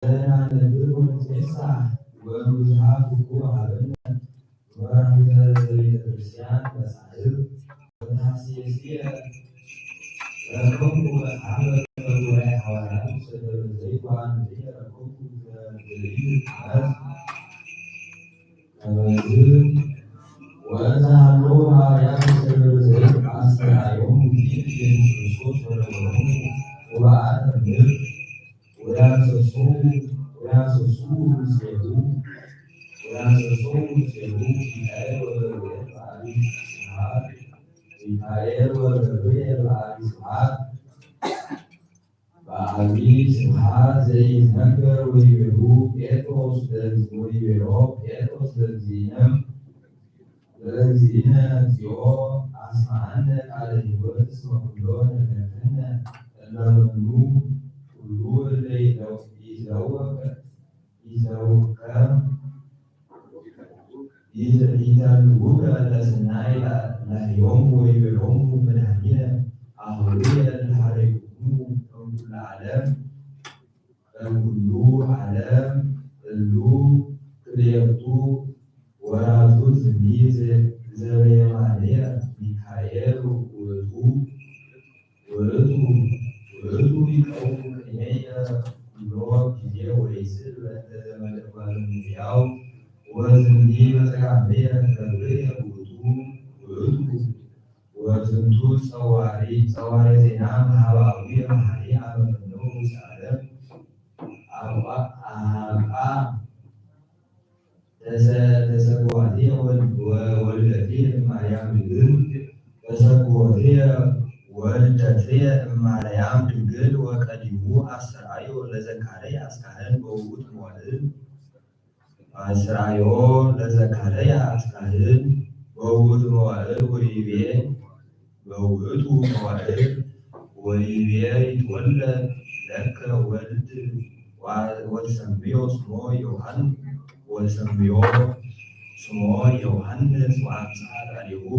ዘለና ነብር ወንሴሳ ወብዙሃ ኩኩ ሃበነ። መራሕተ ቤተ ክርስቲያን መጻሕፍት ወተሐስየ ረከብኩ መጽሓፈ ጉባኤ ሓዋርያት ሰደሩ ዘይኳን ዘይረከብኩ ዘርኢ ዓመት ከመዝ ወእንተ ሃለዉ ሃዋርያት ሰደሩ ዘይት ኣስተርኣዮም ውዲት ኢየሱስ ክርስቶስ ወነበሮም ቅብኣት እምር ወያሰሱ ወያሰሱ ምስሌሁ ወያሰሱ ምስሌሁ ሚካኤል ወገብርኤል በአቢይ ስብሐት። ሚካኤል ወገብርኤል በአቢይ ስብሐት። በአቢይ ስብሐት ዘይትነገር ወይቤሉ ጴጥሮስ ለእግዚ-፣ ወይቤሎ ጴጥሮስ ለእግዚእነ ለእግዚእነ እግዚኦ አስምዓነ ቃለ ሕይወት እስመ ኩሎ ነገርክነ እለ መኑ ኩሉ እለ ይለው-፣ ይለወከ ይዘውከ ይተ-፣ ይተልውከ ለሰናይ ላህዮሙ ወይቤሎሙ መድኃኒነ አሁየ ለሐረይኩሙ እምኩሉ ዓለም እምኩሉ ዓለም እሉ ክልኤቱ ወራዙ ዝኒ ዘበየማንየ ሚካኤል ውእቱ ውእቱ ውእቱ ይቀውም ቅድሜየ ኩሎ ጊዜ ወይስል በእንተ ዘመደ ጓለ እመሕያው ወዝኒ በጸጋምየ ገብርየ ውእቱ ውእቱ ወዝንቱ ጸዋሪ ጸዋሪ ዜና መሃባዊ መሃሪ አመፈነው ውስተ ዓለም አብአ አብአ ተሰ-፣ ተሰግወትየ ወል-፣ ወ-፣ ወልደትየ እማርያም ድንግል፣ ተሰግወትየ ወልደትየ እማርያም ድንግል ወቀዲሙ አስተርአዮ ለዘካርይ አስካህን በውእቱ መዋዕል፣ አስተርአዮ ለዘካርይ አስካህን በውእቱ መዋዕል ወይቤ፣ በውእቱ መዋዕል ወይቤ ይትወለድ ለከ ወልድ ወ-፣ ወትሰምዮ ስሞ ዮሐን-፣ ወትሰምዮ ስሞ ዮሐንስ ወአምጽአ ቃሌሁ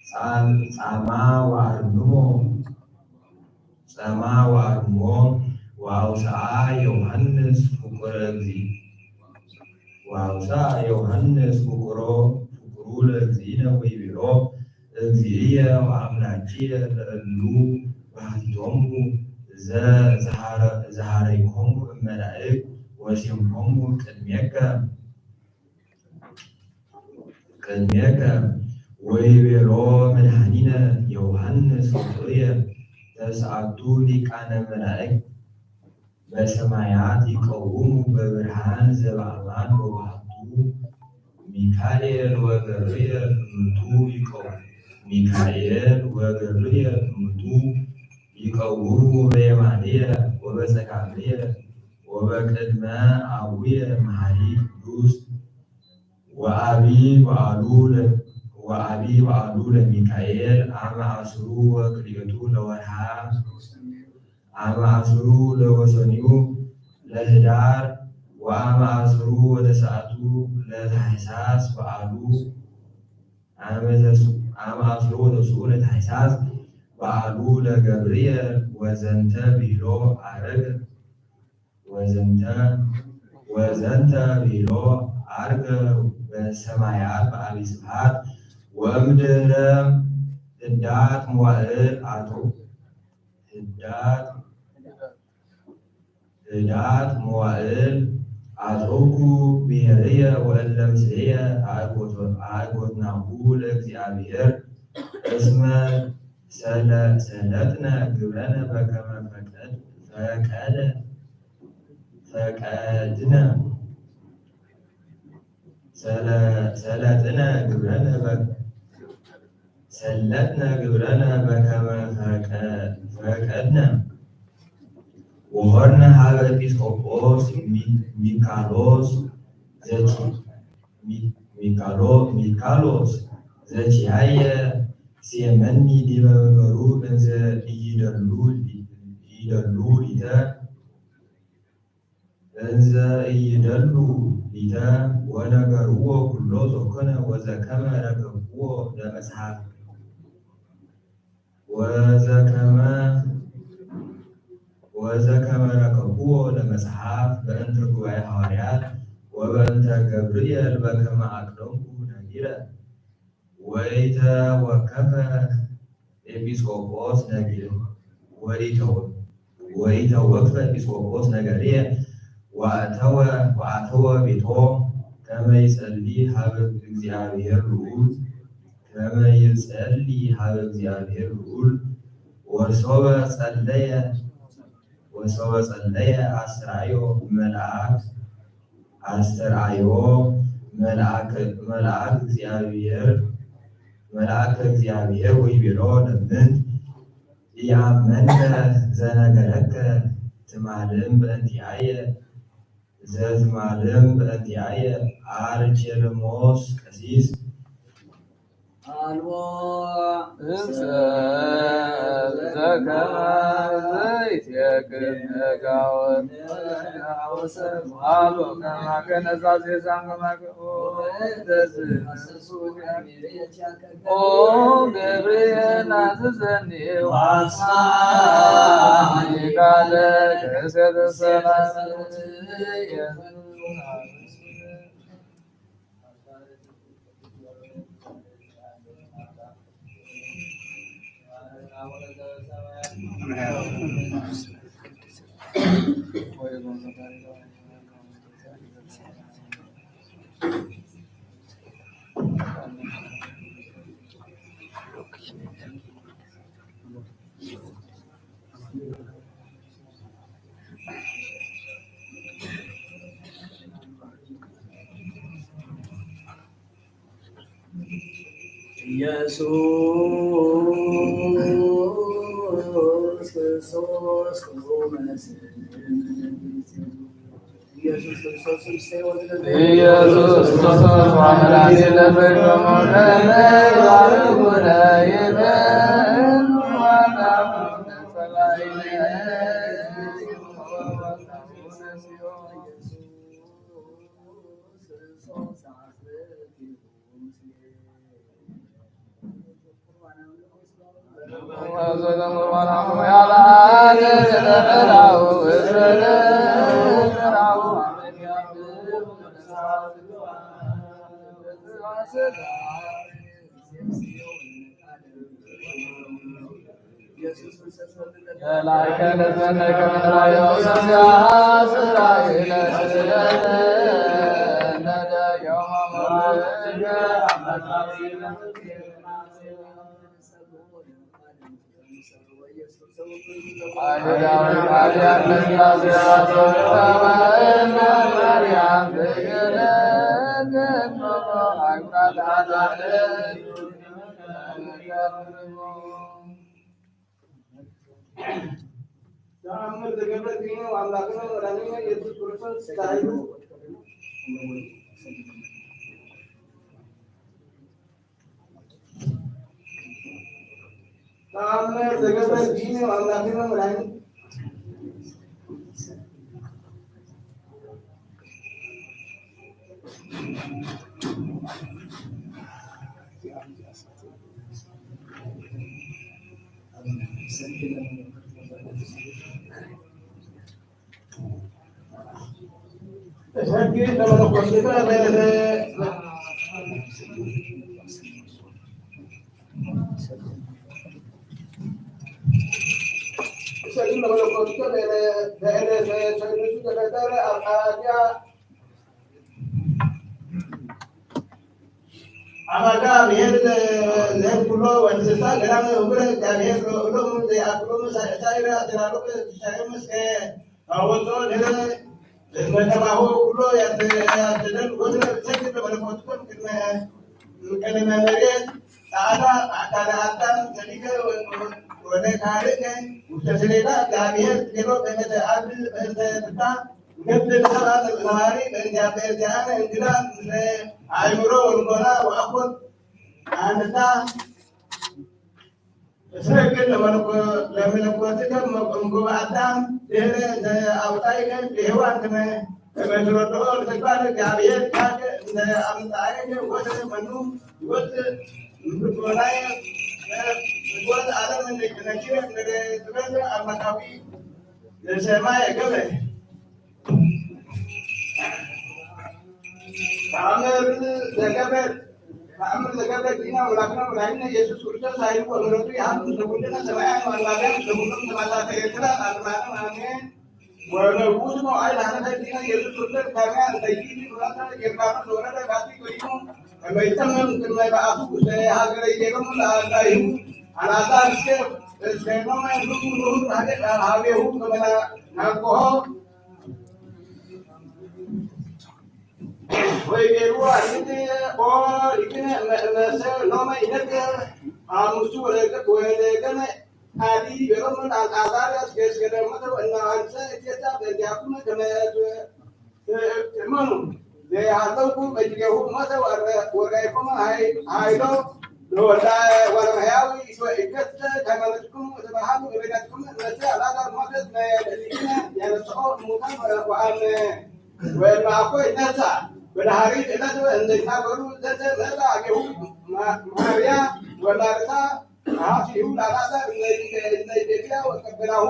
ጻ-፣ ጻማ ወአርምሞ፣ ጻማ ወአርምሞ ወአውስአ ዮሐንስ ፍቁረ እግዚ-፣ ወአውስአ ዮሐንስ ፍቁሮ፣ ፍቁሩ ለእግዚእነ ወይቤሎ፣ እግዚእየ ወአምላክየ ለእሉ ባሕቲቶሙ ዘ-፣ ዘሃረ-፣ ዘሃረይኮሙ እመላእክት ወሴምኮሙ ቅድሜከ፣ ቅድሜከ። ወይቤሎ መድኃኒነ ዮሐንስ ፍቁርየ ተስዓቱ ሊቃነ መላእክት በሰማያት ይቀውሙ በብርሃን ዘበአማን ወባህቱ ሚካኤል ወገብርኤል እምቱ ይቀው-፣ ሚካኤል ወገብርኤል እምቱ ይቀውሙ በየማንየ ወበጸጋምየ ወበቅድመ አቡየ መሐሪ ቅዱስ ወአቢ በዓሉ ለ-፣ ወአቢ በዓሉ ለሚካኤል አመ አስሩ ወክልኤቱ ለወርሃ አመ አስሩ ለወሰንዩ ለህዳር ወአመ አስሩ ወተስዓቱ ለታሕሳስ በዓሉ አመ ዘሱ-፣ አመ አስሩ ወተስዑ ለታሕሳስ በዓሉ ለገብርኤል ወዘንተ ብሂሎ አረገ ወዘንተ ወዘንተ ብሂሎ አርገ በሰማያት በአቢ ስብሐት ወእምድህረ ህዳት መዋዕል አቶ ህዳት ህዳት መዋዕል አጽብኩ ብሔርየ ወእለ ምስሌየ አእጎትናሁ ለእግዚአብሔር እስመ ሰለ-፣ ሰለጥነ ግብረነ በከመ ፈቀድ-፣ ፈቀደ፣ ፈቀድነ፣ ሰለ-፣ ሰለጥነ ግብረነ በ-፣ ሰለጥነ ግብረነ በከመ ፈቀ-፣ ፈቀድነ ወሆርነ ሀበ ኤጲስቆጶስ ሚ-፣ ሚካሎስ ዘኪ-፣ ሚ-፣ ሚካሎ-፣ ሚካሎስ ዘኪያየ ሴመኒ ዲበ መንበሩ እንዘ ኢይደሉ ሊ-፣ ኢይደሉ ሊተ እንዘ ኢይደሉ ሊተ ወነገርዎ ኩሎ ዘኮነ ወዘከመ ረከብዎ ለመጽሐፍ ወዘከመ ወዘከመ ረከብዎ ለመጽሓፍ በእንተ ጉባኤ ሐዋርያት ወበእንተ ገብርኤል በከመ አቅደምኩ ነጊረ። ወይተወከፈ ኤጲስቆጶስ ነጊረ። ወይተወ-፣ ወይተወክፈ ኤጲስቆጶስ ነገርየ። ወአተወ፣ ወአተወ ቤቶ ከመ ይጸሊ ሀበ እግዚአብሔር ልዑል፣ ከመ ይጸሊ ሀበ እግዚአብሔር ልዑል። ወሶበ ጸለየ፣ ወሶበ ጸለየ አስተርአዮ መልአክ፣ አስተርአዮ መልአክ፣ መልአክ እግዚአብሔር፣ መልአከ እግዚአብሔር ወይቤሎ ለምን ኢአመንከ ዘነገረከ ትማልም በእንቲአየ፣ ዘትማልም በእንቲአየ አርኬልሞስ ቀሲስ። አልቦ እንሰ ዘከመ ዘይትየክል ነጋወን አልቦ ከማከ ነዛዜ ዛንገማከ ኦ ገብርኤል አዝዘኒ ወአስማኒ ቃለ ከሰተ ሰላም። ኢየሱስ ክርስቶስ ኢየሱስ ክርስቶስ ኢየሱስ ክርስቶስ አምላክ ለበጎ ተአምር ዘገብረ ዲነ ወአምላክነ ወመድኃኒነ ኢየሱስ ክርስቶስ ሳይሉ ተአምር ዘገብረ ዲነ ወአምላክነ ወመድኃኒነ አማጋ ብሔር ለኩሎ ወእንስሳ ገዳም ህቡረ እግዚአብሔር ለእሎም ዘይአክሎም ሳይረ አተራሮቅ ሳይምስ ታቦቶ ለመተባሆ ኩሎ ያተደል ወትረ ብሰግድ ለመለኮትኩም ቅድመ ቅድመ መሬት ጸዓዳ አካለ አዳም ዘሊገ ወደ ካልእ ውስተ ሰሌዳ እግዚአብሔር ጌሮ በእንተ አብ በእንተ ፍታ ገብር ሰብአ ነባሪ በእንተ አብ በእንተ አነ እንግዳ ምስለ አእምሮ ወልቦና ወአኮት አንታ እስረግድ ለመለኮትከ እምጎ በአዳም ድህረ እንተ አውፃእከ ብሔዋን ከመ ትረድኦ ለተግባር እግዚአብሔር ቃል እንተ አምፃእከ ወትረ መኑ ይወፅእ እምልቦናየ ፍትወት ዓለም ነኪረ እንደ ጥበብ አምላካዊ ለሰማይ ገብረ ተኣምር ዘገብረ ተኣምር ዘገብረ ዲና ኣምላክና መድሓኒና ኢየሱስ ክርስቶስ ኣይልዎ ምሕረቱ ይሃብ። ንኹልና ሰማያን ኣንባብያን ንኹሎም ሰማዕታት ኤርትራ ኣርማኖም ኣሜን። ወመውቱ መውዓል ሃለፈ ዲና ኢየሱስ ክርስቶስ ካርያ እንተይዲ ዱራታ ዮርዳኖስ ወረደ ባቲ ኮይኑ ከመይተምም ቅድመ በዓቱ ውስተ ሃገረ ኢየሩም ለኣዳይሁ ኣልዓዛር እስከ እስከ ኖመ ኑሩ ኑሩ ሃቤሁ ከመና ናንቆሆ ወይ ቤሩ ኣሪት ኦ ሪግነ መሰ ኖመ ይነገ አምስቱ ወለገ ወለገነ አዲ ገረመን አልዓዛርያስ ገስገደመተ ወእናንተ እጀታ በዚያኩም ከመ ትእመኑ ዘይሃለውኩ በጅጌሁ ሞተ ወረይኩመ ሃይሎ ለወልደ ወለመሕያዊ እገተ ከመ ትኩኑ ወተባሃሉ እበዳትኩም እነተ አልዓዛር ሞተ መ ለሊነ ያነስኦ ሙታን ወአመ ወእምአኮ ይነሳ በዳህሪት ዕለት እንዘይናገሩ ዘተ መጻ አጌሁ ማርያ ወማርታ አሐቲ ይሁዳ ላዛር እነይደግያ ወቀበላሁ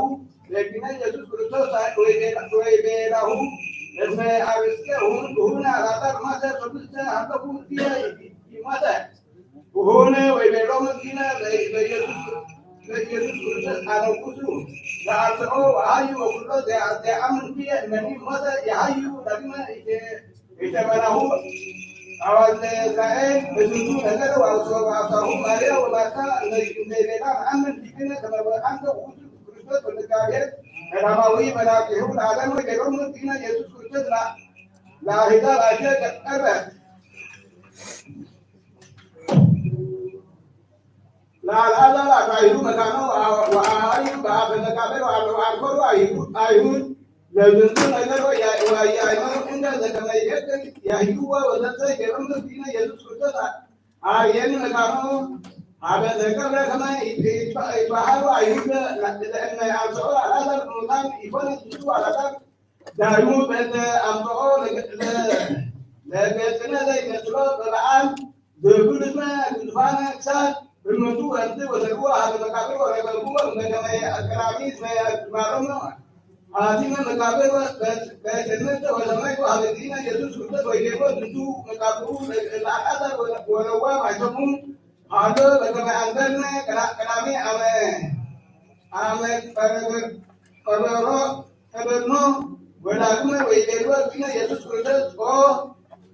ለግነ ኢየሱስ ክርስቶስ ወይቤላሁ እስመ አርእስከ ሁን ሁን ላዛር ማተ ቅዱስተ ሀበኩ እየ ይሞተ። ሆነ ወይቤሎሙ ዲነ ለኢየሱስ ለኢየሱስ ክርስቶስ አነኩሱ ለአርትዖ ወአዩ ወኩሎ ዘአምን ብየ እመኒ ሞተ የሀዩ ዳግመ ኢተመናሁ አዋልደ እስራኤል በዝንቱ ነገር ወአውሳሁ ማርያ ወማርታ እንዘይቤላ ነአምን ዲነ ከመ አንተ ውእቱ ክርስቶስ ወልደ እግዚአብሔር ቀዳማዊ መላኪሁ ለዓለም ወይቤሎሙ ዲነ ኢየሱስ ክርስቶስ ለአሕዛብ አጀ ቀርበ ለአልዓዛር አጣይሁ መካኖ ወአሃዩ በአፈ መቃብር ወአንኮሩ አይሁድ ለዝንቱ ነገር ወያእመሩ እንደ ዘከመ ይገድል ያህይዎ ወዘተ ይገርም ዲነ ኢየሱስ ክርስቶስ አርየኒ መካኖ አበ ዘገብረ ከመ ይትበሃሉ አይሁድ ለእመ አንስኦ አልዓዛር እሙታን ይኮነ ዝንቱ አልዓዛር ዳይሙ በእንተ አምጽኦ ለገጽነ ዘይመስሎ በበዓል ዘብሉትመ ግዙፋነ ክሳድ እምንቱ ወእንቲ ወሰድዎ ሀበ መቃብር ወረገምዎ እምበከመ አቀራሚ እስመ ማሮም አቲመ መቃብር በትምህርት ወሰማይ ሀበ ዲነ ኢየሱስ ክርስቶስ ወይቤሎ ዝንቱ መቃብሩ ለአልዓዛር ወለዋ ማይሰሙ አሎ በከመ አንበርነ ቀዳሚ አመ አመ ቀበሮ ቀበርኖ ወዳግመ ወይቤልዎ ዲነ ኢየሱስ ክርስቶስ ኦ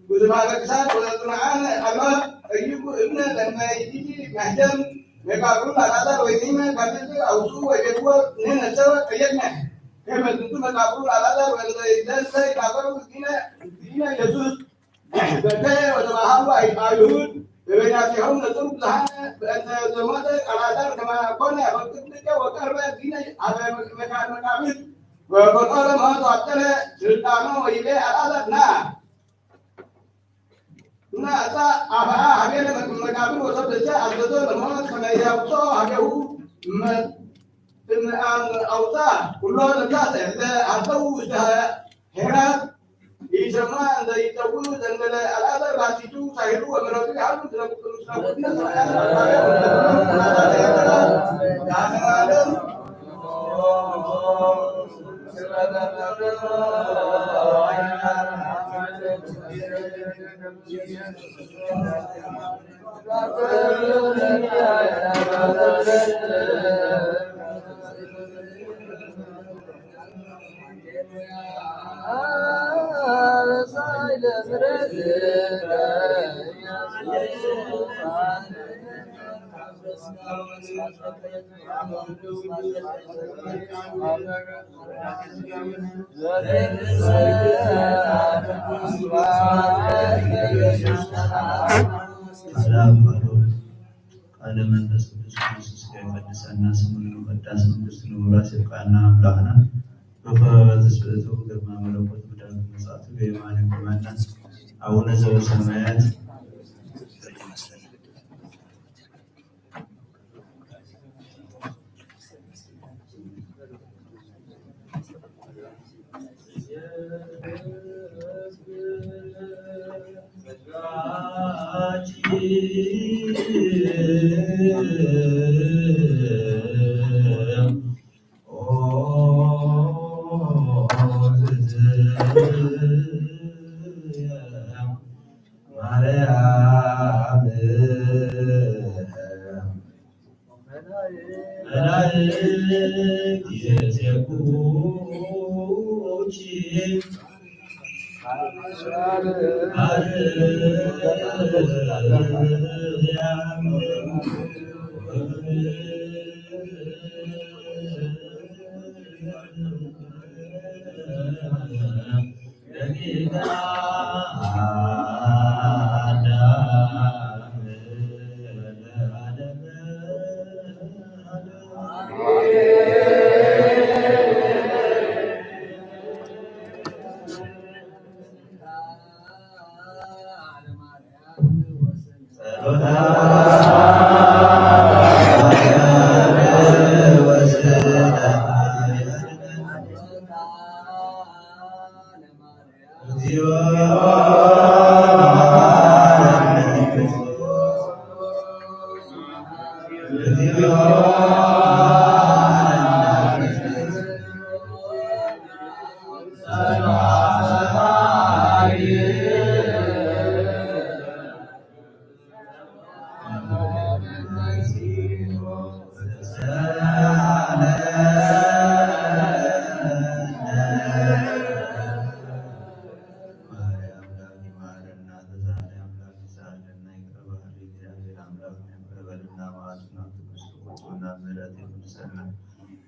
ብዙ ማለቅሳት ወዘጽንዓነ አልባብ ጠይቁ እብነ ለማይዲዲ ማህተም መቃብሩ ለአልዓዛር ወይዲመ ካብዚ አውፁ ወይቤልዎ ንሕነ ሰበ ጠየቅነ ከመ ዝንቱ መቃብሩ ለአልዓዛር ወለዘይደሰ ይቃበሩ ዲነ ዲነ ኢየሱስ በከ ወተባሃሉ አይሁድ በበይናቲሆም ነጥሩ ብዝሃነ በእንተ ዘሞተ አልዓዛር ከመ ኮነ ፈቅድከ ወቀርበ ዲነ አበ መካን መቃብር ወፈቀረ ሞት ወአብጠለ ስልጣኖ ወይቤ አልዓዛር ና እና እታ አፍአ ሀቤነ መቃብር ወሰደተ አዘዞ ለሞት ከመ ያውፅኦ ሀቤሁ እም አውፃ ኩሎ ነፍሳት ለአተው ውስተ ሄራት ኢሰማ እንዘ ይጠውዩ ዘንበለ አልዓዛር ባቲቱ ሳሂሉ ወምሕረቱ ይሃሉ ምስለ ኩሉ ምስለ ኩሉ ሰማያት ወአርባዕተ ወእምነ ኩሉ ፍጥረታት ለዓለመ ዓለም። ቃለ መንፈስ ቅዱስ ቅዱስ እስከ ይቀድሰና ስሙ ንመቀዳስ መንግስቱ ንውራስ ይብቃና። አምላክና ብክብረ ትስብእቱ ግርማ መለኮት ብዳግም ምጽአቱ በየማኑ ይቆመና። አቡነ ዘበሰማያት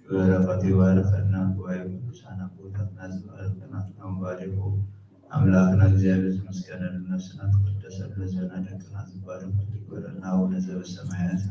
በረኸት ይባርከና። ጉባኤ ቅዱሳን ኣቦታትና ዝባረከና ኣንባሪኹ ኣምላኽና እግዚኣብሔር ዝመስገነሉ ነፍስና ትቅደሰሉ ዘና ደቅና ዝባረከሉ ይግበረልና። አቡነ ዘበሰማያት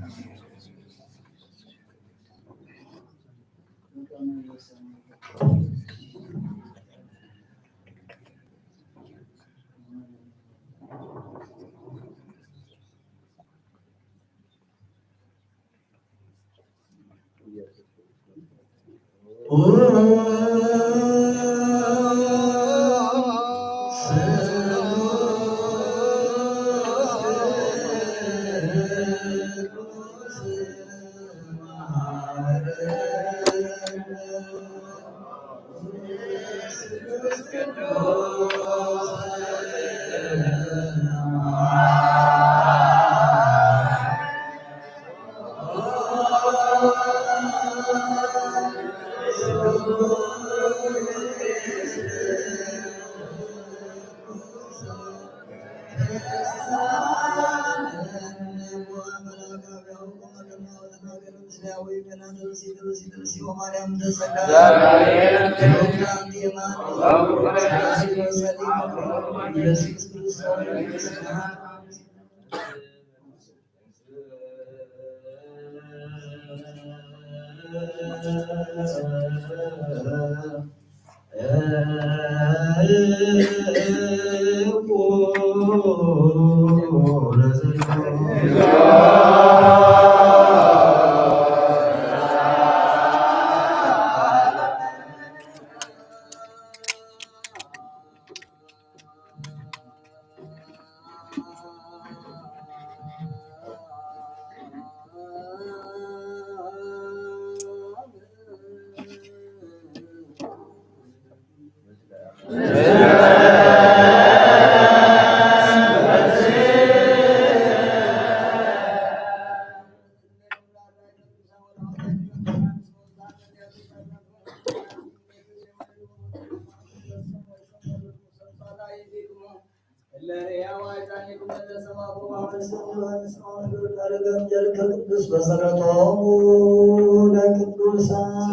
ቅዱስ በጸሎቶሙ ለቅዱሳን።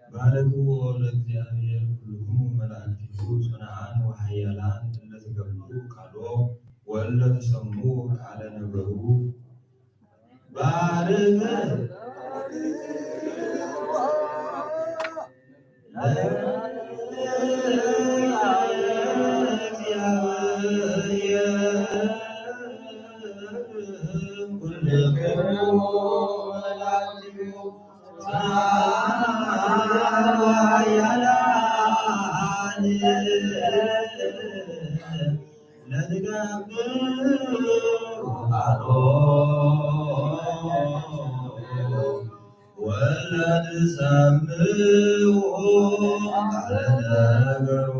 ባርክዎ ለእግዚኣብሔር ኩልክሙ መላእክቲሁ ጽኑዓን ወኃያላን እለ ትገብሩ ቃሎ ወእለ ትሰምዑ ቃለ ነገሩ። ባርክ ወለትሰምዑ ቃለ ነገሩ።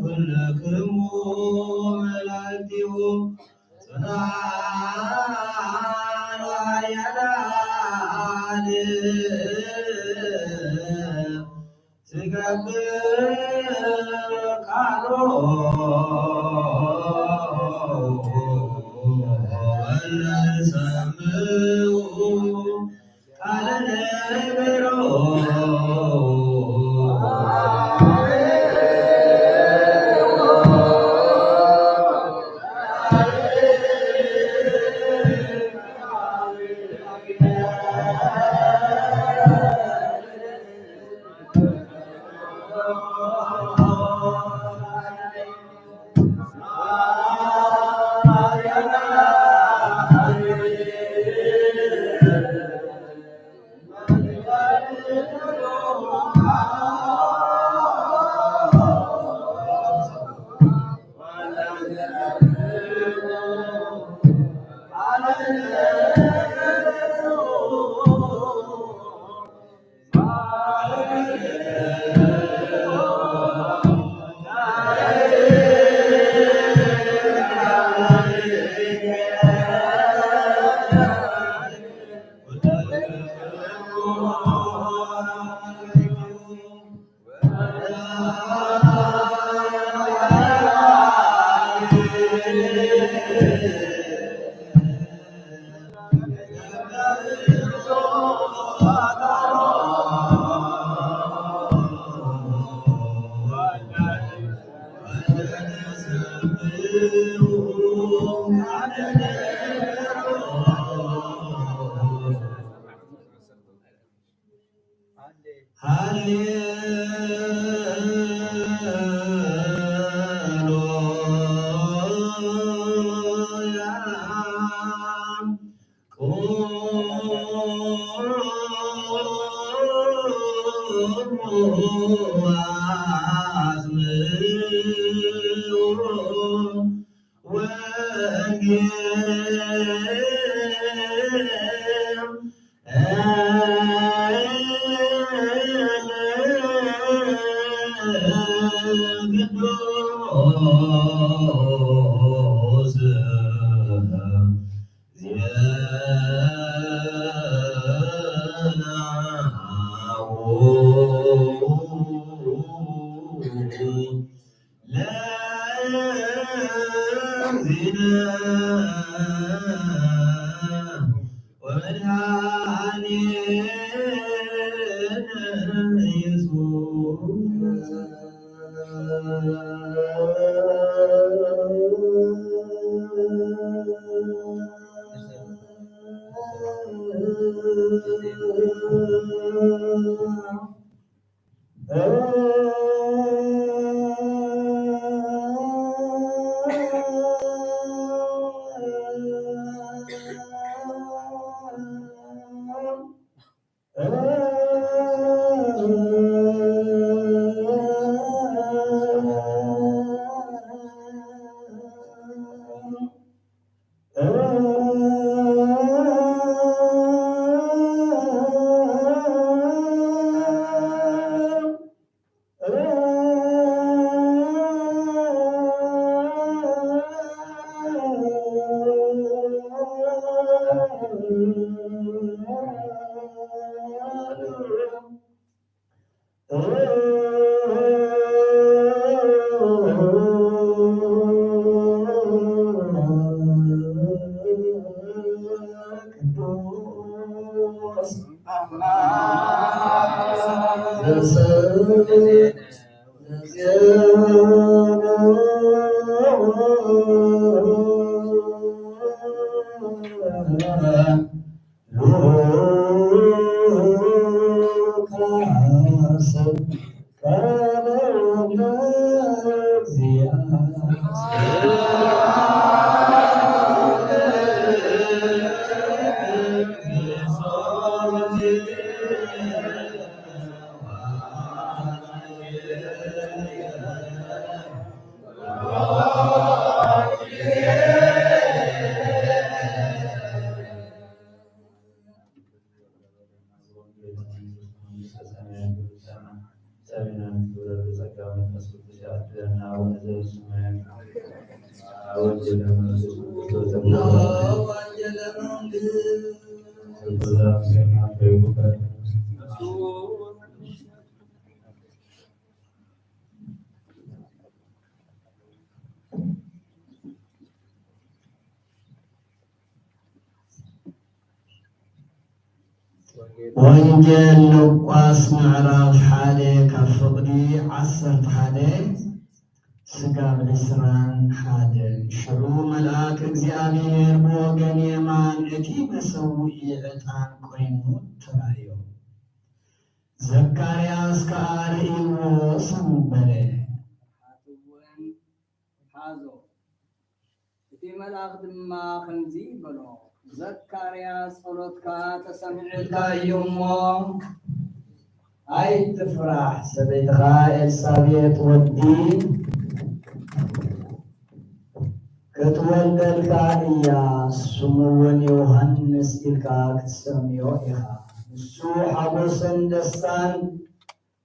ኩልክሙ መላእክቲሁ ጽኑዓን ወኃያላን ትገብር ቃሎ ወለሰምዑ ቃለ ነገሮ። ወንጌል ሉቃስ ምዕራፍ ሓደ ካብ ፍቕዲ ዓሰርተ ሓደ ስጋብ ዕስራን ሓደን። ሽዑ መልኣክ እግዚኣብሔር ብወገን የማን እቲ መሰውኢ ዕጣን ኮይኑ ተራእዮ። ዘካርያስ ከኣ ርእይዎ ስም በለ። ሓዘ። እቲ መልኣኽ ድማ ከምዚ በሎ፣ ዘካርያስ፣ ጸሎትካ ተሰሚዑልካ እዩ እሞ፣ ኣይትፍራሕ። ሰበይትኻ ኤልሳቤጥ ወዲ ክትወልደልካ እያ፣ ስሙ እውን ዮሃንስ ኢልካ ክትሰምዮ ኢኻ። ንሱ ሓጎስን ደስታን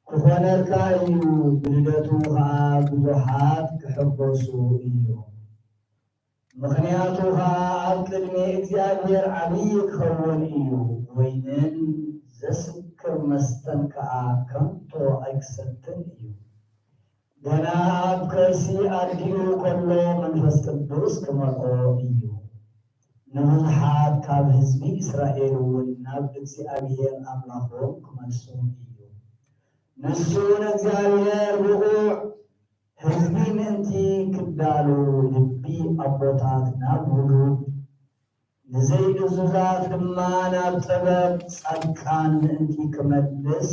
ክኾነልካ እዩ፣ ብልደቱ ኸዓ ብዙሓት ክሕጎሱ እዮም። ምኽንያቱ ኸዓ ኣብ ቅድሚ እግዚኣብሔር ዓብዪ ክኸውን እዩ፣ ወይንን ዘስክር መስተን ከኣ ከንቶ ኣይክሰትን እዩ። ገና ኣብ ከርሲ ኣዲኡ ከሎ መንፈስ ቅዱስ ክመልኦ እዩ። ንብዙሓት ካብ ህዝቢ እስራኤል እውን ናብ እግዚኣብሔር ኣምላኾም ክመልሶም እዩ። ንሱ ንእግዚኣብሔር ብቑዕ ህዝቢ ምእንቲ ክዳሉ ልቢ ኣቦታት ናብ ውሉድ፣ ንዘይእዙዛት ድማ ናብ ጥበብ ጻድቃን ምእንቲ ክመልስ፣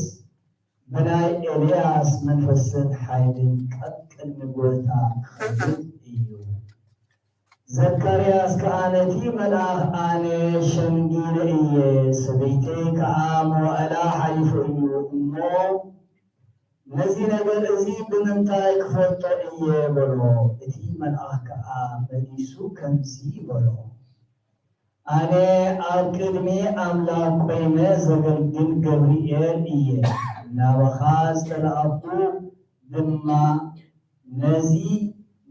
ብናይ ኤልያስ መንፈስን ሓይልን ቀቅድሚ ጐይታ ክኸይድ እዩ። ዘካርያስ ከኣ ነቲ መልኣኽ፣ ኣነ ሸምጊለ እየ፣ ሰበይተይ ከኣ መዋእላ ሓሊፉ እዩ እሞ፣ ነዚ ነገር እዚ ብምንታይ ክፈልጦ እየ? በሎ። እቲ መልኣኽ ከኣ መሊሱ ከምዚ በሎ፣ ኣነ ኣብ ቅድሚ ኣምላኽ ቈይመ ዘገልግል ገብርኤል እየ። ናባኻ ዝተላእኩ ድማ ነዚ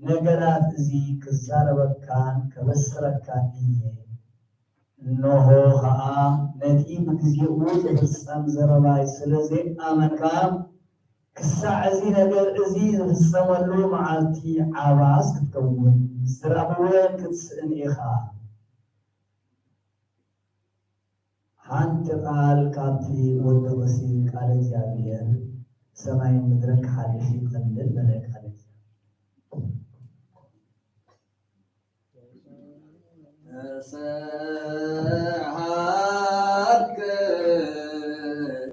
ነገራት እዚ ክዛረበካን ከበስረካን እየ። እንሆ ኸኣ ነቲ ብግዜኡ ዝፍጸም ዘረባይ ስለ ዘይኣመንካ፣ ክሳዕ እዚ ነገር እዚ ዝፍጸመሉ መዓልቲ ዓባስ ክትከውን፣ ምዝራብ እውን ክትስእን ኢኻ። ሓንቲ ቃል ካብቲ ወዲ ቐሲል ቃል እግዚኣብሔር ሰማይን ምድርን ክሓልፍ እዩ ቀልል በለ ቃል እግዚኣብሔር። ተሰሃልከ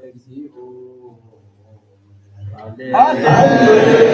እግዚኦ። ሃሌሉያ።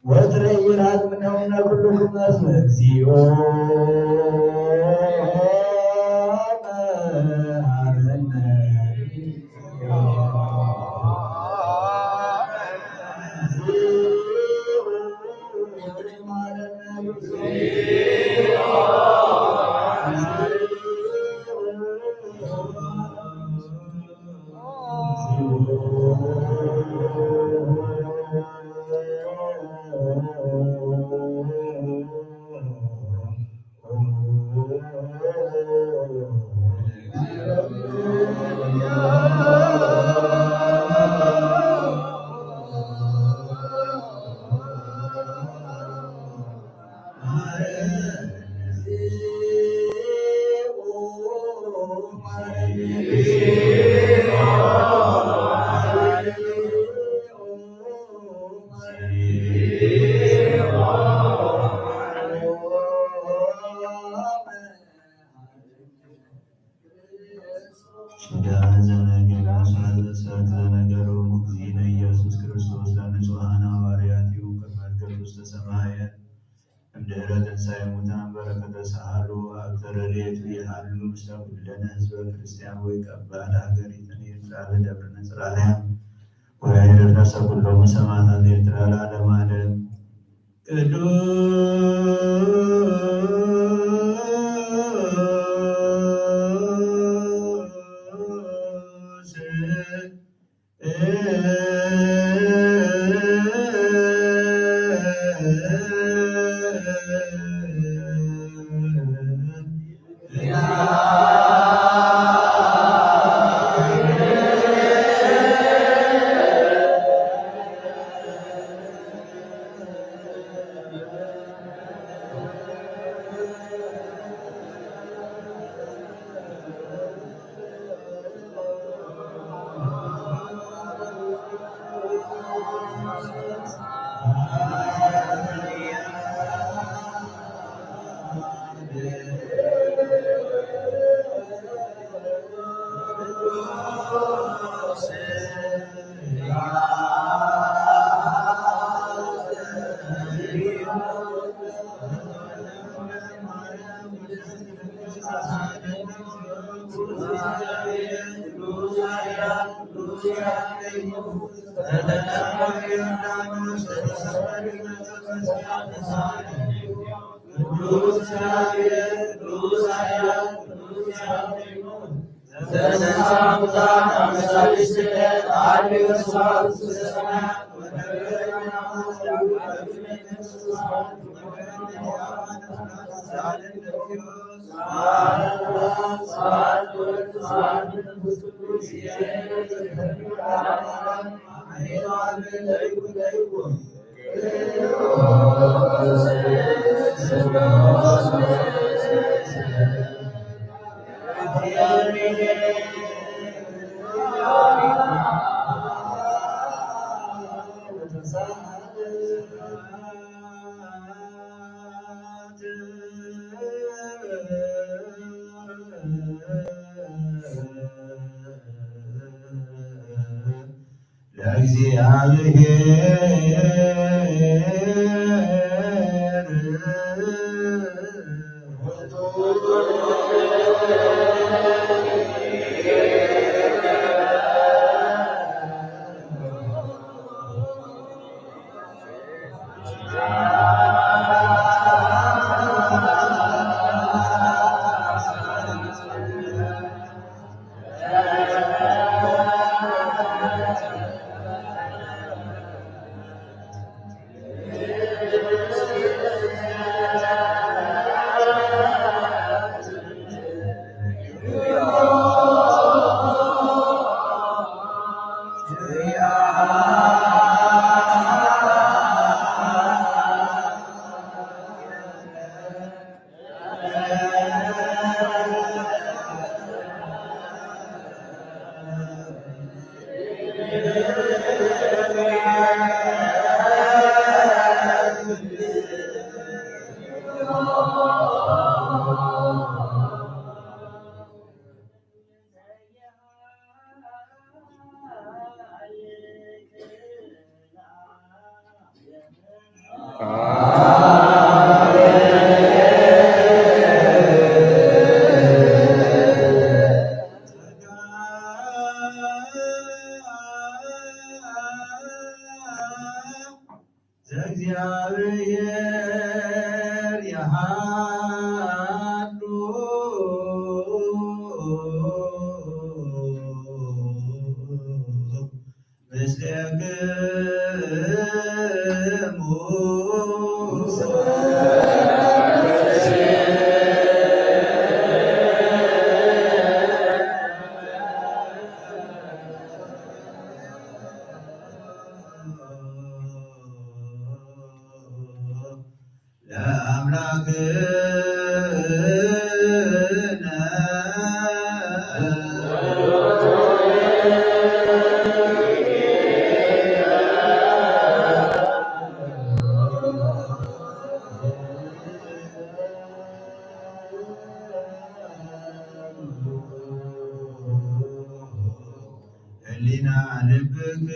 ወትረ ይራቅ ምነውና ኩልኩም ህዝበ እግዚኦ መሐረነ። ኪዳን ዘነገረ አስራት ዘነገሮሙ እግዚእነ ኢየሱስ ክርስቶስ ለንጹሐነ ሐዋርያቲሁ ቅድመ እርገቱ ውስተ ሰማየ። እምድኅረ ትንሣኤ ሙታን በረከተ ሳህሉ ሀብተ ረድኤቱ ይሃሉ ምስለ ኩልነ ህዝበ ክርስቲያን ወይቀባ ለሀገሪትነ ኤርትራ ለደብረ ነጽራርያ ወያድር ነፍሰ ኩሎሙ ሰማዕታት ኤርትራ ለዓለመ ዓለም። ቅዱስ ለእግዚአብሔር። ዘእግዚኣብሔር ይሃሉ ምስሌክሙ። ለአምላክነ ህሊና ልብክሙ።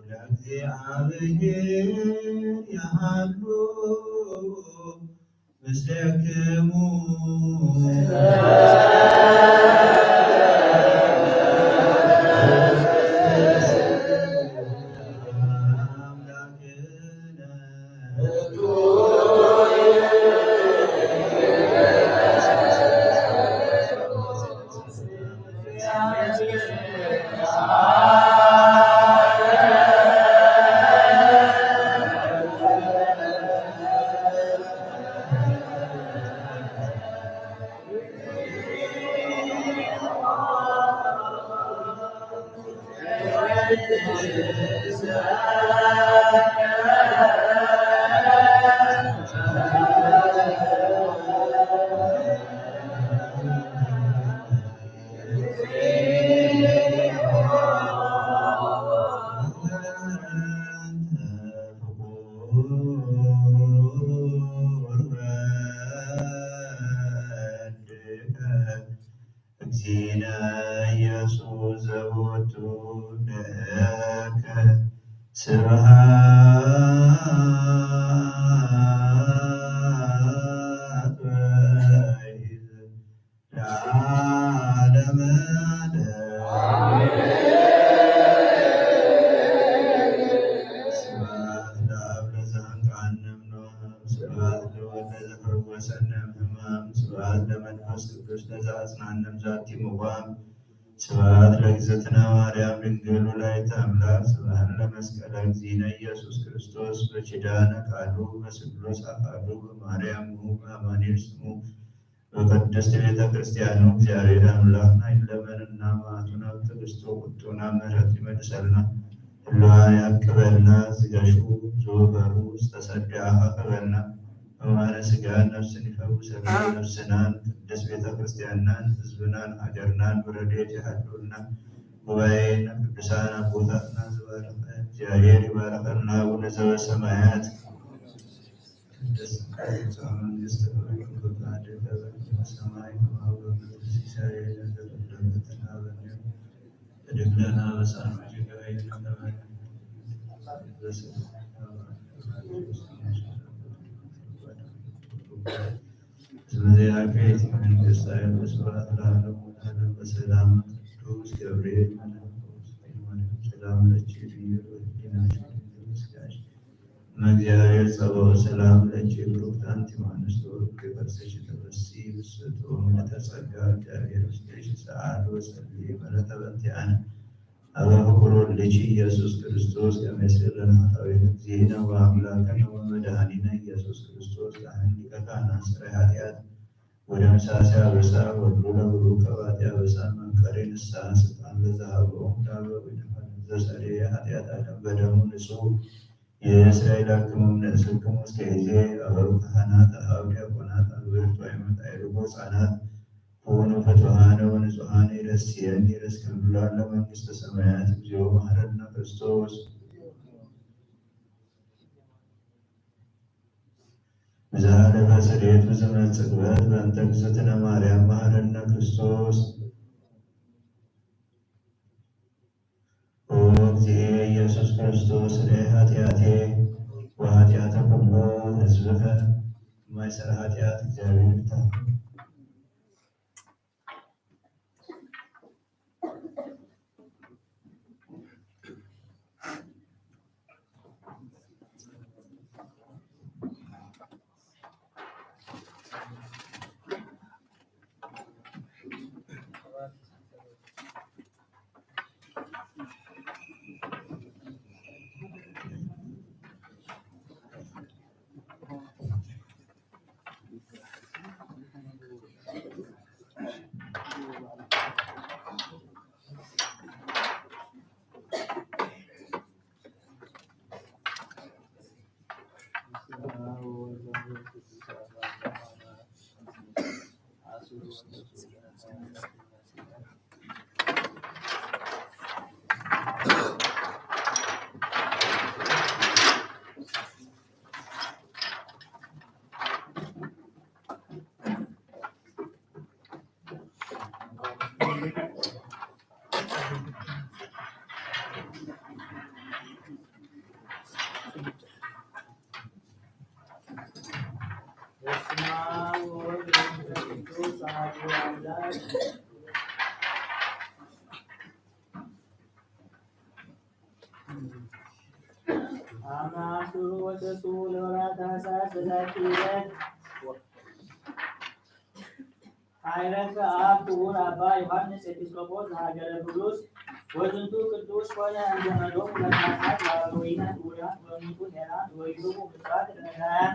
ለእግዚአብሔር ይሃሉ ምስሌክሙ። ሰነ ሕማም። ስብሐት ለመንፈስ ቅዱስ ለዘአጽንሐነ እምዛቲ ምቋም። ስብሐት ለእግዝእትነ ማርያም ድንግል ወላዲተ አምላክ። ስብሐት ለመስቀለ እግዚእነ ኢየሱስ ክርስቶስ። በኪዳነ ቃሉ በስሉስ አሐዱ በማርያም በአማኑኤል ስሙ በቅድስት ቤተ ክርስቲያኑ እግዚአብሔር አምላክና ይለመንና፣ መዓቱን ትዕግስቱ ቁጡና ምሕረት ይመልሰልና። ህልዋን ያቅበልና፣ ዝገሹ ዝወፈሩ ዝተሰዱ ያኸበልና። በማነ ስጋ ነፍስን ይፈውሰልና። ነፍስናን ቅድስት ቤተ ክርስቲያንናን ህዝብናን ሃገርናን ብረድኤት ይሃልውልና። ጉባኤን ቅዱሳን አቦታትና ዝባረከ እግዚአብሔር ይባረከልና። አቡነ ዘበሰማያት ይትቀደስ ስምከ፣ ትምጻእ መንግስትከ፣ ወይኩን ፈቃድከ በከመ በሰማይ ከማሁ በምድር። ሲሳየነ ዘለለነ ዘለለዕለትነ ሀበነ፣ ወህብ ለነ አበሳነ ወጌጋየነ ከመ ንሕነኒ ለነ አበሳነ። እስመ ዚአከ ይእቲ መንግስት ኃይል ወስብሐት ለዓለሙ ለዓለም። በሰላም ቅዱስ ገብርኤል መልአክ፣ ሰላም ለኪ ድንግል ወህሊናኪ ድንግል ወስጋኪ እመ እግዚአብሔር ጸባኦት። ሰላም ለኪ ብሩክት አንቲ እምአንስቶ፣ ፍሬ ከርሥኪ ተፈሥሒ ፍስሕቶ ምልዕተ ጸጋ፣ እግዚአብሔር ምስሌኪ። ሰአሊ ወጸሊ ምሕረተ በእንቲአነ ሀበ ፍቁር ወልድኪ ኢየሱስ ክርስቶስ፣ ከመ ይስረይ ለነ ኃጣውኢነ። እግዚእነ ወአምላክነ ወመድኃኒነ ኢየሱስ ክርስቶስ፣ ካህን ሊቀ ካህናት ሠራይ ኃጢአት ወደምሳሴ አበሳ፣ ወሉ ለብሩክ ቀባጤ አበሳ፣ መንቀሬ ንስሐ። ስልጣን ለዘሀበው ለአበዊነ ዘሰረየ ኃጢአት ዓለም በደሙ ንጹሕ። የእስራኤል አክሙ እምነ እስርክሙ እስከ ይዜ። አበው ካህናት፣ አበው ዲያቆናት፣ አበው ርቱዓን መጣይሉ ህፃናት ኩኑ ፍቱሃነ ወንጹሃነ ይረስየኒ ይረስክም ብሏል ለመንግስተ ሰማያት። እግዚኦ መሐረነ ክርስቶስ። ብዝሃለፈ ስርየት ብዝመጽእ ጽግበት በእንተ እግዝእትነ ማርያም መሐረነ ክርስቶስ። ኦ እግዚኤ ኢየሱስ ክርስቶስ፣ ስረይ ኃጢአቴ ወኃጢአተ ኩሉ ህዝብከ። ማይሰራ ኃጢአት እግዚአብሔር ይፍታ። በስመ አብ ወወልድ ወመንፈስ ቅዱስ አሐዱ አምላክ። አመ ዐሥሩ ወሰለስቱ ለወርኃ ታኅሳስ በዛቲ ዕለት ዐረፈ አብ ክቡር አባ ዮሐንስ ኤጲስቆጶስ ዘሀገረ ብሩስ። ወዝንቱ ቅዱስ ኮነ እንዘ መሎሙ ለካህናት ወአበዊነ ክቡራን ወእሙንቱ ኄራን ወይቶሙ ብፁዓት ለነዳያን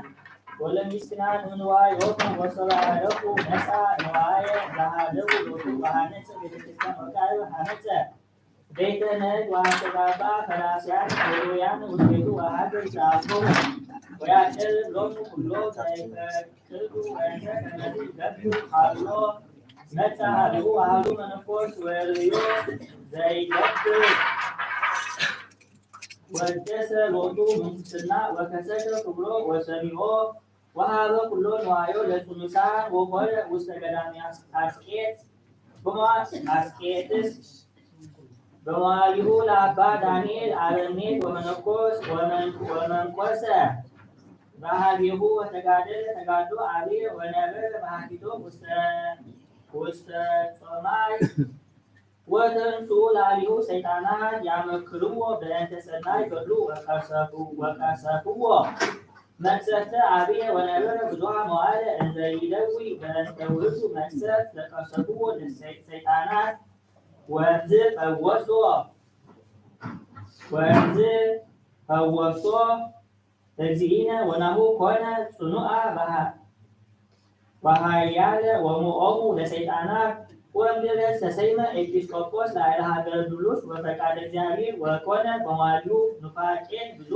ወለምስኪናን እምንዋዮሙ። ወሶበ ዐረፉ መጻ ንዋየ ዘሀለዉ ሎቱ ወሐነጸ ቤተ ክርስቲያን ወካዕበ ሐነጸ ቤተ ነግ ወአስተጋባ ፈራስያን ወሌዋውያን ውስቴቱ ወሀገ ይትአከቡ ወያቀርብ ሎሙ ኩሎ ዘይፈቅዱ ወእንተ ከመዝ ይገብር ሀሎ መጻ ሀቤሁ አሐዱ መነኮስ ወርእዮ ዘይገብር ወደሰ ሎቱ ምንኩስና ወከሰተ ክብሮ ወሰሚዖ ወሀበ ኩሎ ንዋዮ ለጥኑሳን ወኮነ ውስተ ገዳመ አስቄጥስ በመዋዕሊሁ ለአባ ዳንኤል አበምኔት ወመነኮስ ወመንኮሰ በሀቤሁ ወተጋደለ ተጋድሎ አብየ ወነበረ በሀቲቶም ውስተ ውስተ ጾማይ ወተንሱ ላዕሌሁ ሰይጣናት ያመክርዎ በእንተ ሰናይ ገድሉ ወቀሰፉዎ። መቅሰፍተ አብየ ወነበረ ብዙሃ መዋዕለ እንዘ ይደዊ በእንተ ውእቱ መቅሰፍት ለቀሰፍዎ ሰይጣናት ወእምዝ ፈወሶ ወእምዝ ፈወሶ እግዚእነ ወናሁ ኮነ ጽኑአ በሃ- በሃያለ ወሞኦሙ ለሰይጣናት። ወእምድረ ተሰይመ ኤጲስቆጶስ ላዕለ ሀገረ ዱሉስ ወፈቃደ እግዚአብሔር ወኮነ በማልዩ ኑፋቄ ብዙ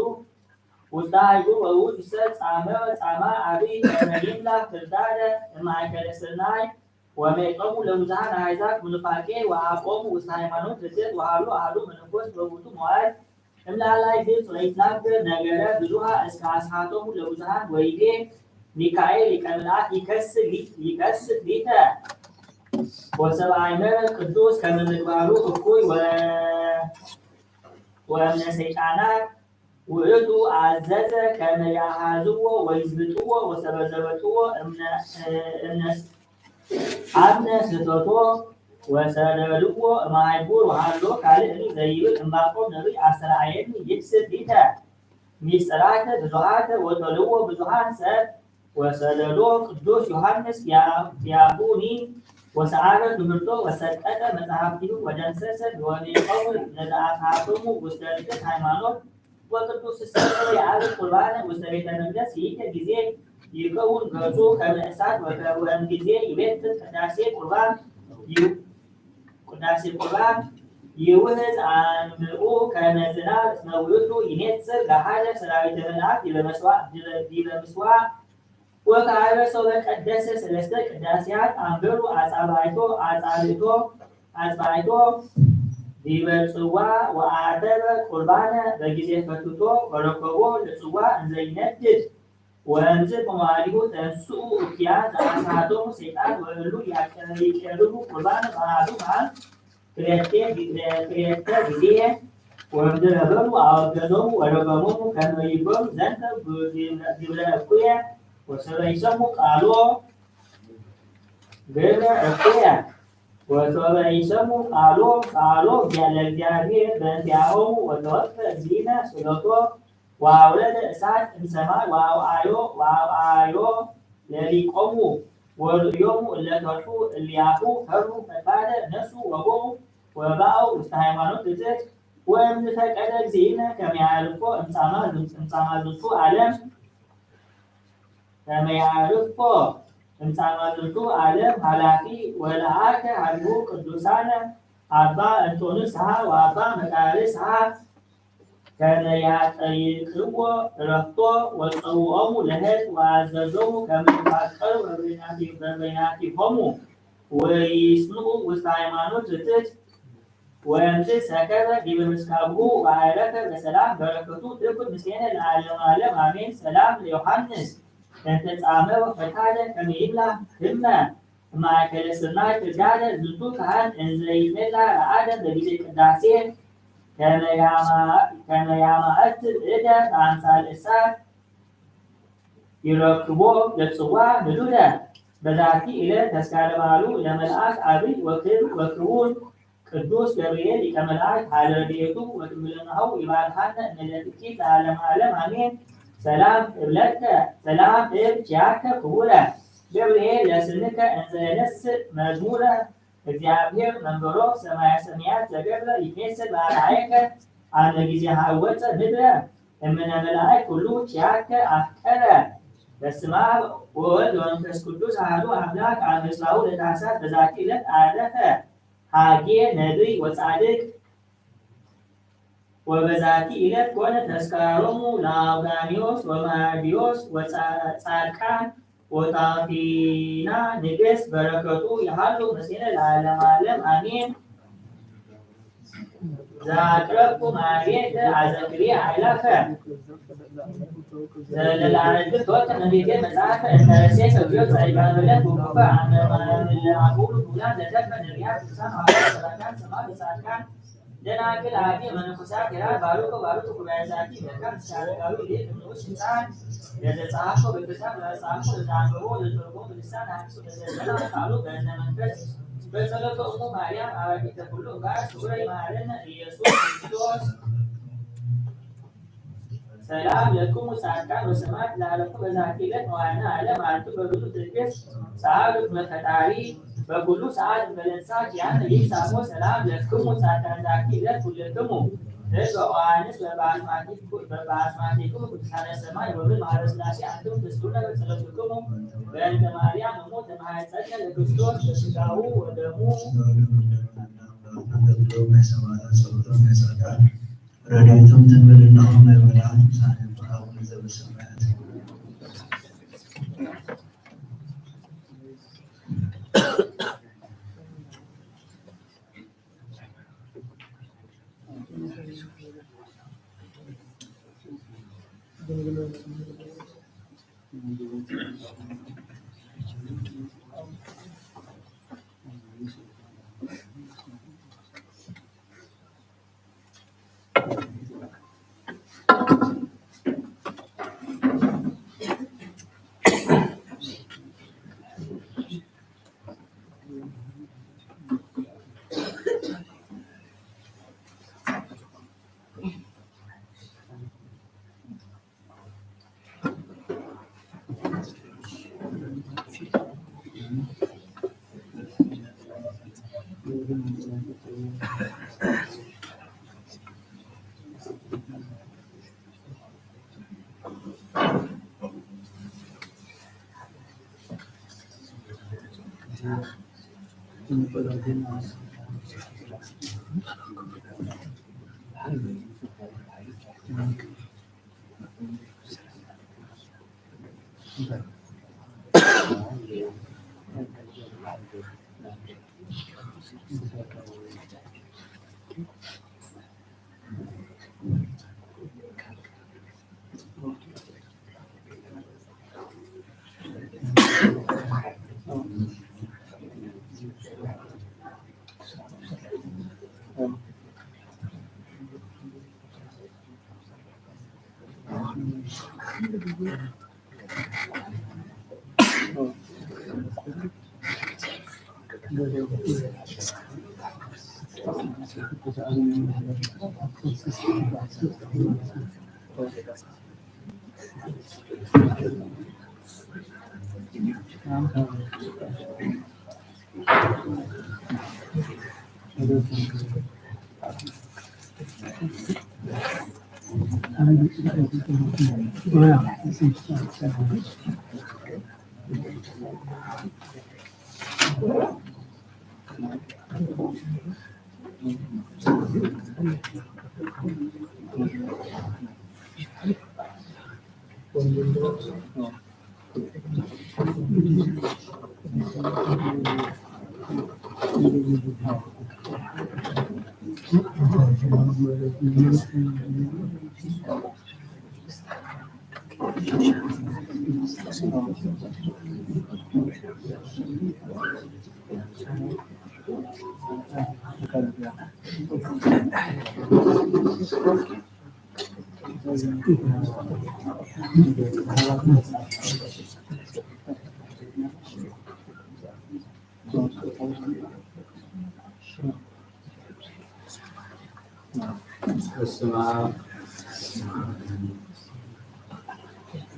ውስተ ሀይጉ ወውእቱ ሰ ጻመ ጻማ አብይ ከመ ይምላ ክርዳደ እማእከለ ስርናይ ወሜጦሙ ለብዙሃን አሕዛብ ምኑፋቄ ወአቆሙ ውስተ ሃይማኖት ርትዕት ወሃሉ አሐዱ መነኮስ በውእቱ መዋዕል። እምላላይ ግብጽ ወይትናገር ነገረ ብዙሃ እስከ አስሓቶሙ ለብዙሃን ወይቤ ሚካኤል ሊቀ መላእክት ይከስት ሊ- ይከስት ሊተ ወሰብአይመረ ቅዱስ ከመ ምግባሩ እኩይ ወ- ወእምነ ሰይጣናት ውእቱ አዘዘ ከመ ያሃዝዎ ወይዝብጥዎ ወሰበዘበጥዎ እምነ እምነ አምነ ስህተቶ ወሰደድዎ እማይጉር ወሃሎ ካልእ ዘይብል እምባቆም ነቢይ አስተርአየኒ ይክስት ሊተ ሚስጥራተ ብዙሃተ ወተልዎ ብዙሃን ሰብ ወሰደዶ ቅዱስ ዮሐንስ ዲያቁኒ ወሰዓረ ትምህርቶ ወሰቀጠ መጽሐፍቲሁ ወደምሰሰ ወሜጦሙ ለዘአስሓቶሙ ውስተ ርትዕት ሃይማኖት ወቅዱስ ሰው የዐርግ ቁርባነ ውስተ ቤተ መቅደስ ይእተ ጊዜ ይከውን ገጹ ከመ እሳት ወከወእም ጊዜ ይቤትት ቅዳሴ ቁርባን ይ- ቅዳሴ ቁርባን ይውህዝ አንብኡ ከመ ዝናብ እስመ ውእቱ ይኔጽር ገሃደ ሰራዊተ መላእክት ዲበ መስዋ- ዲበ- ዲበ ምስዋ ወከአበ ሶበ ቀደሰ ሰለስተ ቅዳሴያት አንበሩ አጻባይቶ አጻብቶ አጽባይቶ ዲበ ጽዋ ወአተበ ቁርባነ በጊዜ ፈትቶ ወረከቦ ለጽዋ እንዘ ይነድድ ወእምዝ በመዋዕሊሁ ተንስኡ እኪያን ዘአስሓቶሙ ሰይጣን ወእሉ ያቀርቡ ቁርባነ በአሐዱ መዓልት ክልኤተ ክልኤተ ጊዜ ወእምድረ በሉ አወገዞሙ ወረገሞሙ ከመ ይግበሩ ዘንተ ግብረ እኩየ ወሰበ ይሰሙ ቃሎ ግብረ እኩየ ወሰበ ይሰሙ ቃሎ ቃሎ ለእግዚአብሔር በእንቲአሆሙ ወተወክፈ እግዚእነ ስእለቶ ወአውረደ እሳት እምሰማይ ወአውዓዮ ወአውዓዮ ለሊቆሙ ወርእዮሙ እለ ተርፉ እሊአሁ ፈሩ ፈድፋደ ነሱ ወቦኡ ወባኡ ውስተ ሃይማኖት ብጽሕት ወእምዝፈቀደ እግዚእነ ከመ ያዕርፎ እምጻማ ዝንቱ ዓለም ከመ ያዕርፎ እምጻማ ዝንቱ ዓለም ኃላፊ ወለአከ ሀቢሁ ቅዱሳነ አባ እንጦንስ ሀ ወአባ መቃርስ ሀ ከመ ያጠይቅዎ ዕረፍቶ ወጸውዖሙ ለሕዝብ ወአዘዞሙ ከመ ይፋቀሩ በበይናቲሆሙ ወይጽንኡ ውስተ ሃይማኖት ርትዕት። ወእምዝ ሰከበ ዲበ ምስካብሁ ወዐረፈ በሰላም በረከቱ ትኩን ምስሌነ ለዓለመ ዓለም አሜን። ሰላም ለዮሐንስ እንተ ጻመወ ፈቃደ ከመ ይብላ ህመ እማእከለ ስርናይ ክርዳደ ዝንቱ ካህን እንዘ ይትላ ረዓደ በጊዜ ቅዳሴ ከመ ያማእትብ እደ በአምሳል እሳት ይረክቦ ለጽዋ ምሉደ። በዛቲ ዕለት ተስካረ በዓሉ ለመልአክ አብይ ወክብር ወክቡር ቅዱስ ገብርኤል ሊቀ መላእክት ሀለ ረድኤቱ ወትምልናሁ ይባርካነ እምለትኪ ለዓለመ ዓለም አሜን። ሰላም እብለከ ሰላም እብ ኪያከ ክቡረ ገብርኤል ለስምከ እንዘ የነስእ መዝሙረ እግዚአብሔር መንበሮ ሰማያ ሰማያት ዘገብረ ይትሜሰል በአርአየከ አመ ጊዜ ሀወፀ ምድረ እምነ መላእክት ኩሉ ኪያከ አፍቀረ። በስመ አብ ወወልድ ወመንፈስ ቅዱስ አሐዱ አምላክ። አመ ዕስራሁ ለታህሳስ በዛቲ ዕለት አረፈ ሐጌ ነቢይ ወጻድቅ። ወበዛቲ ዕለት ኮነ ተስካሮሙ ለአውጋኒዮስ ወማርዲዮስ ወጻድቃን ወታፊና ንግሥት። በረከቱ ይሃሉ ምስሌነ ለዓለመ ዓለም አሜን። ዘአቅረብኩ ማሕሌተ አዘክርየ አእላፈ ዘለዓረግብ ተወልደ መቤቴ መጽሐፈ እንተረሴ ሰብዮ ጸይቃ በለት ውቁፈ አመማምለ አቡሉ ሙላን ለተፈ ነቢያት ቅዱሳን ሐዋርያት ሰባካን ሰማዕት ወጻድቃን ደናግል አዲ መነኮሳት ሄራን ባርኮ ባርኮ ጉባኤ ዛቲ መካን እስከ አረጋዊ ሊቅ ንዑስ ሕፃን ለዘጸሐፎ በክርታስ ወለዘጸሐፎ ለዘአንበቦ ለዘተርጎሞ በልሳን አዲስ ወለዘሰምዐ ቃሉ በእዝነ መንፈስ በጸሎተ እሙ ማርያም አራቂተ ኩሉ እምበአር ስውረ ይመሐረነ ኢየሱስ ክርስቶስ። ሰላም ለክሙ ጻድቃን ወሰማዕት ለዓለሙ በዛቲ ዕለት መዋዕልነ ዓለም አልቱ በብዙ ትዕግስት ሰአሉ ቅድመ ፈጣሪ በኩሉ ሰዓት በለንሳ ኪያነ ይሳሞ ሰላም ለክሙ ጻድቃን ዛቲ ዕለት ኩልክሙ ህዝበ ዮሐንስ በበአስማቲኩ በበአስማቲኩ ቅዱሳነ ሰማይ ወምድር ማህበረ ሥላሴ አንትሙ ትስሉነ በጸሎትክሙ በእንተ ማርያም እሙ ተማህፀነ ለክርስቶስ በስጋሁ ወደሙ። ረድኤቶም ትንበልናኹም ናይ መላእክት ምሳሌ አቡነ ዘበሰማያት።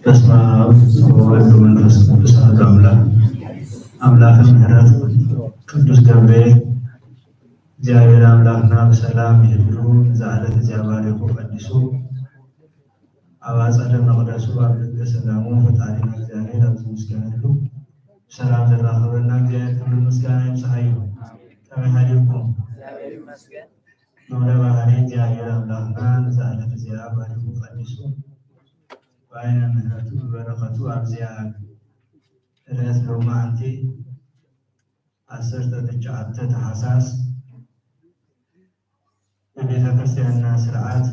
በስመ አብ ወወልድ ወመንፈስ ቅዱስ አሐዱ አምላክ። አምላከ ምሕረት ቅዱስ ገብርኤል እግዚአብሔር አምላክና ብሰላም ይህሉ። እዛ ዕለት እዚኣ ባሪኹ ቀዲሱ ኣብ አጸደ መቅደሱ ኣብ ደገ ሰላሙ ፈጣሪና እግዚአብሔር ኣብ ዝምስገነሉ ብሰላም ዘራኸበና እግዚአብሔር ክብሪ ምስጋና ይብጽሓዮ። ከመይ ሃሊኩም? ሎለ ባህሪ እግዚኣብሔር ኣምላኽና ነዛ ዕለት እዚኣ ባሪኹ ቀዲሱ ብዓይነ ምሕረቱ ብበረኸቱ ኣብዚኣ ዕለት ሎማዓንቲ ዓሰርተ ትሽዓተ ታሕሳስ ብቤተ ክርስቲያንና ስርዓት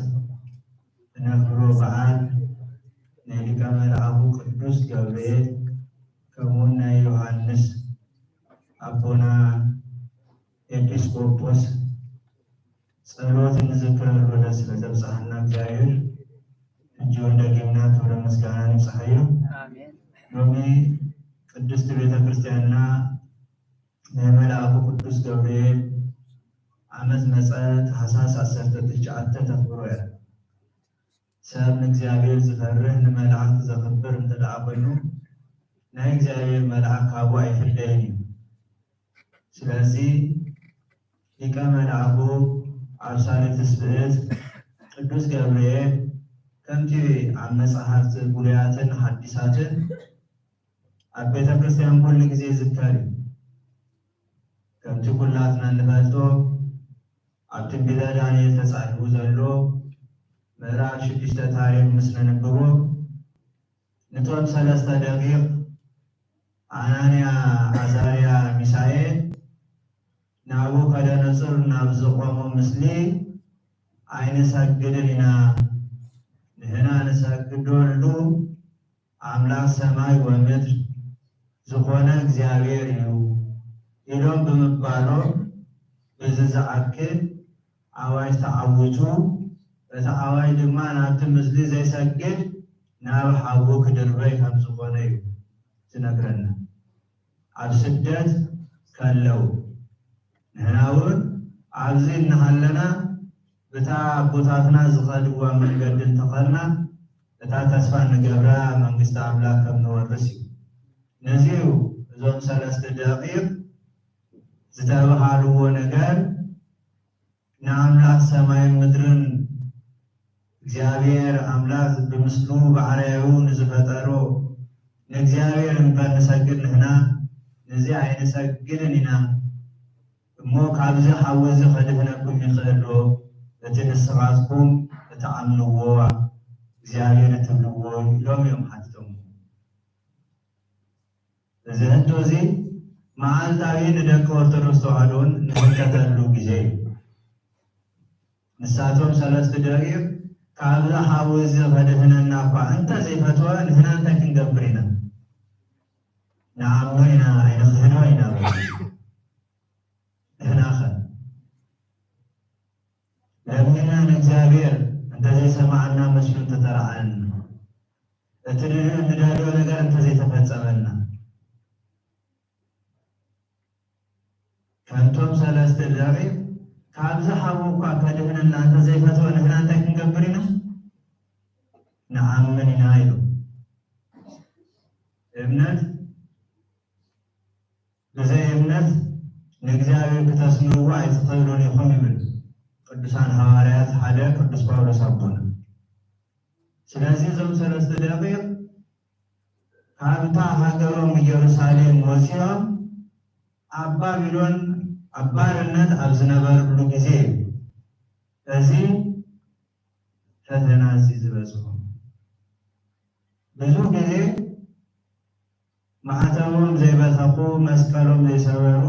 እነኽብሮ በዓል ናይ ሊቀ መልኣኩ ቅዱስ ገብርኤል ከምኡውን ናይ ዮሃንስ ኣቦና ኤጲስቆጶስ ጸሎት እንዝክረሉ ዕለት ስለ ዘብጽሓና እግዚኣብሔር ሕጂ እውን ደጊምና ክብረ ምስጋና ንብጽሓዮ። ኣሜን። ሎሚ ቅድስቲ ቤተ ክርስቲያንና ናይ መልኣኩ ቅዱስ ገብርኤል ዓመት መጸ ታሕሳስ ዓሰርተ ትሽዓተ ተኽብሮ እያ። ሰብ ንእግዚኣብሔር ዝፈርህ ንመላእኽቲ ዘኽብር እንተ ደኣ ኮይኑ፣ ናይ እግዚኣብሔር መልኣኽ ካብኡ ኣይፍለይን እዩ። ስለዚ ሊቀ መልኣኹ ኣብሳለ ትስብእት ቅዱስ ገብርኤል ከምቲ ኣብ መጻሕፍቲ ብሉያትን ሓዲሳትን ኣብ ቤተ ክርስቲያን ኩሉ ግዜ ይዝከር እዩ። ከምቲ ኩላትና እንፈልጦ ኣብ ትንቢተ ዳንኤል ተጻሒፉ ዘሎ ምዕራፍ ሽዱሽተ ታሪኽ ምስ ነንብቦ፣ ነቶም ሰለስተ ደቂቕ ኣናንያ፣ ኣዛርያ፣ ሚሳኤል ናቡከደነጾር ናብ ዝቖሞ ምስሊ ኣይንሰግድን ኢና፣ ንሕና ንሰግደሉ ኣምላኽ ሰማይ ወምድር ዝኾነ እግዚኣብሔር እዩ ኢሎም ብምባሎም፣ በዚ ዝኣክል ኣዋጅ ተዓዊቱ፣ እቲ ኣዋጅ ድማ ናብቲ ምስሊ ዘይሰግድ ናብ ሓዊ ክድርበይ ከም ዝኾነ እዩ ዝነግረና። ኣብ ስደት ከለዉ ንሕና እውን ኣብዚ እናሃለና በታ ኣቦታትና ዝኸድዋ መንገዲ እንተኸድና፣ እታ ተስፋ እንገብራ መንግስቲ ኣምላኽ ከም ንወርስ እዩ። ነዚ እዩ እዞም ሰለስተ ደቂቕ ዝተብሃልዎ ነገር ንኣምላኽ ሰማይን ምድርን፣ እግዚኣብሔር ኣምላኽ ብምስሉ ብዓርኣያኡ ንዝፈጠሮ ንእግዚኣብሔር እምበር ንሰግድ ንሕና ነዚ ኣይንሰግድን ኢና። እሞ ካብዚ ሓዊ እዚ ከድሕነኩም ይኽእል ዶ? እቲ ንስኻትኩም እትኣምንዎ እግዚኣብሔር እትብልዎ ኢሎም እዮም ሓቲቶምዎ። እዚ ሕቶ እዚ መዓልታዊ ንደቂ ኦርቶዶክስ ተዋህዶ እውን ንህንከተሉ ግዜ እዩ። ንሳቶም ሰለስተ ደቂቕ ካብዚ ሓዊ እዚ ከድሕነና እኳ እንተ ዘይፈትወ ንሕና እንታይ ክንገብር ኢና? ንኣምኖ ኢና ኣይንኽህዶ ኢና በሉ። ንሕናኸ ለሚና ንእግዚኣብሔር እንተዘይሰማዓና መስሉ እንተተረኣየና፣ እቲ ንደልዮ ነገር እንተዘይተፈጸመልና፣ ከምቶም ሰለስተ ደቂቕ ካብዚ ሓዊ እኳ ከድሕነና እንተዘይፈተወ ንሕና እንታይ ክንገብር ኢና? ንኣምን ኢና ኢሉ። እምነት ብዘይ እምነት ንእግዚኣብሔር ክተስምርዎ ኣይትኽእሉን ኢኹም ይብል ቅዱሳን ሃዋርያት ሓደ ቅዱስ ጳውሎስ ኣቦና። ስለዚ እዞም ሰለስተ ደቂቕ ካብታ ሃገሮም ኢየሩሳሌም ወፂኦም ኣብ ባቢሎን ኣብ ባርነት ኣብ ዝነበርሉ ግዜ እዩ እዚ ፈተና እዚ ዝበፅሖም። ብዙ ግዜ ማዕተቦም ዘይበተኹ፣ መስቀሎም ዘይሰበሩ፣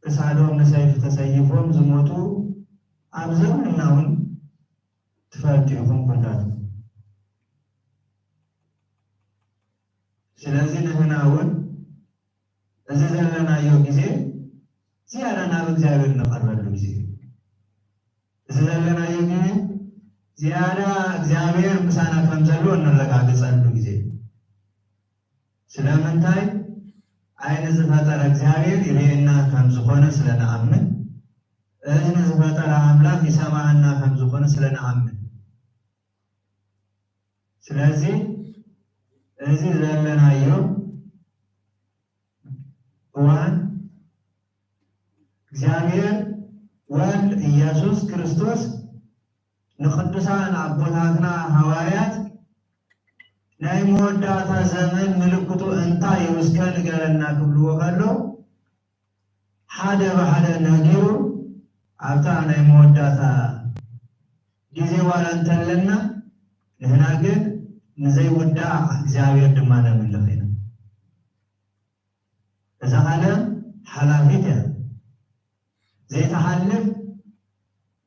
ክሳዶም ንሰይፊ ተሰይፎም ዝሞቱ ኣብ ዘመንና እውን ትፈልጡ ኢኹም ኩላትኩም። ስለዚ ንሕና እውን እዚ ዘለናዮ ግዜ ዝያዳ ናብ እግዚኣብሔር እንቐርበሉ ግዜ እዩ። እዚ ዘለናዮ ግዜ ዝያዳ እግዚኣብሔር ምሳና ከም ዘሎ እነረጋግጸሉ ግዜ እዩ። ስለምንታይ? ዓይኒ ዝፈጠረ እግዚኣብሔር ይርእየና ከም ዝኾነ ስለ ንኣምን፣ እዝኒ ዝፈጠረ ኣምላኽ ይሰምዓና ከም ዝኾነ ስለ ንኣምን። ስለዚ እዚ ዘለናዮ እዋን እግዚኣብሔር ወልድ ኢየሱስ ክርስቶስ ንቅዱሳን ኣቦታትና ሃዋርያት ናይ መወዳእታ ዘመን ምልክቱ እንታይ እዩ እስከ ንገረና ክብልዎ ከለዉ ሓደ ብሓደ ነጊሩ ኣብታ ናይ መወዳእታ ግዜ ዋላ እንተለና ንሕና ግን ንዘይውዳእ እግዚኣብሔር ድማ ነምልኽ ኢና። እዛ ዓለም ሓላፊት እያ። ዘይትሓልፍ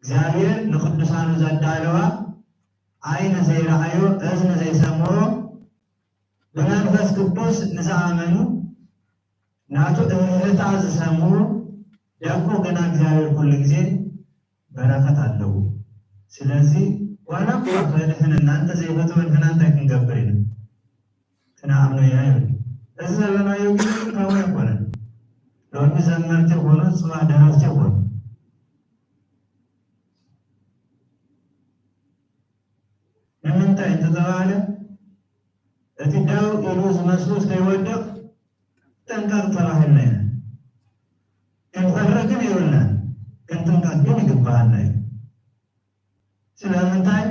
እግዚኣብሔር ንቅዱሳኑ ዘዳለዋ ዓይኒ ዘይረኣዮ እዝኒ ዘይሰምዖ ብመንፈስ ቅዱስ ንዝኣመኑ ናቱ እህህታ ዝሰምዑ ደቁ ግና እግዚኣብሔር ኩሉ ግዜ በረኸት ኣለዎ። ስለዚ ዋላ እኳ ከድሕነና እንተዘይፈተወ ንሕና እንታይ ክንገብር ኢና? ክንኣምኖ ኢና ይብል። እዚ ዘለናዮ ግዜ ግን ካብኡ ኣይኮነን። ሎሚ ዘመርቲ ይኾኑ፣ ጽባሕ ደረፍቲ ይኾኑ። እንታይ እንተተባህለ፣ እቲ ደው ኢሉ ዝመስሉ ከይወድቕ ጥንቃቕ ተባሂልና ኢና። ክንፈርህ ግን የብልናን፣ ክንጥንቀቕ ግን ይግብኣና እዩ። ስለምንታይ?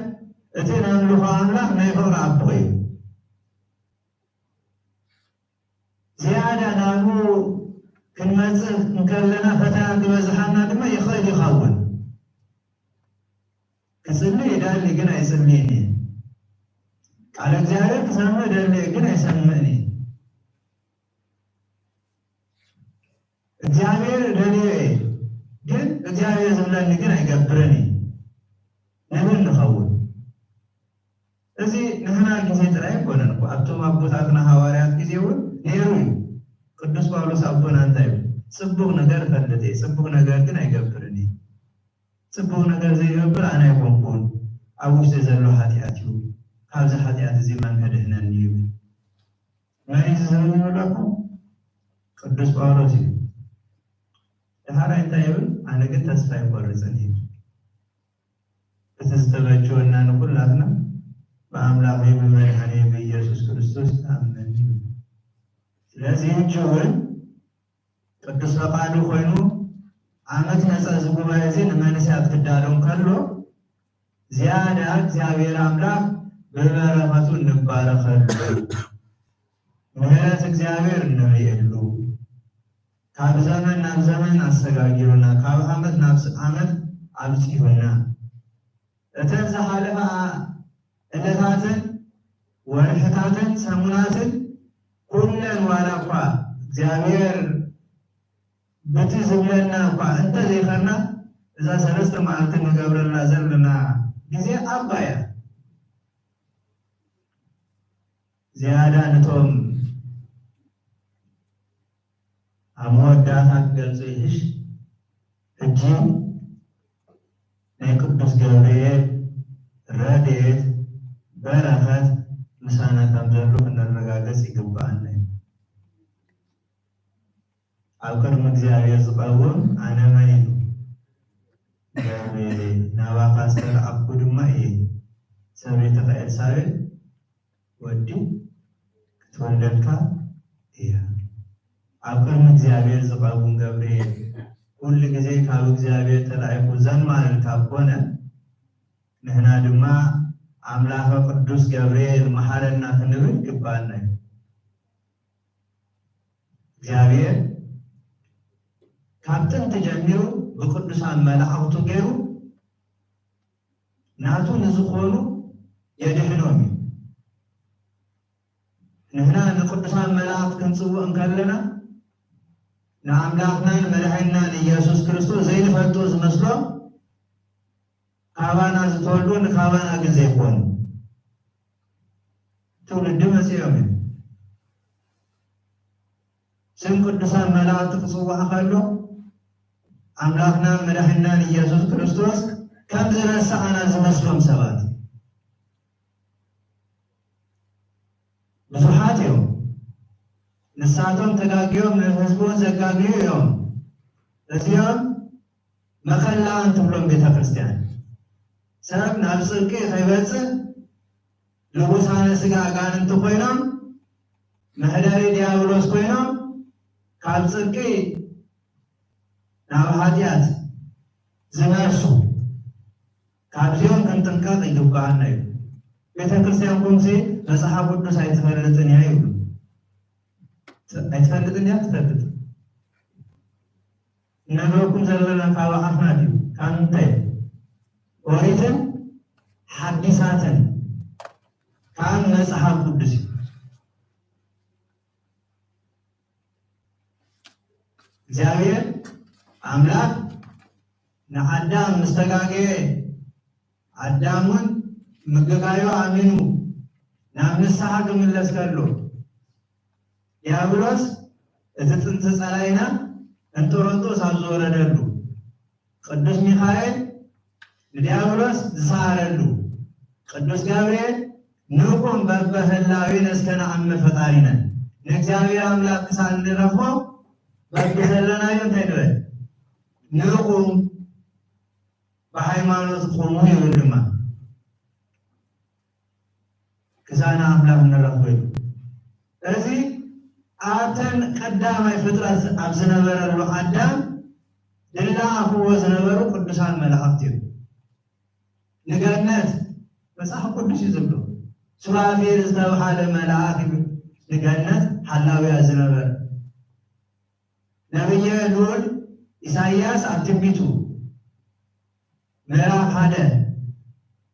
እቲ ነምልኾ ኣምላኽ ናይ ፍቕሪ ኣቦ እዩ። ዝያዳ ናብኡ ክንመጽእ እንከለና ፈተና ክበዝሓና ድማ ይኽእል ይኸውን። ክጽሊ ይደሊ ግን ኣይጽልይን እየ። ቃለ እግዚኣብሔር ክሰምዕ ደሊ ግን ኣይሰምዕን እየ። እግዚኣብሔር ደልዮ እየ ግን እግዚኣብሔር ዝብለኒ ግን ኣይገብርን እየ ንብል ንኸውን። እዚ ንሕና ግዜ ጥራይ ኣይኮነን እኮ፣ ኣብቶም ኣቦታትና ሃዋርያት ግዜ እውን ነይሩ እዩ። ቅዱስ ጳውሎስ ኣቦና እንታይ ይብል? ጽቡቕ ነገር እፈልጥ እየ፣ ጽቡቕ ነገር ግን ኣይገብርን እየ። ጽቡቕ ነገር ዘይገብር ኣነ ኣይኮንኩን፣ ኣብ ውሽጢ ዘሎ ሓጢኣት እዩ። ካብዚ ሓጢኣት እዚ መን ከድሕነኒ ይብል። መን እዩ ዝዝርዝረለኩም? ቅዱስ ጳውሎስ እዩ። ደሓራይ እንታይ ይብል? ኣነ ግን ተስፋ ኣይቆርጽን ይብል። እቲ ዝተበጀወና ንኩላትና ብኣምላኸይ ብመድሓኒ ብኢየሱስ ክርስቶስ ይኣምን እዩ። ስለዚ ሕጂ እውን ቅዱስ ፈቃዱ ኮይኑ ዓመት ነፃ እዚ ጉባኤ እዚ ንመንስያት ክዳሎ እንከሎ ዝያዳ እግዚኣብሔር ኣምላኽ ብበረኸቱ እንባረኸሉ፣ ምሕረት እግዚኣብሔር እንርእየሉ፣ ካብ ዘመን ናብ ዘመን ኣሰጋጊሩና፣ ካብ ዓመት ናብ ዓመት ኣብጺሑና፣ እተን ዝሓለፋ ዕለታትን ወርሕታትን ሰሙናትን ኩለን ዋላ እኳ እግዚኣብሔር በቲ ዝብለና እኳ እንተዘይኸድና፣ እዛ ሰለስተ መዓልቲ ንገብረላ ዘለና ግዜ ዓባይ እያ። ዝያዳ ነቶም ኣብ መወዳእታ ክገልጾ ይሕሽ። ሕጂ ናይ ቅዱስ ገብርኤል ረድኤት በረኸት ምሳና ከም ዘሎ ክነረጋግጽ ይግብኣና እዩ። ኣብ ቅድሚ እግዚኣብሔር ዝቐውም ኣነ መን እዩ? እግዚኣብሔር እዩ። ናባኻ ዝተላእኩ ድማ እየ። ሰበይትኻ ኤልሳቤጥ ወዲ ክትወልደልካ እያ። ኣብ ቅድሚ እግዚኣብሔር ዝቐውም ገብርኤል ኩሉ ግዜ ካብ እግዚኣብሔር ተላኢኹ ዘማልድ ካብ ኮነ፣ ንሕና ድማ ኣምላኸ ቅዱስ ገብርኤል መሓረና ክንብል ይግባኣና እዩ። እግዚኣብሔር ካብ ጥንቲ ጀሚሩ ብቅዱሳን መላእኽቱ ገይሩ ናቱ ንዝኾኑ የድሕኖም እዩ። ንሕና ንቅዱሳን መላእኽት ክንጽውዕ እንከለና ንኣምላኽናን መድሓኒናን ኢየሱስ ክርስቶስ ዘይንፈልጦ ዝመስሎም ካባና ዝተወልዱ ንካባና ግን ዘይኮኑ ትውልዲ መጺኦም እዮም። ስም ቅዱሳን መላእኽቲ ክጽዋዕ ከሎ ኣምላኽናን መድሓኒናን ኢየሱስ ክርስቶስ ከም ዝረሳዕና ዝመስሎም ሰባት ብዙሓት እዮም። ንሳቶም ተጋግዮም ንህዝቡ እውን ዘጋግዩ እዮም። እዚኦም መኸላእን ትብሎም ቤተ ክርስቲያን። ሰብ ናብ ጽድቂ ከይበጽእ ልቡሳነ ስጋ ኣጋንንቲ ኮይኖም መሕደሪ ዲያብሎስ ኮይኖም ካብ ጽድቂ ናብ ሓጢኣት ዝመርሱ ካብዚኦም ክንጥንቀቕ ይግብኣና እዩ። ቤተ ክርስቲያን ኩምሲ መጽሓፍ ቅዱስ ኣይትፈልጥን እያ ይብሉ። ኣይትፈልጥን እያ ትፈልጥ። እነግረኩም ዘለና ካብ ኣፍና ድዩ? ካብ ምንታይ? ኦሪትን ሓዲሳትን ካብ መጽሓፍ ቅዱስ እዩ። እግዚኣብሔር ኣምላኽ ንኣዳም ምስ ተጋገየ ኣዳም እውን ምግጋዩ ኣሚኑ ናብ ንስሓ ክምለስ ከሎ ዲያብሎስ እቲ ጥንቲ ጸላኢና እንጦሮንጦስ ኣብ ዝወረደሉ ቅዱስ ሚካኤል ንዲያብሎስ ዝሰዓረሉ ቅዱስ ገብርኤል ንቁም በበህላዌነ እስከ ነአምር ፈጣሪነ ንእግዚኣብሔር ኣምላኽ ክሳብ እንረኽቦ በብዘለናዮ እንታይ ንበል ንቁም ብሃይማኖት ቁሙ ይብል ድማ ምሳና ኣምላኽ ንረኽበሉ። እዚ ኣብተን ቀዳማይ ፍጥረት ኣብ ዝነበረሉ ኣዳም ዝለኣኽዎ ዝነበሩ ቅዱሳን መላእኽቲ እዮም። ንገነት መጽሓፍ ቅዱስ እዩ ዝብሎ። ሱራፌል ዝተባሃለ መልኣኽ እዩ ንገነት ሓላውያ ዝነበረ። ነብየ ልዑል ኢሳይያስ ኣብ ትንቢቱ ምዕራፍ ሓደ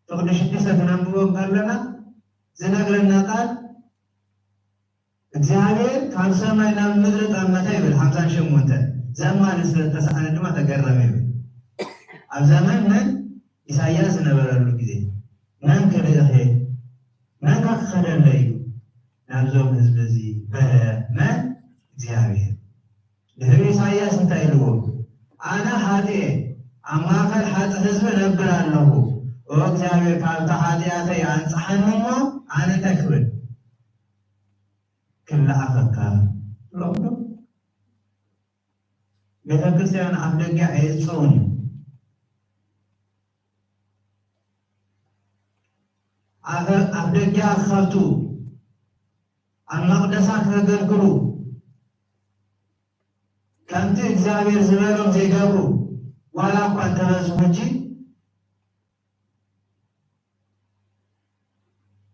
ፍቕዲ ሽዱሽተ ክነንብቦ እንከለና ዝነግረና ቃል እግዚኣብሔር ካብ ሰማይ ናብ ምድሪ ጠመተ ይብል። ሓምሳን ሸሞንተ ዘማን ስለ ዝተሰኣነ ድማ ተገረመ ይብል። ኣብ ዘመን መን? ኢሳይያስ ዝነበረሉ ግዜ መን ክልእኽ እየ? መን ከ ክኸደለይ እዩ ናብዞም ህዝቢ እዚ? በለ መን? እግዚኣብሔር። ድሕሪ ኢሳይያስ እንታይ ኢልዎ? ኣነ ሓጥእ እየ፣ ኣብ ማእከል ሓጥእ ህዝቢ እነብር ኣለኹ። ኦ እግዚኣብሔር፣ ካብቲ ሓጢኣተይ ኣንጽሓኒ እሞ ኣነ እንታይ ክብል? ክለኣኸካ ትብሎም ዶ? ቤተ ክርስቲያን ኣፍ ደጊኣ ኣየጽውን እዩ። ኣፈ-፣ ኣፍ ደጊኣ ክኸፍቱ፣ ኣብ መቕደሳ ከገልግሉ፣ ከምቲ እግዚኣብሔር ዝበሎም ዘይገብሩ ዋላ እኳ እንተበዝሑ ሕጂ፣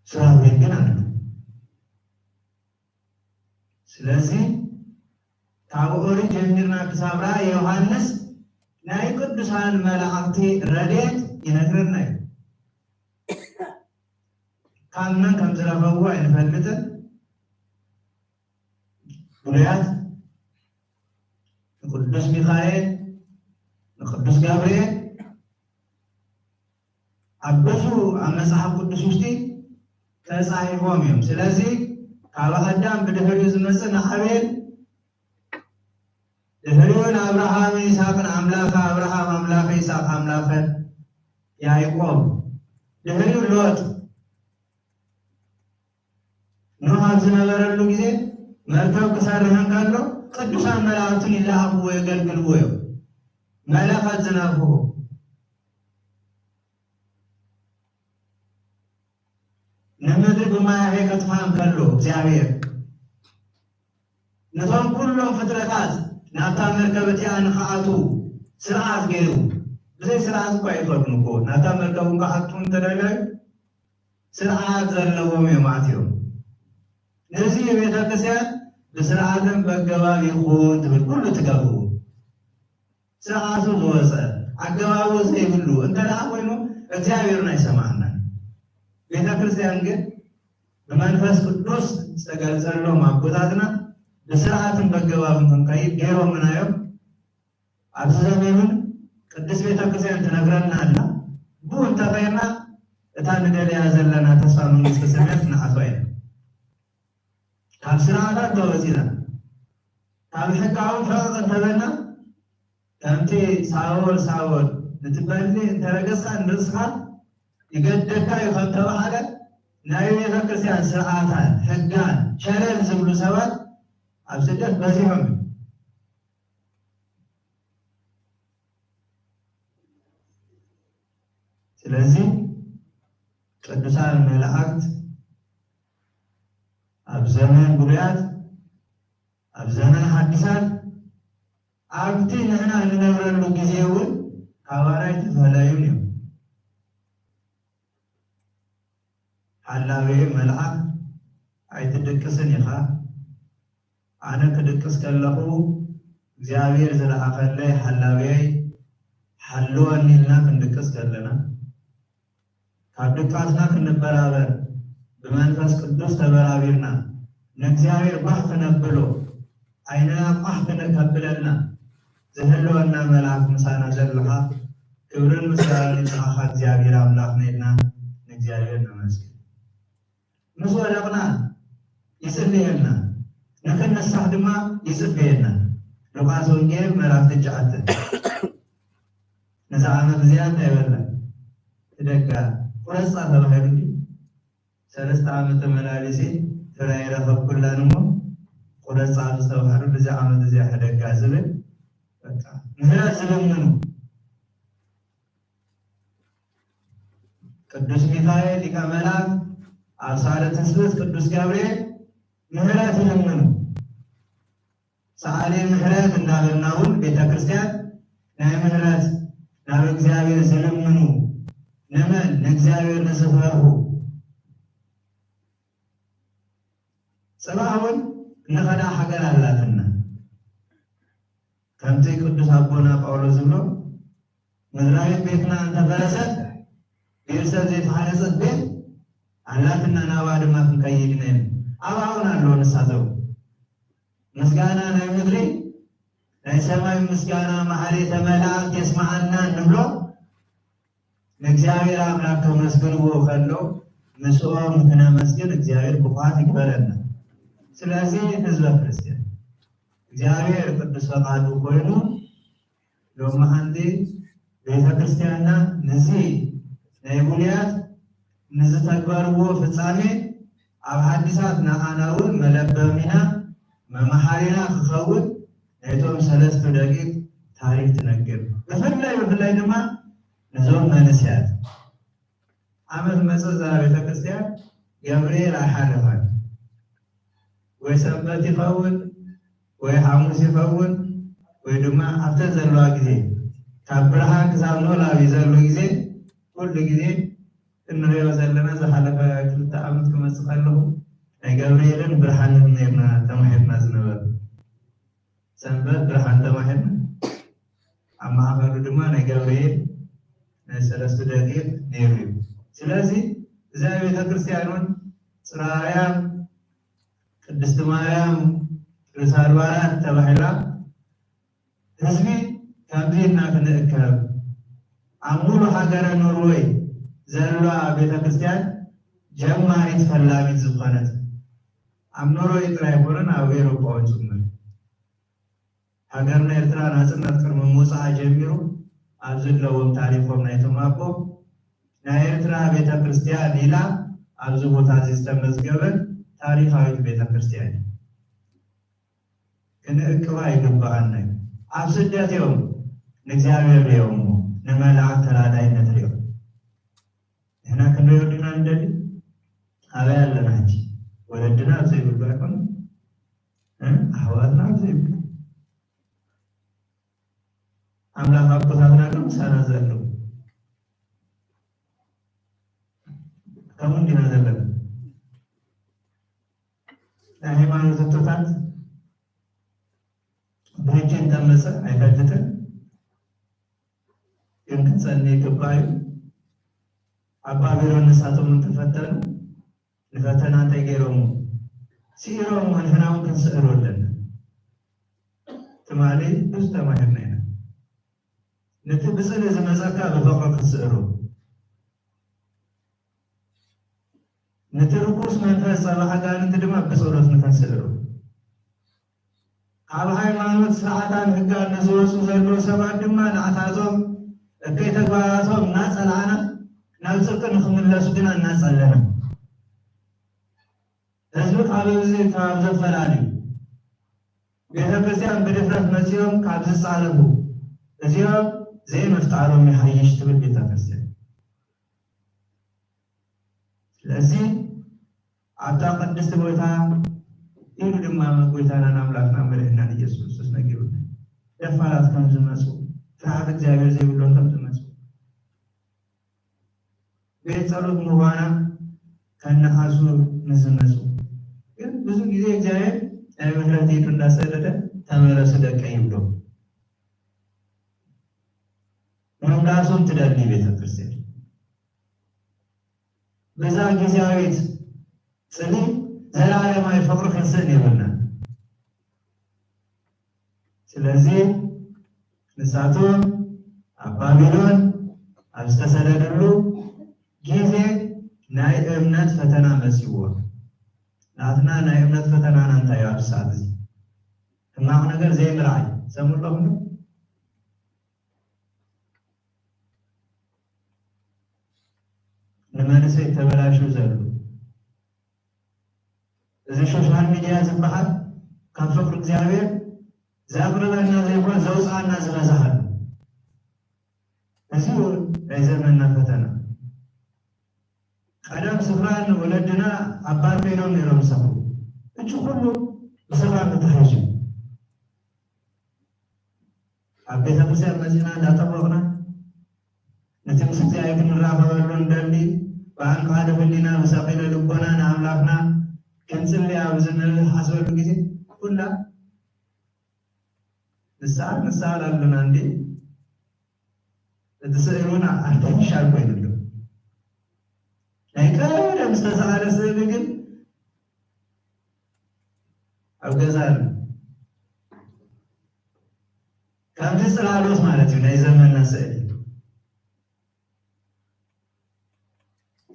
ሱራፌል ግን ኣሎ። ስለዚ ካብ ኦሪት ጀሚርና ክሳብ ራእይ ዮሃንስ ናይ ቅዱሳን መላእኽቲ ረድኤት ይነግረና እዩ። ካብ መን ከም ዝረኸብዎ ኣይንፈልጥን። ብሉያት ንቅዱስ ሚካኤል፣ ንቅዱስ ገብርኤል ኣብ ብዙ ኣብ መጽሓፍ ቅዱስ ውሽጢ ተጻሒፎም እዮም። ስለዚ ካብ ኣዳም ብድሕሪኡ ዝመጽእ ንኣቤል፣ ድሕሪኡ ንኣብርሃምን ይስሐቅን ኣምላከ ኣብርሃም ኣምላከ ይስሐቅ ኣምላከ ያዕቆብ፣ ድሕሪኡ ሎጥ። ኖህ ኣብ ዝነበረሉ ግዜ መርከብ ክሰርሕ እንከሎ ቅዱሳን መላእኽቱን ይለኣኽዎ የገልግልዎ እዮም። መለኸት ዝነፍሑ ንምድሪ ብማያሄ ከጥፋ እንከሎ እግዚኣብሔር ነቶም ኩሎም ፍጥረታት ናብታ መርከብ እቲኣ ንኽኣትዉ ስርዓት ገይሩ። ብዘይ ስርዓት እኳ ኣይኸዱን እኮ ናብታ መርከብ እንክኣትዉ እንተደለዩ ስርዓት ዘለዎም እዮም ኣትዮም። ነዚ ቤተ ክርስቲያን ብስርዓትን በገባብ ይኹን ትብል ኩሉ ትገብርዎ። ስርዓቱ ዝወፀ ኣገባቡ ዘይብሉ እንተ ደኣ ኮይኑ እግዚኣብሔርን ኣይሰማዕናን። ቤተ ክርስቲያን ግን ብመንፈስ ቅዱስ ዝተገልጸሎም ኣቦታትና ብስርዓትን በገባብን ክንከይድ ገይሮምና እዮም። ኣብዚ ዘመን እውን ቅድስት ቤተ ክርስቲያን ትነግረና ኣላ። ብኡ እንተኸይድና እታ ንደልያ ዘለና ተስፋ መንግስተ ሰማያት ክንኣትዋ ኢና። ካብ ስርዓታት ተወፂና ካብ ሕጋውን ፈቐቕ እንተበልና ከምቲ ሳወል ሳወል ንትበሊ እንተረገጽካ ንርእስኻ ይገደካ እዩ ከም ተባሃለ ናይ ቤተ ክርስቲያን ስርዓታን ሕጋን ሸለል ዝብሉ ሰባት ኣብ ስደት በዚሖም እዩ። ስለዚ ቅዱሳን መላእክት ኣብ ዘመን ብሉያት ኣብ ዘመን ሓዲሳት ኣብቲ ንሕና እንነብረሉ ግዜ እውን ካባና ኣይተፈለዩን እዮም። ሓላውየ መልኣኽ ኣይትድቅስን ኢኻ። ኣነ ክድቅስ ከለኹ እግዚኣብሔር ዝለኣኸለይ ሓላውየይ ሓልወኒ ኢልና ክንድቅስ ከለና ካብ ድቃስና ክንበራበር ብመንፈስ ቅዱስ ተበራቢርና ንእግዚኣብሔር ባህ ክነብሎ ዓይንና ቋሕ ክነ-፣ ከብለና ዝህልወና መልኣክ ምሳና ዘለኻ ክብርን ምስጋናን ንዓኻ እግዚኣብሔር ኣምላኽና ኢልና ንእግዚኣብሔር ነመስግን። ምስ ወደቕና ይጽልየልና፣ ንኽንነሳሕ ድማ ይጽበየና። ሉቃስ ወንጌል ምዕራፍ ትሽዓተ። ነዛ ዓመት እዚኣ እንታይ በላ? ትደጋ ቁረጻ ተባሂሉ እንዲ ሰለስተ ዓመት ተመላሊሴ ፍረ ኣይረኸብኩላን እሞ ቁረጻ ዝተባህሉ በዚ ዓመት እዚኣ ሕደጋ ዝብል በቃ ምህረት ዝለምኑ ቅዱስ ሚካኤል ሊቀ መላእክት ኣብ ሰዓለ ትስብእት ቅዱስ ገብርኤል ምህረት ይልምኑ። ሰዓሊ ምህረት እንዳበልና እውን ቤተ ክርስቲያን ናይ ምህረት ናብ እግዚኣብሔር ዝልምኑ፣ ንመን? ንእግዚኣብሔር ንዝፈርሁ። ጽባሕ እውን እንኸዳ ሃገር ኣላትና። ከምቲ ቅዱስ ኣቦና ጳውሎስ ዝብሎ፣ ምድራዊት ቤትና እንተፈረሰት፣ ብኢድ ሰብ ዘይተሃነጸት ቤት ኣላትና፣ ናብኣ ድማ ክንከይድ ኢና። ኣብኣ እውን ኣለዉ ንሳቶም። ምስጋና ናይ ምድሪ ናይ ሰማይ ምስጋና፣ ማህሌተ መላእክት የስምዓና እንብሎ፣ ንእግዚኣብሔር ኣምላክ ከመስግንዎ ከሎ፣ ምስኦም ክነመስግን እግዚኣብሔር ብቑዓት ይግበረና። ስለዚ ህዝበ ክርስቲያን፣ እግዚኣብሔር ቅዱስ ፈቃዱ ኮይኑ፣ ሎሚ ሓንቲ ቤተ ክርስቲያንና ንዚ ናይ ብሉያት ንዝተግበርዎ ፍጻሜ ኣብ ሓዲሳት ንዓና እውን መለበሚና መምሃሪና ክኸውን ናይቶም ሰለስቱ ደቂቅ ታሪክ ትነግር። ብፍላይ ብፍላይ ድማ ነዞም መንእሰያት ዓመት መጸ እዛ ቤተ ክርስቲያን ገብርኤል ኣይሓለፋን። ወይ ሰንበት ይኸውን፣ ወይ ሓሙስ ይኸውን፣ ወይ ድማ ኣብተን ዘለዋ ግዜ፣ ካብ ብርሃን ክሳብ ኖላዊ ዘሎ ግዜ፣ ኩሉ ግዜ እንሪኦ ዘለና፣ ዝሓለፈ ክልተ ዓመት ክመጽእ ከለኹ፣ ናይ ገብርኤልን ብርሃንን ነርና ተማሂርና ዝነበረ። ሰንበት ብርሃን ተማሂርና፣ ኣብ ማእከሉ ድማ ናይ ገብርኤል ናይ ሰለስቱ ደቂቅ ነይሩ እዩ። ስለዚ እዛ ቤተ ክርስቲያን እውን ጽርሃ ኣርያም፣ ቅድስቲ ማርያም፣ ርእሰ ኣድባራት ተባሂላ፣ ህዝቢ ከምዚ ኢልና ክንእከብ፣ ኣብ ሙሉ ሃገረ ኖርወይ ዘለዋ ቤተ ክርስቲያን ጀማሪት ፈላሚት ዝኾነት፣ ኣብ ኖርወይ ጥራይ ኣይኮነን፣ ኣብ ኤውሮጳ እውን ጭምር። ሃገርና ኤርትራ ናጽነት ቅድሚ ምውጽኣ ጀሚሩ ኣብዚ ኣለዎም ታሪኾም ናይቶም ኣቦ፣ ናይ ኤርትራ ቤተ ክርስቲያን ኢላ ኣብዚ ቦታ እዚ ዝተመዝገበት ታሪኻዊት ቤተ ክርስቲያን እዩ። ክንእቅባ ይግብኣና እዩ። ኣብ ስደት እዮም ንእግዚኣብሔር ርእዮሞ፣ ንመላእክት ተራዳኢነት ርእዮም። ንሕና ክንሪኦ ዲና ንደሊ? ኣበይ ኣለና ሕጂ? ወለድና ኣብ ዘይብሉ ኣይኮኑ? እ? ኣሕዋትና ኣብ ዘይብሉ። ኣምላኽ ኣቦታትና ግን ምሳና ዘሎ። ከምኡ እንዲና ዘለና። ናይ ሃይማኖት ሕቶታት ብሕጂ እንተመጸ ኣይፈልጥን፣ ግን ክጸኒ ይግባእ እዩ። ኣብ ባቢሎን ንሳቶም እንተፈተኑ፣ ንፈተና እንታይ ገይሮም? ስዒሮም፣ ንሕና እውን ክንስዕሮ ኣለና። ትማሊ ብዙ ተማሂርና ኢና። ነቲ ብጽልኢ ዝመጸካ ብፍቕሪ ክትስዕሮ፣ ነቲ ርኩስ መንፈስ ጸባ ኣጋንንቲ ድማ ብጸሎት ንኽንስዕሮ። ካብ ሃይማኖት ስርዓታን ህጋን ንዝወጹ ዘለዉ ሰባት ድማ ንዓታቶም እከይ ተግባራቶም እናጸላእና ናብ ጽድቂ ንኽምለሱ ግና እናጸለና። ህዝቢ ካብ እዚ ካብ ዘፈላልዩ ቤተ ክርስቲያን ብድፍረት መጺኦም ካብ ዝጻረፉ እዚኦም ዘይምፍጣሮም ይሓይሽ ትብል ቤተ ክርስቲያን። ስለዚ ኣብታ ቅድስቲ ቦታ ኢሉ ድማ ጎይታናን ኣምላኽናን መድሕናን ኢየሱስ ክርስቶስ ነጊሩና። ደፋራት ከም ዝመጹ፣ ፍርሃት እግዚኣብሔር ዘይብሎም ከም ዝመጹ፣ ቤት ጸሎት ምዃና ከነኣሱ ንዝመጹ ግን ብዙ ግዜ እግዚኣብሔር ናይ ምሕረት ኢዱ እንዳሰደደ ተመለሱ ደቀይ ይብሎም። ምምላሶም ትደሊ ቤተ ክርስቲያን። በዛ ግዝያዊት ጽልኢ ዘላለማዊ ፍቕሪ ክንስእን የብልናን። ስለዚ ንሳቶም ኣብ ባቢሎን ኣብ ዝተሰደድሉ ግዜ ናይ እምነት ፈተና መጺዎም። ናትና ናይ እምነት ፈተናና እንታይ እዩ ኣብዚ ሰዓት እዚ? ሕማቕ ነገር ዘይምርኣይ። ሰምዑ ኣለኹም ዶ? ንመንእሰይ ተበላሽዩ ዘሎ እዚ ሶሻል ሚድያ ዝበሃል ካብ ፍቕሪ እግዚኣብሔር ዘቕርበና ዘይኮነ ዘውፅኣና ዝበዝሓሉ። እዚ እውን ናይ ዘመንና ፈተና። ቀደም ስፍራን ወለድና ኣብ ባር ኮይኖም ነይሮም ዝሰኽሩ። እቺ ኩሉ ብሰኽራን ተታሒዙ። ኣብ ቤተ ክርስቲያን መጺና እንዳጠመቕና፣ ነቲ ምስ እግዚኣብሔር ክንራኸበሉ እንደሊ፣ ብኣንቃዶ ህሊና ብሰቒለ ልቦና ንኣምላኽና ክንጽሊ ኣብ ዝንሓስበሉ ግዜ፣ ኩላ ንስኣል ንስኣል ኣለና እንዴ? እቲ ስእሊ እውን ኣርቲፊሻል ኮይኑ ኣሎ። ናይ ቀደም ዝተሰኣለ ስእሊ ግን ኣብ ገዛ ኣሎ። ከምዚ ጽላሎት ማለት እዩ ናይ ዘመንና ስእሊ።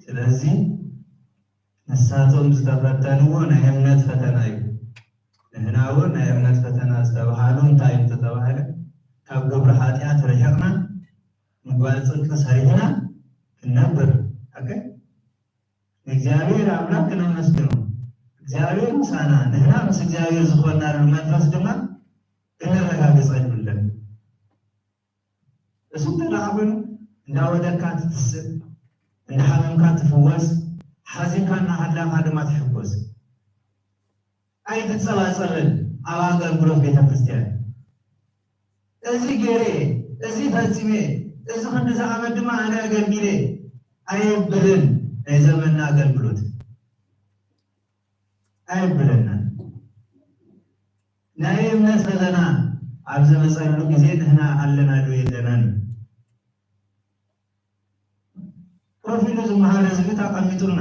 ስለዚ ንሳቶም ዝተፈተንዎ ናይ እምነት ፈተና እዩ። ንሕና እውን ናይ እምነት ፈተና ዝተባሃሉ እንታይ እዮም ተተባህለ? ካብ ግብሪ ሓጢኣት ርሒቕና ምግባር ጽድቂ ሰሪሕና ክንነብር። ሓቀ? ንእግዚኣብሔር ኣምላኽ ክነመስግኖ። እግዚኣብሔር ምሳና፣ ንሕና ምስ እግዚኣብሔር ዝኾንናሉ መንፈስ ድማ ክነረጋግጸሉ ኣለና። እሱ እንተ ደኣ ኮይኑ፣ እንዳወደካ ትትስእ፣ እንዳሓመምካ ትፍወስ፣ ሓዚንካ እናሃላኻ ድማ ትሕጎስ። ኣይትጸባጸብን ኣብ ኣገልግሎት ቤተ ክርስቲያን። እዚ ገይረ፣ እዚ ፈጺመ፣ እዚ ክንዲ ዝኣመት ድማ ኣነ ኣገልጊለ ኣየብልን። ናይ ዘመንና ኣገልግሎት ኣየብለናን። ናይ እምነት ፈተና ኣብ ዝመጸሉ ግዜ ንሕና ኣለና ዶ የለናን እዩ። ኮፍ ኢሉ ዝመሃር ህዝቢ ተቐሚጡልና፣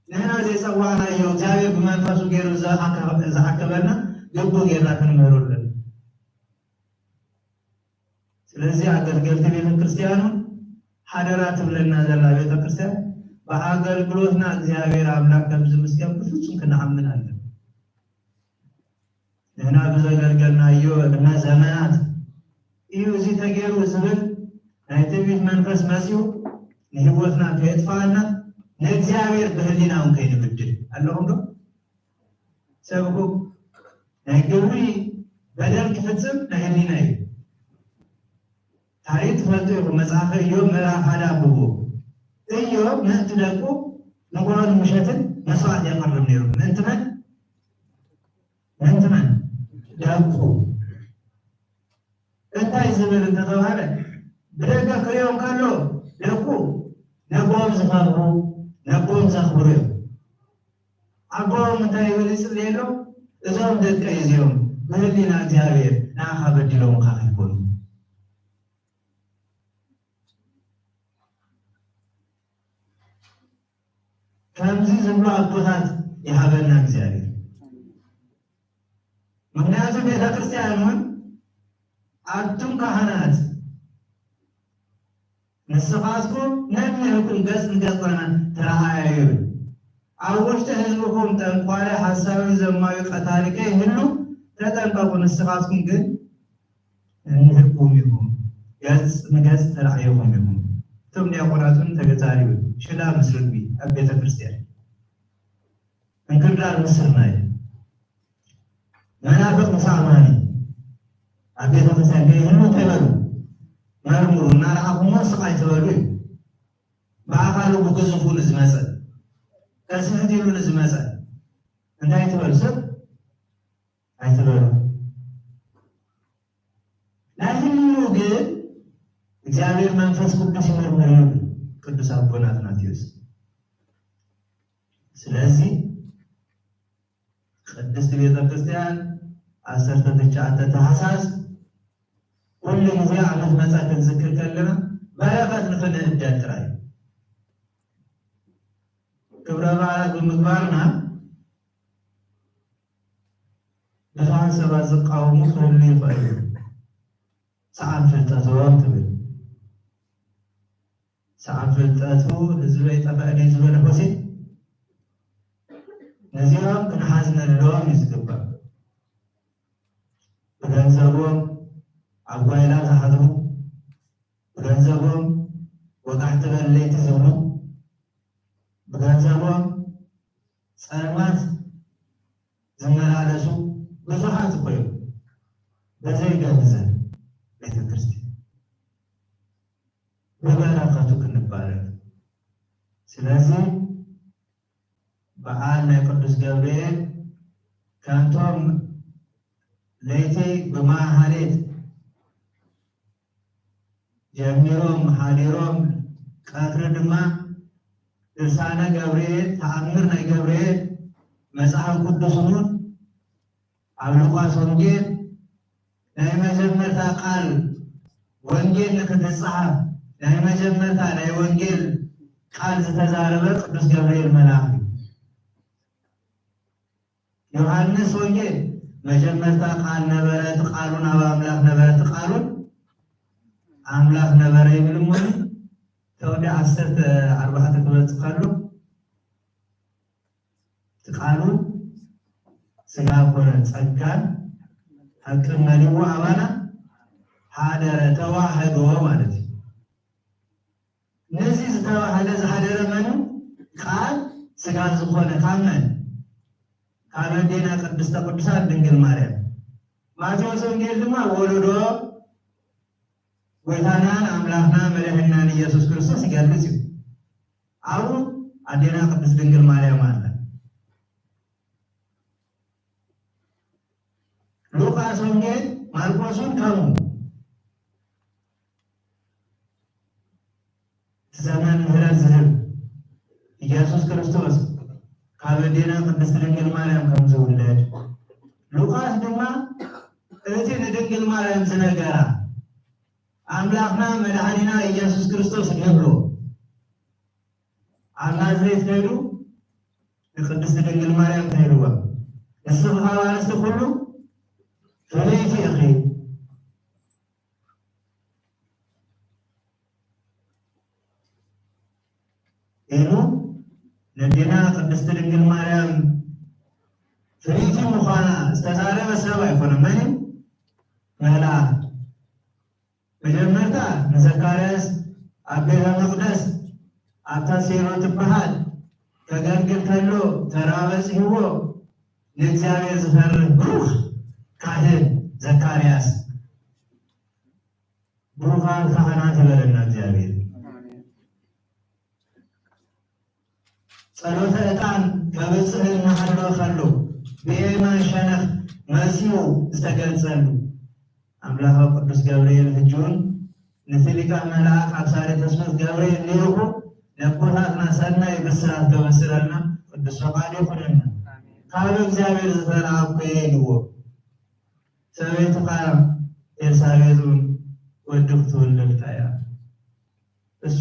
ንሕና ዘይጸዋዕናዮ እግዚኣብሔር ብመንፈሱ ገይሩ ዝኣከ-፣ ዝኣከበልና ግቡእ ጌርና ክንምህሮ ኣለና። ስለዚ ኣገልገልቲ ቤተ ክርስቲያን እውን ሓደራ ትብለና ዘላ ቤተ ክርስቲያን፣ ብኣገልግሎትና እግዚኣብሔር ኣምላክ ከም ዝምስገን ብፍጹም ክንኣምን ኣለና። ንሕና ብዘገልገልናዮ ዕድመ ዘመናት እዩ እዚ ተገይሩ ዝብል ናይ ትዕቢት መንፈስ መጺኡ ንህይወትና ከየጥፍኣና፣ ንእግዚኣብሔር ብህሊና እውን ከይንብድል። ኣለኹም ዶ? ሰብ እኮ ናይ ግብሪ በደል ክፍጽም ናይ ህሊና እዩ። ታሪክ ትፈልጡ ኢኹም። መጽሓፈ ኢዮብ ምዕራፍ ሓደ ኣንብቡ። ኢዮብ ምእንቲ ደቁ ንግሆን ምሸትን መስዋዕት የቕርብ ነይሩ። ምእንቲ መን? ምእንቲ መን? ደቁ። እንታይ ዝብል እንተተባህለ፣ ብደገ ክሪኦም ከሎ ደቁ ነቦኦም ዝኸብሩ፣ ነቦኦም ዘኽብሩ እዮም። ኣቦኦም እንታይ ይብል ይጽልየሎም? እዞም ደቀይ እዚኦም ብህሊና እግዚኣብሔር ንዓኻ በዲሎምኻ ከይኮኑ። ከምዚ ዝብሉ ኣቦታት ይሃበና እግዚኣብሔር። ምኽንያቱ ቤተ ክርስቲያን እውን ኣቱም ካህናት ንስኻትኩም ነንሕድኩም ገጽ ንገጽ ተረኣኣዩ ይብል። ኣብ ውሽጢ ህዝብኹም ጠንቋሊ፣ ሓሳዊ፣ ዘማዊ፣ ቀታሊ ከይህሉ ተጠንቀቑ። ንስኻትኩም ግን ነንሕድኩም ኢኹም፣ ገጽ ንገጽ ተራእይኹም ኢኹም። እቶም ዲያቆናት እውን ተገታሪ ሽላ ምስ ርግቢ ኣብ ቤተ ክርስቲያን እንክርዳድ ምስ ስርናይ፣ መናፍቕ ምስ ኣማኒ ኣብ ቤተ ክርስቲያን ከይህሉ እንታይ በሉ? መርምሩ፣ እናረኣኹሞ ስቕ ኣይትበሉ እዩ። ብኣኻሉ ብግዙፉ ንዝመጸ፣ ከስሕት ኢሉ ንዝመጸ እንታይ ትበሉ? ሰብ ኣይትበሉ። ናይ ህልው ግን እግዚኣብሔር መንፈስ ቅዱስ ይመርምር እዩ ቅዱስ ኣቦና ኣትናቴዎስ። ስለዚ ቅድስት ቤተ ክርስቲያን ዓሰርተ ትሽዓተ ታህሳስ ኩሉ ግዜ ዓመት መጻ ክንዝክር ከለና በረኸት ንኽንእደል ጥራይ እዩ። ክብረ በዓላት ብምግባርና ብዙሓት ሰባት ዝቃወሙ ክህሉ ይኽእል እዩ። ሰኣን ፍልጠቶም ትብል። ሰኣን ፍልጠቱ ህዝበይ ጠፍአ ድዩ ዝበለ ሆሴ፣ ነዚኦም ክንሓዝነሎም እዩ ዝግባእ። ብገንዘቦም ኣብ ጓይላ ዝሓድሩ፣ ብገንዘቦም ወጋሕቲ በለይቲ ዝብሉ፣ ብገንዘቦም ጸልማት ዝመላለሱ ብዙሓት እኮ እዮም። በዘይ ገንዘብ ቤተ ክርስቲያን ብበረኸቱ ክንባረክ። ስለዚ ገብርኤል ከምቶም ለይቲ ብማህሌት ጀሚሮም ሓዲሮም ቀትሪ ድማ ድርሳነ ገብርኤል፣ ተኣምር ናይ ገብርኤል፣ መጽሓፍ ቅዱስ እውን ኣብ ሉቃስ ወንጌል ናይ መጀመርታ ቃል ወንጌል ንክትጸሓፍ ናይ መጀመርታ ናይ ወንጌል ቃል ዝተዛረበ ቅዱስ ገብርኤል መልኣክ እዩ። ዮሃንስ ወንጌል መጀመርታ ቃል ነበረ፣ እቲ ቃሉን ኣብ ኣምላኽ ነበረ፣ እቲ ቃሉን ኣምላኽ ነበረ ይብል እሞ ተወዲ ዓሰርተ ኣርባዕተ ክበጽእ ከሎ እቲ ቃሉ ስጋ ኮነ፣ ጸጋን ሓቅን መሊእዎ ኣባና ሓደረ፣ ተዋህዶ ማለት እዩ። ነዚ ዝተባህለ ዝሓደረ መን እዩ? ቃል ስጋ ዝኾነ ካብ መን? ካብ ኣዴና ቅድስተ ቅዱሳን ድንግል ማርያም። ማቴዎስ ወንጌል ድማ ወለዶ ጎይታናን ኣምላኽና መድሕንናን ኢየሱስ ክርስቶስ ይገልጽ እዩ። ኣብኡ ኣዴና ቅድስት ድንግል ማርያም ኣላ። ሉቃስ ወንጌል፣ ማርቆስ እውን ከምኡ። እቲ ዘመን ምሕረት ዝህብ ኢየሱስ ክርስቶስ ካብ ኣዴና ቅድስት ድንግል ማርያም ከም ዝውለድ፣ ሉቃስ ድማ እቲ ንድንግል ማርያም ዝነገራ ኣምላኽና መድሓኒና ኢየሱስ ክርስቶስ ንብሎ ኣብ ናዝሬት ከይዱ ንቅድስት ድንግል ማርያም እንታይ ኢልዋ? ንስኺ ካብ ኣንስቲ ኩሉ ፍልይቲ ኢኺ። ኢሉ ነዴና ቅድስት ድንግል ማርያም ፍልይቲ ምዃና ዝተዛረበ ሰብ ኣይኮነ። መን እዩ? መልኣክ። መጀመርታ ንዘካርያስ ኣብ ቤተ መቕደስ ኣብታ ሴሎ ትበሃል ከገልግል ከሎ ተራ በጺሕዎ ንእግዚኣብሔር ዝፈርህ ብሩኽ ካህን ዘካርያስ። ብሩኻት ካህናት ይበለና እግዚኣብሔር። ጸሎተ ዕጣን ከብጽሕ እናሃለወ ከሎ ብየማን ሸነኽ መጺኡ ዝተገልጸሉ ኣምላኽ ቅዱስ ገብርኤል ሕጂ እውን ነቲ ሊቀ መላእክት ኣብ ሳሬ ተስፍት ገብርኤል ልኢኹ ነቦታትና ሰናይ ብስራት ከበስረልና ቅዱስ ፈቃዱ ይኹንልና። ካብ እግዚኣብሔር ዝተላእኩ እየ ኢልዎ። ሰበይትኻ ኤልሳቤጥ እውን ወዲ ክትወልደልካ እያ። እሱ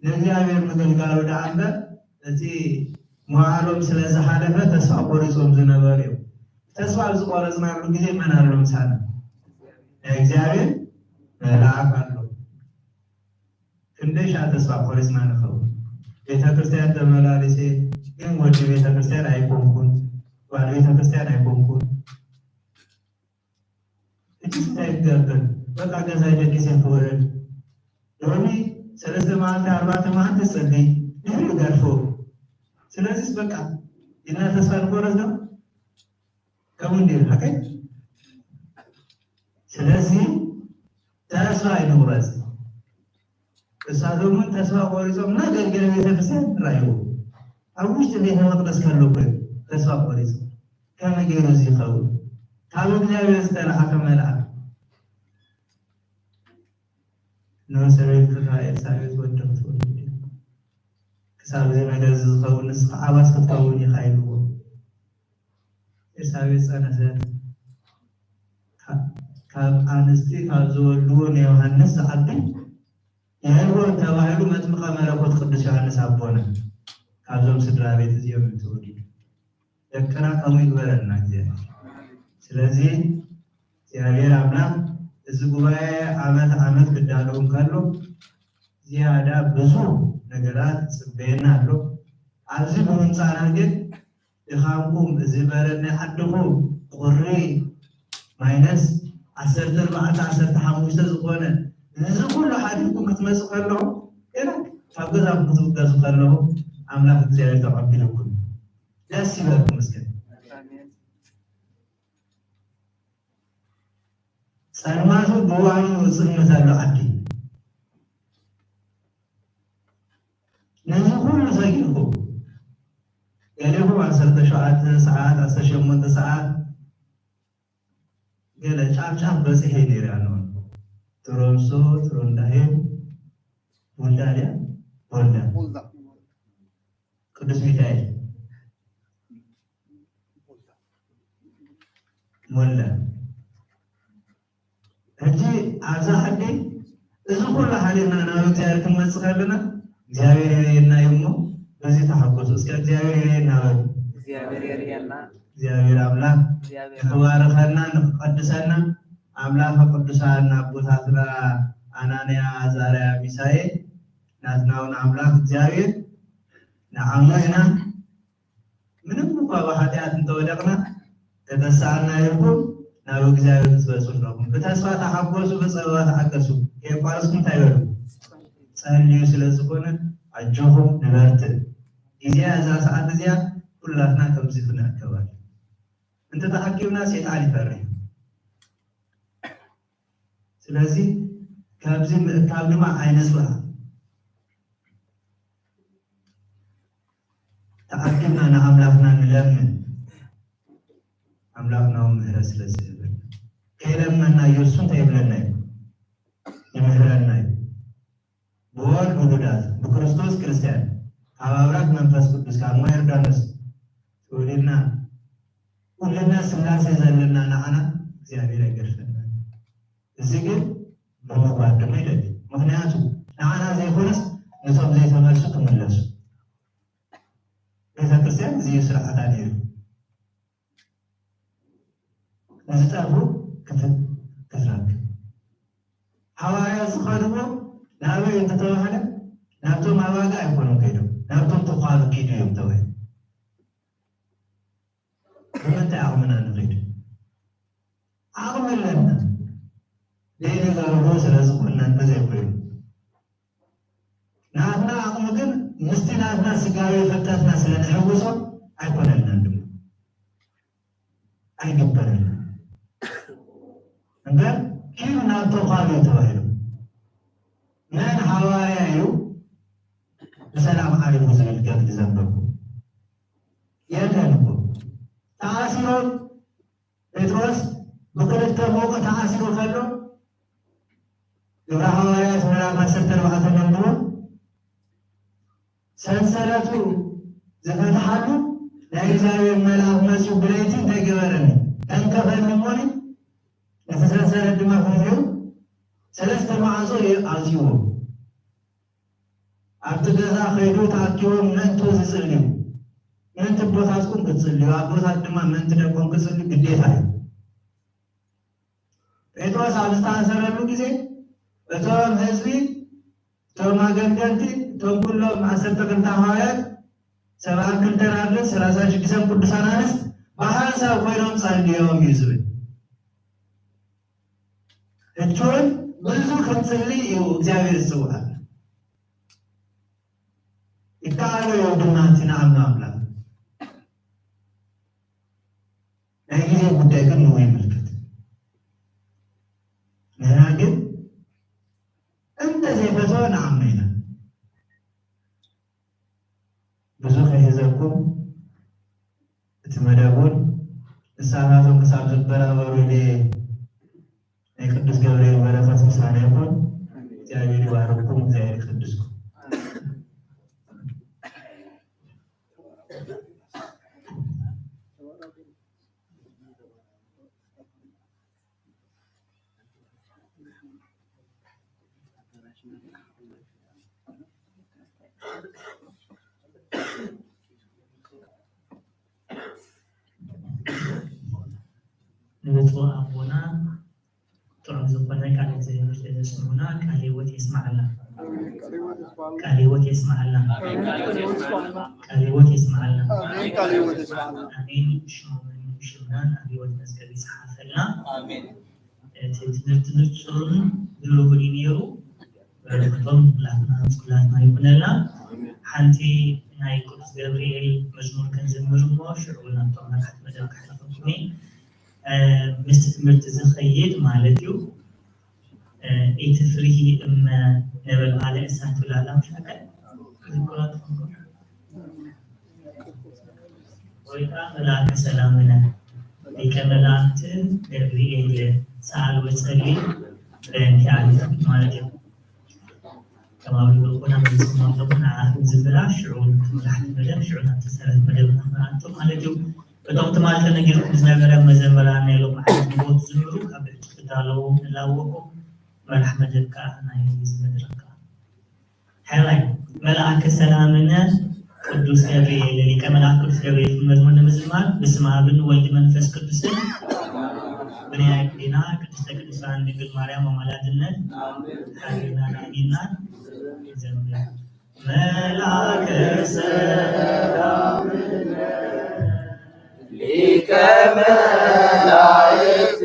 ንእግዚኣብሔር ምግልጋሉ ደኣ እምበር እቲ መዋዕሎም ስለ ዝሓለፈ ተስፋ ቆሪጾም ዝነበሩ እዮም። ተስፋ ኣብ ዝቆረጽናሉ ግዜ መን ኣሎ ምሳና? ናይ እግዚኣብሔር መልኣክ ኣሎ። ክንደይ ሻዕ ተስፋ ቆሪጽና ንኸውን? ቤተ ክርስቲያን ተመላሊሴ ግን ወዲ ቤተ ክርስቲያን ኣይኮንኩን፣ ጓል ቤተ ክርስቲያን ኣይኮንኩን። እጅስ እንታይ ክገብር በቃ ገዛይ ደቂሰ ክውዕል ሎሚ ሰለስተ መዓልቲ ኣርባዕተ መዓልቲ ጽሊ ድሕሪ ገርፎ ስለዚስ በቃ ኢልና ተስፋ ንቆረጽ ዶ? ከምኡ እንዲዩ ሓቀይ። ስለዚ ተስፋ ኣይንቁረጽ። እሳቶም እውን ተስፋ ቆሪጾም እናገልገለ ቤተክርስትያን ራእይዎ ኣብ ውሽጢ ቤተ መቅደስ ከሎ ኮይኑ ተስፋ ቆሪጹ ከመይ ገይሩ እዚ ይኸውን? ካብ እግዚኣብሔር ዝተለኣኸ መልኣክ ንሰበይትኻ ኤልሳቤጥ ወዲ ክትወልድ ክሳብ እዚ ነገር እዚ ዝኸውን ንስኻ ዓባስ ክትከውን ኢኻ ኢልዎ። ኤልሳቤጥ ጸነሰት። ካብ ኣንስቲ ካብ ዝወልድዎ ንዮሃንስ ዝዓቢ የርጎን ተባሂሉ መጥምቐ መለኮት ቅዱስ ዮሃንስ ኣቦና ካብዞም ስድራ ቤት እዚኦም እዩ ተወሊዱ። ደቅና ከምኡ ይግበረልና እግዚኣብሔር። ስለዚ እግዚኣብሔር ኣምላኽ እዚ ጉባኤ ዓመት ዓመት ክዳሎ እንከሎ ዝያዳ ብዙ ነገራት ይጽበየና ኣሎ። ኣብዚ ብምምጻእና ግን ድኻምኩም እዚ በረድ ናይ ዓድኹም ቁሪ ማይነስ ዓሰርተ ኣርባዕተ ዓሰርተ ሓሙሽተ ዝኾነ ነዚ ኩሉ ሓዲግኩም ክትመጽእ ከለኹም ገና ካብ ገዛኩም ክትብገሱ ከለኹም ኣምላኽ እግዚኣብሔር ተቐቢልኩም ደስ ይበልኩም። እስከ ጸልማቱ ብዋኑ ጽልመት ኣሎ ዓዲ ነዚ ኩሉ ሰጊርኩም ገሊኹም ዓሰርተ ሸውዓተ ሰዓት፣ ዓሰርተ ሸሞንተ ሰዓት ገለ ጫፍ ጫፍ በፂሐ ነይረ። ኣነ ትሮምሶ፣ ትሮንዳሄ፣ ቦልዳ ድያ? ቦልዳ። ቦልዳ። ቅዱስ ሚካኤል፣ ሞላ። ሕጂ ኣብዛ ዓዲ እዚ ኩሉ ሓሊፍና ናብ እግዚኣብሔር ክንመጽእ ከለና እግዚኣብሔር ይረየና እዩ እሞ በዚ ተሓጎሱ። እስከ እግዚኣብሔር ይረየና በሉ። እግዚኣብሔር ይረየና። እግዚኣብሔር ኣምላኽ እግዚኣብሔር ንክባርኸና ንክቀድሰና ኣምላኸ ቅዱሳን ኣቦታትና ኣናንያ፣ ኣዛርያ፣ ሚሳኤል ናትና እውን ኣምላኽ እግዚኣብሔር ንዓሞ ኢና። ምንም እኳ ብሓጢኣት እንተወደቕና ከተስኣና ኢልኩም ናብ እግዚኣብሔር ክትበጽሑ ኣለኩም። ብተስፋ ተሓጎሱ፣ ብጸበባ ተዓገሱ። ከየቋረጽኩም እንታይ በሉ? ጸልዩ። ስለ ዝኾነ ኣጆኹም ንበርትዕ። ግዜያ እዛ ሰዓት እዚኣ ኩላትና ከምዚ ክንእከብ ኣለና። እንተተኣኪብና ሰይጣን ይፈርሕ። ስለዚ ካብዚ ምእካብ ድማ ኣይነስብሃ። ተኣኪብና ንኣምላኽና ንለምን። ኣምላኽና እውን ምህረት ስለ ዝህበና። ከይለመንናዮ እሱ እንታይ ይብለና እዩ? ይምህረና እዩ። ብወልድ ውሉዳት፣ ብክርስቶስ ክርስቲያን፣ ካብ ኣብራክ መንፈስ ቅዱስ፣ ካብ ማይ ዮርዳኖስ ተወሊድና፣ ውልድና ስላሴ ዘለና ንዓና እግዚኣብሔር ኣይገድፈናን። እዚ ግን ብምግባር ድማ ይደሊ። ምኽንያቱ ንዓና ዘይኮነስ ነቶም ዘይተመልሱ ክምለሱ። ቤተ ክርስቲያን እዚ እዩ ስርዓታ ነይሩ። ንዝጠፍኡ ክት-፣ ክትረክብ። ሃዋርያት ዝኸድዎ ናበይ እንተተባህለ ናብቶም ኣባጋ ኣይኮኑን ከይዶም፣ ናብቶም ተኳሉ ኪዱ እዮም ተባሂሉ። ብምንታይ ዓቕምና ንኸይድ? ዓቕሚ ኣለና። ዘይንገብሮ ስለ ዝኾንና እንተዘይኮይኑ። ናትና ዓቕሚ ግን ምስቲ ናትና ስጋዊ ፍልጠትና ስለ ንሕውሶ ኣይኮነልናን ድማ ኣይግበረልናን። እምበር ኪዱ ናብ ተኳሉ እዩ ተባሂሉ። መን ሃዋርያ እዩ ብሰላም ዓሪፉ ዝብል ገድሊ ዘንበብኩ የለን እኮ። ተኣሲሮም ጴጥሮስ ብክልተ ሞቆ ተኣሲሩ ከሎ ግብረ ሃዋርያት ምዕራፍ ዓሰርተ ኣርባዕተ ነንብቦ። ሰንሰለቱ ዝፈትሓሉ ናይ እግዚኣብሔር መልኣኽ መጺኡ ብለይቲ እንታይ ገበረኒ? ተንከፈኒ እሞኒ እቲ ሰንሰለት ድማ ፈትሑ ሰለስተ ማዕጾ ኣውጺዎ። ኣብቲ ገዛ ከይዱ ተኣኪቦም ምእንቲ ዝጽልዩ፣ ምእንቲ ኣቦታትኩም ክትጽልዩ፣ ኣቦታት ድማ ምእንቲ ደቆም ክጽልዩ ግዴታ እዩ። ጴጥሮስ ኣብ ዝተኣሰረሉ ግዜ እቶም ህዝቢ፣ እቶም ኣገልገልቲ፣ እቶም ኩሎም ዓሰርተ ክልተ ሃዋርያት፣ ሰብዓ ክልተን ኣድልን ሰላሳን ሽዱሽተን ቅዱሳን ኣንስት ብሓንሳብ ኮይኖም ጸልዮም እዩ ዝብል። ሕጂ እውን ብዙ ክንጽሊ እዩ እግዚኣብሔር ዝጽውዓና። ይከኣሎ እዩ ድማ እቲ ንኣምኖ ኣምላኽ። ናይ ግዜ ጉዳይ ግን ንኡ ይምልከት። ንሕና ግን እንተ ዘይፈተወ ንኣምኖ ኢና። ብዙ ከይሕዘኩም እቲ መደብ እውን ንስኻትኩም ክሳብ ዝበራበሩ ኢለ ናይ ቅዱስ ገብርኤል በረኸት ምሳና ይኹን። እግዚኣብሔር ይባርኩም፣ እግዚኣብሔር ይቀድስኩም። ንብፁዕ ኣቦና ጥዑም ዝኾነ ቃል እግዚኣብሔር ስለ ዘስምዑና ቃለ ሕይወት የስምዓልና። ቃለ ሕይወት የስምዓልና። ቃለ ሕይወት የስምዓልና። ኣሜን። ቃለ ሕይወት የስምዓልና። ኣሜን። ሽሞምን ሽምናን ኣብ ሕይወት መዝገብ ይጽሓፈልና። ኣሜን። እቲ ትምህርቲ ንጹርን ድሩብን እዩ ነይሩ። በረኸቶም ኩላትና፣ ኩላትና ይኹነልና። ሓንቲ ናይ ቅዱስ ገብርኤል መዝሙር ክንዝምር እሞ ሽዑ ናብቶም መርሓቲ መደብ ከሕልፈኩም እየ። እ፣ ምስቲ ትምህርቲ ዝኸይድ ማለት እዩ። እ፣ ኢትፍርሂ እመ ነበልባለ እሳት ትብል ኣላ፣ ምሽ ሓቀ? ዝክራ ትኸውን። ወይ ከዓ መልኣከ ሰላምነ ሊቀ መላእክት ገብርኤል ሰኣል ወጸሊ በእንቲኣነ ማለት እዩ። ከባቢ ልቦና መሊስኩም ኣለኹ። ንዓኹም ዝብላ ሽዑ ትምራሕ መደብ ሽዑ ናብ ተሰረት መደብ ንኽንኣቱ ማለት እዩ። እቶም ትማሊ ተነጊርኩም ዝነበረ መዘምራን ናይ ሎም መዓልቲ ንቦት ዝምህሩ ካብ ብሕቱ ክዳለዉ ንላወኩም። መራሕ መደብ ከዓ ናይ ዝመድረካ ሓራይ መልኣከ ሰላምነ ቅዱስ ገብርኤል ሊቀ መልኣክ ቅዱስ ገብርኤል መዝሙር ንምዝማር ብስመ ኣብን ወልድ መንፈስ ቅዱስን ብናይ ኣዴና ቅድስተ ቅዱሳን ድንግል ማርያም ኣማላድነት ሓቢርና ናሚና ንዘምር። መልኣከ ሰላምነ ሊቀ መላእክት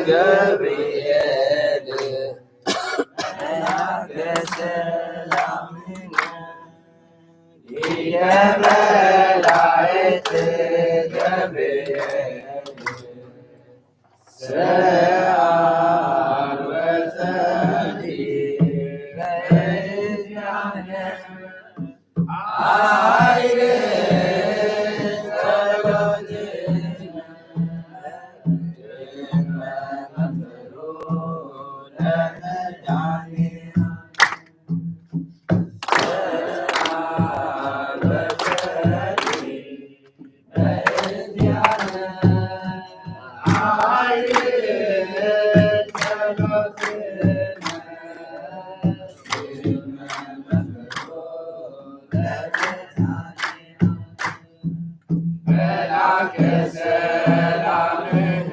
ገብርኤል መልአከ ሰላምነ ሊቀ መላእክት ገብርኤል ሰአል ወጸሊ በእንቲአነ ኃይል ጸሎትነ መልአከ ሰላምነ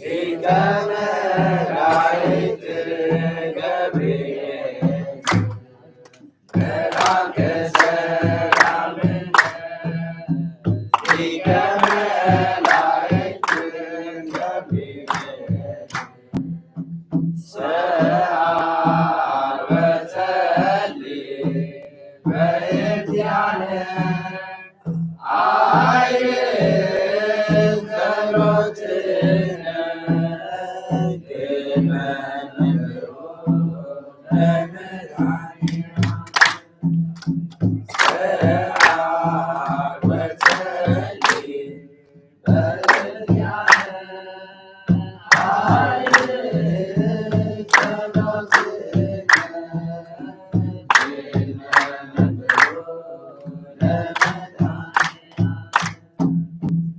ሊቀ መላእክት ገብርኤል መልአከ ሰላምነ ሊቀ መላእክት ገብርኤል ሰአል ወጸሊ በእንቲአነ ኃይል ጸሎትነ ቅድመ መንበሩ ለመድኃኒዓለም ሰአል ወጸሊ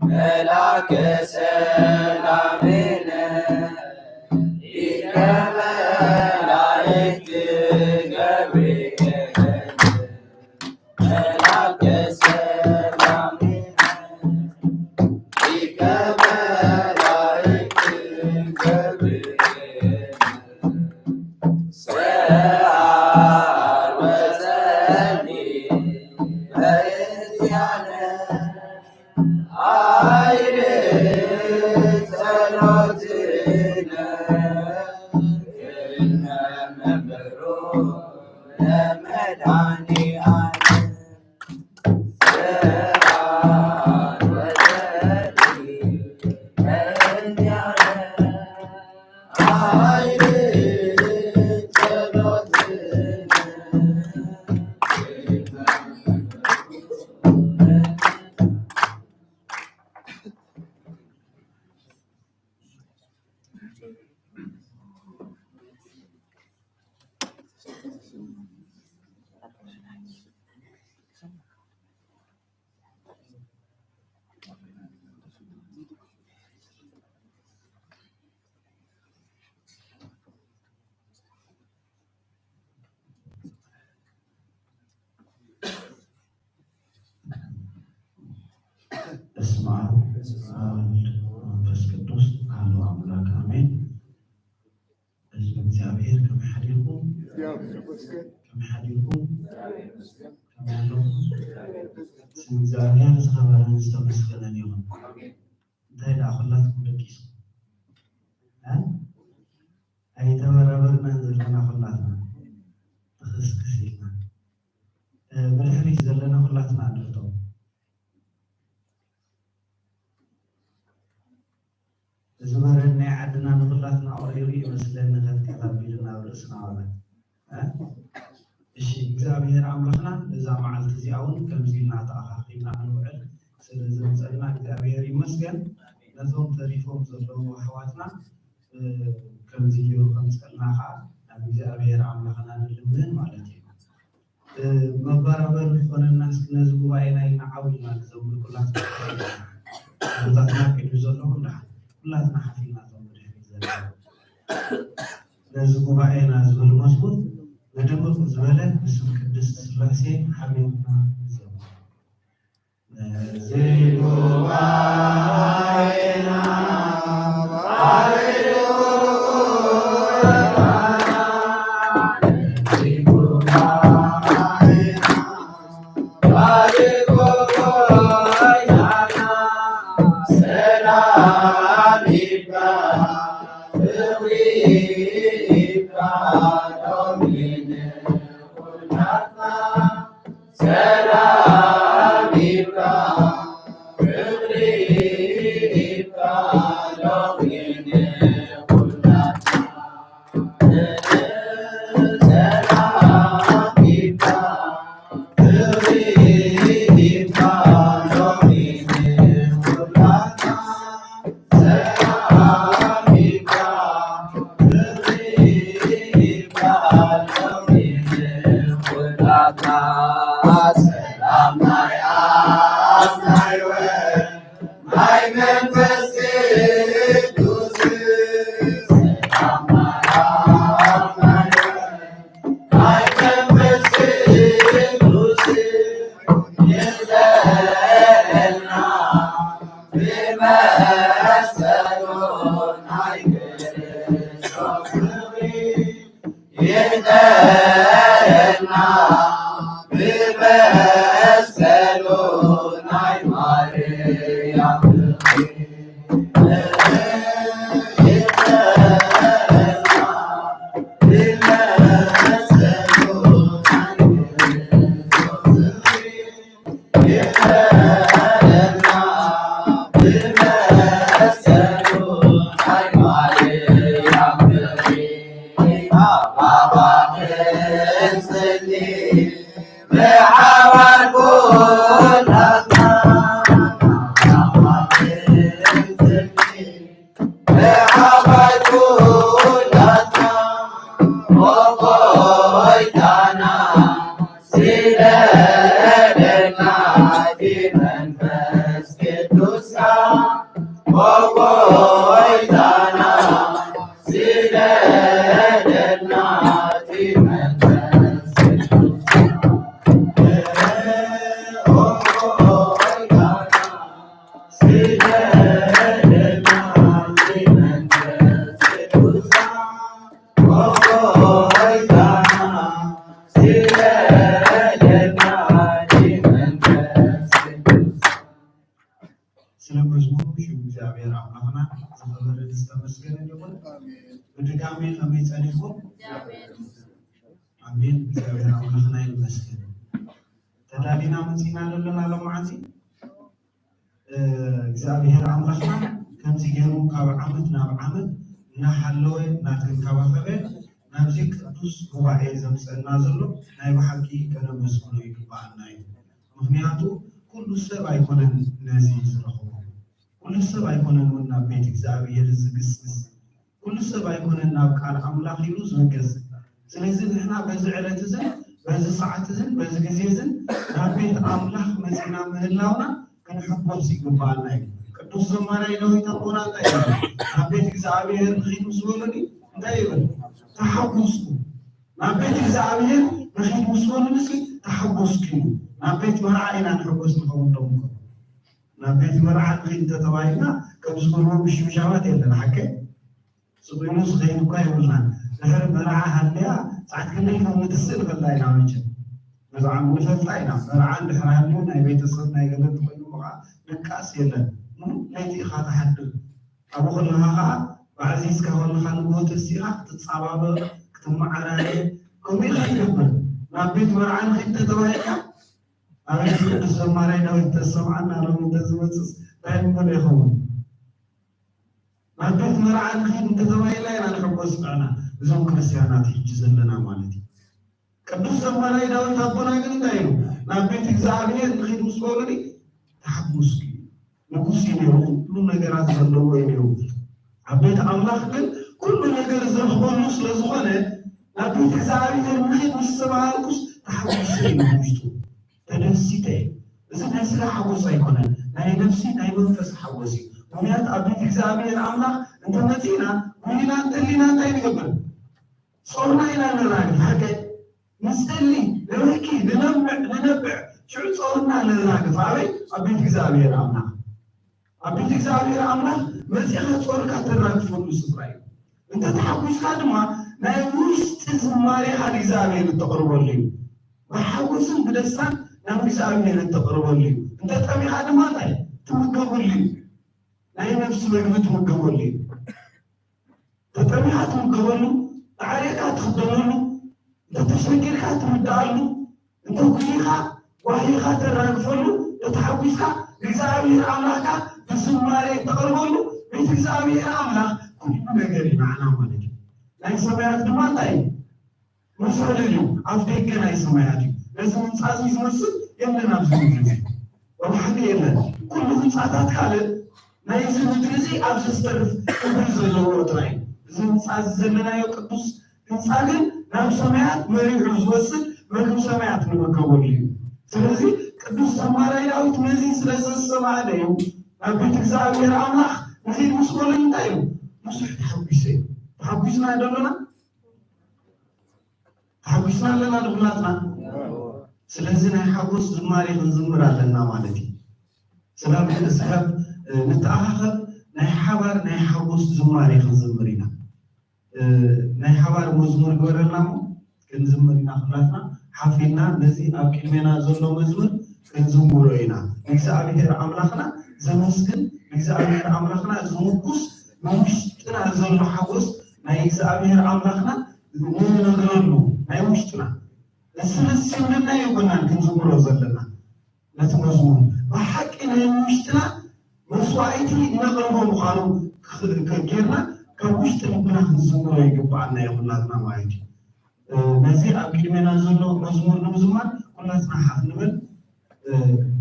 መልአከ ሰላምነ ሊቀ መላእክት ገብርኤል መልአከ ሰላምነ ሊቀ መላእክት ገብርኤል ሰአል ወጸሊ በእንቲአነ ኃይል ጸሎትነ ቅድመ መንበሩ ለመድኃኒዓለም በስመ አብ ወወልድ ወመንፈስ ቅዱስ አሐዱ አምላክ አሜን። ህዝቢ እግዚኣብሔር ከመይ ሓዲርኩም? ከመይ ሓዲርኩም? ከመይ ኣለኹም? ስም እግዚኣብሔር ዝኸበረን ዝተመስገነን ይኹን። እንታይ ደኣ ኩላትኩም ደቂስኩም? እ? ኣይተበራበርናን ዘለና ኩላትና። ትኽስክስ ኢልና። እ፣ ብድሕሪት ዘለና ኩላትና ንፍለጦ። እዚ በረድ ናይ ዓድና ንኹላትና ኣቑሪሩ ይመስለኒ ከትከት ኣቢሉ ናብ ርእስና ወረደ። እ? እሺ እግዚኣብሔር ኣምላኽና ነዛ መዓልቲ እዚኣ እውን ከምዚ እናተኣኻኺብና ክንውዕል ስለ ዘምፀልና እግዚኣብሔር ይመስገን። ነቶም ተሪፎም ዘለዉ ኣሕዋትና ከምዚ ገይሩ ከምፀልና ከዓ ናብ እግዚኣብሔር ኣምላኽና ንልምን ማለት እዩ። መባራበር ዝኾነና እስኪ ነዚ ጉባኤ ናይ ንዓው ኢልና ክዘምር ኩላትና ቦታትና ቅድሚ ዘለኹም ደሓን ኩላትና ሓፊና ቶም ብድሕሪት ዘለና ነዚ ጉባኤና ዝብል መዝሙር መደመቕ ዝበለ ብስም ቅድስት ስላሴ ሓሚምና ንዘምር። ነዚ ጉባኤና ስለ መዝሙሩ ሽም እግዚኣብሔር ኣምላኽና ዝኸበረ ዝተመስገነ ይኹን። ብድጋሜ ከመይ ጸኒሕኩም? ኣሜን። እግዚኣብሔር ኣምላኽና ይመስገን። ተዳሊና መጺና ዘለና ሎማዓንቲ እግዚኣብሔር ኣምላኽና ከምዚ ገይሩ ካብ ዓመት ናብ ዓመት እናሓለወ እናተንከባኸበ ናብዚ ቅዱስ ጉባኤ ዘምፀና ዘሎ ናይ ብሓቂ ከነመስግኖ ይግባኣና እዩ። ምኽንያቱ ኩሉ ሰብ ኣይኮነን ነዚ ዝረኽቦ፣ ኩሉ ሰብ ኣይኮነን እውን ናብ ቤት እግዚኣብሔር ዝግስግስ፣ ኩሉ ሰብ ኣይኮነን ናብ ቃል ኣምላኽ ኢሉ ዝብገስ። ስለዚ ንሕና በዚ ዕለት እዝን በዚ ሰዓት እዝን በዚ ግዜ እዝን ናብ ቤት ኣምላኽ መጺና ምህላውና ክንሕጎስ ይግባኣና እዩ። ቅዱስ ዘማራይ ዳዊት ኣቦና እንታይ ይብል? ናብ ቤት እግዚኣብሔር ንኺድ ምስ በሉኒ እንታይ ይብል? ተሓጎስኩ። ናብ ቤት እግዚኣብሔር ንኺድ ምስ በሉኒ ሲ ተሓጎስኩ እዩ። ናብ ቤት መርዓ ኢና ንሕጎስ ንኸውን ዶ? ናብ ቤት መርዓ ንኺድ እንተተባሂልና ከም ዝበልዎ ምሽምሻማት የለን፣ ሓቀይ? ስቕ ኢሉ ዝኸይድ እኳ የብልናን። ድሕሪ መርዓ ሃልያ ሰዓት ክንደይ ከም ንትስእ ንፈልጣ ኢና መቸም። መርዓ ንፈልጣ ኢና። መርዓ እንድሕር ሃልዩ ናይ ቤተሰብ ናይ ገለ እንተኾይኑ ከዓ ድቃስ የለን። ሙሉእ ለይቲ ኢኻ ትሓድር። ኣብኡ ከለኻ ከዓ ባዕዚዝካ ከለኻ ንግሆ ተሲእኻ ክትጸባበቕ፣ ክትመዓራረ፣ ከምኡ ኢኻ ትገብር። ናብ ቤት መርዓ ንኺድ እንተተባሂልካ ኣቤት ቅዱስ ዘማራይ ዳዊት ተሰምዓና ሎሚ እንተዝመጽስ እንታይ ምበለ ይኸውን? ናብ ቤት መርዓ ንኺድ እንተተባሂልና ኢና ንሕጎስ ንሕና እዞም ክርስትያናት ሕጂ ዘለና ማለት እዩ። ቅዱስ ዘማራይ ዳዊት ኣቦና ግን እንታይ ኢሉ? ናብ ቤት እግዚኣብሔር ንኺድ ምስ በሉኒ ተሓጉስኩ እዩ። ንጉስ እዩ ነይሩ፣ ኩሉ ነገራት ዘለዎ እዩ ነይሩ። ኣብ ቤት ኣምላኽ ግን ኩሉ ነገር ዝረኽበሉ ስለ ዝኾነ ናብ ቤት እግዚኣብሔር ንኺድ ምስ ተባሃልኩስ ተሓጉሰ እዩ ውሽጡ። ተደሲተ እየ። እዚ ናይ ስጋ ሓጎስ ኣይኮነን፣ ናይ ነፍሲ ናይ መንፈስ ሓጎስ እዩ። ምክንያቱ ኣብ ቤት እግዚኣብሔር ኣምላኽ እንተመፂእና ጉይና እንተሊና እንታይ ንገብር? ጾርና ኢና ንራግፍ። ሓቀ ንጸሊ፣ ንበኪ፣ ንነብዕ ንነብዕ። ሽዑ ጾርና ንራግፍ ኣበይ? ኣብ ቤት እግዚኣብሔር ኣምላኽ። ኣብ ቤት እግዚኣብሔር ኣምላኽ መጺኻ ጾርካ ተራግፈሉ ስፍራ እዩ። እንተ ተሓጒስካ ድማ ናይ ውሽጢ ዝማሬኻ ንእግዚኣብሔር እተቕርበሉ እዩ። ብሓጎስን ብደስታን ናብ እግዚኣብሔር እተቕርበሉ እዩ። እንተ ጠሚኻ ድማ እንታይ ትምገበሉ እዩ። ናይ ነፍሲ መግቢ ትምገበሉ እዩ። ተጠሚኻ ትምገበሉ፣ ተዓሪቕካ ትኽደነሉ፣ እንተተሸጊርካ ትርድኣሉ፣ እንተጉሂኻ ጓሂኻ ተራግፈሉ፣ ተተሓጒስካ ንእግዚኣብሔር ኣምላኽካ ብዝማሬ ተቕርበሉ። ቤት እግዚኣብሔር ኣምላኽ ኩሉ ነገር እዩ ንዓና ማለት እዩ። ናይ ሰማያት ድማ እንታይ እዩ? መሰለል እዩ። ኣፍ ደገ ናይ ሰማያት እዩ። ነዚ ህንጻ እዚ ዝመስል የለን ኣብዚ ምድሪ እዚ። ብባሕሪ የለን። ኩሉ ህንጻታት ካልእ ናይዚ ምድሪ እዚ ኣብዚ ዝተርፍ ክብሪ ዘለዎ ጥራይ እዩ። እዚ ህንጻ እዚ ዘለናዮ ቅዱስ ህንጻ ግን ናብ ሰማያት መሪሑ ዝወስድ መግቢ ሰማያት ንርከበሉ እዩ። ስለዚ ቅዱስ ዘማራይ ዳዊት ነዚ ስለ ዘስተማሃለ እዩ ናብ ቤት እግዚኣብሔር ኣምላኽ ንኺድ ምስ በሉ እንታይ እዩ? ብዙሕ ተሓጒሰ እዩ። ተሓጒስና ዶ ኣለና? ተሓጒስና ኣለና ንኹላትና። ስለዚ ናይ ሓጎስ ዝማሬ ክንዝምር ኣለና ማለት እዩ። ስጋብ ስጋብ ንተኣኻኸብ ናይ ሓባር ናይ ሓጎስ ዝማሬ ክንዝምር ኢና። ናይ ሓባር መዝሙር ግበረልና እሞ ክንዝምር ኢና። ኩላትና ሓፍ ኢልና ነዚ ኣብ ቅድሜና ዘሎ መዝሙር ክንዝምሮ ኢና። ንእግዚኣብሔር ኣምላኽና ዘመስግን፣ ንእግዚኣብሔር ኣምላኽና ዝምጉስ፣ ንውሽጥና ዘሎ ሓጎስ ናይ እግዚኣብሔር ኣምላኽና ንነግረሉ ናይ ውሽጥና። እዚ ንስምና ይኹናን ክንዝምሮ ዘለና ነቲ መዝሙር ብሓቂ ናይ ውሽጥና መስዋዕቲ እነቕርቦ ምዃኑ ክ-፣ ክ-፣ ጌርና ካብ ውሽጢ ልብና ክንዝምሮ ይግብኣና እዩ ኩላትና ማለት እዩ። እ፣ ነዚ ኣብ ቅድሜና ዘሎ መዝሙር ንምዝማር ኩላትና ሓፍ ንበል። እ፣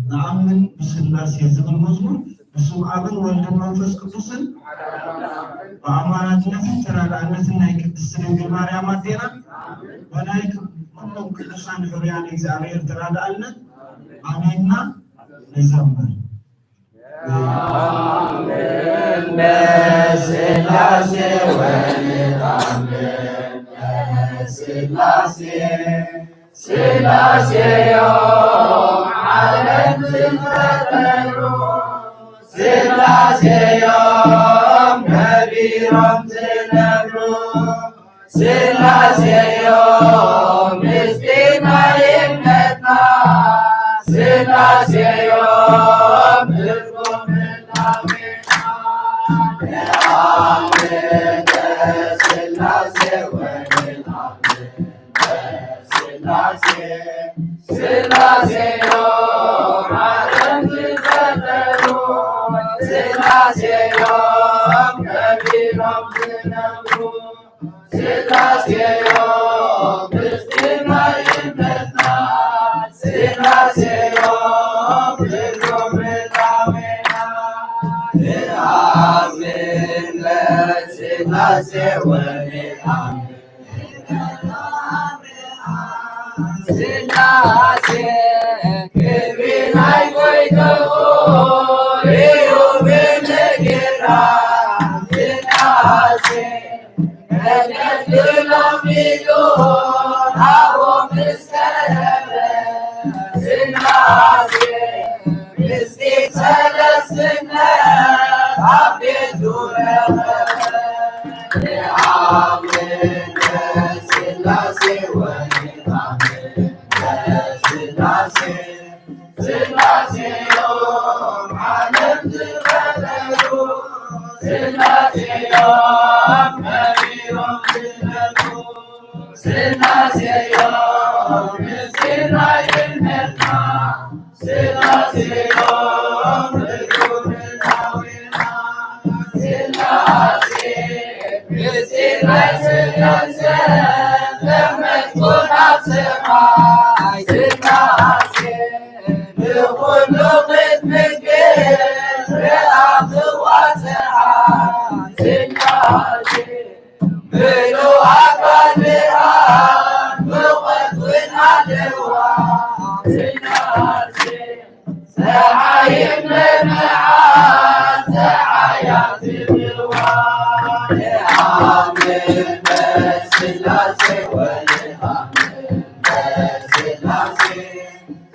ንኣምን ብስላሴ ዝብል መዝሙር ብስም ኣብን ወልድን መንፈስ ቅዱስን ብኣማላድነትን ተራዳእነትን ናይ ቅድስቲ ድንግል ማርያም ኣዴና ብናይ ኩሎም ቅዱሳን ሕሩያን እግዚኣብሔር ተራዳእነት ኣሜንና ንዘምር። በስላሴ ወንታምን በስላሴ ስላሴ እዮም ዓለም ዝፈጠሩ፣ ስላሴ እዮም ነቢሮም ዝነብሩ፣ ስላሴ እዮም ምስጢር ናይ እምነትና፣ ስላሴ እዮም ትርጉም ህላዌና። ንኣምን በስላሴ ወንታምን ስላሴ ስላሴ እዮም ዓለም ዝፈጠሩ፣ ስላሴ እዮም ከቢሮም ዝነብሩ፣ ስላሴ እዮም ምስጢር ናይ እምነትና፣ ስላሴ እዮም ትርጉም ህላዌና። ንኣምን በስላሴ ወንኣምን ስላሴ ክብሪ ናይ ጎይትኡ እዩ ብምግራ ስላሴ ከገልግሎም ኢሉ ኣብኡ ምስ ቀረበ ስላሴ ምስጢር ሰለስትነት ኣብ ቤቱ ረኸበ። ንኣምን በስላሴ ወንኣምን በስላሴ፣ ስላሴ እዮም ዓለም ዝፈጠሩ፣ ስላሴ እዮም ከቢሮም ዝነብሩ፣ ስላሴ እዮም ምስጢር ናይ እምነትና፣ ስላሴ እዮም ትርጉም ህላዌና፣ ስላሴ ምስጢር ናይ ስላሴ ተመልኩ ናብ ሰብ ስላሴ ንኹሉ ክትምግብ ረኣኽዋ ፀሓይ ስላሴ ምሉእ ኣካል ብርሃን ሙቐት እውን ኣለዋ ስላሴ ፀሓይን መዓልትን ፀሓያት ይብልዋ። ንኣምን በስላሴ ወንኣምን በስላሴ፣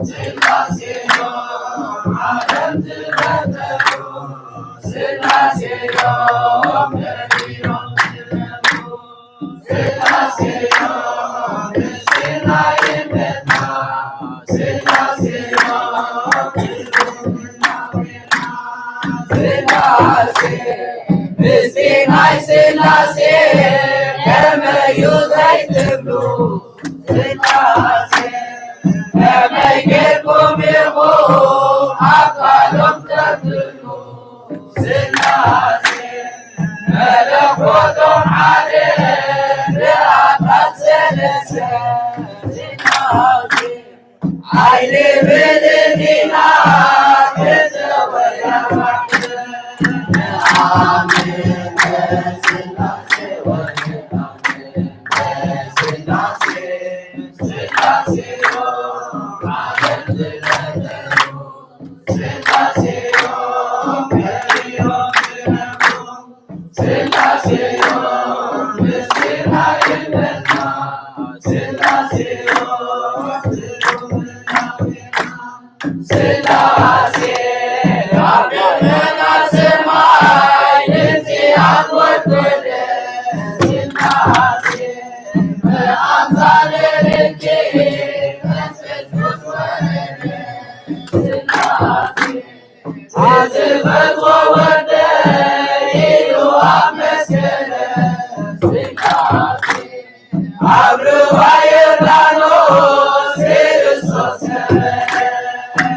ስላሴ እዮም ዓለም ዝፈጠሩ፣ ስላሴ እዮም መሪሮም ዝነብሩ። ምስቲ ናይ ስላሴ ከመዩ ዘይትብሉ ስላሴ ከመይ ጌርኩም ኢኹም ኣካሎም ተብሉ ስላሴ መለኮቶም ሓደ ብኣካል ሰለስተ ስላሴ ኣይንብልን ኢና ክልተ ወይ ኣርባዕተ ንኣምን በስላሴ ወንኣምን በስላሴ ስላሴ እዮም ዓለም ዝፈጠሩ ስላሴ እዮም መሪሮም ዝነብሩ ስላሴዮ ምስጢርና ይበልና። ስላሴዮ ስላሴ ኣብ ደመና ሰማይ ድምፂ ኣንጎድጎደ። ስላሴ ብኣምሳለ ርግቢ መንፈስ ቅዱስ ወረደ። ስላሴ ዝፈትዎ ወደይ ኢሉ ኣብ መስከረ ስላሴ ኣብ ርዋ ዮርዳኖስ ክርስቶስ ከበረ።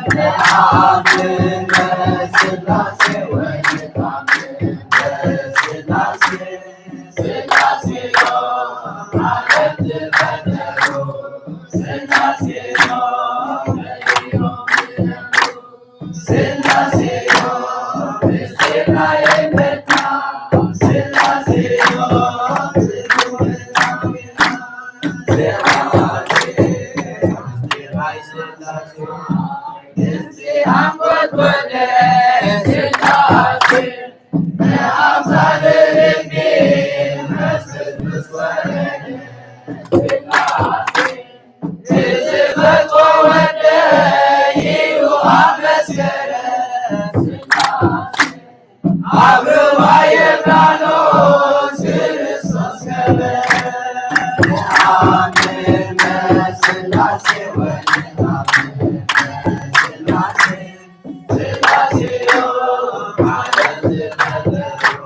ንኣምን በስላሴ ወንኣምን በስላሴ ስላሴ እዮም ዓለም ዝፈጠሩ ስላሴ እዮም መሪሮም ዝነብሩ። ዝፈትዎ ወደይ ኢሉ ኣመስገነ። ኣብ ርዋ ዮርዳኖስ ክርስቶስ ከበረ። ኣሜን በስላሴ ወልድ ኣሜን በስላሴ ስላሴዮ ዓለም ዝፈጠሩ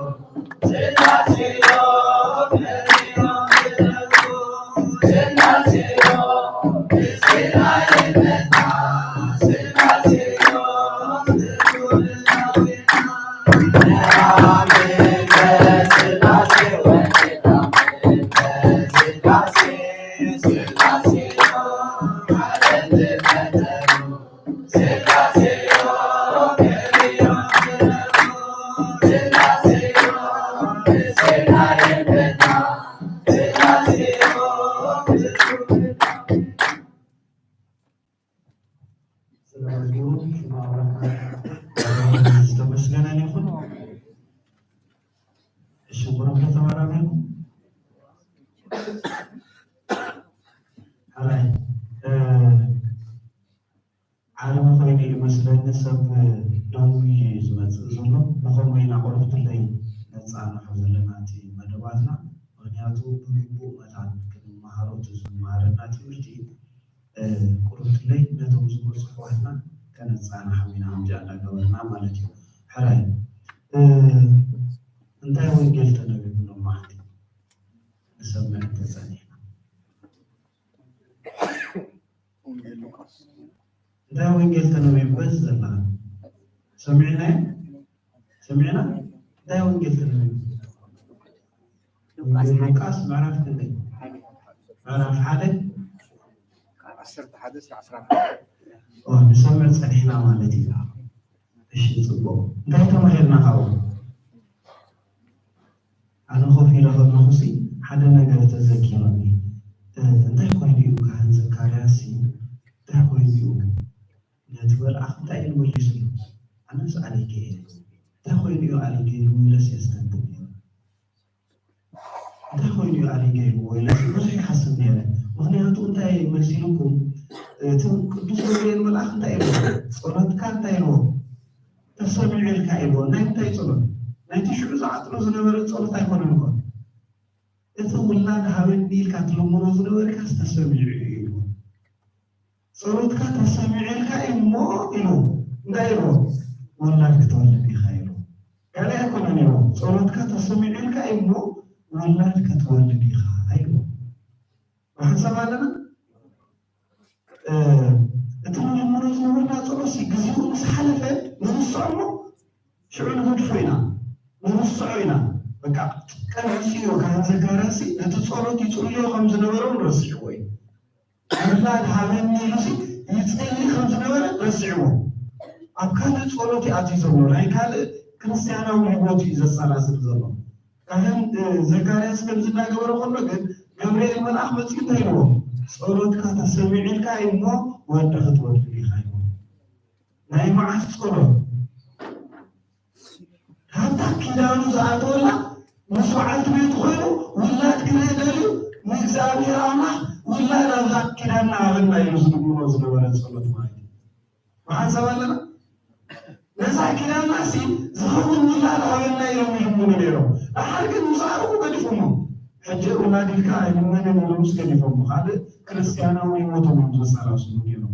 ዝተመስገነ ይኹን። ሽጉርም ከተባራበይኩም ሓራይ ዓርቢ ኮይኑ እዩ መስለኒ ሰብ ደው ኢሉ እዩ ዝመፅእ ዘሎ። ብኸምኡ ኢና ቁሩብ ትለይ ነፃንሖ ዘለና እቲ መደባትና። ምኽንያቱ ብግቡእ መታን ክንመሃሮ እቲ ዝመሃረና ትምህርቲ ቁሩብ ትለይ ነቶም ዝመፁ ኣሕዋትና ከነፃንሖም ኢና ከምዚኣ እንዳገበርና ማለት እዩ። ሕራይ እንታይ ወንጌል ተነቢቡ ሎማዓንቲ ንሰምዕ እንተፀኒሕና? እንታይ ወንጌል ተነቢቡ በዚ ዘለና ሰሚዕናዮ? ሰሚዕና? እንታይ ወንጌል ተነቢቡ? ወንጌል ሉቃስ ምዕራፍ ክንደይ? ምዕራፍ ሓደ ዓሰርተ ሓደ እስከ ዓሰርተ ሓደ ንሰምዕ ጸኒሕና ማለት እዩ። እሺ፣ ጽቡቕ። እንታይ ተማሂርና ካብኡ? ኣነ ኮፍ ኢለ ከለኹ ሲ ሓደ ነገር ተዘኪሩኒ። እ፣ እንታይ ኮይኑ እዩ ካህን ዘካርያስ ሲ እንታይ ኮይኑ እዩ ነቲ መልኣኽ እንታይ ኢሉ መሊሱሉ? ኣነስ ኣሊገ ኢሉ። እንታይ ኮይኑ እዩ ኣሊገ ኢሉ ኢለስ የስተንትን ነይረ። እንታይ ኮይኑ እዩ ኣሊገ ኢሉ ኢለስ ብዙሕ ይሓስብ ነይረ። ምኽንያቱ እንታይ መሲሉኩም? እቲ ቅዱስ ገብርኤል መልኣኽ እንታይ ኢሉ? ጸሎትካ እንታይ ኢሉ? ተሰሚዑ ኢልካ ኢሉ። ናይ እንታይ ጸሎት? ናይቲ ሽዑ ዝዓጥሎ ዝነበረ ጸሎት ኣይኮነን እኮ። እቲ ውላድ ሃበኒ ኢልካ ትልምኖ ዝነበርካስ ተሰሚዑ እዩ ኢሉ። ጸሎትካ ተሰሚዑ ኢልካ እዩ እሞ ኢሉ። እንታይ ኢሉ? ውላድ ክትወልድ ኢኻ ኢሉ። ካልእ ኣይኮነን ኢሉ። ጸሎትካ ተሰሚዑ ኢልካ እዩ እሞ ውላድ ክትወልድ ኢኻ ኢሉ። ብሓንሳብ ኣለና? እ፣ እቲ ንልምኖ ዝነበርና ጸሎት ሲ ግዜኡ ምስ ሓለፈ ንርስዖ እሞ ሽዑ ንገድፎ ኢና፣ ንርስዖ ኢና። በቃ ቀልዑ ሲ ካህን ዘካርያስ ሲ ነቲ ጸሎት ይጽልዮ ከም ዝነበረ እውን ረሲዕዎ እዩ። ውላድ ሃበኒ ኢሉ ሲ ይጽሊ ከም ዝነበረ ረሲዕዎ። ኣብ ካልእ ጸሎት እዩ ኣትዩ ዘሎ። ናይ ካልእ ክርስትያናዊ ህይወት እዩ ዘሰላስል ዘሎ። ካህን፣ እ፣ ዘካርያስ ከምዚ እናገበረ ከሎ ግን ገብርኤል መልኣኽ መጺኡ እንታይ ኢልዎ? ጸሎትካ ተሰሚዑ ኢልካ እዩ እሞ ወዲ ክትወልድ ኢኻ ኢልዎ። ናይ መዓስ ጸሎት? ካብታ ኪዳኑ ዝኣተወላ ምስ በዓልቲ ቤቱ ኮይኑ ውላድ ክርኢ ደልዩ ንእግዚኣብሔር ኣምላኽ ውላድ ኣብዛ ኪዳንና ሃበና ኢሉ ዝልምኖ ዝነበረ ጸሎት ማለት እዩ። ብሓንሳብ ኣለና? ነዛ ኪዳንና ሲ ዝኸውን ውላድ ሃበና ኢሎም ይልምኑ ነይሮም። ደሓር ግን ምስ ዓረፉ ገዲፎሞ። ሕጂ ውላድ ኢልካ ኣይልመንን ኢሎምስ ገዲፎሞ። ካልእ ክርስትያናዊ ህይወቶም እዮም ዘሰላስሉ ነይሮም።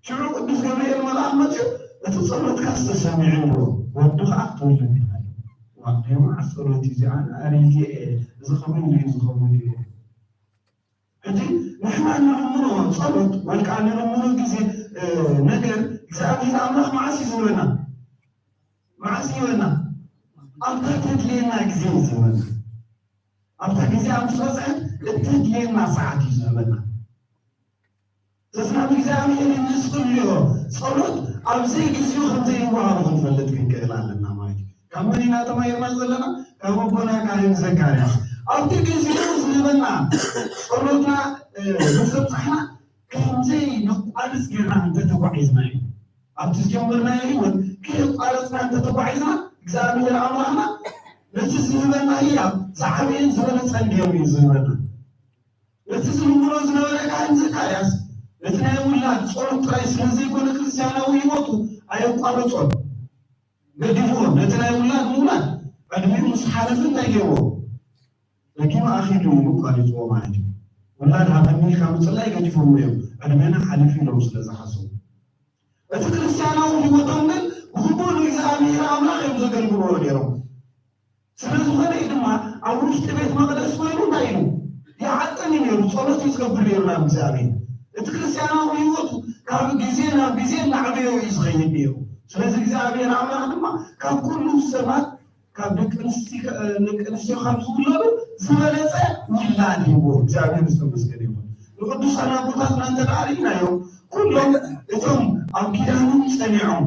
ሽዑ ቅዱስ ገብርኤል መልኣኽ መጺኡ እቲ ጸሎትካስ ተሰሚዑ ኢልዎ። ወዲ ኸዓ ክትወልድ ኢኻ። ዋእ፣ ናይ መዓስ ጸሎት እዩ እዚ? ኣነ ኣሪጌ እየ። እዚ ከመይ ኢሉ እዩ ዝኸውን ኢልዎ። ሕጂ ንሕና ንልምኖ ጸሎት ወይ ከዓ ንልምኖ ግዜ፣ እ፣ ነገር እግዚኣብሔር ኣምላኽ መዓስ እዩ ዝህበና? መዓስ ይህበና? ኣብታ ተድልየና ግዜ እዩ ዝህበና። ኣብታ ግዜ ምስ በጽሐት እተድልየና ሰዓት እዩ ዝህበና። ስለዚ ናብ እግዚኣብሔር እንጽልዮ ጸሎት ኣብ ዘይግዜኡ ከም ዘይወሃብ ክንፈልጥ ክንክእል ኣለና ማለት እዩ። ካብ መን ኢና ተማሂርና ዘለና? ካብ ኣቦና ካህን ዘካርያስ። ኣብቲ ግዜኡ ዝህበና ጸሎትና፣ እ፣ ምስ ኣብጻሕና ከም ዘይነቋርጽ ጌርና እንተተጓዒዝና እዩ። ኣብቲ ዝጀመርናዮ ህይወት ከየቋረጽና እንተተጓዒዝና እግዚኣብሔር ኣምላኽና ነቲ ዝህበና ህያብ ዝዓበየን ዝበለጸን ገይሩ እዩ ዝህበና። ነቲ ዝልምኖ ዝነበረ ካህን ዘካርያስ ነቲ ናይ ውላድ ጸሎት ጥራይ ስለ ዘይኮነ ክርስትያናዊ ህይወቱ ኣየቋረጾን። ገዲፍዎ ነቲ ናይ ውላድ ምውላድ ዕድሚኡ ምስ ሓለፈ እንታይ ገይርዎ? ደጊሙ ኣኺሉ ኢሉ ኣቋሪጽዎ ማለት እዩ። ውላድ ሃበኒ ኢልካ ምጽላይ ገዲፎም እዮም ዕድሜና ሓሊፉ ኢሎም ስለ ዝሓስቡ። እቲ ክርስትያናዊ ህይወቶም ግን ብግቡእ ንእግዚኣብሔር ኣምላኽ እዮም ዘገልግልዎ ነይሮም። ስለ ዝኾነ እዩ ድማ ኣብ ውሽጢ ቤት መቕደስ ኮይኑ እንታይ ኢሉ ይዓጥን እዩ ነይሩ፣ ጸሎት እዩ ዝገብር ነይሩ ናብ እግዚኣብሔር። እቲ ክርስትያናዊ ህይወቱ ካብ ግዜ ናብ ግዜ እናዕበዮ እዩ ዝኸይድ ነይሩ። ስለዚ እግዚኣብሔር ኣምላኽ ድማ ካብ ኩሉ ሰባት ካብ ደቂ ኣንስትዮ ደቂ ኣንስትዮ ካብ ዝውለዱ ዝበለጸ ውላድ ሂብዎ። እግዚኣብሔር ዝተመስገነ ይኹን። ንቅዱሳን ኣቦታትና እንተ ደኣ ርኢናዮም ኩሎም እቶም ኣብ ኪዳኖም ጸኒዖም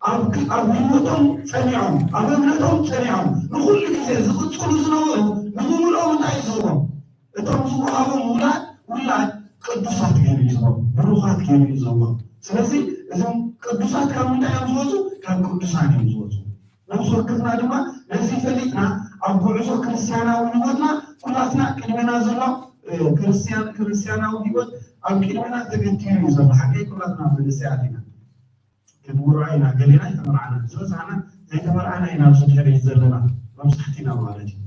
ኣብ ክ- ኣብ ህይወቶም ጸኒዖም ኣብ እምነቶም ጸኒዖም ንኹሉ ግዜ ዝቕጽሉ ዝነበሩ ንምሉኦም እንታይ እዩ ዝህቦም? እቶም ዝወሃቦም ውላድ ውላድ ቅዱሳት ገይሩ እዩ ዝህቦም፣ ብሩኻት ገይሩ እዩ ዝህቦም። ስለዚ እዞም ቅዱሳት ካብ ምንታይ እዮም ዝወፁ? ካብ ቅዱሳን እዮም ዝወፁ። ነፍሲ ወከፍና ድማ ነዚ ፈሊጥና ኣብ ጉዕዞ ክርስትያናዊ ህይወትና ኩላትና ቅድሜና ዘሎ እ፣ ክርስትያን ክርስትያናዊ ህይወት ኣብ ቅድሜና ተገቲሩ እዩ ዘሎ። ሓቀይ ኩላትና መንእሰያት ኢና። ክንምርዖ ኢና፣ ገሌና ኣይተመርዓናን። ዝበዝሓና ዘይተመርዓና ኢና ኣብዚ ድሕሪት ዘለና፣ መብዛሕቲና ማለት እዩ።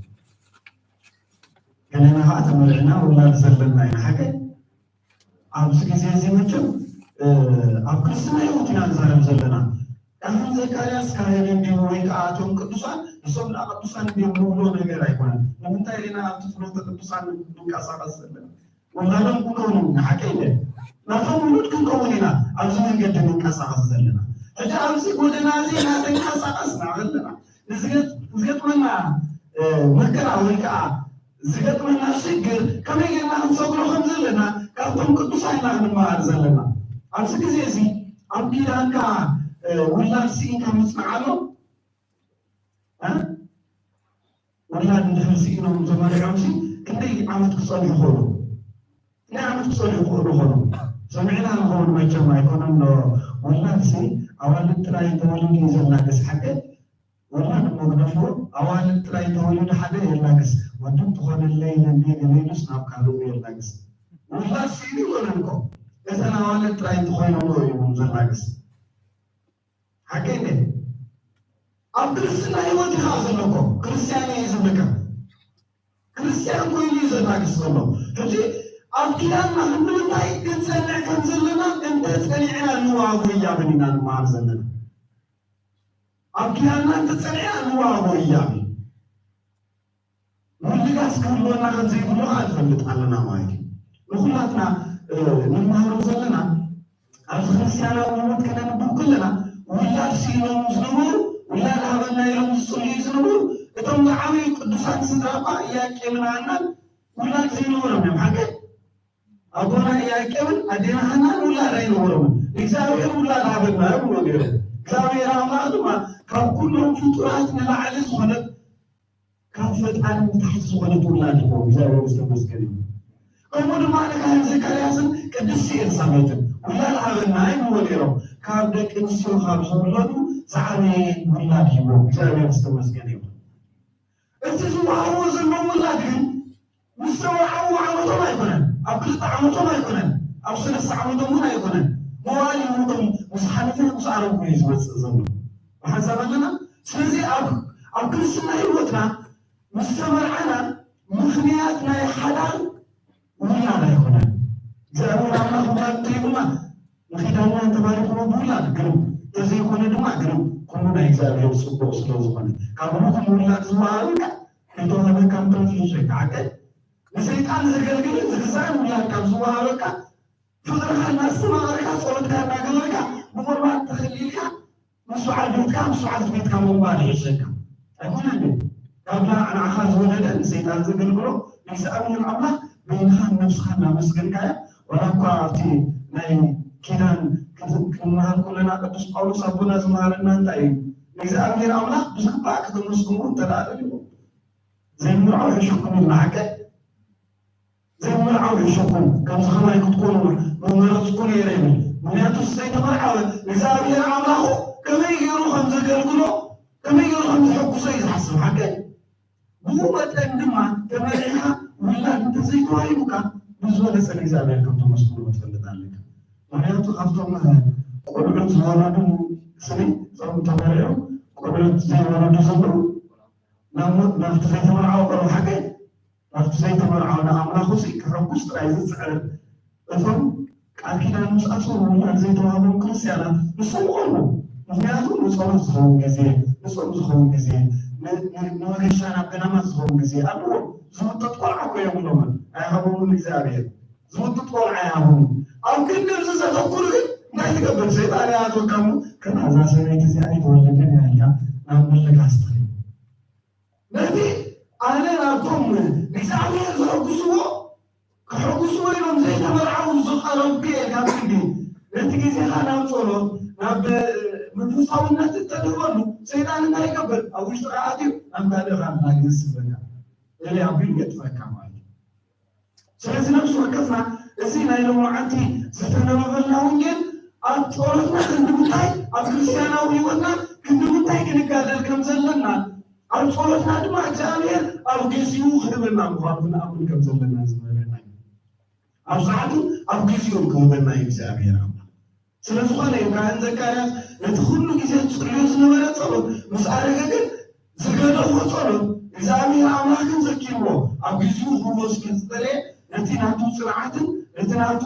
ገሌና ከዓ ተመርዕና ውላድ ዘለና ኢና። ሓቀይ ኣብዚ ግዜ እዚ መቸም፣ እ፣ ኣብ ክርስትና ህይወት ኢና ንዛረብ ዘለና። ካህን ዘካርያስ ካህን እንዲሁ ወይ ከዓ እቶም ቅዱሳን ንሶም ደኣ ቅዱሳን እንዲዮም ንብሎ ነገር ኣይኮነን። ንምንታይ ኢና ኣብቲ ፍኖተ ቅዱሳን ንንቀሳቐስ ዘለና? ውላዶም ክንከውን ኢና፣ ሓቀይ እንደ ናቶም ውሉድ ክንከውን ኢና ኣብዚ መንገዲ ንንቀሳቐስ ዘለና። ሕጂ ኣብዚ ጎደና እዚ እናተንቀሳቐስና ዘለና ንዝገጥ- ዝገጥመና፣ እ፣ መከራ ወይ ከዓ ዝገጥመና ሽግር ከመይ ጌርና ክንሰግሮ ከም ዘለና፣ ካብቶም ቅዱሳን ኢና ክንመሃር ዘለና። ኣብዚ ግዜ እዚ ኣብ ኪዳንካ ውላድ ስኢንካ ምጽናዕ ኣሎ። ውላድ እንድሕር ስኢኖም ተመሪዖም ሲ ክንደይ ዓመት ክጸንሑ ይኽእሉ? ክንደይ ዓመት ክጸንሑ ይኽእሉ ይኾኑ? ሰሚዕና ንኸውን መቸም ኣይኮነን ዶ? ውላድ ሲ ኣዋልድ ጥራይ ተወሊዱ እዩ ዘናግስ። ሓቂ ውላድ እሞ ግደፍዎ፣ ኣዋልድ ጥራይ ተወሊዱ ሓደ የናግስ። ወዲ ትኾነለይ ነዲ ገሌሉስ ናብ ካልኡ የናግስ። ውላድ ስኢኑ ይኾነን እኮ፣ እተን ኣዋልድ ጥራይ እንተኾይኖም እዩ ዘናግስ። ሓቂ እንዴ? ኣብ ክርስትና ህይወት ኢኻ ዘለኮ፣ ክርስትያን እዩ ዝብለካ። ክርስትያን ኮይኑ እዩ ዘናግስ ዘሎ። ሕጂ ኣብ ኪዳንና ንምንታይ ክንጸንዕ ከም ዘለና እንተ ጸኒዕና ንዋጎ እያብን ኢና ንመሃር ዘለና። ኣብ ኪዳንና እንተ ጸኒዕና ንዋጎ እያብን ምልጋስ ክህልወና ከም ዘይብሉ ከዓ ንፈልጥ ኣለና ማለት እዩ። ንኹላትና ንመሃሮ ዘለና ኣብዚ ክርስትያናዊ ህይወት ከነንብብ ከለና ውላድ ስኢኖም ዝነበሩ ውላድ ሃበና ኢሎም ዝፅልዩ ዝነበሩ እቶም ዝዓበዩ ቅዱሳን ስድራ እባ ኢያቄምን ሃናን ውላድ ዘይነበሮም እዮም። ሓቂ ኣቦና ኢያቄምን ኣዴና ሃናን ውላድ ኣይነበሮምን። እግዚኣብሔር ውላድ ሃበና ይብሉ ነይሮም። እግዚኣብሔር ኣምላኽ ድማ ካብ ኩሎም ፍጡራት ንላዕሊ ዝኾነት ካብ ፈጣሪ ንታሕቲ ዝኾነት ውላድ ሂቦም። እግዚኣብሔር ዝተመስገነ ይሁን። ከምኡ ድማ ንካህን ዘካርያስን ቅድስቲ ኤልሳቤጥን ውላድ ሃበና ይብልዎ ነይሮም። ካብ ደቂ ኣንስትዮ ካብ ዝውለዱ ዝዓበየ ውላድ ሂቦም። እግዚኣብሔር ዝተመስገነ ይሁን። እቲ ዝወሃብዎ ዘለዉ ውላድ ግን ምስ ተመርዓዉ ዓመቶም ኣይኮነን፣ ኣብ ክልተ ዓመቶም ኣይኮነን፣ ኣብ ሰለስተ ዓመቶም እውን ኣይኮነን። መዋሊ ህይወቶም ምስ ሓለፈ ምስ ኣረጉ እዩ ዝመፅእ ዘሎ። ብሓንሳብ ኣለና። ስለዚ ኣብ ኣብ ክርስትና ህይወትና ምስ ተመርዓና ምኽንያት ናይ ሓዳር ውላድ ኣይኮነን። እግዚኣብሔር ኣምላኽ ውላድ እንተሂቡና ንኺዳና እንተባሪኽዎ ብውላድ ግርም፣ እንተዘይኮነ ድማ ግርም። ኩሉ ናይ እግዚኣብሔር ጽቡቕ ስለ ዝኾነ ካብ ርኹም ውላድ ዝወሃበካ ከይተዋህበካ ምትረፍ ይሸካ ዓቀ ንሰይጣን ዘገልግልን ዝግዛእን ውላድ ካብ ዝወሃበካ ፍቕርኻ እናስተማቐርካ ጸሎትካ እናገበርካ ብቑርባን ተኸሊልካ ምስ በዓል ቤትካ ምስ በዓልቲ ቤትካ ምንባር ይሕሸካ ኣይኮነን። ካብ ንዓኻ ዝወለደ ንሰይጣን ዘገልግሎ ንእግዚኣብሔር ኣምላኽ በይንኻን ነብስኻን እናመስገንካዮ ዋላ እኳ ኣብቲ ናይ ኪዳን ክንመሃር ከለና ቅዱስ ጳውሎስ ኣቦና ዝመሃረና እንታይ እዩ? ንእግዚኣብሔር ኣምላኽ ብዝግባእ ከተመስግንዎ እንተ ደኣ ደሊኹም ዘይምርዓው ሕሸኩም ይብል። ሓቀ ዘይምርዓው ሕሸኩም ከምዚ ከማይ ክትኮኑ ምመረጽኩ ነይረ ይብል። ምክንያቱ ዘይተመርዓወ እግዚኣብሔር ኣምላኹ ከመይ ገይሩ ከም ዘገልግሎ ከመይ ገይሩ ከም ዘሐጉሶ እዩ ዝሓስብ። ሓቀ ብኡ መጠን ድማ ተመሪዕካ ውላድ እንተዘይተዋሂቡካ ብዝበለጸ እግዚኣብሔር ከም ተመስግኖ ክትፈልጥ ኣለካ። ምክንያቱ ካብቶም ቆልዑት ዝወለዱ ስኒ እቶም ተመሪዑ ቆልዑት ዘይወለዱ ዘለዉ ናብ ሞት ናብቲ ዘይተመርዓወ ቆልዑ ሓቀ ናብቲ ዘይተመርዓወ ንኣምላኹ ሲ ክሕጉስ ጥራይ ዝጽዕር እቶም ቃል ኪዳን ምስ ኣሰሩ ውላድ ዘይተዋህቦም ክርስትያናት ንሶም ይቐርቡ። ምክንያቱ ንጸሎት ዝኸውን ግዜ፣ ንጾም ዝኸውን ግዜ፣ ንመገሻ ናብ ገዳማት ዝኸውን ግዜ ኣለዎም። ዝውጥጥ ቆልዓ እኮ የብሎምን፣ ኣይሃቦምን እግዚኣብሔር። ዝውጥጥ ቆልዓ ኣይሃቦምን። ኣብ ክንዲ እዚ ዘተኩሩ ግን እንታይ ትገብር? ሰይጣን ይኣትወካ እሞ ከም እዛ ሰበይቲ እዚኣ ኣይትወልድን እያ ኢልካ ናብ ምልጋስ ትኸይድ። ነቲ ኣነ ናብቶም እግዚኣብሔር ዘሐጉስዎ ከሐጉስዎ ኢሎም ዘይተመርዓዉ ዝቐረብኩ እየ ካብ ክንዲ ነቲ ግዜኻ ናብ ጸሎት ናብ መንፈሳውነት እተድህበሉ ሰይጣን እንታይ ይገብር? ኣብ ውሽጥኻ ኣትዩ ናብ ካልእኻ ናግስ ይብለካ። ገለ ኣቢሉ የጥፈካ ማለት እዩ። ስለዚ ነብሲ ወከፍና እዚ ናይ ሎማዓንቲ ዝተነበበልና ወንጌል ኣብ ጸሎትና ክንዲ ምንታይ ኣብ ክርስትያናዊ ህይወትና ክንዲ ምንታይ ክንጋደል ከም ዘለና ኣብ ጸሎትና ድማ እግዚኣብሔር ኣብ ግዚኡ ክህበና ምዃኑ ክንኣምን ከም ዘለና ዝምህረና እዩ። ኣብ ሰዓቱ ኣብ ግዚኡ ክህበና እዩ እግዚኣብሔር ኣምላኽ። ስለ ዝኾነ እዩ ካህን ዘካርያስ ነቲ ኩሉ ግዜ ዝጽልዮ ዝነበረ ጸሎት ምስ ኣረገ ግን ዝገደፎ ጸሎት እግዚኣብሔር ኣምላኽ ግን ዘኪርዎ ኣብ ግዚኡ ክህቦ ስለ ዝጸለየ ነቲ ናቱ ጽንዓትን ነቲ ናቱ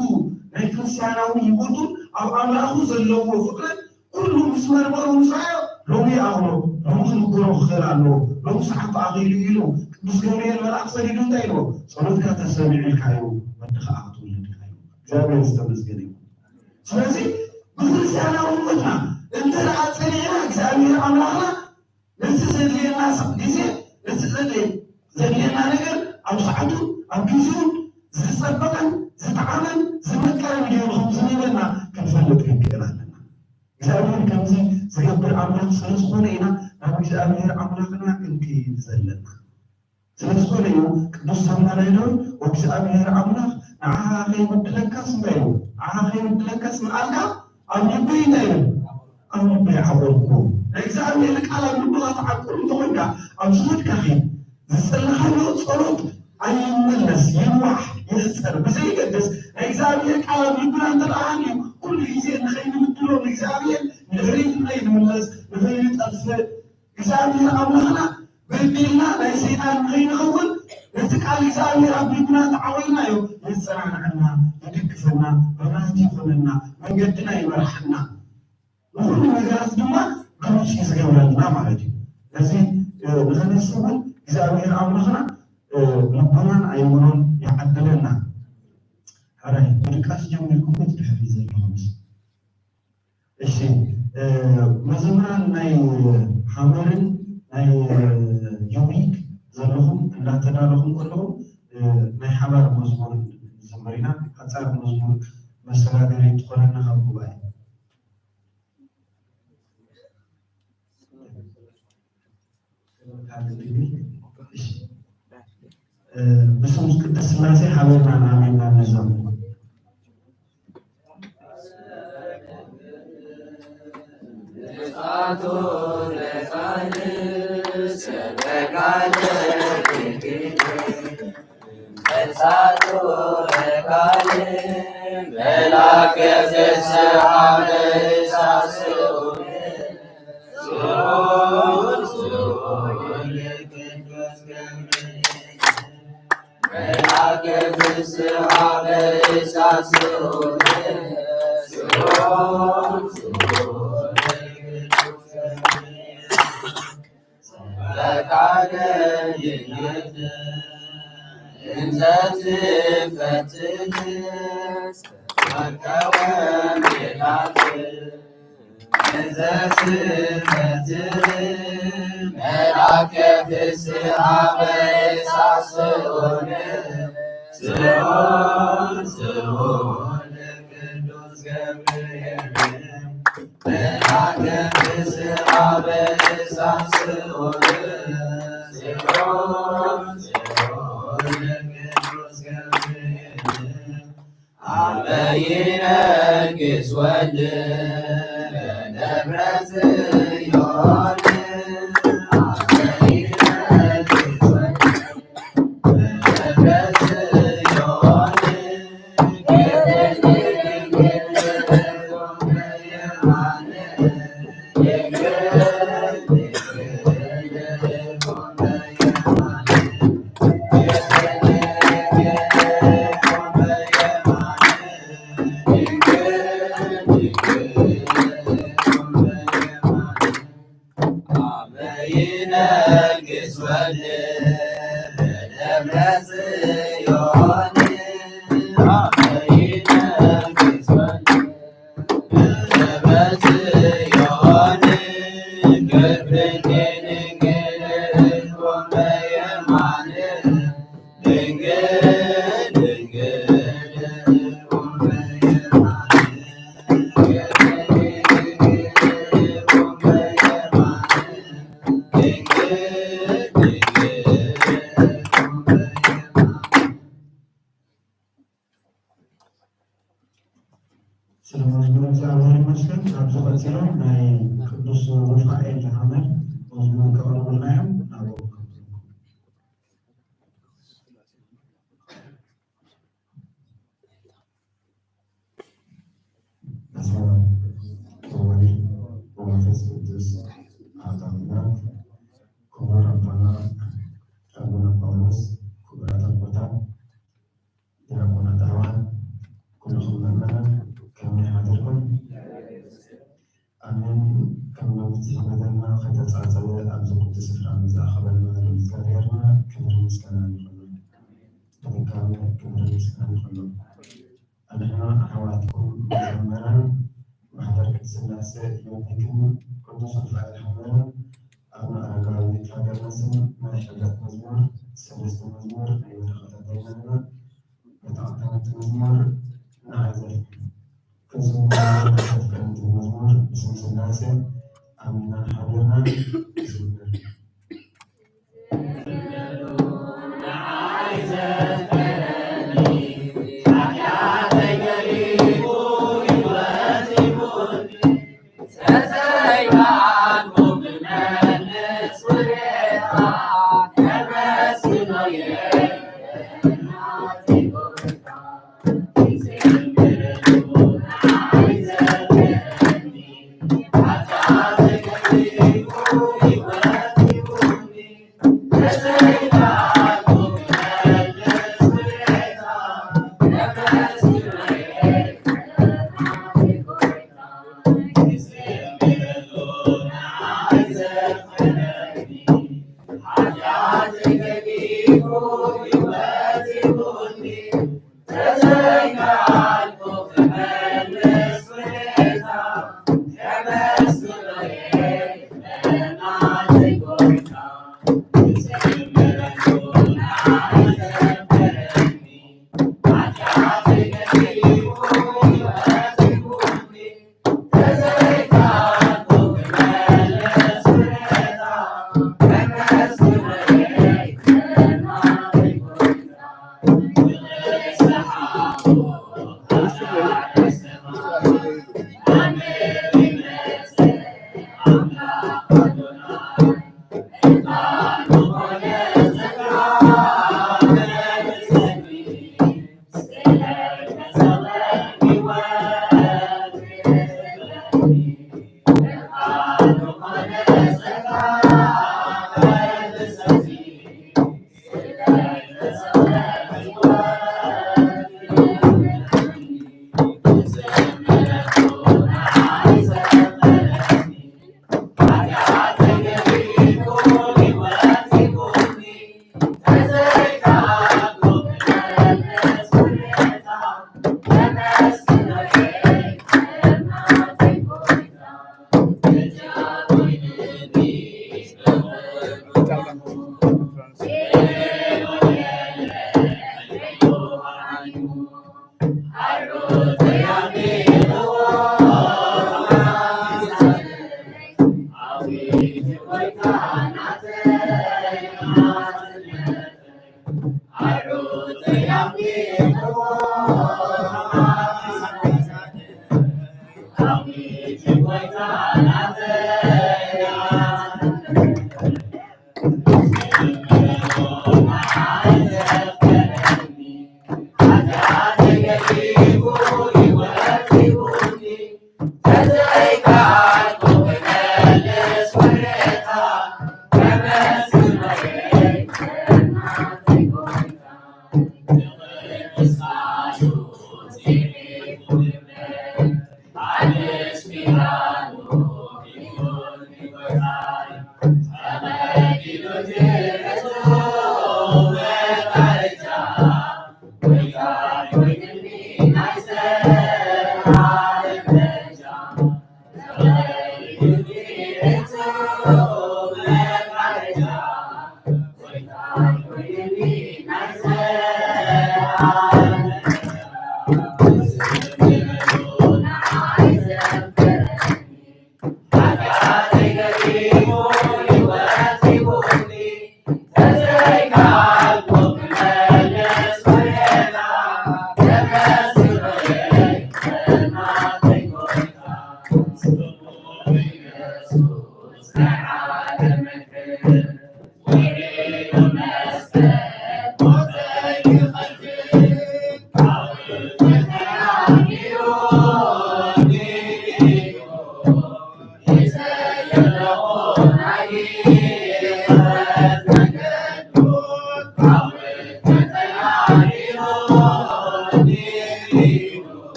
ናይ ክርስትያናዊ ህይወቱን ኣብ ኣምላኹ ዘለዎ ፍቕርን ኩሉ ምስ መርመሩ ምስ ረኣዮ ሎሚ ይኣኽሎ፣ ሎሚ ክንግሮ ክኽእል ኣለዎ፣ ሎሚ ሰዓቱ ኣኺሉ ኢሉ ቅዱስ ገብርኤል መልኣኽ ሰዲዱ እንታይ ኢልዎ? ጸሎትካ ተሰሚዑ ኢልካዮ ወዲ ኸዓ ክትውልድ ኢኻ ኢልዎ። እግዚኣብሔር ዝተመስገነ ይኹን። ስለዚ ብክርስትያናዊ ህይወትና እንተ ደኣ ጸኒዕና እግዚኣብሔር ኣምላኽና ነቲ ዘድልየና ግዜ ነቲ ዘድልየ ዘድልየና ነገር ኣብ ሰዓቱ ኣብ ግዜኡ ዝጸበቐን ዝጠዓመን ዝመቀረ ድዩ ንኹም ዝህበና ክንፈልጥ ክንክእል ኣለና። እግዚኣብሔር ከምዚ ዝገብር ኣምላኽ ስለ ዝኾነ ኢና ናብ እግዚኣብሔር ኣምላኽና ክንከይድ ዘለና። ስለ ዝኾነ እዩ ቅዱስ ሰማርያዊ ዳዊት፣ "ወእግዚኣብሔር ኣምላኽ ንዓኻ ከይብድለካስ" እንታይ እዩ? "ንዓኻ ከይብድለካስ ንቓልካ ኣብ ልበይ" እንታይ እዩ? "ኣብ ልበይ ዓቆርኩ።" ናይ እግዚኣብሔር ቃል ኣብ ልብኻ ትዓቁር እንተኾይንካ፣ ኣብ ዝኸድካ ኺድ፣ ዝጸለኻዮ ጸሎት ኣይመለስ፣ ይንዋሕ፣ ይሕጸር፣ ብዘይገድስ ናይ እግዚኣብሔር ቃል ኣብ ልብና እንተ ደኣ ሃልዩ፣ ኩሉ ግዜ ንኸይንብድሎ ንእግዚኣብሔር ንድሕሪት ንኸይንምለስ፣ ንኸይንጠፍእ፣ እግዚኣብሔር ኣምላኽና በዲልና ናይ ሰይጣን ንኸይንኸውን፣ ነቲ ቃል እግዚኣብሔር ኣብ ልብና እንተዓቖርናዮ፣ የጸናንዐና፣ ይድግፈና፣ መብራህቲ ይኾነና፣ መንገድና ይመርሓና። ንኹሉ ነገራት ድማ ግሉጽ እዩ ዝገብረልና ማለት እዩ። ነዚ፣ እ፣ ንኸነስተውዕል እግዚኣብሔር ኣምላኽና፣ እ፣ ልቦናን ኣእምሮን ይዓድለና። ሕራይ፣ ምድቃስ ጀሚርኩም ድሕሪ ዘለኹምስ? እሺ፣ እ፣ መዘምራን ናይ ሃመርን ናይ፣ እ፣ ዩኒክ ዘለኹም እንዳተዳለኹም ከለኹም፣ እ፣ ናይ ሓባር መዝሙር ንዘምር ኢና። ሓጻር መዝሙር መሰጋገሪ ትኾነና ካብ ጉባኤ። እሺ። እ፣ ብስም ቅድስት ሥላሴ ሓቢርና ንኣሜንና ንዘምር። ስለ መዝሙር እግዚኣብሔር ይመስገን። ካብዚ ቀጺሎም ናይ ቅዱስ ሩፋኤል ሃመር መዝሙር ከቕርቡልና እዮም። ናብኦም። በስመ አብ ወወልድ ወመንፈስ ቅዱስ አሐዱ አምላክ። ክቡር አባና አቡነ ጳውሎስ፣ ክቡራት አቦታት፣ ዲያቆናት፣ አበው፣ ኩልኹም ምእመናን ከመይ ሓደርኩም? ኣሜን። ከም መብጽሒ በደልና ከተጻጸበ ኣብዚ ቅዱስ ስፍራ ንዝኣኸበና ንእግዚኣብሔርና ክብሪ ምስጋና ይኹን። ብድጋሚ ክብሪ ምስጋና ይኹን። ኣንሕና ኣሕዋትኩም መዘምራን ማሕበር ቅድስት ሥላሴ ዮዲክን ቅዱስ ሩፋኤል ሓመርን ኣብ ኣረጋዊ ፋገርነስን ናይ ሕብረት መዝሙር ሰለስተ መዝሙር ናይ በረኸት ኣዳይናልና። መታዕታዊት መዝሙር ንዓይ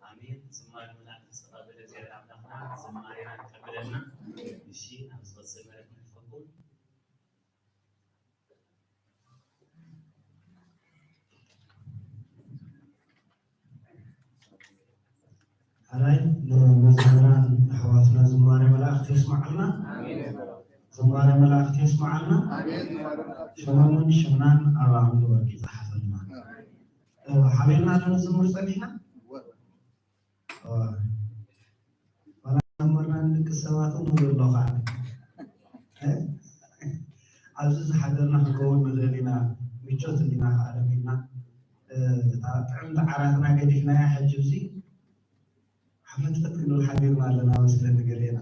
ኣሜን። ዝማሬ መላእክት ዝተቐበለ እግዚኣብሔር ኣምላኽና ዝማሬና ይቀበለልና። እሺ፣ ኣብ ዝቐጽል መደብ ንሕልፈኩም። ሕራይ ንመዘምራን ኣሕዋትና ዝማሬ መላእክት የስምዓልና። ዝማሬ መላእክት የስምዓልና። ሽሞምን ሽምናን ኣብ ኣዕንዲ ወርቂ ይጽሓፈልና። እ፣ ሓቢርና ዶ ንዝምር ጸኒሕና? እ፣ ዋላ ዘመርና ንድቂ ሰባት እውን ንብሎ ከዓ። እ፣ ኣብዚ ዝሓደርና ክንከውን ንኽእል ኢና። ምቾት ህሊና ከዓ ለሚድና፣ እ፣ እታ ጥዕምቲ ዓራትና ገዲፍናያ። ሕጂ እዚ ሓፈትፈት ክንብል ሓዲርና ኣለና መስለኒ ገሌና።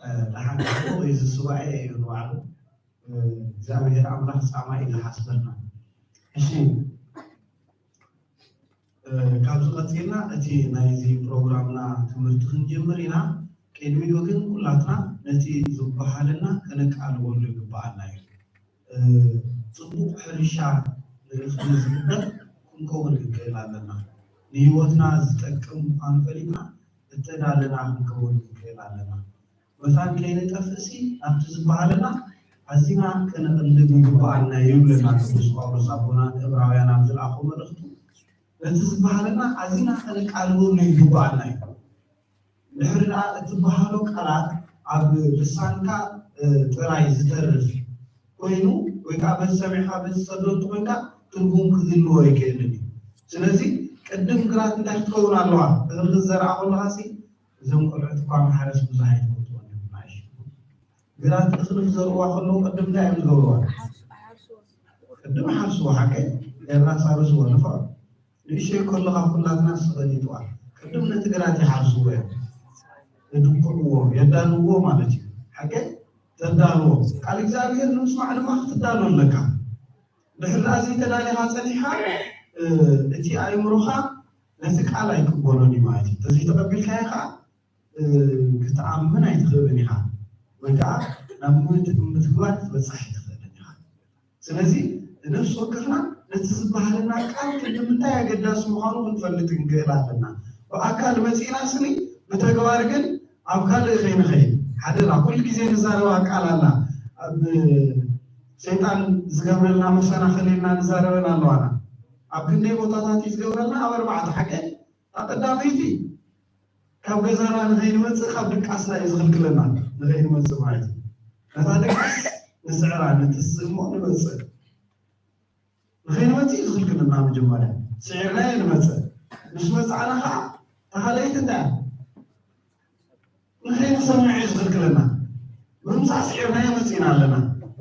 እ፣ ደሓን ደሓን ወይ እዚ ሱባኤ እዩ ንባዕሉ። እ፣ እግዚኣብሔር ኣምላኽ ጻማ እዩ ዝሓስበና። እሺ፣ እ፣ ካብዚ ቀጺልና እቲ ናይዚ ፕሮግራምና ትምህርቲ ክንጅምር ኢና። ቅድሚኡ ግን ኩላትና ነቲ ዝበሃለና ከነቃልወሉ ይግብኣና እዩ። እ፣ ጽቡቕ ሕርሻ ንእኽሊ ዝግበር ክንከውን ክንክእል ኣለና። ንህይወትና ዝጠቅም ምዃኑ ፈሊጥና እተዳለና ክንከውን ክንክእል ኣለና። መታን ከይንጠፍእሲ ናብቲ ዝበሃለና ኣዚና ከነቕልብ ይግብኣና እዩ ይብለና ቅዱስ ጳውሎስ ኣቦና ንዕብራውያን ኣብ ዝለኣኾ መልእኽቱ። ነቲ ዝበሃለና ኣዚና ከነቃልበሉ ይግብኣና እዩ። ድሕሪ ደኣ እትበሃሎ ቃላት ኣብ ልሳንካ፣ እ፣ ጥራይ ዝተርፍ ኮይኑ ወይ ከዓ በቲ ሰሚዕካ በቲ ትሰዶ እንተኮይንካ ትርጉም ክህልዎ ኣይክእልን እዩ። ስለዚ ቅድም ግራት እንታይ ክትከውን ኣለዋ? እኽሊ ክትዘርኣ ከለኻሲ እዞም ቆልዑት እኳ ማሕረስ ብዙሕ ኣይትፈልጥዎን እዮም፣ ንኣሽቱ። ግራት እኽሊ ክዘርእዋ ከለዉ ቅድም እንታይ እዮም ዝገብርዋ? ቅድም ሓርስዎ፣ ሓቀይ? ኤራ ሳርስዎ፣ ንፋዕ። ንእሽተይ ከለኻ ኩላትና ዝፈለጥዋ። ቅድም ነቲ ግራት ይሓርስዎ እዮም። የድኩዕዎ፣ የዳልዎ ማለት እዩ። ሓቀይ? ተዳልዎ። ቃል እግዚኣብሔር ንምስማዕ ድማ ክትዳሎ ኣለካ። ድሕሪ ደኣ ዘይተዳሊኻ ጸኒሕካ፣ እ፣ እቲ ኣእምሮኻ ነቲ ቃል ኣይቅበሎን እዩ ማለት እዩ። ተዘይተቐቢልካዮ ኸዓ፣ እ፣ ክትኣምን ኣይትኽእልን ኢኻ። ወይ ከዓ ናብ ምት-፣ ምትግባር ክትበጽሕ ኣይትኽእልን ኢኻ። ስለዚ ነፍሲ ወከፍና ነቲ ዝበሃለና ቃል ክንዲ ምንታይ ኣገዳሲ ምዃኑ ክንፈልጥ ክንክእል ኣለና። ብኣካል መጺእና ስኒ ብተግባር ግን ኣብ ካልእ ከይንኸይድ ሓደራ። ኩሉ ግዜ ንዛረባ ቃል ኣላ። ኣብ ሰይጣን ዝገብረልና መሰናኽል ኢልና ንዛረበን ኣለዋና። ኣብ ክንደይ ቦታታት እዩ ዝገብረልና? ኣብ ኣርባዕተ ሓቂ። እታ ቀዳመይቲ ካብ ገዛና ንኸይንመጽእ ካብ ድቃስና እዩ ዝኽልክለና። ንኸይንመጽእ ማለት እዩ። ነታ ድቃስ ንስዕራ፣ ነቲ ስእሞ ንመጽእ። ንኸይንመጽእ እዩ ዝኽልክለና መጀመርያ። ስዒርናዮ ንመጽእ። ምስ መጻእና ኸዓ ተኻለይቲ እንታይ እያ? ንኸይንሰምዕ እዩ ዝኽልክለና። ምምጻእ ስዒርናዮ መጺእና ኣለና።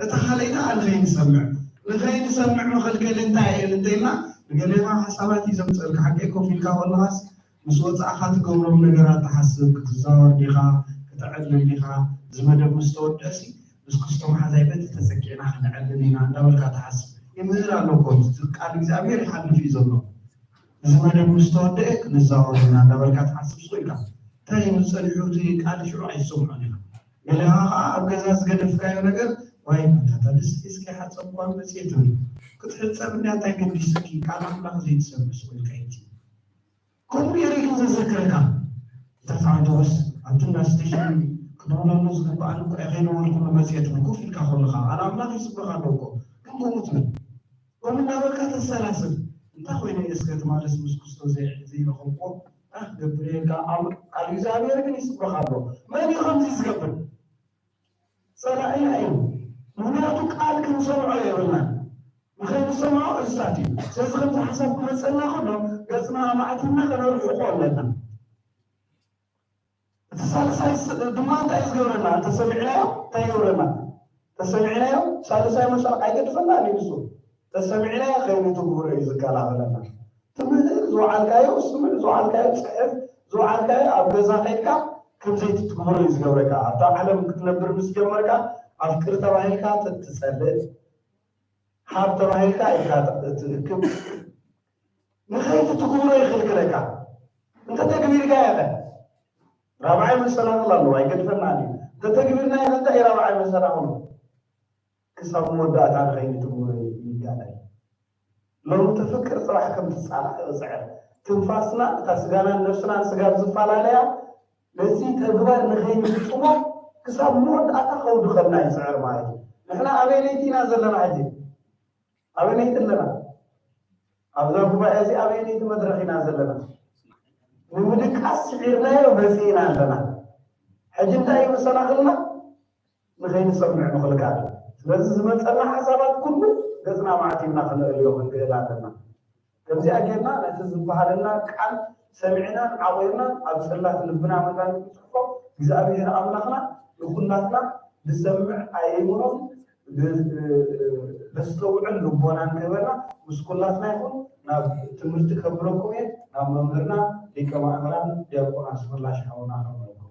እታ ካልኣይቲ ኸዓ ንኸይንሰምዕ። ንኸይንሰምዕ መኸልከሊ እንታይ እየን እንተኢልና፣ ንገሌኻ ሓሳባት እዩ ዘምጸልካ። ሓቀይ ኮፍ ኢልካ ከለኻስ ምስ ወጻእኻ ትገብሮም ነገራት ትሓስብ፣ ክትዛወር ዲኻ፣ ክትዕልል ዲኻ፣ እዚ መደብ ምስ ተወድአሲ ምስ ክስቶ መሓዛይ በቲ ተጸጊዕና ክንዕልል ኢና እንዳበልካ ትሓስብ። ይምህር ኣሎ እኮ፣ እዚ ቃል እግዚኣብሔር ይሓልፍ እዩ ዘሎ። እዚ መደብ ምስ ተወደአ ክንዛወር ኢና እንዳበልካ ትሓስብ ስቕ ኢልካ። እንታይ እዩ ጸኒሑ እቲ ቃል ሽዑ ኣይትሰምዖን ኢኻ። ገለኻ ኸዓ ኣብ ገዛ ዝገደፍካዮ ነገር፣ ዋይ ኣታ ድስቲ እስኪ ሓጸብኳ መጽየ ትብል። ክትሕጸብ እንድያ እንታይ ገዲሱኪ፣ ቃል ኣምላኽ ዘይትሰምዕ ስቕ ኢልካ ኢቲ። ከምኡ ገይሩ እዩ ዘዘክረካ። እታ ኣውቶቡስ ኣብቲ እንዳ ስቴሽን ክድውለሉ ዝግብኣኒ እኮ እየ ከይደወልኩሉ መጽየ ትብል ኮፍ ኢልካ ከለኻ። ቃል ኣምላኽ ይስበኽ ኣሎ እኮ። ግን ከምኡ ትብል። ከምኡ እናበልካ ተሰላስል። እንታይ ኮይነ እየ እስከ ትማልስ ምስ ክስቶ ዘይ-፣ ዘይረኸብኩዎ? እንታይ ክገብር እየ ኢልካ። ኣም-፣ ቃል እግዚኣብሔር ግን ይስበኽ ኣሎ። መን እዩ ከምዚ ዝገብር? ጸላኢና እዩ። ምኽንያቱ ቃል ክንሰምዖ የብልናን። ንኸይንሰምዖ እዝታት እዩ። ስለዚ ከምዚ ሓሳብ ክመጸና ከሎ ገጽና ኣማዕቲብና ከነርሕቆ ኣለና። እቲ ሳልሳይ ስ-፣ ድማ እንታይ እዩ ዝገብረና? እንተሰሚዕናዮ እንታይ ይገብረና? እንተሰሚዕናዮ ሳልሳይ መሰል ኣይገድፈናን እዩ ንሱ። እንተሰሚዕናዮ ከይንትግብሮ እዩ ዝከላኸለና። ትምህር ዝወዓልካዮ ስምዕ፣ ዝወዓልካዮ ጽሕፍ፣ ዝወዓልካዮ ኣብ ገዛ ከይድካ ከም ዘይትትግብሮ እዩ ዝገብረካ። ኣብታ ዓለም ክትነብር ምስ ጀመርካ ኣፍቅር ተባሂልካ ትጸልእ፣ ሃብ ተባሂልካ ኢኻ ትእክብ። ንኸይትትግብሮ ይኽልክለካ። እንተተግቢርካዮ ኸ? ራብዓይ መሰናኽል ኣለዎ፣ ኣይገድፈናን እዩ። እንተተግቢርናዮ ኸ እንታይ እዩ ራብዓይ መሰናኽሉ? ክሳብ መወዳእታ ንኸይንትግብሮ ይጋዳይ። ሎሚ ተፍቅር ጽባሕ ከም ትጻላእ ይጽዕር። ትንፋስና፣ እታ ስጋናን ነፍስናን ስጋብ ዝፈላለያ፣ ነዚ ተግባር ንኸይንፍጽሞ ክሳብ መወዳእታ ከውድቐና ይጽዕር ማለት እዩ። ንሕና ኣበየነይቲ ኢና ዘለና ሕጂ? ኣበየነይቲ ኣለና? ኣብዛ ጉባኤ እዚ ኣበየነይቲ መድረኽ ኢና ዘለና? ንምድቃስ ስዒርናዮ መጺእና ኣለና። ሕጂ እንታይ እዩ መሰናኽልና? ንኸይንሰምዕ ምኽልካል። ስለዚ ዝመጸና ሓሳባት ኩሉ ገጽና ማዕቲብና ክነእልዮ ክንክእል ኣለና። ከምዚኣ ጌርና ነቲ ዝበሃለና ቃል ሰሚዕናን ዓቒርናን ኣብ ጽላት ልብና መታን ክንጽሕፎ እግዚኣብሔር ኣምላኽና ንኹላትና ዝሰምዕ ኣእምሮን ዝ-፣ ዘስተውዕል ልቦናን ክህበና ምስ ኩላትና ይኹን። ናብ ትምህርቲ ከብረኩም እየ። ናብ መምህርና ሊቀ ማእምራን ዲያቆን ኣስመላሽ ሓውና ከብረኩም።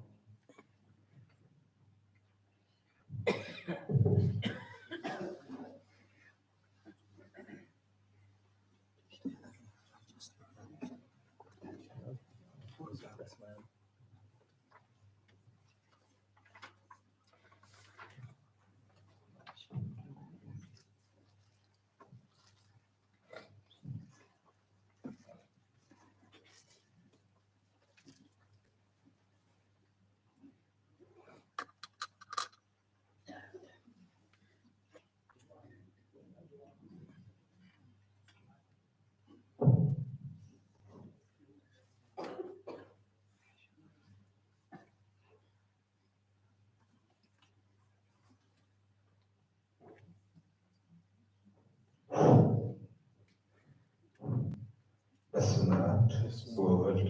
በስመ አብ ወወልድ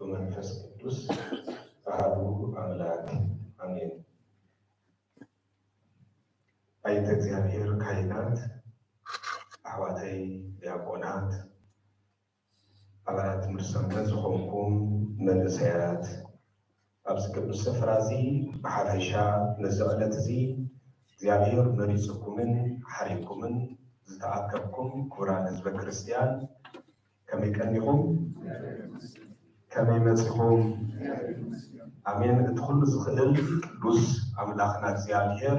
ወመንፈስ ቅዱስ አሐዱ አምላክ አሜን። ኣይተ እግዚኣብሔር ካህናት፣ ኣሕዋተይ ዲያቆናት፣ ኣባላት ትምህርቲ ሰንበት ዝኾንኩም መንእሰያት፣ ኣብዚ ቅዱስ ስፍራ እዚ ብሓፈሻ ነዚ ዕለት እዚ እግዚኣብሔር መሪጽኩምን ሓሪኩምን ዝተኣከብኩም ክቡራን ህዝበ ክርስትያን፣ ከመይ ቀኒኹም? ከመይ መጺኹም? ኣሜን። እቲ ኩሉ ዝኽእል ቅዱስ ኣምላኽና እግዚኣብሔር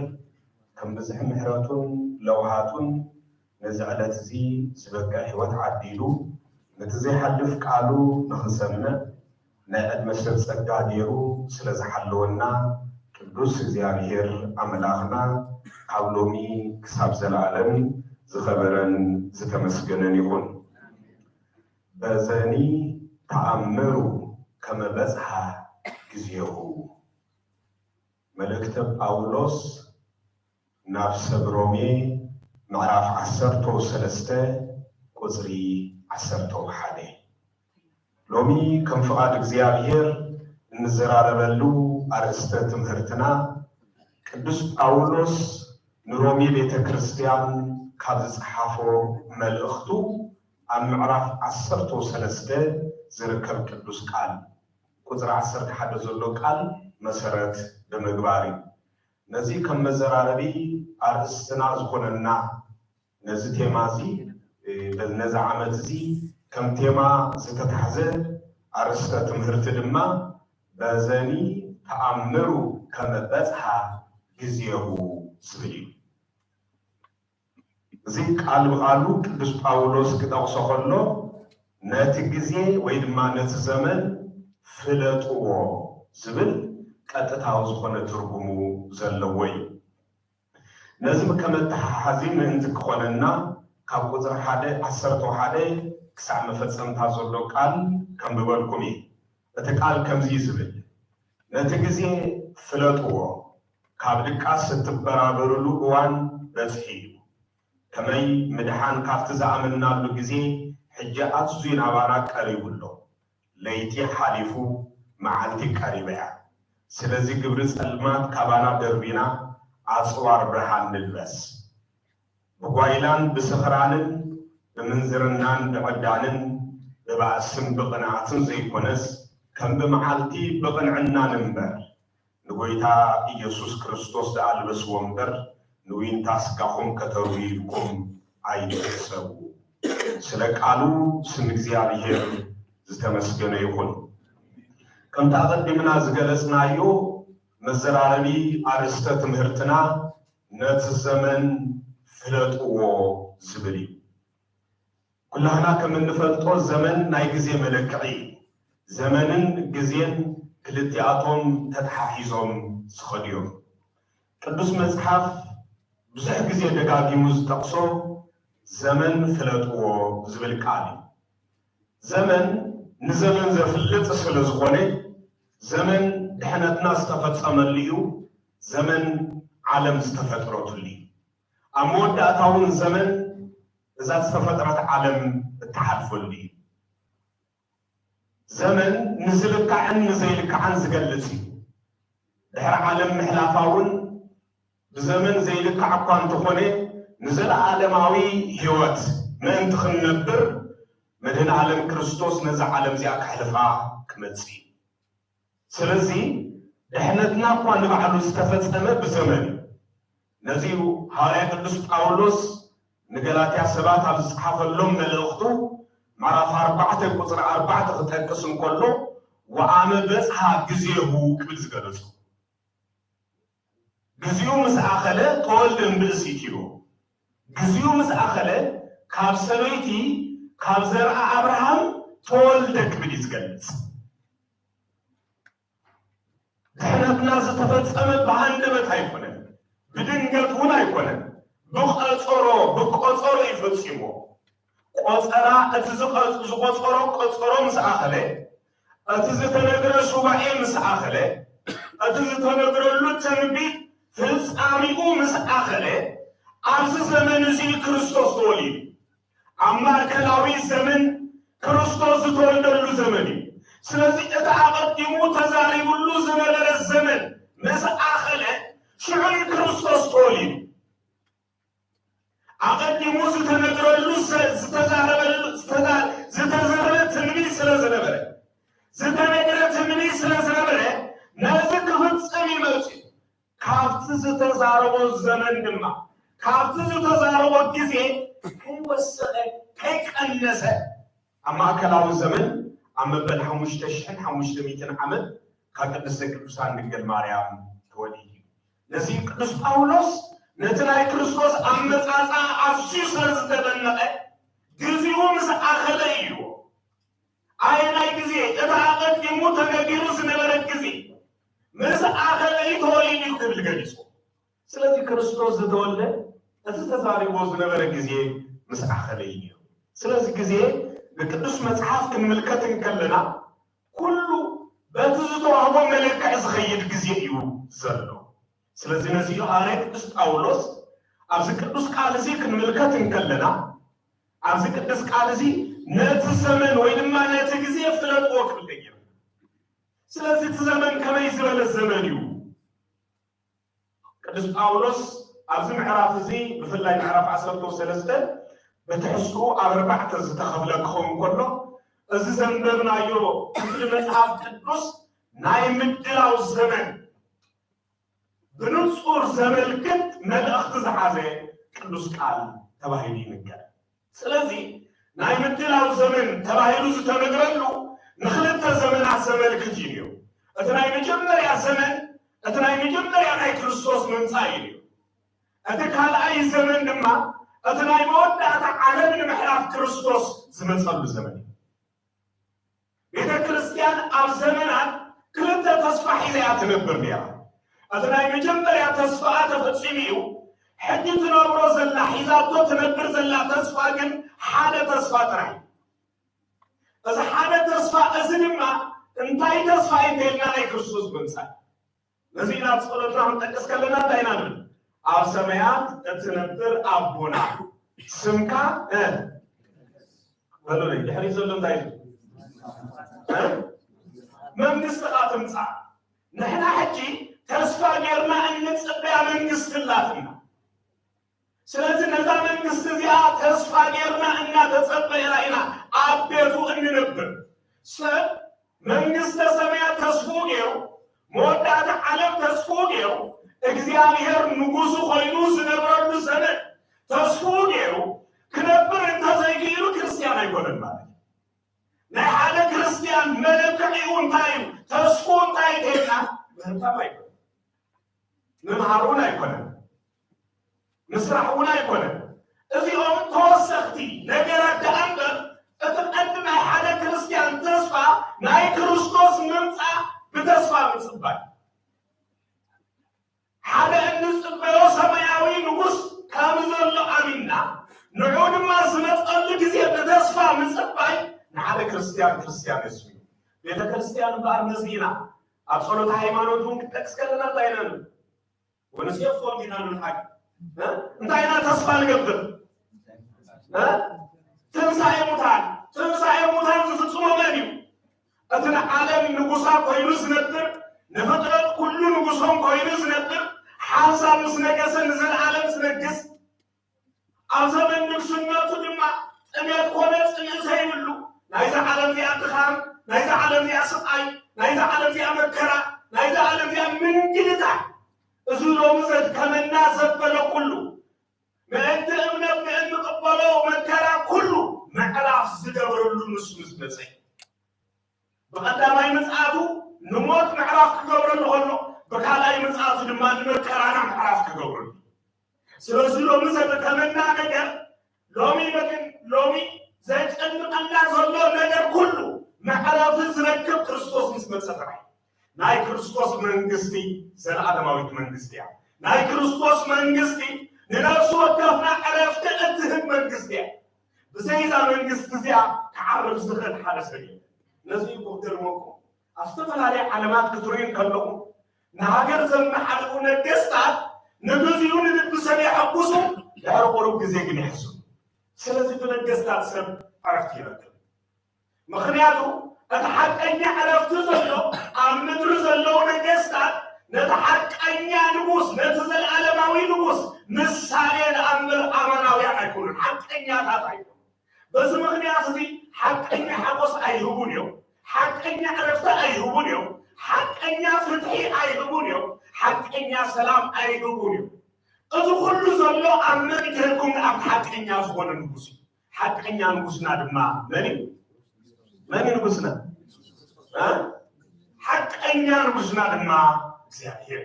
ከም ብዝሒ ምሕረቱን ለውሃቱን ነዚ ዕለት እዚ ዝበቅዕ ህይወት ዓዲሉ፣ ነቲ ዘይሓልፍ ቃሉ ንኽንሰምዕ ናይ ዕድመ ሰብ ጸጋ ገይሩ ስለ ዝሓለወና፣ ቅዱስ እግዚኣብሔር ኣምላኽና ካብ ሎሚ ክሳብ ዘለኣለም ዝኸበረን ዝተመስገነን ይኹን። በዘኒ ተኣምሩ ከመ በጽሐ ግዜሁ። መልእክተ ጳውሎስ ናብ ሰብ ሮሜ ምዕራፍ ዓሰርተ ሰለስተ ቁጽሪ ዓሰርተ ሓደ። ሎሚ ከም ፍቓድ እግዚኣብሔር እንዘራረበሉ ኣርእስተ ትምህርትና ቅዱስ ጳውሎስ ንሮሜ ቤተ ክርስቲያን ካብ ዝጸሓፎ መልእኽቱ ኣብ ምዕራፍ ዓሰርተ ሰለስተ ዝርከብ ቅዱስ ቃል ቁጽሪ ዓሰርተ ሓደ ዘሎ ቃል መሰረት ብምግባር እዩ። ነዚ ከም መዘራረቢ ኣርእስትና ዝኾነና ነዚ ቴማ እዚ ነዚ ዓመት እዚ ከም ቴማ ዝተታሕዘ ኣርእስተ ትምህርቲ ድማ በዘኒ ተኣምሩ ከመ በጽሓ ግዜሁ ዝብል እዩ። እዚ ቃል ብቓሉ ቅዱስ ጳውሎስ ክጠቕሶ ከሎ ነቲ ግዜ ወይ ድማ ነቲ ዘመን ፍለጥዎ ዝብል ቀጥታዊ ዝኾነ ትርጉሙ ዘለዎ እዩ። ነዚ ከመተሓሓዚ ምእንቲ ክኾነና ካብ ቁፅሪ ሓደ ዓሰርተ ሓደ ክሳዕ መፈፀምታ ዘሎ ቃል ከንብበልኩም እየ። እቲ ቃል ከምዚ እዩ ዝብል፣ ነቲ ግዜ ፍለጥዎ፣ ካብ ድቃስ እትበራበሩሉ እዋን በፂሑ እዩ። ከመይ ምድሓን ካብቲ ዝኣመንናሉ ግዜ ሕጂ ኣዝዩ ናባና ቀሪቡ ኣሎ። ለይቲ ሓሊፉ መዓልቲ ቀሪባ እያ። ስለዚ ግብሪ ጸልማት ካባና ደርቢና ኣጽዋር ብርሃን ንልበስ። ብጓይላን ብስኽራንን ብምንዝርናን ብዕብዳንን ብባእስን ብቕንኣትን ዘይኮነስ ከም ብመዓልቲ ብቕንዕና ንንበር። ንጎይታ ኢየሱስ ክርስቶስ ዝኣልበስዎ እምበር ንዊንታ ስጋኹም ከተርዊ ኢልኩም ኣይትሕሰቡ። ስለ ቃሉ ስም እግዚኣብሔር ዝተመስገነ ይኹን። ከምቲ ኣቐዲምና ዝገለጽናዮ መዘራረቢ ኣርእስተ ትምህርትና ነቲ ዘመን ፍለጥዎ ዝብል እዩ። ኩላህና ከም እንፈልጦ ዘመን ናይ ግዜ መለክዒ እዩ። ዘመንን ግዜን ክልቲኣቶም ተተሓሒዞም ዝኸዱ እዮም። ቅዱስ መጽሓፍ ብዙሕ ግዜ ደጋጊሙ ዝጠቕሶ ዘመን ፍለጥዎ ዝብል ቃል እዩ። ዘመን ንዘመን ዘፍልጥ ስለ ዝኾነ ዘመን ድሕነትና ዝተፈጸመሉ እዩ። ዘመን ዓለም ዝተፈጥረትሉ እዩ። ኣብ መወዳእታ እውን ዘመን እዛ ዝተፈጥረት ዓለም እትሓልፈሉ እዩ። ዘመን ንዝልካዕን ንዘይልካዕን ዝገልጽ እዩ። ድሕሪ ዓለም ምሕላፋ እውን ብዘመን ዘይልካዕ እኳ እንተኾነ ንዘለዓለማዊ ህይወት ምእንቲ ክንነብር መድህን ዓለም ክርስቶስ ነዛ ዓለም እዚኣ ከሕልፋ ክመጽእ እዩ። ስለዚ ድሕነትና እኳ ንባዕሉ ዝተፈጸመ ብዘመን እዩ። ነዚ እዩ ሃዋርያ ቅዱስ ጳውሎስ ንገላትያ ሰባት ኣብ ዝጸሓፈሎም መልእኽቱ ምዕራፍ ኣርባዕተ ቁጽሪ ኣርባዕተ ክጠቅስ እንከሎ ወኣመ በጽሓ ግዜሁ ክብል ዝገለጹ። ግዚኡ ምስ ኣኸለ ተወልደ እምብእሲት እዩ። ግዚኡ ምስ ኣኸለ ካብ ሰበይቲ ካብ ዘርኣ ኣብርሃም ተወልደ ክብል እዩ ዝገልጽ። ድሕነትና ዝተፈጸመ ብሃንደበት ኣይኮነን፣ ብድንገት እውን ኣይኮነን። ብቐጸሮ ብቆጸሮ እዩ ፈጺሞ። ቆጸራ እቲ ዝቐ- ዝቆጸሮ ቆጸሮ ምስ ኣኸለ፣ እቲ ዝተነግረ ሱባኤ ምስ ኣኸለ፣ እቲ ዝተነግረሉ ትንቢት ፍጻሜኡ ምስ ኣኸለ፣ ኣብዚ ዘመን እዚ ክርስቶስ ተወሊዱ። ኣብ ማእከላዊ ዘመን ክርስቶስ ዝተወልደሉ ዘመን እዩ። ስለዚ እቲ ኣቐዲሙ ተዛሪቡሉ ዝነበረ ዘመን ምስ ኣኸለ ሽዑ እዩ ክርስቶስ ተወሊዱ። ኣቐዲሙ ዝተነግረሉ ዝተዛረበሉ ዝተዘረበ ትንቢት ስለ ዝነበረ ዝተነግረ ትንቢት ስለ ዝነበረ ነዚ ክፍጽም ይመጽእ። ካብቲ ዝተዛረቦ ዘመን ድማ ካብቲ ዝተዛረቦ ግዜ ከይወሰኸ ከይቀነሰ ኣብ ማእከላዊ ዘመን ኣብ መበል ሓሙሽተ ሽሕን ሓሙሽተ ሚእትን ዓመት ካብ ቅድስተ ቅዱሳን ድንግል ማርያም ተወሊዱ እዩ። ነዚ ቅዱስ ጳውሎስ ነቲ ናይ ክርስቶስ ኣመጻጽኣ ኣዝዩ ስለ ዝተደነቐ ግዚኡ ምስ ኣኸለ እዩ። ኣየናይ ግዜ? እቲ ኣቐዲሙ ተነጊሩ ዝነበረ ግዜ ምስ ኣኸለ እዩ ተወሊዱ እዩ ክብል ገሊጹ። ስለዚ ክርስቶስ ዝተወልደ እቲ ተዛሪቦ ዝነበረ ግዜ ምስ ኣኸለ እዩ። ስለዚ ግዜ ብቅዱስ መጽሓፍ ክንምልከት እንከለና ኩሉ በቲ ዝተዋህቦ መለክዕ ዝኸይድ ግዜ እዩ ዘሎ። ስለዚ ነዚ እዩ ሃዋርያ ቅዱስ ጳውሎስ ኣብዚ ቅዱስ ቃል እዚ ክንምልከት እንከለና ኣብዚ ቅዱስ ቃል እዚ ነቲ ዘመን ወይ ድማ ነቲ ግዜ ፍለጥዎ ክብል ተገይሩ። ስለዚ እቲ ዘመን ከመይ ዝበለ ዘመን እዩ? ቅዱስ ጳውሎስ ኣብዚ ምዕራፍ እዚ ብፍላይ ምዕራፍ ዓሰርተ ሰለስተ ብትሕዝትኡ ኣብ ኣርባዕተ ዝተኸፍለ ክኸውን ከሎ፣ እዚ ዘንበብናዮ ክፍሊ መጽሓፍ ቅዱስ ናይ ምድላው ዘመን ብንጹር ዘመልክት መልእኽቲ ዝሓዘ ቅዱስ ቃል ተባሂሉ ይንገር። ስለዚ ናይ ምድላው ዘመን ተባሂሉ ዝተነግረሉ ንኽልተ ዘመናት ዘመልክት እዩ። እቲ ናይ መጀመርያ ዘመን፣ እቲ ናይ መጀመርያ ናይ ክርስቶስ ምምጻእ እዩ። እቲ ካልኣይ ዘመን ድማ እቲ ናይ መወዳእታ ዓለም ንምሕላፍ ክርስቶስ ዝመጸሉ ዘመን እዩ። ቤተ ክርስቲያን ኣብ ዘመናት ክልተ ተስፋ ሒዛ እያ ትነብር ነይራ። እቲ ናይ መጀመርያ ተስፋኣ ተፈጺሙ እዩ። ሕጂ ትነብሮ ዘላ፣ ሒዛቶ ትነብር ዘላ ተስፋ ግን ሓደ ተስፋ ጥራይ። እዚ ሓደ ተስፋ እዚ ድማ እንታይ ተስፋ እዩ እንተኢልና ናይ ክርስቶስ ምምጻእ። ነዚ ኢና ኣብ ጸሎትና ክንጠቅስ ከለና እንታይ ኢና ንብል? ኣብ ሰማያት እትነብር ኣቦና ስምካ እ በሉለይ፣ ድሕሪት ዘሎ እንታይ እዩ? እ? መንግስትኻ ትምጻእ። ንሕና ሕጂ ተስፋ ጌርና እንጽበያ መንግስቲ ኣላትና። ስለዚ ነዛ መንግስቲ እዚኣ ተስፋ ጌርና እናተጸበየና ኢና ኣብ ቤቱ እንነብር። ሰብ መንግስተ ሰማያት ተስፍኡ ገይሩ፣ መወዳእታ ዓለም ተስፍኡ ገይሩ፣ እግዚኣብሔር ንጉሱ ኮይኑ ዝነብረሉ ዘመን ተስፍኡ ገይሩ ክነብር እንተዘይክኢሉ ክርስትያን ኣይኮነን ማለት እዩ። ናይ ሓደ ክርስትያን መለክዒኡ እንታይ እዩ? ተስፍኡ እንታይ እዩ ተይልና ምህርታም ኣይኮነን። ምምሃር እውን ኣይኮነን። ምስራሕ እውን ኣይኮነን። እዚኦም ተወሰኽቲ ነገራት ደኣ እምበር፣ እቲ ቀንዲ ናይ ሓደ ክርስትያን ተስፋ ናይ ክርስቶስ ምምጻእ ብተስፋ ምጽባይ። ሓደ እንጽበዮ ሰማያዊ ንጉስ ከም ዘሎ ኣሚንና፣ ንዑ ድማ ዝመጸሉ ግዜ ብተስፋ ምጽባይ ንሓደ ክርስትያን ክርስትያን የስምዮ። ቤተ ክርስቲያን እምበኣር ነዚ ኢና ኣብ ጸሎተ ሃይማኖት እውን ክንጠቅስ ከለና እንታይ ኢና ንብል? ወንሴፎ እንዲና ንብል ሓቂ። እ? እንታይ ኢና ተስፋ ንገብር? እ? ትንሳኤ ሙታን። ትንሳኤ ሙታን ዝፍጽሞ መን እዩ? እቲ ንዓለም ንጉሳ ኮይኑ ዝነብር፣ ንፍጥረት ኩሉ ንጉሶም ኮይኑ ዝነብር፣ ሓንሳብ ምስ ነገሰ ንዘለኣለም ዝነግስ፣ ኣብ ዘመን ንግስነቱ ድማ ጥሜት ኮነ ጽምኢ ዘይብሉ፣ ናይዛ ዓለም እዚኣ ድኻም፣ ናይዛ ዓለም እዚኣ ስቓይ፣ ናይዛ ዓለም እዚኣ መከራ፣ ናይዛ ዓለም እዚኣ ምንግልታ፣ እዚ ሎሚ ዘድከመና ዘበለ ኩሉ፣ ምእንቲ እምነት ንእንቕበሎ መከራ ኩሉ ምዕራፍ ዝገበረሉ ንሱ ምስ መጸ። ብቐዳማይ ምጽኣቱ ንሞት ምዕራፍ ክገብረሉ ከሎ፣ ብካልኣይ ምጽኣቱ ድማ ንመከራና ምዕራፍ ክገብረሉ። ስለዚ ሎሚ ዘድከመና ነገር፣ ሎሚ መግን-፣ ሎሚ ዘጨንቐና ዘሎ ነገር ኩሉ መዕረፊ ዝረክብ ክርስቶስ ምስ መጸ ጥራይ። ናይ ክርስቶስ መንግስቲ ዘለኣለማዊት መንግስቲ እያ። ናይ ክርስቶስ መንግስቲ ንነፍሲ ወከፍና ዕረፍቲ እትህብ መንግስቲ እያ። ብዘይ እዛ መንግስቲ እዚኣ ክዓርፍ ዝኽእል ሓደ ሰብ የለን። ነዚ እዩ ክገርመኩም። ኣብ ዝተፈላለያ ዓለማት ክትርእዩ እንከለኹም፣ ንሃገር ዘመሓድሩ ነገስታት ንግዚኡ ንልቢ ሰብ የሐጉሱ፣ ድሕሪ ቁሩብ ግዜ ግን የሕዝኑ። ስለዚ ብነገስታት ሰብ ዕረፍቲ ይረክብ። ምኽንያቱ እቲ ሓቀኛ ዕረፍቲ ዘሎ ኣብ ምድሪ ዘለዉ ነገስታት ነቲ ሓቀኛ ንጉስ፣ ነቲ ዘለኣለማዊ ንጉስ ምሳሌ ደኣ እምበር ኣማናውያን ኣይኮኑን፣ ሓቀኛታት ኣይኮኑን። በዚ ምኽንያት እዚ ሓቀኛ ሓጎስ ኣይህቡን እዮም፣ ሓቀኛ ዕረፍቲ ኣይህቡን እዮም፣ ሓቀኛ ፍትሒ ኣይህቡን እዮም፣ ሓቀኛ ሰላም ኣይህቡን እዮም። እዚ ኩሉ ዘሎ ኣብ መን ይትረኩም? ኣብ ሓቀኛ ዝኾነ ንጉስ እዩ። ሓቀኛ ንጉስና ድማ መን እዩ? መን እዩ ንጉስና? እ? ሓቀኛ ንጉስና ድማ እግዚኣብሔር።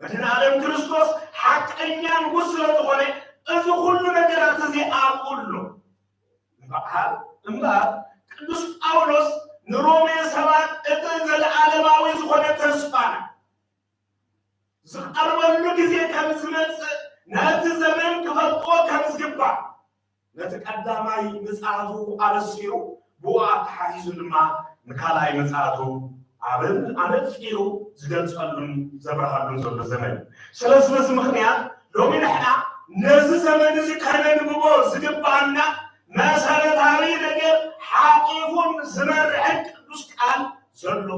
መድኃኔ ዓለም ክርስቶስ ሓቀኛ ንጉስ ስለ ዝኾነ እዚ ኩሉ ነገራት እዚ ኣብኡ ኣሎ። እምበኣር፣ እምበኣር ቅዱስ ጳውሎስ ንሮሜ ሰባት እቲ ዘለዓለማዊ ዝኾነ ተስፋና ዝቐርበሉ ግዜ ከም ዝመጽእ ነቲ ዘመን ክፈልጥዎ ከም ዝግባእ ነቲ ቀዳማይ ምጽኣቱ ኣበሲሩ ብኡ ኣተሓሒዙ ድማ ንካልኣይ ምጽኣቱ ኣብን ኣነጺሩ ዝገልጸሉን ዘብርሃሉን ዘሎ ዘመን እዩ። ስለዚ በዚ ምኽንያት ሎሚ ንሕና ነዚ ዘመን እዚ ከነንብቦ ዝግባኣና መሰረታዊ ነገር ሓቂፉን ዝመርሕን ቅዱስ ቃል ዘሎ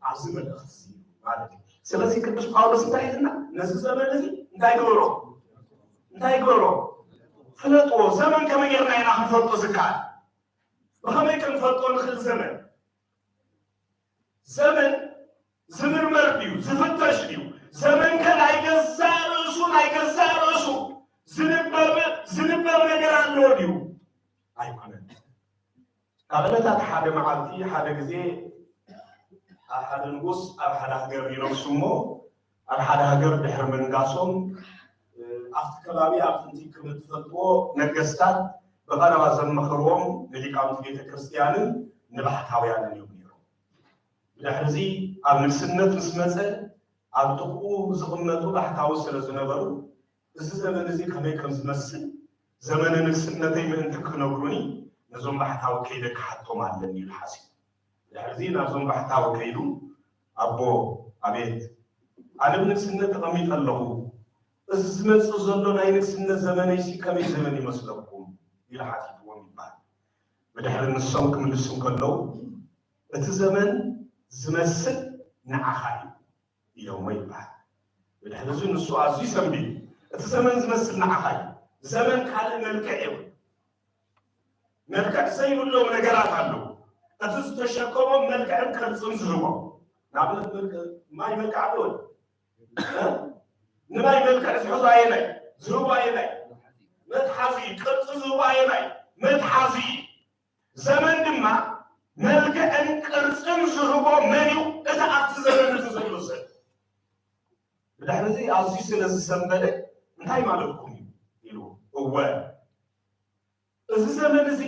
ኣብዚ መልእኽቲ እዚ ማለት እዩ። ስለዚ ቅዱስ ጳውሎስ እንታይ ይልና? ነዚ ዘመን እዚ እንታይ ግበሮ? እንታይ ግበሮ? ፍለጥዎ። ዘመን ከመይ ጌርና ኢና ክንፈልጦ ዝከኣል? ብኸመይ ክንፈልጦ ንኽእል ዘመን? ዘመን ዝምርመር ድዩ? ዝፍተሽ ድዩ? ዘመንከ ናይ ገዛእ ርእሱ፣ ናይ ገዛእ ርእሱ ዝንበብ፣ ዝንበብ ነገር ኣለዎ ድዩ? ኣይኮነን። ካብ ዕለታት ሓደ መዓልቲ ሓደ ግዜ ሓደ ንጉስ ኣብ ሓደ ሃገር ይነግሱ እሞ፣ ኣብ ሓደ ሃገር ድሕሪ ምንጋሶም፣ እ፣ ኣብቲ ከባቢ ኣብ ጥንቲ ከም እትፈልጥዎ ነገስታት ብቐረባ ዘመኽርዎም ንሊቃውንቲ ቤተ ክርስቲያንን ንባሕታውያንን እዮም ነይሮም። ብድሕርዚ ኣብ ንግስነት ምስ መጸ፣ ኣብ ጥቕኡ ዝቕመጡ ባሕታዊ ስለ ዝነበሩ፣ እዚ ዘመን እዚ ከመይ ከም ዝመስል፣ ዘመነ ንግስነተይ ምእንቲ ክነግሩኒ፣ ነዞም ባሕታዊ ከይደ ክሓቶም ኣለኒ ኢሉ ሓሲቡ። ድሕርዚ ናብዞም ባሕታዊ ከይዱ፣ ኣቦ፣ ኣቤት፣ ኣነ ብንግስነት ተቐሚጠ ኣለኹ። እዚ ዝመጽእ ዘሎ ናይ ንግስነት ዘመነይሲ ከመይ ዘመን ይመስለኩም? ኢሉ ሓቲትዎም ይበሃል። ብድሕሪ ንሶም ክምልሱ እንከለዉ፣ እቲ ዘመን ዝመስል ንዓኻ እዩ ኢሎሞ ይበሃል። ብድሕሪ እዚ ንሱ ኣዝዩ ሰንቢዱ፣ እቲ ዘመን ዝመስል ንዓኻ እዩ። ዘመን ካልእ መልክዕ የብሉ። መልክዕ ዘይብሎም ነገራት ኣለዉ። እቲ ዝተሸከሞም መልክዕን ቅርጽን ዝህቦ። ንኣብነት መልክዕ፣ ማይ መልክዕ ኣለዎ። እ? ንማይ መልክዕ ዝሕዞ ኣየናይ? ዝህቦ ኣየናይ? መትሓዚ። ቅርጺ ዝህቦ ኣየናይ? መትሓዚ። ዘመን ድማ መልክዕን ቅርጽን ዝህቦ መን እዩ? እቲ ኣብቲ ዘመን እዚ ዘሎ ሰብ። ብድሕሪ እዚ ኣዝዩ ስለ ዝሰንበደ፣ እንታይ ማለትኩም እዩ? ኢሉ። እወ፣ እዚ ዘመን እዚ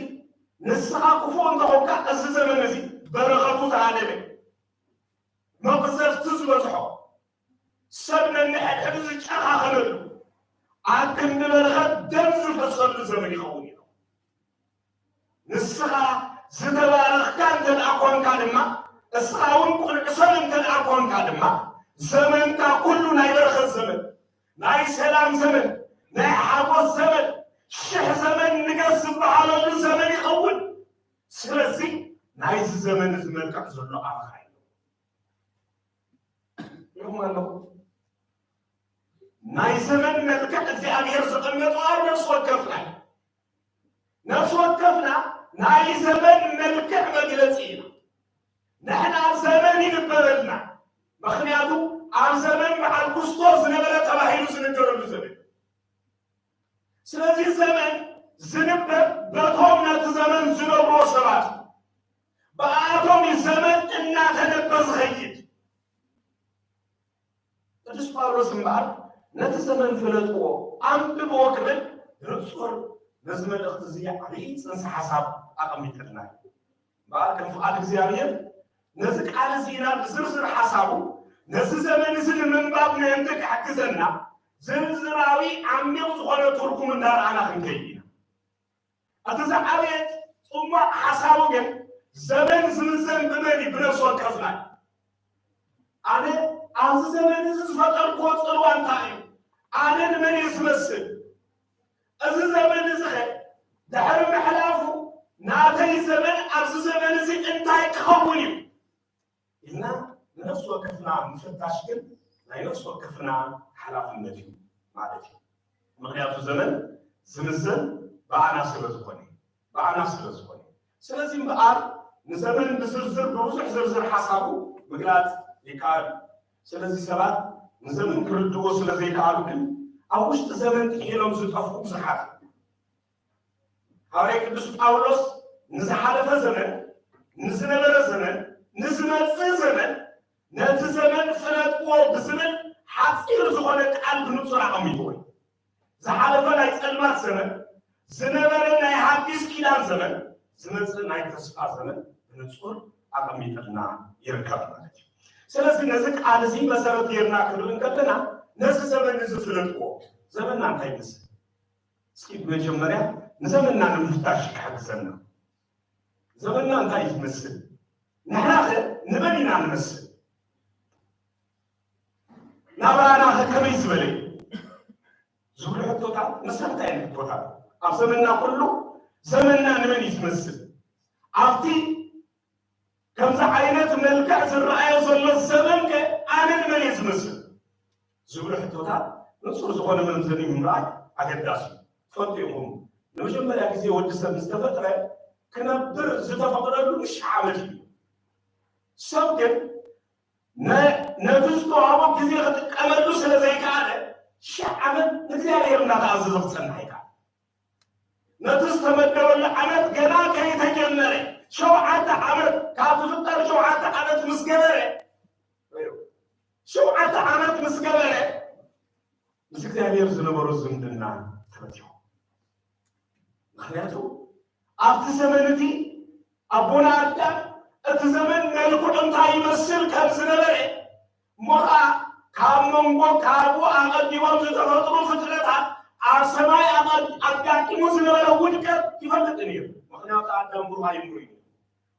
ንስኻ ክፉእ እንተኾንካ፣ እዚ ዘመን እዚ በረኸቱ ዝሃደመ፣ መቕዘፍቲ ዝበዝሖ፣ ሰብ ነንሕድሕዱ ዝጨኻኸነሉ፣ ኣብ ክንዲ በረኸት ደም ዝፈሰሉ ዘመን ይኸውን እዩ። ንስኻ ዝተባረኽካ እንተ ደኣ ኳንካ ድማ፣ እስኻ እውን ቁኑዕ ሰብ እንተ ደኣ ኳንካ ድማ፣ ዘመንካ ኩሉ ናይ በረኸት ዘመን፣ ናይ ሰላም ዘመን፣ ናይ ሓጎስ ዘመን፣ ሽሕ ዘመን ንገስ ዝበሃለሉ ዘመን ይኸውን። ስለዚ ናይዚ ዘመን እዚ መልክዕ ዘሎ ኣባኻ እዩ። ይኹም ኣለኹ። ናይ ዘመን መልክዕ እግዚኣብሔር ዘቐመጦ ኣብ ነፍሲ ወከፍና እዩ። ነፍሲ ወከፍና ናይ ዘመን መልክዕ መግለጺ ኢና። ንሕና ዘመን ይንበበልና። ምኽንያቱ ኣብ ዘመን በዓል ኩስቶ ዝነበረ ተባሂሉ ዝንገረሉ ዘመን። ስለዚ ዘመን ዝንበብ በቶም ነቲ ዘመን ዝነብሮ ሰባት እዩ። ብኣቶም እዩ ዘመን እናተነበ ዝኸይድ። ቅዱስ ጳውሎስ እምበኣር ነቲ ዘመን ፍለጥዎ፣ ኣንብብዎ ክብል ብንጹር ነዚ መልእኽቲ እዚ ዓብዪ ጽንሰ ሓሳብ ኣቐሚጥልና እዩ። እምበኣር ከም ፍቓድ እግዚኣብሔር ነዚ ቃል እዚ ኢና ብዝርዝር ሓሳቡ ነዚ ዘመን እዚ ንምንባብ ምእንቲ ክሕግዘና ዝርዝራዊ ዓሚቕ ዝኾነ ትርጉም እንዳረኣና ክንከይድ ኢና። እቲ ዝዓበየ ጽሟቕ ሓሳቡ ግን ዘመን ዝምዘን ብመን እዩ? ብነፍሲ ወከፍና እዩ። ኣነ ኣብዚ ዘመን እዚ ዝፈጠርክዎ ጽልዋ እንታይ እዩ? ኣነ ንመን እየ ዝመስል? እዚ ዘመን እዚ ኸ ድሕሪ ምሕላፉ ናተይ ዘመን ኣብዚ ዘመን እዚ እንታይ ክኸውን እዩ? ኢልና ንነፍሲ ወከፍና ምፍታሽ ግን ናይ ነፍሲ ወከፍና ሓላፍነት እዩ ማለት እዩ። ምኽንያቱ ዘመን ዝምዘን ብኣና ስለ ዝኾነ፣ ብኣና ስለ ዝኾነ። ስለዚ እምበኣር ንዘመን ብዝርዝር፣ ብብዙሕ ዝርዝር ሓሳቡ ምግላጽ ይከኣል። ስለዚ ሰባት ንዘመን ክርድእዎ ስለ ዘይከኣሉ ግን ኣብ ውሽጢ ዘመን ጥሒሎም ዝጠፍኡ ብዙሓት እዮም። ሃዋርያ ቅዱስ ጳውሎስ ንዝሓለፈ ዘመን፣ ንዝነበረ ዘመን፣ ንዝመጽእ ዘመን፣ ነቲ ዘመን ፍለጥዎ ብዝብል ሓጺር ዝኾነ ቃል ብንጹር ኣቐሚጥዎ እዩ። ዝሓለፈ ናይ ጸልማት ዘመን፣ ዝነበረ ናይ ሓዲስ ኪዳን ዘመን፣ ዝመጽእ ናይ ተስፋ ዘመን ብንጹር ኣቐሚጥልና ይርከብ ማለት እዩ። ስለዚ ነዚ ቃል እዚ መሰረት ጌርና ክንርኢ እንከለና፣ ነዚ ዘመን እዚ ፍለጥዎ። ዘመንና እንታይ ይመስል? እስኪ ብመጀመርያ ንዘመንና ንምፍታሽ ክሕግዘና። ዘመንና እንታይ እዩ ዝመስል? ንሕና ኸ ንመን ኢና ንመስል? ናብራና ኸ ከመይ ዝበለ እዩ? ዝብሉ ሕቶታት መሰረታዊ ሕቶታት። ኣብ ዘመንና ኩሉ ዘመንና ንመን እዩ ዝመስል? ኣብቲ ከምዚ ዓይነት መልክዕ ዝረኣዮ ዘሎ ዘመን ከ ኣነ ንመን እየ ዝመስል? ዝብሉ ሕቶታት ንጹር ዝኾነ መምዘኒ ምምራይ ኣገዳሲ እዩ። ትፈልጡ ኢኹም፣ ንመጀመርያ ግዜ ወዲ ሰብ ምስ ተፈጥረ ክነብር ዝተፈቕደሉ ንሽሕ ዓመት እዩ። ሰብ ግን ነ-፣ ነቲ ዝተዋህቦ ግዜ ክጥቀመሉ ስለ ዘይከኣለ ሽሕ ዓመት ንእግዚኣብሔር እናተኣዘዘ ክጸንሕ ኣይከኣለ። ነቲ ዝተመደበሉ ዓመት ገና ከይተጀመረ ሸውዓተ ዓመት፣ ካብ ዝፍጠር ሸውዓተ ዓመት ምስ ገበረ፣ ሸውዓተ ዓመት ምስ ገበረ ምስ እግዚኣብሔር ዝነበሮ ዝምድና ተበቲኹ። ምኽንያቱ ኣብቲ ዘመን እቲ ኣቦና ኣዳም እቲ ዘመን መልክዑ እንታይ ይመስል ከም ዝነበረ እሞ ኸዓ ካብ መንጎ ካብኡ ኣቐዲሞም ዝተፈጥሩ ፍጥረታት ኣብ ሰማይ ኣቐ-፣ ኣጋጢሙ ዝነበረ ውድቀት ይፈልጥ ነይሩ። ምኽንያቱ ኣዳም ብሩህ ኣይምሮ እዩ።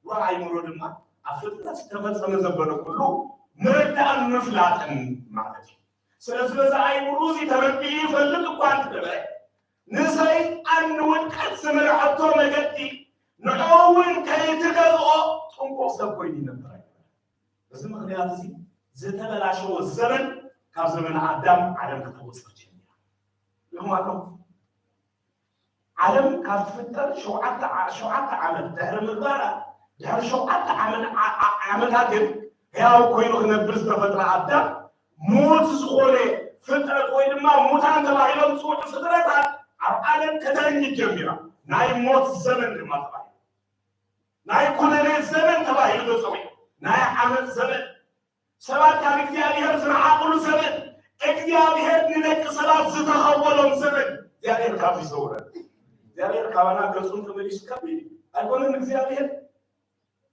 ብሩህ ኣይምሮ ድማ ኣብ ፍጥረት ዝተፈጸመ ዘበለ ኩሉ ምርዳእን ምፍላጥን ማለት እዩ። ስለዚ በዚ ኣይምሮ እዚ ተረዲኡ ይፈልጥ እኳ እንተነበረ ንሰይጣን ንውድቀት ዝመርሐቶ መገዲ ንዕኡ እውን ከይትገዝኦ ጥንቁቕ ሰብ ኮይኑ ይነብር ኣይነበረን። በዚ ምኽንያት እዚ ዝተበላሸወ ዘመን ካብ ዘመነ ኣዳም ዓለም ከተቑጽር ጀሚራ። ይኹም ኣሎ። ዓለም ካብ ትፍጠር ሸውዓተ ዓ-፣ ሸውዓተ ዓመት ድሕሪ ምግባራ፣ ድሕሪ ሸውዓተ ዓመት ዓ-፣ ዓ-፣ ዓመታት ግን ሕያው ኮይኑ ክነብር ዝተፈጥረ ኣዳም፣ ምዉት ዝኾነ ፍጥረት ወይ ድማ ሙታን ተባሂሎም ዝጽውዑ ፍጥረታት ኣብ ዓለም ከተንግድ ጀሚራ። ናይ ሞት ዘመን ድማ ተባሂሉ። ናይ ኩነኔ ዘመን ተባሂሉ ተጸዊዑ። ናይ ዓመት ዘመን፣ ሰባት ካብ እግዚኣብሔር ዝረሓቑሉ ዘመን፣ እግዚኣብሔር ንደቂ ሰባት ዝተኸወሎም ዘመን። እግዚኣብሔር ካብዚ ይሰውረን። እግዚኣብሔር ካባና ገጹ እንተመሊሱ ከቢድ እዩ። ኣይኮነን እግዚኣብሔር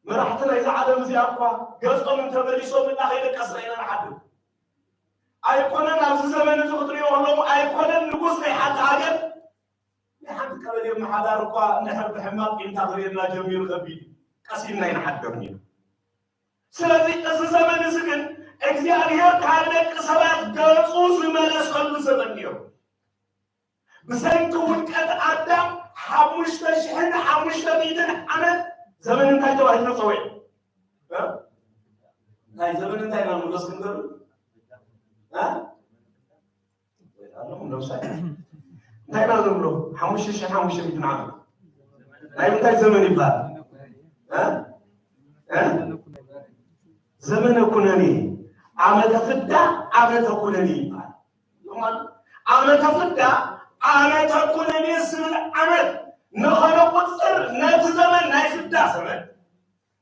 መራሕቲ ናይዚ ዓለም እዚኣ እኳ ገጾም እንተመሊሶም እና ከይደቀስና ኢና ንሓድር። ኣይኮነን ኣብዚ ዘመን እዚ ክትሪኦ ከለኹም ኣይኮነን ንጉስ ናይ ሓንቲ ሃገር ናይ ሓንቲ ቀበሌ ምሓዳር እኳ እንድሕር ብሕማቕ ቂምታ ክርእየና ጀሚሩ ከቢድ እዩ። ቀስ ኢልና ኣይንሓድርን ኢና። ስለዚ እዚ ዘመን እዚ ግን እግዚኣብሔር ካብ ደቂ ሰባት ገጹ ዝመለሰሉ ዘመን ነይሩ። ብሰንኪ ውድቀት ኣዳም ሓሙሽተ ሽሕን ሓሙሽተ ሚእትን ዓመት ዘመን እንታይ ተባሂሉ ተጸዊዑ? እ? እንታይ ዘመን እንታይ ኢና ንብሎ እስኪ ንገሩ? እ? ኣለኹም ዶ ምሳይ? እንታይ ኢና ንብሎ? ሓሙሽተ ሽሕን ሓሙሽተ ሚእትን ዓመት ናይ ምንታይ ዘመን ይበሃል? እ? እ? ዘመነ ኩነኔ፣ ዓመተ ፍዳ፣ ዓመተ ኩነኔ ይበሃል። ዓመተ ፍዳ፣ ዓመተ ኩነኔ ዝብል ዓመት ንኸነቁጽር ነቲ ዘመን ናይ ፍዳ ዘመን፣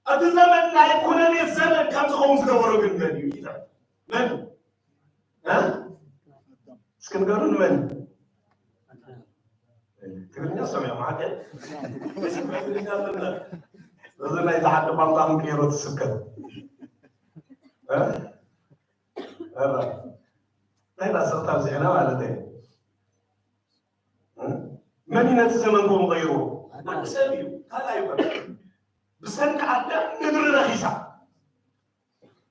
እቲ ዘመን ናይ ኩነኔ ዘመን ከም ዝኸውን ዝገበሮ ግን መን እዩ? ይትረፍ። መን? እ? እስኪ ንገሩን መን? ትግርኛ ሰሚዖም ሓደ? እዚ ናይ ዝሓደ ቋንቋ ክንቅየሮ ትስከት። እ? ኧረ። ናይ ላስቕታ ብዚዕና ማለት እዩ። እ? መን እዩ ነቲ ዘመን ከምኡ ቀይርዎ? ወዲ ሰብ እዩ። ካልእ ኣይኮነን። ብሰንኪ ኣዳም ምድሪ ረኺሳ።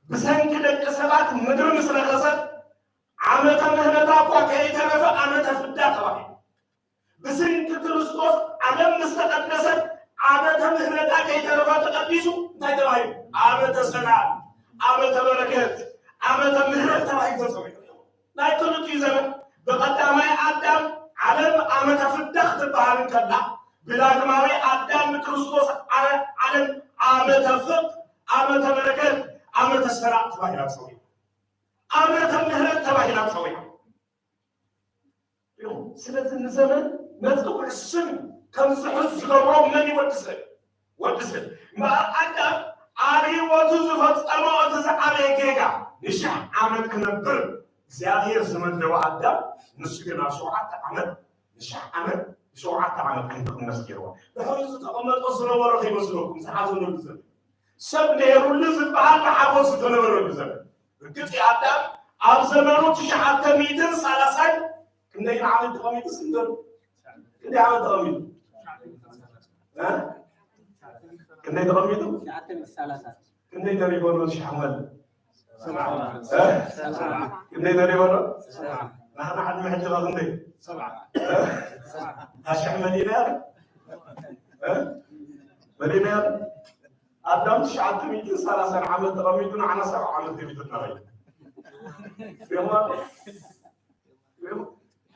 ብሰንኪ ደቂ ሰባት ምድሪ ምስ ረኸሰት ዓመተ ምህረታ እኳ ከይተረፈ ዓመተ ፍዳ ተባሂሉ። ብስንኪ ክርስቶስ ዓለም ምስ ተቐደሰት ዓመተ ምህረታ ከይተረፈ ተቐዲሱ እንታይ ተባሂሉ? ዓመተ ሰላም፣ ዓመተ በረከት፣ ዓመተ ምህረት ተባሂሉ ተጸዊዑ። ናይ ክልቲኡ ዘመን ብቐዳማይ ኣዳም ዓለም ዓመተ ፍዳ ክትበሃል እንከላ ብዳግማዊ ኣዳም ንክርስቶስ ዓ-፣ ዓለም ዓመተ ፍቅ፣ ዓመተ በረከት፣ ዓመተ ሰላም ተባሂላ ተጸዊዓ። ዓመተ ምህረት ተባሂላ ተጸዊዓ። ኢኹም። ስለዚ ንዘመን መጸውዒ ስም ከም ዝሕዝ ዝገብሮ መን እዩ? ወዲ ሰብ። ወዲ ሰብ። እምበኣር ኣዳም ኣብ ህይወቱ ዝፈጸሞ እቲ ዝዓበየ ጌጋ ንሽሕ ዓመት ክነብር እግዚኣብሔር ዝመደቦ ኣዳም ንሱ ግን ኣብ ሸውዓተ ዓመት ንሽሕ ዓመት ንሸውዓተ ዓመት ክንዲ ክምለስ ገይርዎ። ድሕሪ ዝተቐመጦ ዝነበሮ ከይመስለኩም ዝሓዘነሉ ዘመን ሰብ ነይሩሉ ዝበሃል ብሓጎስ ዝተነበረሉ ዘመን። ርግጽ እዩ ኣዳም ኣብ ዘመኑ ትሽዓተ ሚእትን ሰላሳን ክንደይ ዓመት ተቐሚጡ እስኪ ንገሩ? ክንደይ ዓመት ተቐሚጡ? እ? ክንደይ ተቐሚጡ? ትሽዓተ ሚእቲ ሰላሳ። ክንደይ ተሪፎ ነው ሺሕ ዓመት? ሰብዓ። እ? ሰብዓ። ክንደይ ተሪፎ ነው? ሰብዓ። ንሕና ዕድመ ሕጂ ኸ ክንደይ? ሰብዓ። እ? ሰብዓ። እታ ሽሕ መሊእና? እ? መደብ ኣዳም ትሽዓተ ሚእትን ሰላሳን ዓመት ተቐሚጡ ንዓና ሰብዓ ዓመት ገዲፉና።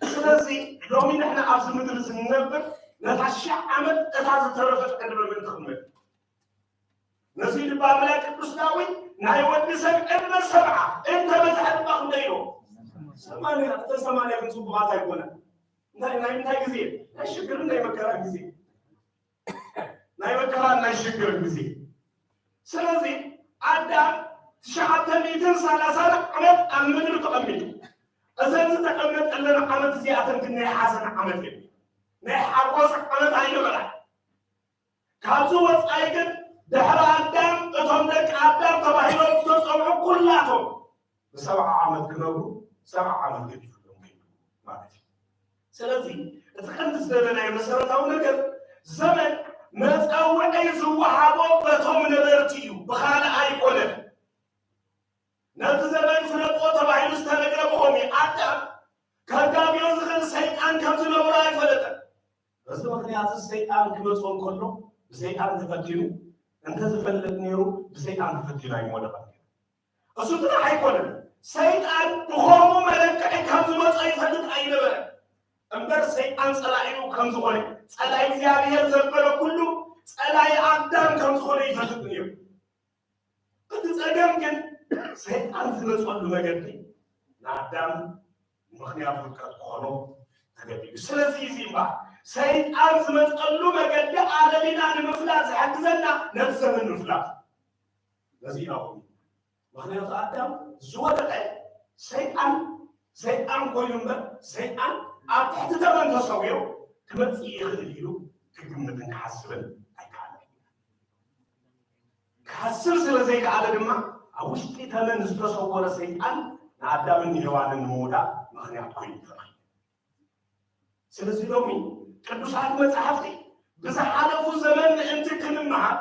ስለዚ ሎሚ ንሕና ኣብዚ ምድሪ ዝንነብር ነታ ሽሕ ዓመት እታ ዝተረፈት ዕድመ ምን ትኽመል? ነዚ ድማ ኣምላኽ ቅዱስ ዳዊት ናይ ወዲ ሰብ ዕድመ ሰብዓ እንተ በዝሐ ድማ ክንደይ ኢሉ? ሰማንያ። እተን ሰማንያ ግን ጽቡቓት ኣይኮነን። እንታይ ናይ ምንታይ ግዜ? ናይ ሽግርን ናይ መከራን ግዜ። ናይ መከራን ናይ ሽግርን ግዜ። ስለዚ ኣዳም ትሽዓተ ሚእትን ሰላሳን ዓመት ኣብ ምድሪ ተቐሚጡ፣ እዘን ዝተቐመጠለን ዓመት እዚኣተን ግን ናይ ሓዘን ዓመት እየን። ናይ ሓጎስ ዓመት ኣይነበራን። ካብዚ ወፃኢ ግን ድሕሪ ኣዳም እቶም ደቂ ኣዳም ተባሂሎም ዝተፀውዑ ኩላቶም ብሰብዓ ዓመት ክነብሩ ሰብዓ ዓመት ገዲፉሎም ከይዱ ማለት እዩ። ስለዚ እቲ ቀንዲ ዝደለናዮ መሰረታዊ ነገር ዘመን መፀውዒ ዝወሃቦ በቶም ነበርቲ እዩ፣ ብኻልእ ኣይኮነን። ነቲ ዘመን ፍለጥዎ ተባሂሉ ዝተነግረ ብኾሚ ኣዳም ከጋግዮ ዝኽእል ሰይጣን ከም ዝነበሮ ኣይፈለጠን። በዚ ምኽንያት ሰይጣን ክመፅኦ እንከሎ ብሰይጣን ተፈቲኑ እንተዝፈልጥ ነይሩ ብሰይጣን ተፈቲኑ ኣይምወደቐን ነይሩ። እሱ ጥራሕ ኣይኮነን፣ ሰይጣን ብኸምኡ መለክዒ ከም ዝመጾ ይፈልጥ ኣይነበረን። እምበር ሰይጣን ጸላኢኡ ከም ዝኾነ፣ ጸላኢ እግዚኣብሔር ዘበለ ኩሉ ጸላኢ ኣዳም ከም ዝኾነ ይፈልጥ ነይሩ። እቲ ጸገም ግን ሰይጣን ዝመጸሉ መገዲ ንኣዳም ምኽንያት ውድቀት ክኾኖ ተገዲዱ። ስለዚ እዚ እምበኣር ሰይጣን ዝመጸሉ መገዲ ኣለሊና ንምፍላጥ ዝሕግዘና ነቲ ዘመን ምፍላጥ። ነዚ ኢና ምኽንያቱ ኣዳም ዝወደቐ ሰይጣን ሰይጣን ኮይኑ እምበር ሰይጣን ኣብ ትሕቲ ተመን ተሰዊሩ ክመጽእ ይኽእል ኢሉ ክግምትን ክሓስብን ኣይከኣለን። ክሓስብ ስለ ዘይከኣለ ድማ ኣብ ውሽጢ ተመን ዝተሰወረ ሰይጣን ንኣዳምን ንሄዋንን ንምውዳቕ ምኽንያት ኮይኑ ተረኺቡ። ስለዚ ሎሚ ቅዱሳት መጻሕፍቲ ብዝሓለፉ ዘመን ምእንቲ ክንመሃር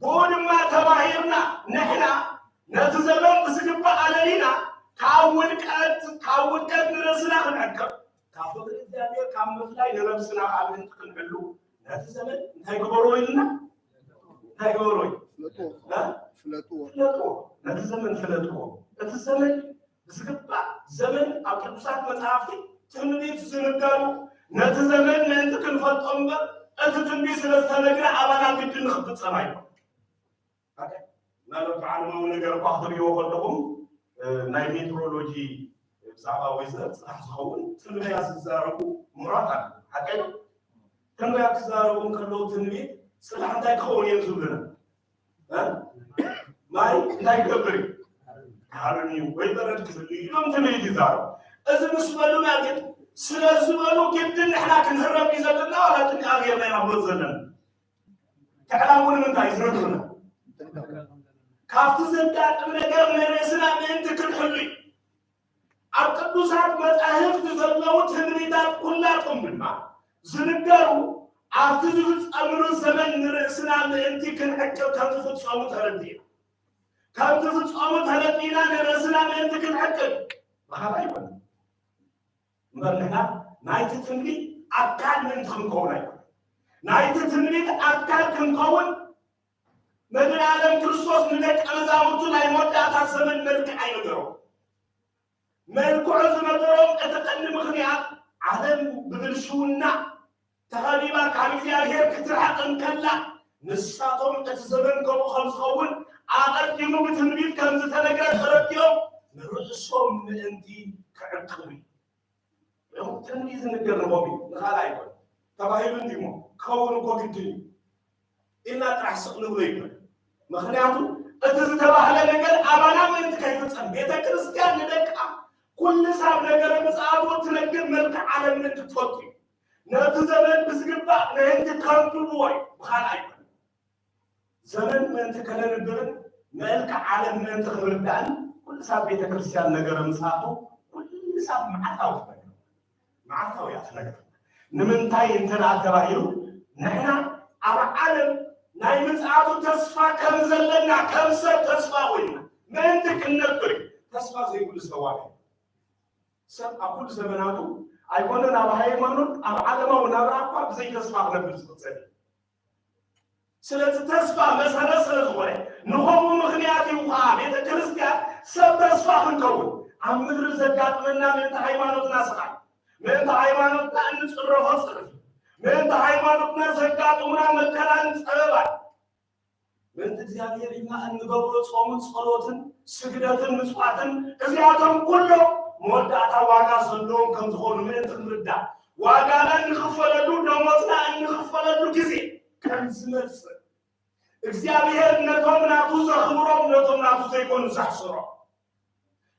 ብኡ ድማ ተባሂርና ንሕና ነቲ ዘመን ብዝግባእ ኣለሊና ካብ ውድቀት ካብ ውድቀት ንርእስና ክንዕቅብ ካብ ፍቕሪ እግዚኣብሔር ካብ ምፍላይ ንነብስና ኣብ ምእንቲ ክንሕሉ ነቲ ዘመን እንታይ ግበርዎ ኢልና እንታይ ግበርዎ ፍለጥዎ ፍለጥዎ ነቲ ዘመን ፍለጥዎ እቲ ዘመን ብዝግባእ ዘመን ኣብ ቅዱሳት መጽሓፍቲ ትንቢት ዝንገሩ ነቲ ዘመን ምእንቲ ክንፈልጦ እምበር እቲ ትንቢት ስለ ዝተነግረ ኣባና ግድን ንክፍጸም ኣይኮን። ምናልባት ብዓለማዊ ነገር እኳ ክትሪእዎ ከለኹም ናይ ሜትሮሎጂ ብዛዕባ ወይዘር ፅራሕ ዝኸውን ትንበያ ዝዛረቡ ምሁራት ኣለ ሓቀ ትንበያ ክዛረቡ ከለዉ ትንቢት ፅራሕ እንታይ ክኸውን እዮም ዝብሉና ማይ እንታይ ክገብር እዩ? ክሃርም እዩ ወይ በረድ ክፍል እዩ ኢሎም ትንቢት ይዛረቡ። እዚ ምስ በሉና ግን ስለ ዝበሉ ግድን ንሕና ክንህረም እዩ ዘለና ዋላ ጥንቃ ጌርና ኢና ክበሉ ዘለና። ክዕላሙ ንምንታይ ዝነግሩና ካብቲ ዘጋጥም ነገር ንርእስና ምእንቲ ክንሕሉ እዩ። ኣብ ቅዱሳት መጻሕፍቲ ዘለዉ ትንቢታት ኩላቶም ድማ ዝንገሩ ኣብቲ ዝፍጸምሉ ዘመን ንርእስና ምእንቲ ክንዕቅብ ከም ዝፍጸሙ ተረዲእና ከም ዝፍጸሙ ተረዲእና ንርእስና ምእንቲ ክንዕቅብ ብኻልእ ኣይኮነን። እምበር ንሕና ናይቲ ትንቢት ኣካል ምእንቲ ክንከውን ኣይኮነን። ናይቲ ትንቢት ኣካል ክንከውን መድኃኔ ዓለም ክርስቶስ ንደቀ መዛሙርቱ ናይ መወዳእታ ዘመን መልክዕ ኣይነገሮም። መልክዑ ዝነገሮም እቲ ቀንዲ ምኽንያት ዓለም ብብልሽውና ተኸቢባ ካብ እግዚኣብሔር ክትርሕቕ እንከላ ንሳቶም እቲ ዘመን ከምኡ ከም ዝኸውን ኣቐዲሙ ብትንቢት ከም ዝተነግረ ተረዲኦም ንርእሶም ምእንቲ ክዕቅቡ እዩ። ትንቢት ዝንገር ንኸም እዩ ንኻልእ ኣይኮን ተባሂሉ እንዲሞ ክኸውን እኮ ግድን እዩ ኢልና ጥራሕ ስቕ ንብሎ ይኮን። ምክንያቱ እቲ ዝተባህለ ነገር ኣባና ምእንቲ ከይፍጸም ቤተ ክርስቲያን ንደቃ ኩሉ ሳብ ነገረ ምጽኣቱ እትነግር መልክዕ ዓለም ምእንቲ ትፈልጡ እዩ። ነቲ ዘመን ብዝግባእ ምእንቲ ከንብብዎ እዩ ብኻልእ ኣይኮን። ዘመን ምእንቲ ከነንብብን መልክዕ ዓለም ምእንቲ ክንርዳእን ኩሉ ሳብ ቤተ ክርስቲያን ነገረ ምጽኣቱ ኩሉ ሳብ መዓልታዊ ትነግር መዓልታዊ እያ ትነግር። ንምንታይ እንተ ደኣ ተባሂሉ ንሕና ኣብ ዓለም ናይ ምጽኣቱ ተስፋ ከም ዘለና ከም ሰብ ተስፋ ኮይንና ምእንቲ ክንነብር እዩ። ተስፋ ዘይብሉ ሰዋል እዩ። ሰብ ኣብ ኩሉ ዘመናቱ ኣይኮነን ኣብ ሃይማኖት ኣብ ዓለማዊ ናብራ እኳ ብዘይ ተስፋ ክነብር ዝቕጸል እዩ። ስለዚ ተስፋ መሰረት ስለ ዝኾነ፣ ንኸምኡ ምኽንያት እዩ ከዓ ቤተ ክርስቲያን ሰብ ተስፋ ክንከውን። ኣብ ምድሪ ዘጋጥመና ምእንቲ ሃይማኖትና ስቓይ፣ ምእንቲ ሃይማኖትና እንጽረፎ ጽርፊ፣ ምእንቲ ሃይማኖትና ዘጋጥሙና መከራን ጸበባን፣ ምእንቲ እግዚኣብሔር ኢልና እንገብሮ ጾምን ጸሎትን ስግደትን ምጽዋትን፣ እዚኣቶም ኩሎም መወዳእታ ዋጋ ዘለዎም ከም ዝኾኑ ምእንቲ ክንርዳእ፣ ዋጋና እንኽፈለሉ፣ ደሞዝና እንኽፈለሉ ግዜ ከም ዝመጽእ፣ እግዚኣብሔር ነቶም ናቱ ዘኽብሮም፣ ነቶም ናቱ ዘይኮኑ ዘሕስሮም፣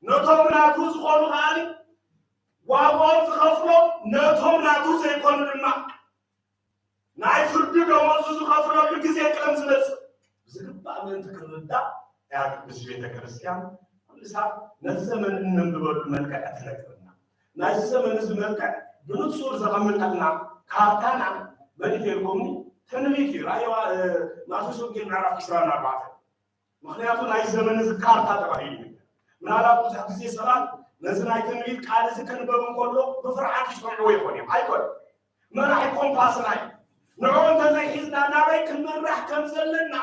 ነቶም ናቱ ዝኾኑ ከኣ ዋጋኦም ዝኸፍሎም፣ ነቶም ናቱ ዘይኮኑ ድማ ናይ ፍርዲ ደሞዙ ዝኸፍለሉ ግዜ ከም ዝመጽእ ብዝግባእ ምእንቲ ክንርዳእ፣ እያ ቅድስት ቤተ ክርስቲያን ኩሉ ሳዕ ነቲ ዘመን እነንብበሉ መልክዕ ትነግረና። ናይዚ ዘመን እዚ መልክዕ ብንጹር ዘቐምጠልና ካርታና መን እዩ ኢልኩምኒ? ትንቢት እዩ። ራእይዋ፣ እ፣ ማቴዎስ ወንጌል ምዕራፍ ዕስራን ኣርባዕተን። ምኽንያቱ ናይ ዘመን እዚ ካርታ ተባሂሉ እዩ። ምናልባት ብዙሕ ግዜ ሰባት ነዚ ናይ ትንቢት ቃል እዚ ክንበብ እንከሎ ብፍርሓት ይሰምዕዎ ይኾን እዮም። ኣይኮን። መራሒ ኮምፓስና እዩ። ንዕኡ እንተዘይሒዝና ናበይ ክንመራሕ ከም ዘለና፣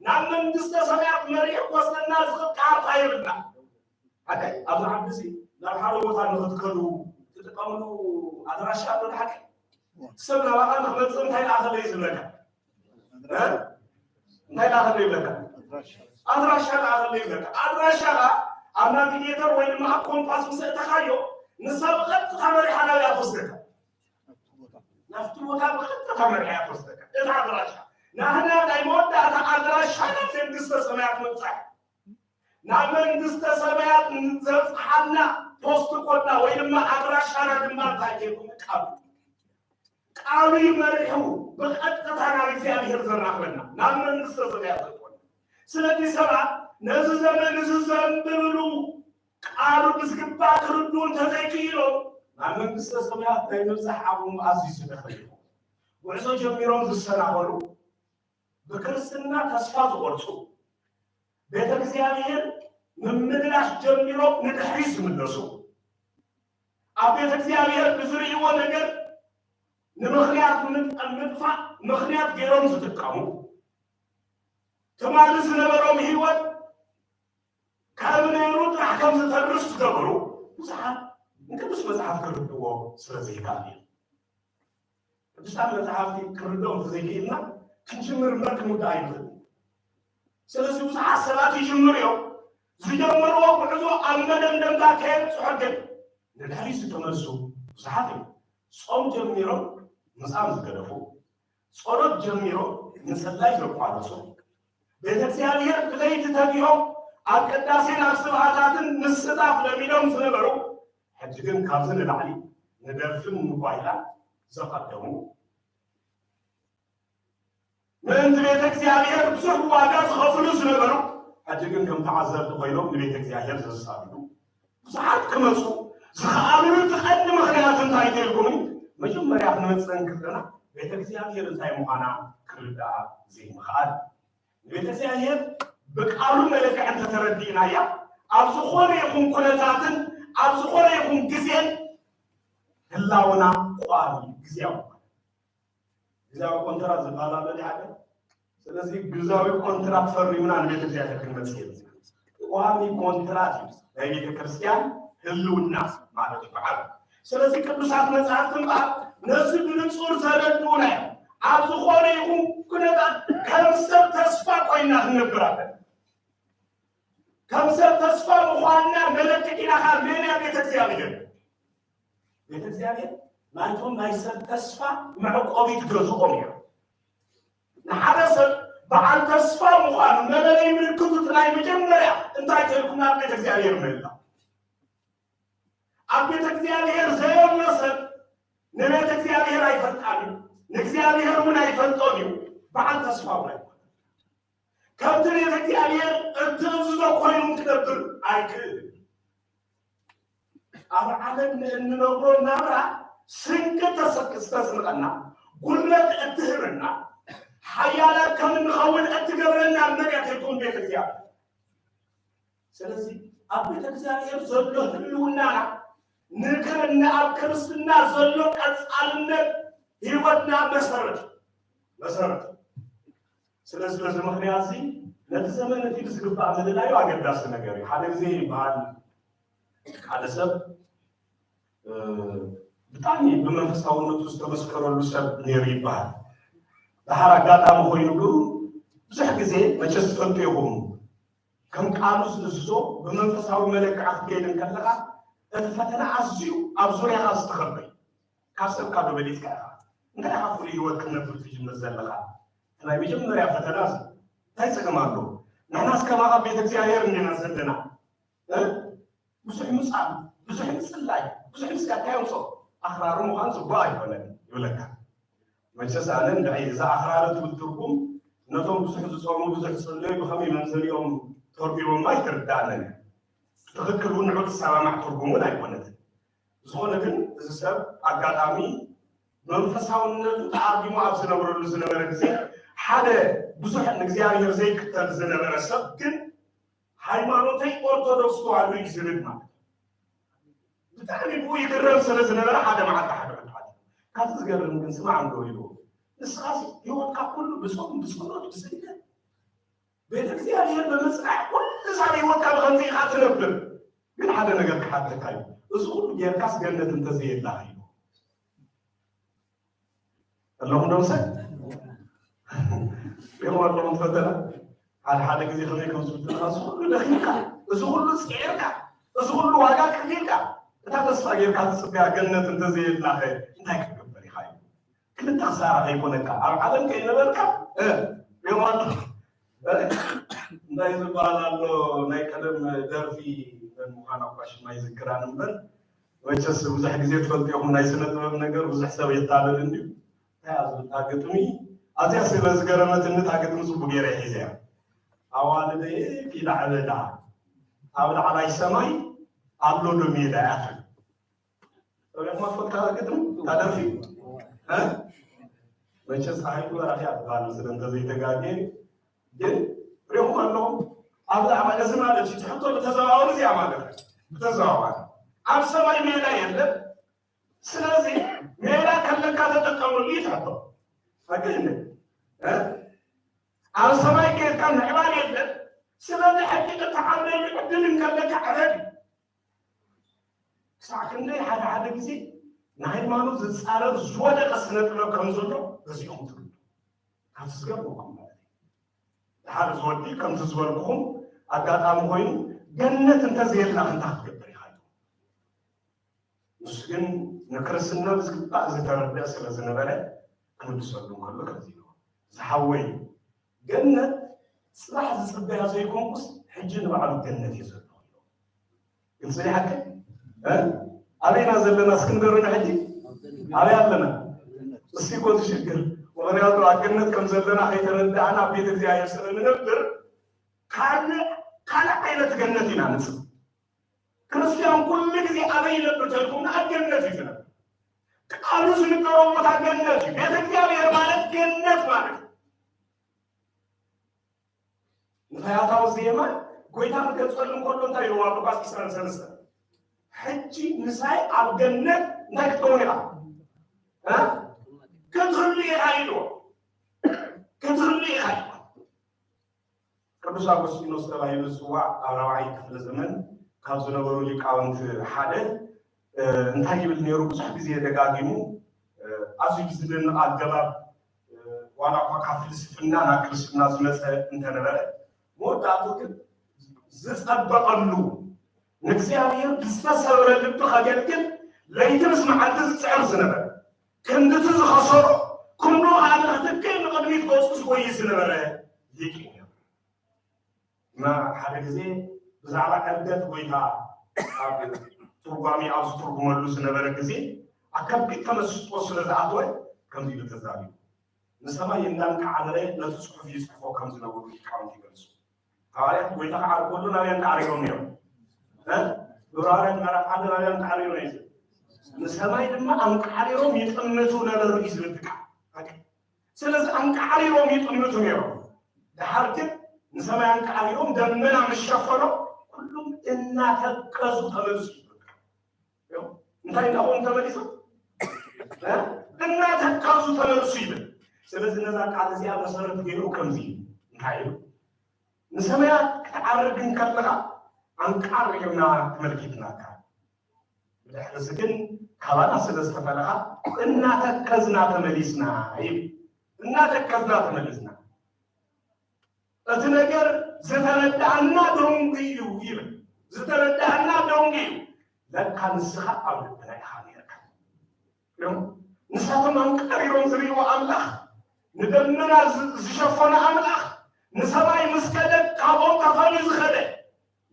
ናብ መንግስተ ሰማያት መሪሕ ክወስደና ዝኽእል ካርታ የብልና። ሓቀይ፣ ኣብዚ ዓዲ እዚ ናብ ሓደ ቦታ ንኽትከዱ ትጥቀምሉ ኣድራሻ ኣሎ። ሓቀይ፣ ሰብ ናባኻ ንኽመጽእ እንታይ ለኣኸለይ ዝብለካ? እ? እንታይ ለኣኸለይ ይብለካ? ኣድራሻ ለኣኸለይ ይብለካ። ኣድራሻኻ ኣብ ናቪጌተር ወይ ድማ ኣብ ኮምፓስ ምስ ኣእተኻዮ፣ ንሳ ብቐጥታ መሪሓ ናበይ እያ ትወስደካ? ናብቲ ቦታ ብቐጥታ መሪሓ እያ ትወስደካ። እታ ኣድራሻ። ናህና ናይ መወዳእታ ኣድራሻ ናብ መንግስተ ሰማያት ምብጻሕ። ናብ መንግስተ ሰማያት ዘብጽሓና ፖስት ኮድና ወይ ድማ ኣድራሻና ድማ እንታይ ገይሩ? ቃሉ። ቃሉ እዩ መሪሑ ብቐጥታ ናብ እግዚኣብሔር ዘራኽበና፣ ናብ መንግስተ ሰማያት ዘእትወና። ስለዚ ሰባት ነዚ ዘመን እዚ ዘንብብሉ ቃሉ ብዝግባእ ክርድኡ እንተዘይክኢሎም ናብ መንግስተ ሰማያት ናይ ምብጻሕ ዓቕሞም ኣዝዩ ዝደኸመ እዩ። ጉዕዞ ጀሚሮም ዝሰናኸሉ፣ ብክርስትና ተስፋ ዝቖርጹ፣ ቤተ እግዚኣብሔር ምምልላስ ጀሚሮም ንድሕሪት ዝምለሱ፣ ኣብ ቤተ እግዚኣብሔር ብዝርእይዎ ነገር ንምኽንያት ምጥ-፣ ምጥፋእ ምኽንያት ገይሮም ዝጥቀሙ፣ ትማሊ ዝነበሮም ህይወት ከም ነይሩ ጥራሕ ከም ዝተርፍ ዝገበሩ ብዙሓት ንቅዱስ መጽሓፍ ክርድእዎ ስለ ዘይከኣሉ እዩ። ቅዱሳት መጽሓፍቲ ክንርድኦም እንተዘይክኢልና ክንጅምር እምበር ክንውዳእ ኣይንኽእል። ስለዚ ብዙሓት ሰባት ይጅምሩ እዮም። ዝጀመርዎ ጉዕዞ ኣብ መደምደምታ ከየብጽሑ ግን ንድሕሪት ዝተመልሱ ብዙሓት እዮም። ጾም ጀሚሮም ምጻም ዝገደፉ፣ ጸሎት ጀሚሮም ምጽላይ ዘቋረጹ፣ ቤተ እግዚኣብሔር ብለይቲ ተጊሆም ኣብ ቅዳሴን ኣብ ስብሃታትን ምስታፍ ለሚዶም ዝነበሩ፣ ሕጂ ግን ካብዚ ንላዕሊ ንደርፍን ንጓይላን ዘቐደሙ፣ ምእንቲ ቤተ እግዚኣብሔር ብዙሕ ዋጋ ዝኸፍሉ ዝነበሩ፣ ሕጂ ግን ከም ተዓዘብቲ ኮይኖም ንቤተ እግዚኣብሔር ዘሳድዱ ብዙሓት ክመጹ ዝኸኣሉሉ እቲ ቀንዲ ምኽንያት እንታይ ተልኩምን? መጀመርያ ክንመጽእ እንክለና ቤተ እግዚኣብሔር እንታይ ምዃና ክርዳኣ ዘይምኽኣል። ንቤተ እግዚኣብሔር ብቃሉ መለክዕ እንተተረዲእናያ፣ ኣብ ዝኾነ ይኹን ኩነታትን ኣብ ዝኾነ ይኹን ግዜን ህላውና ቋሚ ግዜያዊ። ግዜያዊ ኮንትራት ዝበሃል ኣሎ ድዩ? ስለዚ ግዜያዊ ኮንትራት ፈሪምና ንቤተ እግዚኣብሔር ክንመጽእ የብልና። ቋሚ ኮንትራት እዩ ናይ ቤተ ክርስቲያን ህልውና ማለት እዩ በዓል። ስለዚ ቅዱሳት መጽሓፍቲ እምበኣር ነዚ ብንጹር ዘረድኡና እዮም። ኣብ ዝኾነ ይኹን ኩነታት ከም ሰብ ተስፋ ኮይና ክንነብር ኣለና። ከም ሰብ ተስፋ ምዃንና መለክዒና ካብ መን እያ? ቤተ እግዚኣብሔር። ቤተ እግዚኣብሔር ናይቶም ናይ ሰብ ተስፋ መዕቆቢት ገዝኦም እያ። ንሓደ ሰብ በዓል ተስፋ ምዃኑ መለለይ ምልክቱ እቲ ናይ መጀመርያ እንታይ ተልኩም ናብ ቤተ እግዚኣብሔር ምህላው። ኣብ ቤተ እግዚኣብሔር ዘየሎ ሰብ ንቤተ እግዚኣብሔር ኣይፈልጣን እዩ፣ ንእግዚኣብሔር እውን ኣይፈልጦን እዩ፣ በዓል ተስፋ እውን ኣይኮነን። ከምቲ ቤተ እግዚኣብሔር እትእዝዞ ኮይኑ ክነብር ኣይክእልን። ኣብ ዓለም ንእንነብሮ ናብራ ስንቂ ተሰ-፣ ዝተስንቐና፣ ጉልበት እትህበና፣ ሓያላት ከም እንኸውን እትገብረና እመን እያ ትልኩም ቤተ እግዚኣብሔር። ስለዚ ኣብ ቤተ እግዚኣብሔር ዘሎ ህልውናና ንክር-፣ ንኣብ ክርስትና ዘሎ ቀጻልነት ህይወትና መሰረት እዩ። መሰረት። ስለዚ በዚ ምኽንያት እዚ ነቲ ዘመን እቲ ብዝግባእ ምልላዩ ኣገዳሲ ነገር እዩ። ሓደ ግዜ ይበሃል፣ ሓደ ሰብ ብጣዕሚ ብመንፈሳውነቱ ዝተመስከረሉ ሰብ ነይሩ ይበሃል። ደሓር ኣጋጣሚ ኮይኑ ግን ብዙሕ ግዜ መቸስ ትፈልጡ ኢኹም፣ ከም ቃሉ ዝእዝዞ ብመንፈሳዊ መለክዓ ክትከይድ እንከለኻ እቲ ፈተና ኣዝዩ ኣብ ዙርያኻ ዝተኸበ እዩ። ካብ ሰብካ ዶ በሊፅካ ኢኻ? እንታይ ኢኻ ፍሉይ ህይወት ክትነብር ትጅምር ዘለኻ? እቲ ናይ መጀመርያ ፈተና እዚ እንታይ ፀገም ኣለዎ? ንሕናስ ከማኻ ቤተ እግዚኣብሔር እንዲና ዘለና ብዙሕ ምጻም፣ ብዙሕ ምጽላይ፣ ብዙሕ ምስጋድ እንታይ የምጽኦ? ኣኽራሪ ምዃን ጽቡቕ ኣይኮነን ይብለካ። መቸስ ኣነ እንድዒ እዛ ኣኽራሪ ትብል ትርጉም ነቶም ብዙሕ ዝጾሙ፣ ብዙሕ ዝጽለዩ ብኸመይ መምዘኒኦም ተርጒሞማ ኣይትርድኣንን እያ። ትኽክል እውን ንዑ ትሰማማዕ ትርጉም እውን ኣይኮነትን። ዝኾነ ግን እዚ ሰብ ኣጋጣሚ መንፈሳውነቱ ተኣርጊሙ ኣብ ዝነብረሉ ዝነበረ ግዜ ሓደ ብዙሕ ንእግዚኣብሔር ዘይክተል ዝነበረ ሰብ ግን ሃይማኖተይ ኦርቶዶክስ ተዋህዶ እዩ ዝብል ማለት እዩ። ብጣዕሚ ብኡ ይግረም ስለ ዝነበረ ሓደ መዓልቲ ሓደ ዕለት ሓደ ካብቲ ዝገርም ግን ስማዕ እንዶ ኢሉ ንስኻሲ ህይወትካ ኩሉ ብጾም ብጸሎት ብስግደት ቤተ እግዚኣብሔር ብምጽናዕ ኩሉ ሳብ ህይወትካ ብኸምዚ ኢኻ ትነብር ግን ሓደ ነገር ክሓተካ እዩ እዚ ኩሉ ጌርካስ ገነት እንተዘየላኻ እዩ ኣለኹም ዶ ምሳይ ሪኦም ኣለኹም ፈተና ሓደ ሓደ ግዜ ከመይ ከም ዝብትልካ እዚ ኩሉ ደኺምካ እዚ ኩሉ ፅዒርካ እዚ ኩሉ ዋጋ ከፊልካ እታ ተስፋ ጌርካ ትፅበያ ገነት እንተዘየላኸ እንታይ ክትገብር ኢኻ እዩ ክልተ ክሳራ ከይኮነካ ኣብ ዓለም ከይነበርካ ሪኦም ኣለኹም እንታይ ዝበሃል ኣሎ ናይ ቀደም ደርፊ መን ምዃና እኳ ሽማ ይዝክራን እምበር መቸስ ብዙሕ ግዜ ትፈልጡ ኢኹም ናይ ስነ ጥበብ ነገር ብዙሕ ሰብ የታለል እንድዩ እንታይ እያ ዝብል እታ ግጥሚ ኣዝያ ስለ ዝገረመትኒ እታ ግጥሚ ጽቡቅ ገይረ ሒዘያ ኣዋልደየ ኪላዕበዳ ኣብ ላዕላይ ሰማይ ኣሎ ዶ ሜዳ እያ ትብል ሪእኹማ ትፈልጣ ግጥም እታ ደርፊ መቸስ ፀሓይ በራኺ ኣትባል ስለ እንተዘይተጋግየ ግን ሪእኹም ኣለኹም ኣብ ላዕባ እዚ ማለት እዩ ትሕቶ ብተዘዋዋሪ እዚኣ ማለት እዩ ብተዘዋዋሪ ኣብ ሰማይ ሜዳ የለን ስለዚ ሜዳ ከለካ ተጠቀመሉ እዩ ትሕቶ ኣገኝ ኣብ ሰማይ ከይድካ ምዕባል የለን ስለዚ ሕጂ እተዓብደሉ ዕድል እንከለካ ዕረድ ክሳዕ ክንደይ ሓደ ሓደ ግዜ ንሃይማኖት ዝፃረር ዝወደቀ ስነ ጥበብ ከም ዘሎ በዚኹም ትርዱ ካብቲ ዝገርመኩም ማለት እዩ ሓደ ዝወዲ ከምዚ ዝበልኩኹም ኣጋጣሚ ኮይኑ ገነት እንተዘየላ ክንታ ክትገብር ኢኻ ንሱ ግን ንክርስትና ብዝግባእ ዝተረድአ ስለ ዝነበረ ክምልሰሉ እንከሎ ከምዚ ኢልዎ ዝሓወይ ገነት ፅባሕ ዝፅበያ ዘይኮንኩስ ሕጂ ንባዕሉ ገነት እዩ ዘለኹ ግልፂ ሓቂ ኣበይና ዘለና እስክንገሩና ሕጂ ኣበይ ኣለና እስቲ ኮ ዝሽግር ምክንያቱ ኣብ ገነት ከም ዘለና ከይተረዳእና ኣብ ቤተ እግዚኣብሔር ስለ ንነብር ካልእ ዓይነት ገነት ኢና ንፅብ ክርስትያን ኩሉ ግዜ ኣበይ ይነብር ተልኩም ኣብ ገነት እዩ ዝነብር። ቃሉ ዝንገሮ ቦታ ገነት እዩ። ቤተ እግዚኣብሔር ማለት ገነት ማለት እዩ። ንፈያታዊ ዜማ ጎይታ ክገልጸሉ እንከሎ እንታይ ኢልዋ ኣብ ሉቃስ ዕስራን ሰለስተን ሕጂ ምሳይ ኣብ ገነት እንታይ ክትከውን ኢኻ እ? ክትህሉ ኢኻ ኢልዎ ክትህሉ ኢኻ ኢልዎ ቅዱስ ኣጎስጢኖስ ተባሂሉ ዝፅዋዕ ኣብ ራብዓይ ክፍለ ዘመን ካብ ዝነበሩ ሊቃውንቲ ሓደ እንታይ ይብል ነይሩ ብዙሕ ግዜ ደጋጊሙ ኣዝዩ ብዝደንቕ ኣገባብ ዋላ እኳ ካብ ፍልስፍና ናብ ክርስትና ዝመፀ እንተነበረ መወዳእቱ ግን ዝፀበቐሉ ንእግዚኣብሔር ብዝተሰብረ ልቢ ከገልግል ለይቲ ምስ መዓልቲ ዝፅዕር ዝነበረ ክንድቲ ዝኸሰሮ ክንዱ ከዓ ንክትክእ ንቕድሚት ገፁ ዝጎይ ዝነበረ ሊቅ እዩ ነይሩ። እና ሓደ ግዜ ብዛዕባ ዕርገት ጎይታ ኣብ ትርጓሜ ኣብ ዝትርጉመሉ ዝነበረ ግዜ ኣብ ከቢድ ተመስጦ ስለ ዝኣተወ ከምዚ ኢሉ ተዛሪቡ። ንሰማይ እንዳንቃዓረረ ነቲ ጽሑፍ ይጽሕፎ ከም ዝነበሩ ሊቃውንቲ ይገልጹ። ሃዋርያት ጎይታ ክዓርገሉ ናበይ ኣንቃዕሪሮም ነይሮም? እ? ብራርያን መራፍዓን ናበይ ኣንቃዕሪሮም ነይሩ? ንሰማይ ድማ ኣንቃዕሪሮም ይጥምቱ ነበሩ እዩ ዝብል ቃል። ስለዚ ኣንቃዕሪሮም ይጥምቱ ነይሮም። ድሓር ግን ንሰማይ ኣንቃዕሪሮም ደመና ምስ ሸፈኖም ኩሉም እናተቀዙ ተመልሱ ይብል። እንታይ እንዳኾኑ ተመሊሶም እናተካዙ ተመልሱ ይብል ስለዚ ነዛ ቃል እዚኣ መሰረት ገይሩ ከምዚ እዩ። እንታይ እዩ? ንሰማያት ክትዓርግ እንከለኻ ኣንቃር ጌርና ተመልኪትናካ። ብድሕርዚ ግን ካባና ስለ ዝተፈለኻ እናተከዝና ተመሊስና እዩ። እናተከዝና ተመሊስና። እቲ ነገር ዝተረዳእና ደንጉ እዩ ይብል። ዝተረዳእና ደንጉ እዩ። ለካ ንስኻ ኣብ ልብና ኢኻ ነርካ። እዮም። ንሳቶም ኣንቃሪሮም ዝርእይዎ ኣምላኽ፣ ንደመና ዝ-፣ ዝሸፈኖ ኣምላኽ፣ ንሰማይ ምስ ከደ ካብኦም ተፈልዩ ዝኸደ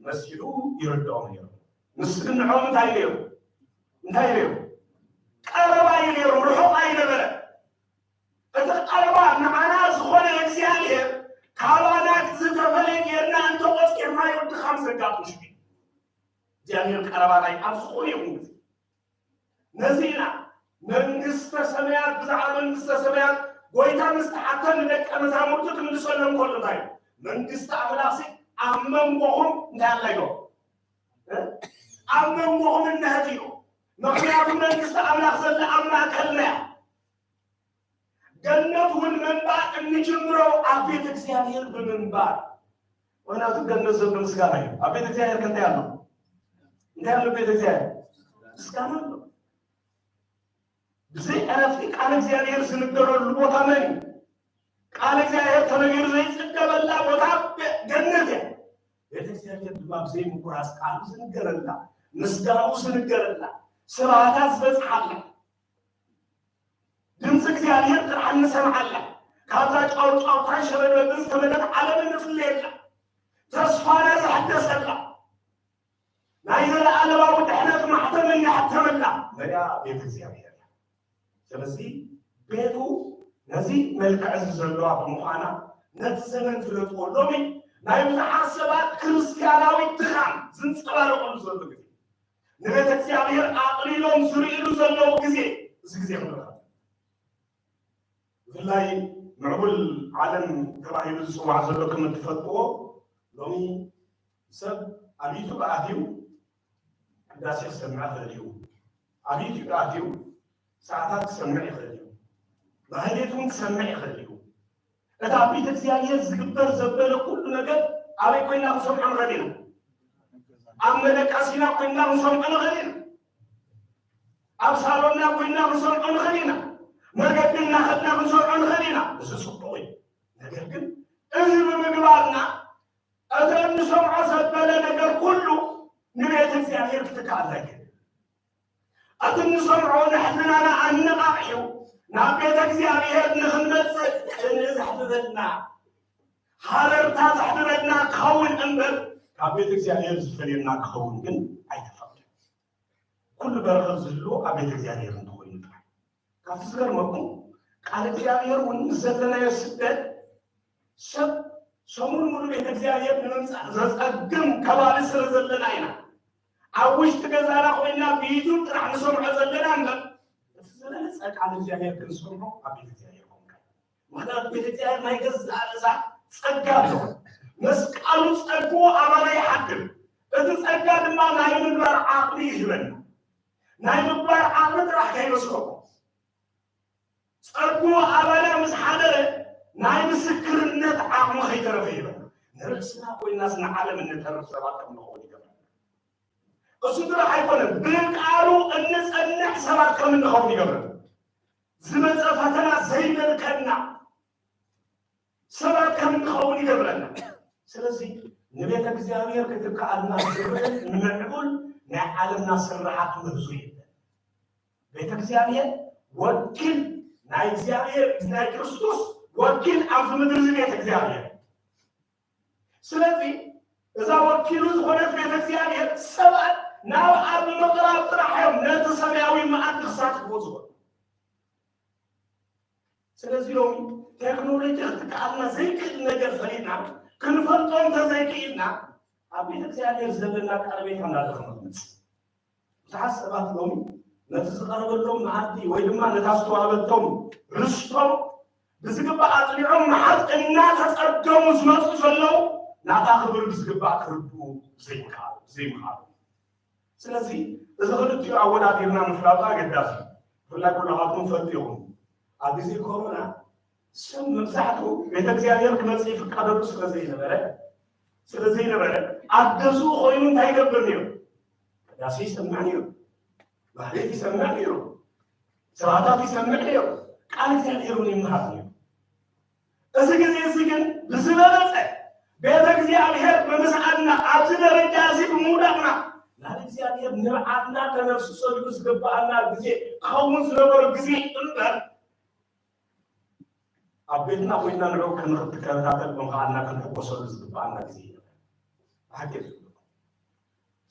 መሲሉ ይርድኦም ነይሩ። ንሱ ግን ንዕኦም እንታይ ገይሩ? እንታይ ገይሩ? ቀረባ እዩ ነይሩ፣ ርሑቕ ኣይነበረ። እቲ ቀረባ ንዓና ዝኾነ እግዚኣብሔር ካባና ዝተፈለየ ጌርና እንተቆጺርናዮ ድኻም ዘጋጥም ሽግር። እግዚኣብሔር ቀረባና እዩ ኣብ ዝኾነ ይኹን ግዜ። ነዚ ኢና መንግስተ ሰማያት፣ ብዛዕባ መንግስተ ሰማያት ጎይታ ምስ ተሓተ ንደቀ መዛሙርቱ ክምልሰሎም ከሎ እንታይ እዩ? መንግስቲ ኣምላኽሲ ኣብ መንጎኹም እንታይ ኣላ ኢሎ? እ? ኣብ መንጎኹም እነሀት ኢሎ። ምኽንያቱ መንግስቲ ኣምላኽ ዘላ ኣብ ማእከልና እያ። ገነት እውን ምንባር እንጅምረው ኣብ ቤተ እግዚኣብሔር ብምንባር። ምኽንያቱ ገነት ዘሎ ምስጋና እዩ። ኣብ ቤተ እግዚኣብሔር ከ እንታይ ኣሎ? እንታይ ኣሎ ቤተ እግዚኣብሔር? ምስጋና ኣሎ። ብዘይ ዕረፍቲ ቃል እግዚኣብሔር ዝንገረሉ ቦታ መን እዩ? ቃል እግዚኣብሔር ተነጊሩ ዘይጽገበላ ቦታ ገነት እያ። ቤተ እግዚኣብሔር ድማ ብዘይ ምቁራጽ ቃሉ ዝንገረላ፣ ምስጋኑ ዝንገረላ፣ ስብሃታት ዝበጽሓላ፣ ድምፂ እግዚኣብሔር ጥራሕ እንሰምዓላ፣ ካብዛ ጫውጫውታን ሸበድበድን ዝተመልአት ዓለም እንፍለየላ፣ ተስፋና ዝሕደሰላ፣ ናይ ዘለኣለማዊ ድሕነት ማሕተም እንሕተመላ መዳ ቤት እግዚኣብሔር እያ። ስለዚ ቤቱ ነዚ መልክዕ እዚ ዘለዋ ብምዃና ነቲ ዘመን ፍለጥዎ። ሎሚ ናይ ብዙሓት ሰባት ክርስትያናዊ ድኻም ዝንጸባረቐሉ ዘሎ ግዜ፣ ንቤተ እግዚኣብሔር ኣቕሊሎም ዝርእሉ ዘለዉ ግዜ፣ እዚ ግዜ ክንረኸብ። ብፍላይ ምዕቡል ዓለም ተባሂሉ ዝጽዋዕ ዘሎ ከም እትፈልጥዎ፣ ሎሚ ሰብ ኣብ ዩቱብ ኣትዩ ቅዳሴ ክሰምዕ ይኽእል እዩ። ኣብ ዩቱብ ኣትዩ ሰዓታት ክሰምዕ ይኽእል እዩ። ማህሌት እውን ክሰምዕ ይኽእል እዩ። እቲ ኣብ ቤተ እግዚኣብሔር ዝግበር ዘበለ ኩሉ ነገር ኣበይ ኮይና ክንሰምዖ ንኽእል ኢና? ኣብ መደቀሲና ኮይና ክንሰምዖ ንኽእል ኢና። ኣብ ሳሎንና ኮይና ክንሰምዖ ንኽእል ኢና። መገዲ እናኸድና ክንሰምዖ ንኽእል ኢና። እዚ ጽቡቕ እዩ። ነገር ግን እዚ ብምግባርና እቲ እንሰምዖ ዘበለ ነገር ኩሉ ንቤት እግዚኣብሔር ክትከኣልና ይክእል። እቲ እንሰምዖ ንሕልናና ኣነቓቒሑ ናብ ቤተ እግዚኣብሔር ንኽንመጽእ ቅንኢ ዘሕድረልና፣ ሃረርታ ዘሕድረልና ክኸውን እምበር ካብ ቤተ እግዚኣብሔር ዝፈልየና ክኸውን ግን ኣይተፈቕደን። ኩሉ በረኸት ዝህልዎ ኣብ ቤተ እግዚኣብሔር እንተኾይኑ ጥራይ። ካብቲ ዝገርመኩም ቃል እግዚኣብሔር እውን ምስ ዘለናዮ ስደት ሰብ ሰሙን ሙሉ ቤተ እግዚኣብሔር ንምምጻእ ዘጸግም ከባቢ ስለ ዘለና ኢና ኣብ ውሽጢ ገዛና ኮይና ብዩቱብ ጥራሕ ንሰምዖ ዘለና እምበር እቲ ዝበለጸ ቃል እግዚኣብሔር ክንሰምዖ ኣብ ቤተ እግዚኣብሔር ኮንካ። ምኽንያቱ ቤተ እግዚኣብሔር ናይ ገዛእ ርእሳ ጸጋ ኣለዎ። መስቀሉ ጸግኡ ኣባና ይሓድር። እቲ ጸጋ ድማ ናይ ምግባር ዓቕሊ ይህበና። ናይ ምግባር ዓቕሊ ጥራሕ ከይመስለኩም። ጸግኡ ኣባና ምስ ሓደረ ናይ ምስክርነት ዓቕሚ ከይተረፈ ይህበና። ንርእስና ኮይናስ ንዓለም እንተርፍ ሰባት ከም ንኸውን ይገብረና። እሱ ጥራሕ ኣይኮነን፣ ብቃሉ እንጸንዕ ሰባት ከም እንኸውን ይገብረና። ዝመጸ ፈተና ዘይመልከና ሰባት ከም እንኸውን ይገብረና። ስለዚ ንቤተ እግዚኣብሔር ክትከኣልና ዝኽእል ንምዕቡል ናይ ዓለምና ስርሓት ምህዞ የለን። ቤተ እግዚኣብሔር ወኪል ናይ እግዚኣብሔር ናይ ክርስቶስ ወኪል ኣብዚ ምድሪ እዚ ቤተ እግዚኣብሔር። ስለዚ እዛ ወኪሉ ዝኾነት ቤተ እግዚኣብሔር ሰባት ናብ ኣብ ምቕራብ ጥራሕ እዮም ነቲ ሰማያዊ መኣዲ ክሳተፍዎ ዝኽእሉ። ስለዚ ሎሚ ቴክኖሎጂ ክትከኣልና ዘይክእል ነገር ፈሊጥና ክንፈልጦ እንተዘይክኢልና ኣብ ቤተ እግዚኣብሔር ዘለና ቀረቤታ እናደኸመ ክመጽእ። ብዙሓት ሰባት ሎሚ ነቲ ዝቐረበሎም መኣዲ ወይ ድማ ነታ ዝተዋህበቶም ርስቶም ብዝግባእ ኣጽኒዖም መሓዝ እናተጸገሙ ዝመጹ ዘለዉ ናታ ክብሪ ብዝግባእ ክርድኡ ዘይምኽኣሉ። ስለዚ እዚ ክልቲኡ ኣወዳዲርና ምፍላጡ ኣገዳሲ እዩ። ብፍላይ ኩላኻትኩም ፈልጡ ኢኹም። ኣብ ግዜ ኮሮና ሰብ መብዛሕትኡ ቤተ እግዚኣብሔር ክመጽእ ይፍቀደሉ ስለ ዘይነበረ ስለ ዘይነበረ ኣብ ገዝኡ ኮይኑ እንታይ ይገብር ነይሩ? ቅዳሴ ይሰምዕ ነይሩ፣ ማህሌት ይሰምዕ ነይሩ፣ ስብሐታት ይሰምዕ ነይሩ፣ ቃል እግዚኣብሔር እውን ይመሃር ነይሩ። እዚ ግዜ እዚ ግን ብዝበለጸ ቤተ እግዚኣብሔር ብምስኣንና ኣብዚ ደረጃ እዚ ብምውዳቕና ናብ እግዚኣብሔር ንብዓትና ከነፍስሰሉ ዝግብኣና ግዜ ክኸውን ዝነበሮ ግዜ እምበር ኣብ ቤትና ኮይና ንዕኡ ክንክትከታተል ብምኽኣልና ክንሕጎሰሉ ዝግብኣና ግዜ እዩ። ብሓቂ እዩ።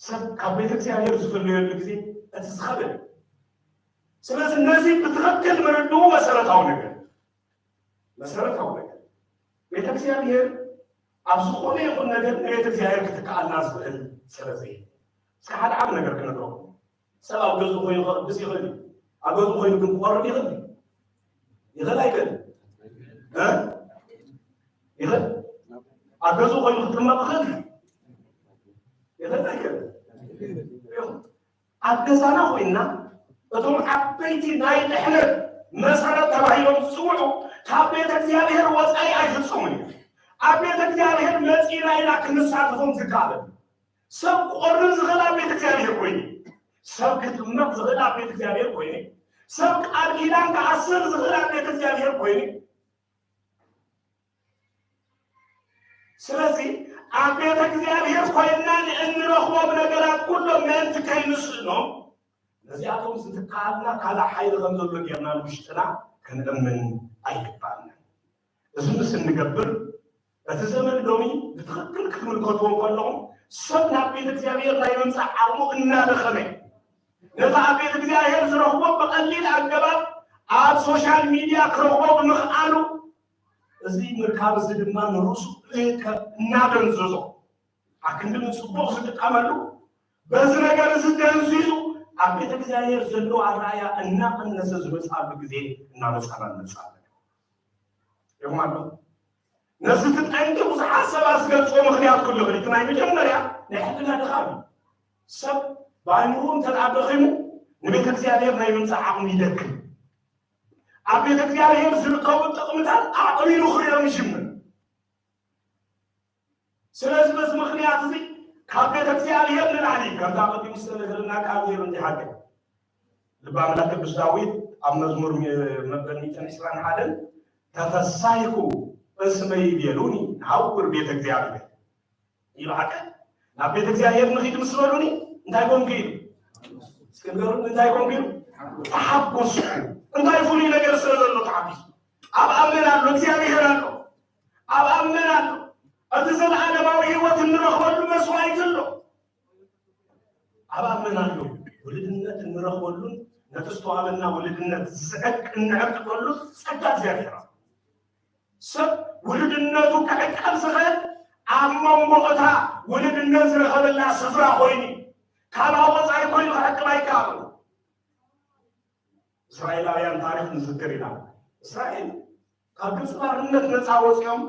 ሰብ ካብ ቤተ እግዚኣብሔር ዝፍለየሉ ግዜ እቲ ዝኸበደ። ስለዚ ነዚ ብትኽክል ምርድኡ መሰረታዊ ነገር መሰረታዊ ነገር ቤተ እግዚኣብሔር ኣብ ዝኾነ ይኹን ነገር ንቤተ እግዚኣብሔር ክትከኣልና ዝኽእል ስለዚ እስከ ሓደ ዓብ ነገር ክነግረኩም። ሰብ ኣብ ገዝኡ ኮይኑ ክቕድስ ይኽእል እዩ። ኣብ ገዝኡ ኮይኑ ግን ክቆርብ ይኽእል እዩ። ይኽእል ኣይክእል እ? ይኽእል ኣብ ገዝኡ ኮይኑ ክጥመቕ ይኽእል እዩ። ይኽእል ኣይክእል ኣብ ገዛና ኮይና እቶም ዓበይቲ ናይ ድሕነት መሰረት ተባሂሎም ዝፅውዑ ካብ ቤተ እግዚኣብሔር ወፃኢ ኣይፍፀሙን እዮም። ኣብ ቤተ እግዚኣብሔር መፂና ኢና ክንሳተፎም ዝከኣለን። ሰብ ክቆርብ ዝኽእል ኣብ ቤተ እግዚኣብሔር ኮይኑ፣ ሰብ ክጥመቕ ዝኽእል ኣብ ቤተ እግዚኣብሔር ኮይኑ፣ ሰብ ቃል ኪዳን ክኣስር ዝኽእል ኣብ ቤተ እግዚኣብሔር ኮይኑ። ስለዚ ኣብ ቤተ እግዚኣብሔር ኮይና ንእንረኽቦም ነገራት ኩሎም ምእንቲ ከይንስእኖም ነዚኣቶም ዝትከኣልና ካልእ ሓይሊ ከም ዘሎ ጌርና ንውሽጥና ክንእምን ኣይግባእና። እዚ ምስ እንገብር እቲ ዘመን ሎሚ ብትኽክል ክትምልከትዎ ከለኹም ሰብ ናብ ቤተ እግዚኣብሔር ናይ ምምፃእ ዓቕሙ እናደኸመ ነቲ ኣብ ቤተ እግዚኣብሔር ዝረኽቦ ብቐሊል ኣገባብ ኣብ ሶሻል ሚድያ ክረኽቦ ብምኽኣሉ እዚ ምርካብ እዚ ድማ ንርእሱ እናደንዘዞ ኣክንዲ ንፅቡቕ ዝጥቀመሉ በዚ ነገር እዚ ደንዚዙ ኣብ ቤተ እግዚኣብሔር ዘለዎ ኣረኣያ እናቐነሰ ዝመፅኣሉ ግዜ እናመፃና ንመፅእ ኣለና። ይኹም ኣሎ ነዚ እቲ ጠንቂ ብዙሓት ሰባት ዝገልፅዎ ምኽንያት ኩሉ ክሊቲ ናይ መጀመርያ ናይ ሕልና ድኻም እዩ። ሰብ ብኣይምሩ እንተ ደኣ ደኺሙ ንቤተ እግዚኣብሔር ናይ ምምፃእ ዓቕሙ ይደክም። ኣብ ቤተ እግዚኣብሔር ዝርከቡ ጥቕምታት ኣቕሊሉ ክርእዮም ይጅምር። ስለዚ በዚ ምኽንያት እዚ ካብ ቤተ እግዚኣብሔር ንላዕሊ ከምታ ቅድም ዝተነገረና ቃል ገይሩ እንዲሓገ ልባ ኣምላክ ቅዱስ ዳዊት ኣብ መዝሙር መበል ሚእትን ዕስራን ሓደን ተፈሳይኩ እስመ ይቤሉኒ ንሃውር ቤተ እግዚኣብሔር ይብዓቀ ናብ ቤተ እግዚኣብሔር ንኺድ ምስ በሉኒ እንታይ ኮንኩ ኢሉ እስክንገሩ እንታይ ኮንኩ ኢሉ ተሓጎስኩ እንታይ ፍሉይ ነገር ስለ ዘሎ ተሓጒሱ ኣብ ኣመን ኣሎ እግዚኣብሔር ኣሎ ኣብ ኣመን ኣሎ እቲ ዘለዓለማዊ ህይወት እንረኽበሉ መስዋዕት ኣሎ ኣብ ኣመን ኣሎ ውልድነት እንረኽበሉን ነቲ ዝተዋበና ውልድነት ዝዕቅ እንዕቅበሉ ጸጋ እግዚኣብሔር ኣሎ ሰብ ውልድነቱ ክዕቀብ ዝኽእል ኣብ መንጎ እታ ውልድነት ዝረኸበላ ስፍራ ኮይኑ ካብ ወፃኢ ኮይኑ ክዕቅብ ኣይከኣሉ እስራኤላውያን ታሪክ ንዝክር ኢና እስራኤል ካብ ግብፂ ባርነት ነፃ ወፂኦም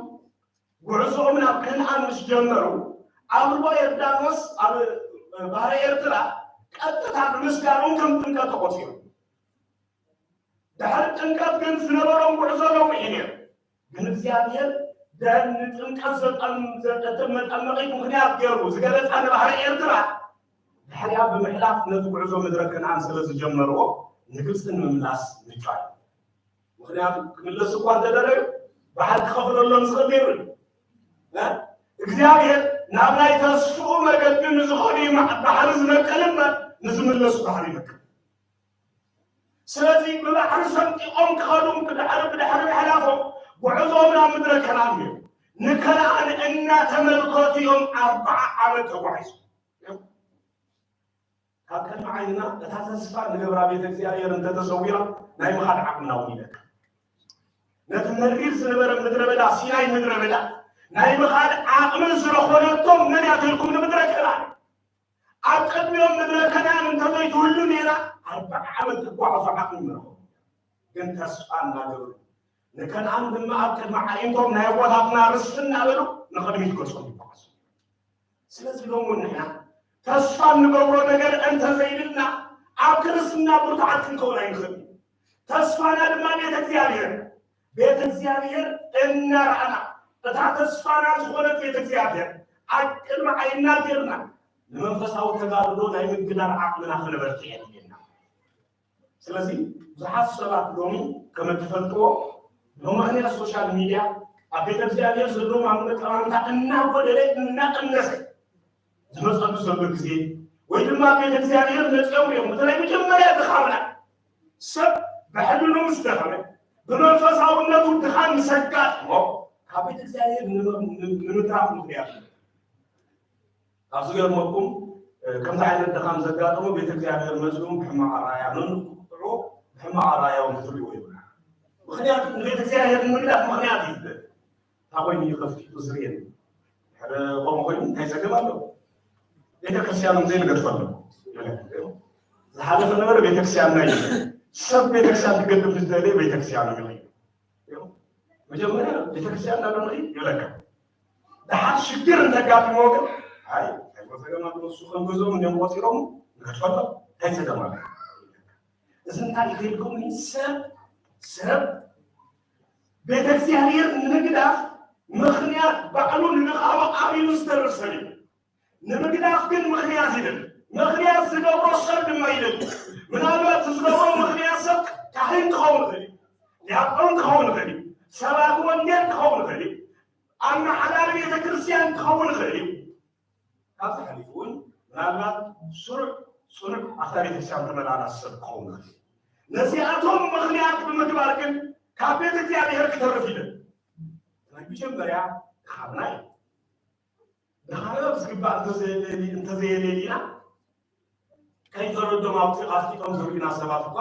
ጉዕዞኦም ናብ ከነኣን ምስ ጀመሩ ኣብ ርቦ ዮርዳኖስ ኣብ ባህረ ኤርትራ ቀጥታ ብምስጋሮም ከም ጥምቀት ተቆፂሩ ድሕሪ ጥምቀት ግን ዝነበሮም ጉዕዞ ነዊሕ እዩ ነይሩ ግን እግዚኣብሔር ደም ንጥምቀት ዘጠመጠመቂት ምክንያት ገይሩ ዝገለፃ ንባህረ ኤርትራ ድሕሪያ ብምሕላፍ ነቲ ጉዕዞ ምድረ ከነኣን ስለ ዝጀመርዎ ንግብፂ ንምምላስ ምቻ እዩ ምክንያቱ ክምለሱ እኳ እንተደለዩ ባሕሪ ክኸፍለሎም ዝኽእል ነይሩ እግዚኣብሔር ናብ ናይ ተስፍኡ መገዲ ንዝኸዱ ባሕሪ ዝነቅል እምበር ንዝምለሱ ባሕሪ ይነቅል ስለዚ ብባሕሪ ሰንጢቖም ክኸዱ ብድሕሪ ብድሕሪ ምሕላፎም ጉዕዞም ናብ ምድረ ከነኣን እዩ ንከነኣን እናተመልከቱ እዮም ኣርባዓ ዓመት ተጓዒዞም ካብ ቅድሚ ዓይንና እታ ተስፋ ንገብራ ቤተ እግዚኣብሔር እንተተሰዊራ ናይ ምኻድ ዓቕምና እውን ይደክም ነቲ መሪር ዝነበረ ምድረ በዳ ሲናይ ምድረ በዳ ናይ ምኻድ ዓቕሚ ዝረኾነቶም መን እያ ትብልኩም ንምድረ ከነኣን ኣብ ቅድሚኦም ምድረ ከነኣን እንተዘይትህሉ ነይራ ኣርባዓ ዓመት ክጓዓዙ ዓቕሚ ምረኾም ግን ተስፋ እናገበሩ ንከነኣን ድማ ኣብ ቅድሚ ዓዒንቶም ናይ ኣቦታትና ርስቲ እናበሉ ንቕድሚት ገጾም ይጓዓዙ ስለዚ ሎም ንሕና ተስፋ እንገብሮ ነገር እንተዘይብልና ኣብ ክርስትና ብርቱዓት ክንከውን ኣይንኽእል ተስፋና ድማ ቤተ እግዚኣብሔር ቤተ እግዚኣብሔር እናረኣና፣ እታ ተስፋና ዝኾነት ቤተ እግዚኣብሔር ኣብ ቅድሚ ዓይንና ጌርና፣ ንመንፈሳዊ ተጋድሎ ናይ ምግዳል ዓቕምና ከነበርትዕ የድልየና። ስለዚ ብዙሓት ሰባት ሎሚ ከም እትፈልጥዎ፣ ብምኽንያት ሶሻል ሚድያ ኣብ ቤተ እግዚኣብሔር ዘለዎም ኣቀማምጣ እናጎደለ እናቀነሰ ዝመፀሉ ዘሎ ግዜ፣ ወይ ድማ ኣብ ቤተ እግዚኣብሔር መፅኦም እዮም። እቲ ናይ መጀመርያ ድኻምና፣ ሰብ ብሕልኑ ምስ ደኸመ፣ ብመንፈሳውነቱ ድኻም ምስ ኣጋጥሞ፣ ካብ ቤተ እግዚኣብሔር ንመ-፣ ን-፣ ንምትራፍ ምኽንያት እዩ። ኣብ ዝገርመኩም፣ እ፣ ከምዚ ዓይነት ድኻም ዘጋጥሞ ቤተ እግዚኣብሔር መፅኡ ብሕማቕ ኣረኣያ፣ ነንቁጥዑ ብሕማቕ ኣረኣያ እውን ክትርእይዎ ይብላ። ምኽንያቱ ንቤተ እግዚኣብሔር ንምግዳፍ ምኽንያት እዩ ዝብል። እንታይ ኮይኑ እዩ ከፍቲቱ ዝርእየኒ? ሓደ ከምኡ ኮይኑ እንታይ ጸገም ኣለዎ? ቤተክርስትያኖም ዘይንገድፈሉ። ዝሓለፈ ነበረ ቤተክርስትያንና እዩ። ሰብ ቤተክርስትያን ክገድፍ ዝደለየ ቤተክርስትያኖም እዩ። መጀመርያ ቤተክርስትያን ናብ ንርኢ ይብለካ። ደሓር ሽግር እንተጋጥሞ ግን፣ ኣይ፣ እንታይ ጸገም ኣለዎ? እሱ ከም ገዝኦም እዮም ቆጺሮም ንገድፈሎም። እንታይ ጸገም ኣለዎ? እዚ እንታይ እዩ ኢልኩምኒ? ሰብ፣ ሰብ ቤተ እግዚኣብሔር ንምግዳፍ ምኽንያት ባዕሉ ንድኻሙ ኣቢሉ ዝተርፍ ሰብ እዩ። ንምግዳፍ ግን ምኽንያት ይደሊ። ምኽንያት ዝገብሮ ሰብ ድማ ይደሊ። ምናልባት ዝገብሮ ምኽንያት ሰብ ካህን ክኸውን ይኽእል እዩ፣ ዲያቆን ክኸውን ይኽእል እዩ፣ ሰባኪ ወንጌል ክኸውን ይኽእል እዩ፣ ኣመሓዳሪ ቤተ ክርስቲያን ክኸውን ይኽእል እዩ። ካብዚ ሓሊፉ እውን ምናልባት ስሩዕ፣ ጽኑዕ ኣብታ ቤተክርስትያን ተመላላሲ ሰብ ክኸውን ይኽእል። ነዚኣቶም ምኽንያት ብምግባር ግን ካብ ቤት እግዚኣብሔር ክተርፍ ኢለን። ናይ መጀመርያ ድኻምና እዩ። ድኻምና ብዝግባእ እንተዘየለሊ-፣ እንተዘየለሊና፣ ከይተረዶም ኣውጢ-፣ ኣፍጢጦም ዝርእዩና ሰባት እኳ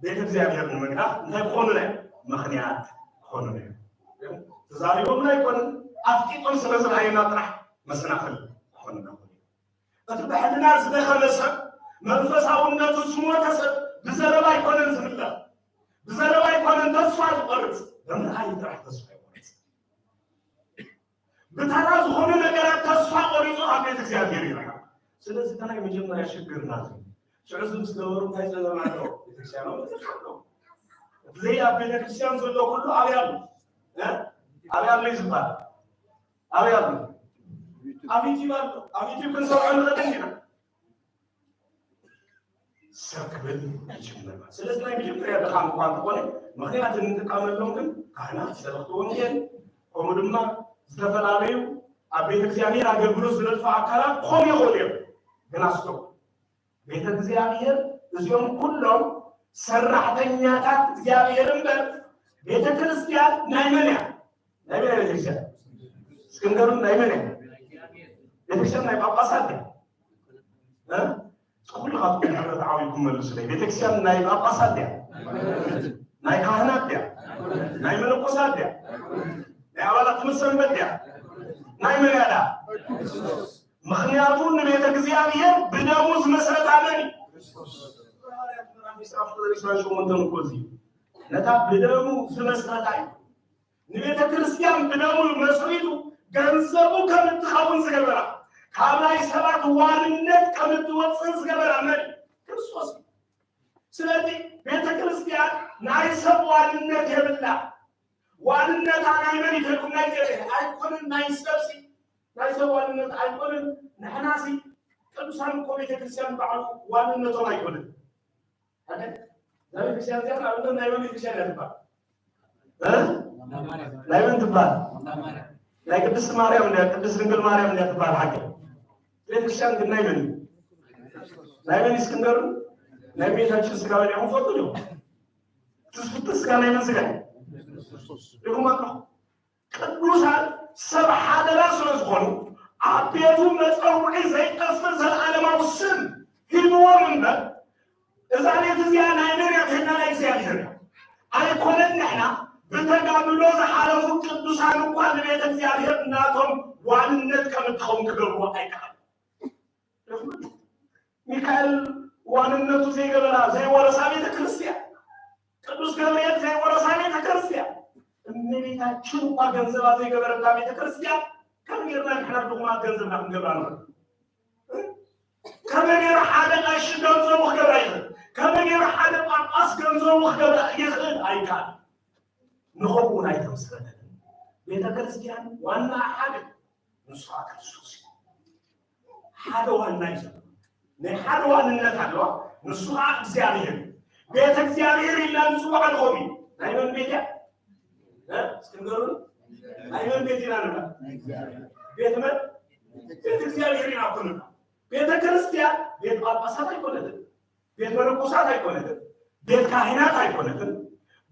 ቤት እግዚኣብሔር ንምግዳፍ እንታይ ክኾኑና እዮም? ምኽንያት ክኾኑና እዮም። ተዛሪቦምና ኣይኮኑን፣ ኣፍጢጦም ስለ ዝረኣዩና ጥራሕ መሰናኽል ክኾኑና ይኽእሉ እዮም። እቲ ብሕልና ዝደኸመ ሰብ፣ መንፈሳውነቱ ዝሞተ ሰብ ብዘረባ ኣይኮነን ዝምለኽ፣ ብዘረባ ኣይኮነን ተስፋ ዝቆርጽ፣ ብምርኣይ ጥራሕ ተስፋ ይቆርጽ። ብተራ ዝኾነ ነገራት ተስፋ ቆሪጹ ኣብ ቤት እግዚኣብሔር ይርሓቕ። ስለዚ እታ ናይ መጀመርያ ሽግርና እዚ። ሽዑ እዚ ምስ ገበሩ እንታይ ጸገም ኣለዎ? ቤተክርስትያኖም ይርሓቕ። እቲ ዘይ ኣብ ቤተክርስትያን ዘሎ ኩሉ ኣበይ ኣሎ? እ? ኣበይ ኣሎ እዩ ዝበሃል? ኣበይ ኣሎ? ኣብ ዩቲዩብ ኣሎ። ኣብ ዩቲዩብ ክንሰርዖ ንኽእል ኢና። ሰብ ክብል ይጅምር። ስለዚ ናይ መጀመርያ ድኻም እኳ እንተኾነ፣ ምኽንያት እንጥቀመሎም ግን ካህናት፣ ሰበኽቲ ወንጌል፣ ከምኡ ድማ ዝተፈላለዩ ኣብ ቤተ እግዚኣብሔር ኣገልግሎት ዝነጥፉ ኣካላት ክኾኑ ይኽእሉ እዮም። ግን ኣስተውዕሉ፣ ቤተ እግዚኣብሔር እዚኦም ኩሎም ሰራሕተኛታት እግዚኣብሔር እምበር፣ ቤተ ክርስቲያን ናይ መን እያ? ናይ መን እያ ቤተ ክርስቲያን? እስክንደርም ናይ መን እያ? ቤተ ክርስቲያን ናይ ጳጳሳት እያ። እ? ኩልኻትኩም ሕብረት ዓብይኩም መልሱለይ። ቤተክርስትያን ናይ ጳጳሳት ድያ? ናይ ካህናት ድያ? ናይ መነኮሳት ድያ? ናይ ኣባላት ትምህርቲ ሰንበት ድያ? ናይ መን እያ ድኣ? ምኽንያቱ ንቤተ እግዚኣብሔር ብደሙ ዝመስረታ መን እዩ? ሃዋርያት ምዕራፍ ዕስራን ቁፅሪ ዕስራን ሸሞንተን እኮ እዚ እዩ። ነታ ብደሙ ዝመስረታ እዩ። ንቤተ ክርስቲያን ብደሙ መስሪቱ ገንዘቡ ከም እትኸውን ዝገበራ፣ ካብ ናይ ሰባት ዋንነት ከም እትወፅእ ዝገበራ መን? ክርስቶስ እዩ። ስለዚ ቤተ ክርስቲያን ናይ ሰብ ዋንነት የብላ። ዋንነታ ናይ መን ይተልኩም? ናይ እግዚኣብሔር ኣይኮነን፣ ናይ ሰብ ሲ፣ ናይ ሰብ ዋንነት ኣይኮነን። ንሕና ሲ ቅዱሳን እኮ ቤተ ክርስቲያን ባዕሉ ዋንነቶም ኣይኮነን። እዛ ቤተክርስትያን እዚኣ ንኣብነት ናይ መን ቤተክርስትያን እያ ትበሃል? እ? ናይ መን ትበሃል? ናይ ቅድስት ማርያም እንድያ፣ ቅድስት ድንግል ማርያም እንድያ ትበሃል ሓቂ። ቤተክርስትያን ግን ናይ መን እዩ? ናይ መን እስክንደር? ናይ እመቤታችን ስጋ በሊዕኹም ትፈልጡ ዲኹም? እቲ ዝፍተ ስጋ ናይ መን ስጋ እዩ? ኢኹም ኣለኹም። ቅዱሳን ሰብ ሓደራ ስለ ዝኾኑ፣ ኣብ ቤቱ መጸውዒ ዘይጠፍእ ዘለዓለማዊ ስም ሂብዎም እምበር፣ እዛ ቤት እዚኣ ናይ መን እያ ተይልና ናይ እግዚኣብሔር እያ። ኣይኮነን ንሕና ብተጋድሎ ዝሓለፉ ቅዱሳን እኳ ንቤተ እግዚኣብሔር ናቶም ዋንነት ከም እትኸውን ክገብርዎ ኣይከኣሉን። ሚካኤል ዋንነቱ ዘይገበራ፣ ዘይወረሳ ቤተ ክርስቲያን፣ ቅዱስ ገብርኤል ዘይወረሳ ቤተ ክርስቲያን፣ እመቤታችን እኳ ገንዘባ ዘይገበረታ ቤተ ክርስቲያን፣ ከመይ ጌርና ንሕና ድኹማት ገንዘብና ክንገብራ ንኽእል? ከመይ ጌሩ ሓደ ቀሺ ገንዘቡ ክገብራ ይኽእል? ከመይ ጌሩ ሓደ ጳጳስ ገንዘቡ ክገብራ ይኽእል? ኣይከኣልን። ንኸምኡ ናይ ተመስረተትን ቤተ ክርስቲያን ዋና ሓደ ንሱ ኸዓ ክርስቶስ እዩ። ሓደ ዋና እዩ ዘሎ። ናይ ሓደ ዋንነት ኣለዋ። ንሱ ኸዓ እግዚኣብሔር እዩ። ቤተ እግዚኣብሔር ኢልና ንፅዋዕ ንኸም እዩ። ናይ መን ቤት እያ? እ? እስኪ ንገሩን። ናይ መን ቤት ኢና ንብላ? ቤት መን? ቤት እግዚኣብሔር ኢና እኮ ንብላ። ቤተ ክርስቲያን ቤት ጳጳሳት ኣይኮነትን። ቤት መነኮሳት ኣይኮነትን። ቤት ካህናት ኣይኮነትን።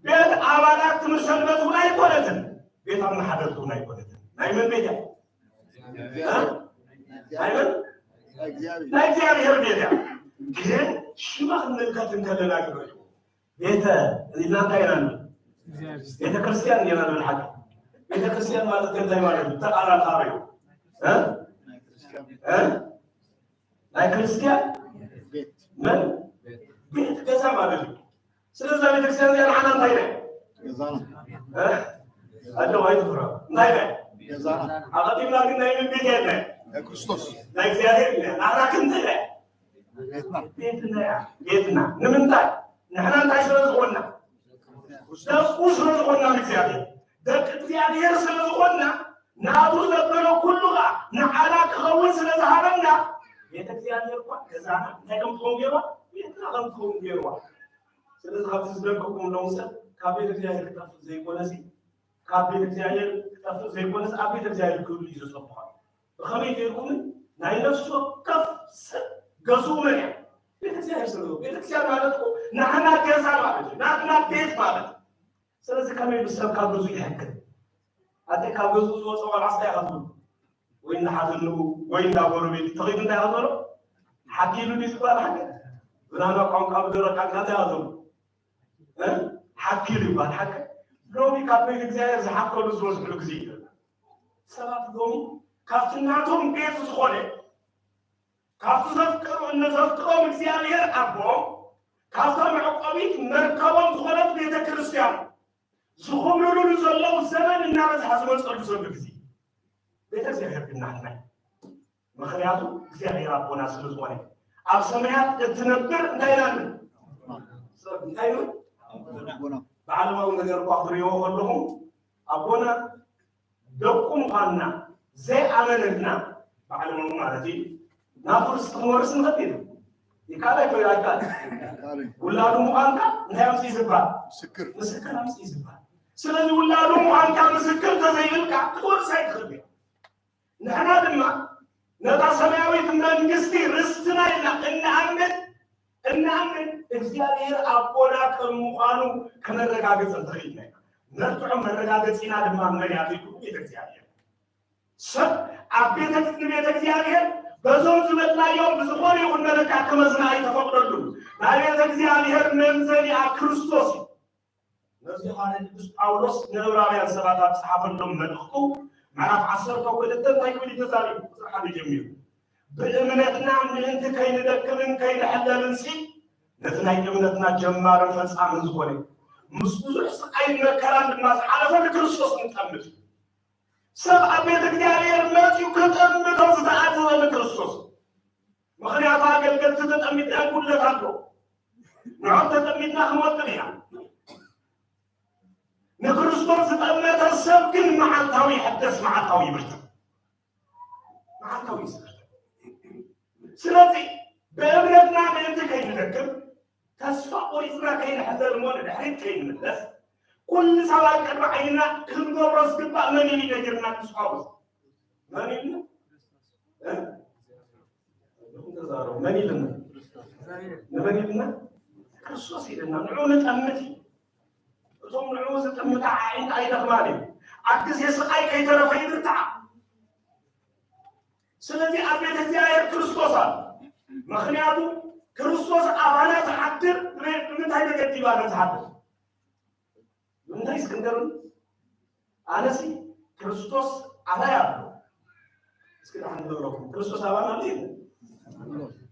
ቤት ኣባላት ትምህርት ሰንበት እውን ኣይኮነትን። ቤት ኣመሓደርቲ እውን ኣይኮነትን። ናይ መን ቤት እያ? እ? ናይ መን? ናይ እግዚኣብሔር ቤት እያ። ግን ሽማ ክንምልከት እንከለና ግን ቤተ ኢልና እንታይ ኢና ንብል? ቤተ ክርስቲያን ኢና ንብል። ሓቂ ቤተ ክርስቲያን ማለት ከ እንታይ ማለት እዩ? ተቃራራሪ እዩ። እ? እ? ናይ ክርስቲያን ቤት መን? ቤት ገዛ ማለት እዩ። ስለዚ እዛ ቤተክርስትያን እዚኣ ንዓና እንታይ ኢያ? ገዛና። እ? ኣለዋ ኣይትፍራ። እንታይ ኢያ? ገዛና። ኣቐዲምና ግን ናይ መን ቤት ኢያ? ናይ ክርስቶስ። ናይ እግዚኣብሔር ኢያ። ንዓና ግን እንታይ ኢያ? ቤትና። ቤትና እያ። ቤትና። ንምንታይ? ንሕና እንታይ ስለ ዝኾንና? ደቁ ስለ ዝኾንና ንእግዚኣብሔር። ደቂ እግዚኣብሔር ስለ ዝኾንና ናቱ ዘበሎ ኩሉ ኸዓ ንዓና ክኸውን ስለ ዝሃበና፣ ቤተ እግዚኣብሔር እኳ ገዛና እንታይ ከም ትኸውን ገይርዋ? ቤትና ከም ትኸውን ገይርዋ። ስለዚ ካብዚ ዝደቀኩም ኣለዉ ሰብ ካብ ቤተ እግዚኣብሔር ክጠፍእ ዘይኮነሲ፣ ካብ ቤተ እግዚኣብሔር ክጠፍእ ዘይኮነሲ፣ ኣብ ቤተ እግዚኣብሔር ክህሉ እዩ ዘጸብቐ። ብኸመይ ገይርኩምን ናይ ነፍሲ ወከፍ ሰብ ገዝኡ መን እያ? ቤተ እግዚኣብሔር ስለ ዝኾነ። ቤተ ክርስቲያን ማለት እኮ ናህና ገዛ ማለት እዩ። ናትና ቤት ማለት እዩ። ስለዚ ከመይ ኢሉ ሰብ ካብ ገዝኡ ይሕክል? ኣደ ካብ ገዝኡ ዝወፀ ቆልዓ እንታይ ኢኻ ትብሉ? ወይ እንዳ ሓትንኡ ወይ እንዳ ጎረቤቱ ተኺዱ እንታይ ኢኻ ትብሎ? ሓኪሉ ድዩ ዝበሃል ሓቂ? ብናና ቋንቋ ብደረቅ ሓቂ እንታይ ኢኻ ትብሉ? እ? ሓኪሉ ይበሃል ሓቂ? ሎሚ ካብ ቤት እግዚኣብሔር ዝሓከሉ ዝበዝሕሉ ግዜ እዩ። ሰባት ሎሚ ካብቲ ናቶም ቤት ዝኾነ ካብቲ ዘፍቅሩ እነዘፍቅሮም እግዚኣብሔር ኣቦ ካብታ መዕቆቢት መርከቦም ዝኾነት ቤተ ክርስቲያን ዝኹብልሉሉ ዘለዉ ዘመን እናበዝሓ ዝመፀሉ ዘሎ ግዜ ቤተ እግዚኣብሔር ግን ናህና እዩ። ምኽንያቱ እግዚኣብሔር ኣቦና ስለ ዝኾነ ኣብ ሰማያት እትነብር እንታይ ኢና ንብል? ሰብ እንታይ ንብል? ኣቦና። ብዓለማዊ ነገር እኳ ክትሪእዎ ከለኹም ኣቦና ደቁ ምዃንና ዘይኣመነና ብዓለማዊ ማለት እዩ ናቱ ርስቲ ክንወርስ ንኽእል ኢና። ይከኣል ኣይኮ ኣይከኣል? ይከኣል እዩ። ውላዱ ምዃንካ እንታይ ኣምፅእ ዝበሃል? ምስክር። ምስክር ኣምፅእ ዝበሃል። ስለዚ ውላዱ ምዃንካ ምስክር ተዘይብልካ ክትወርስ ኣይትኽእል እዩ። ንሕና ድማ ነታ ሰማያዊት መንግስቲ ርስትና ኢልና እንኣምን እንኣምን እግዚኣብሔር ኣቦና ከም ምዃኑ ከነረጋግፅ እንተኽኢልና ኢና። መርትዖ መረጋገፂና ድማ መን እያ ተይኮኑ ቤተ እግዚኣብሔር። ሰብ ኣብ ቤተ ንቤተ እግዚኣብሔር በዞም ዝበልናዮም ብዝኾነ ይኹን መለክዓ ክመዝና ኣይተፈቕደሉን። ናይ ቤተ እግዚኣብሔር መምዘኒኣ ክርስቶስ እዩ። ነዚ ሃዋርያ ቅዱስ ጳውሎስ ንዕብራውያን ሰባት ኣብ ዝጸሓፈሎም መልእኽቱ ምዕራፍ ዓሰርተ ክልተ እንታይ ክብል እዩ ተዛሪቡ? ቁጽሪ ሓደ ጀሚሩ ብእምነትና ምእንቲ ከይንደክምን ከይንሕለልን ሲ ነቲ ናይ እምነትና ጀማርን ፈጻምን ዝኾነ ምስ ብዙሕ ስቓይን መከራን ድማ ዝሓለፈ ንክርስቶስ ንጠምት። ሰብ ኣብ ቤተ እግዚኣብሔር መጺኡ ክጠምቶ ዝተኣዘዘ ንክርስቶስ። ምኽንያቱ ኣገልገልቲ ተጠሚትና ጉድለት ኣሎ። ንዖም ተጠሚትና ክንወጥን ኢና። ንክርስቶስ ዝጠመተ ሰብ ግን መዓልታዊ ይሕደስ፣ መዓልታዊ ይብርትዕ። መዓልታዊ ይስብርትዕ። ስለዚ ብእምነትና ምእንቲ ከይንደክም ተስፋ ቆሪጽና ከይንሕለል እሞ ንድሕሪት ከይንምለስ ኩሉ ሳብ ኣብ ቅድሚ ዓይንና ክንገብሮ ዝግባእ መን እዩ ነጊርና ቅዱስ ጳውሎስ? መን ኢልና? እ? ንኹም ተዛረቡ። መን ኢልና? ንመን ኢልና? ክርስቶስ ኢልና። ንዑ ንጠምት እዩ። እቶም ንዑ ዝጥምታ ኣዒንቲ ኣይደኽማን እዩ። ኣብ ግዜ ስቓይ ከይተረፈ ይብርትዓ። ስለዚ ኣብ ቤተ እግዚኣብሔር ክርስቶስ ኣሎ። ምኽንያቱ ክርስቶስ ኣባና ዝሓድር ብምንታይ መገዲ እዩ ኣነ ዝሓድር? ብምንታይ እስክንገርን ኣነሲ ክርስቶስ ኣባይ ኣሎ። እስኪ ደሓን ንገብረኩም። ክርስቶስ ኣባና ኣሎ የለን?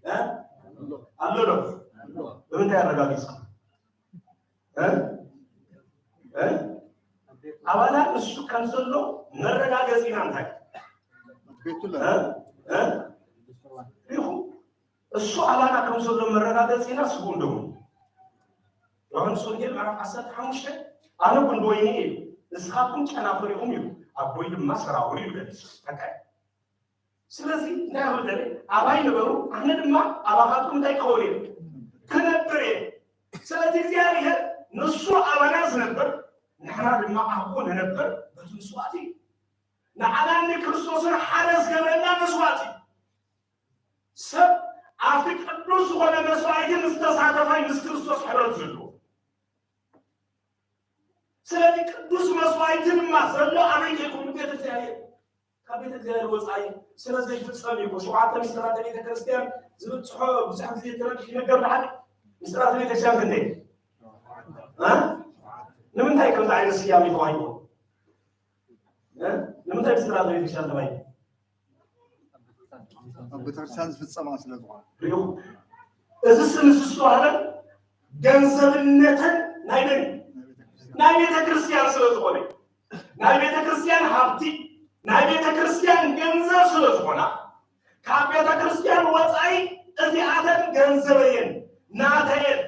እ? ኣሎ ዶ? ብምንታይ ኣረጋጊጽኩም? እ? እ? ኣባና ንሱ ከም ዘሎ መረጋገጺና እንታይ? ቤቱላ። እ? እ? ሪኹም? እሱ ኣባና ከም ዘሎ መረጋገጺና ስግኡን ደሙን። ዮሃንስ ወንጌል ምዕራፍ ዓሰርተ ሓሙሽተ ኣነ ጉንዲ ወይኒ እየ፣ ንስኻትኩም ጨናፍር ኢኹም ኢሉ፣ ኣቦይ ድማ ሰራውር እዩ ገሊጹ። በቃ። ስለዚ እንታይ ክብል ደለ? ኣባይ ንበሩ፣ ኣነ ድማ ኣባኻትኩም እንታይ ክኸውን እየ? ክነብር እየ። ስለዚ እግዚኣብሔር ንሱ ኣባና ዝነብር፣ ንሕና ድማ ኣብኡ ንነብር በቲ መስዋዕቲ እዩ። ንዓናን ንክርስቶስን ሓደ ዝገበረና መስዋዕቲ እዩ። ሰብ ኣብቲ ቅዱስ ዝኾነ መስዋዕቲ ምስ ተሳተፈ ምስ ክርስቶስ ሕብረት ዘለዎ። ስለዚ ቅዱስ መስዋዕቲ ድማ ዘሎ ኣበይ ከይኮኑ? ቤተ እግዚኣብሔር። ካብ ቤተ እግዚኣብሔር ወፃኢ ስለ ዘይፍጸም እዩ እኮ። ሸውዓተ ምስጢራተ ቤተ ክርስቲያን ዝብጽሖ ብዙሕ ግዜ ተረድእ ይነገር። ብሓደ ምስጢራተ ቤተ ክርስቲያን ክንደይ? እ? ንምንታይ ከምዚ ዓይነት ስያሜ ተዋሂቦ? እ? ንምንታይ ምስጢራተ ቤተ ክርስቲያን ተባሂሉ? ኣብ ቤተክርስትያን ዝፍጸማ ስለ ዝኾነ። ሪኡ። እዚ ስም ዝተዋህበን ገንዘብነተን ናይ መን? ናይ ቤተ ክርስቲያን ስለ ዝኾነ፣ ናይ ቤተ ክርስቲያን ሃብቲ፣ ናይ ቤተ ክርስቲያን ገንዘብ ስለ ዝኾና፣ ካብ ቤተ ክርስቲያን ወፃኢ እዚኣተን ገንዘበየን፣ ናተየን፣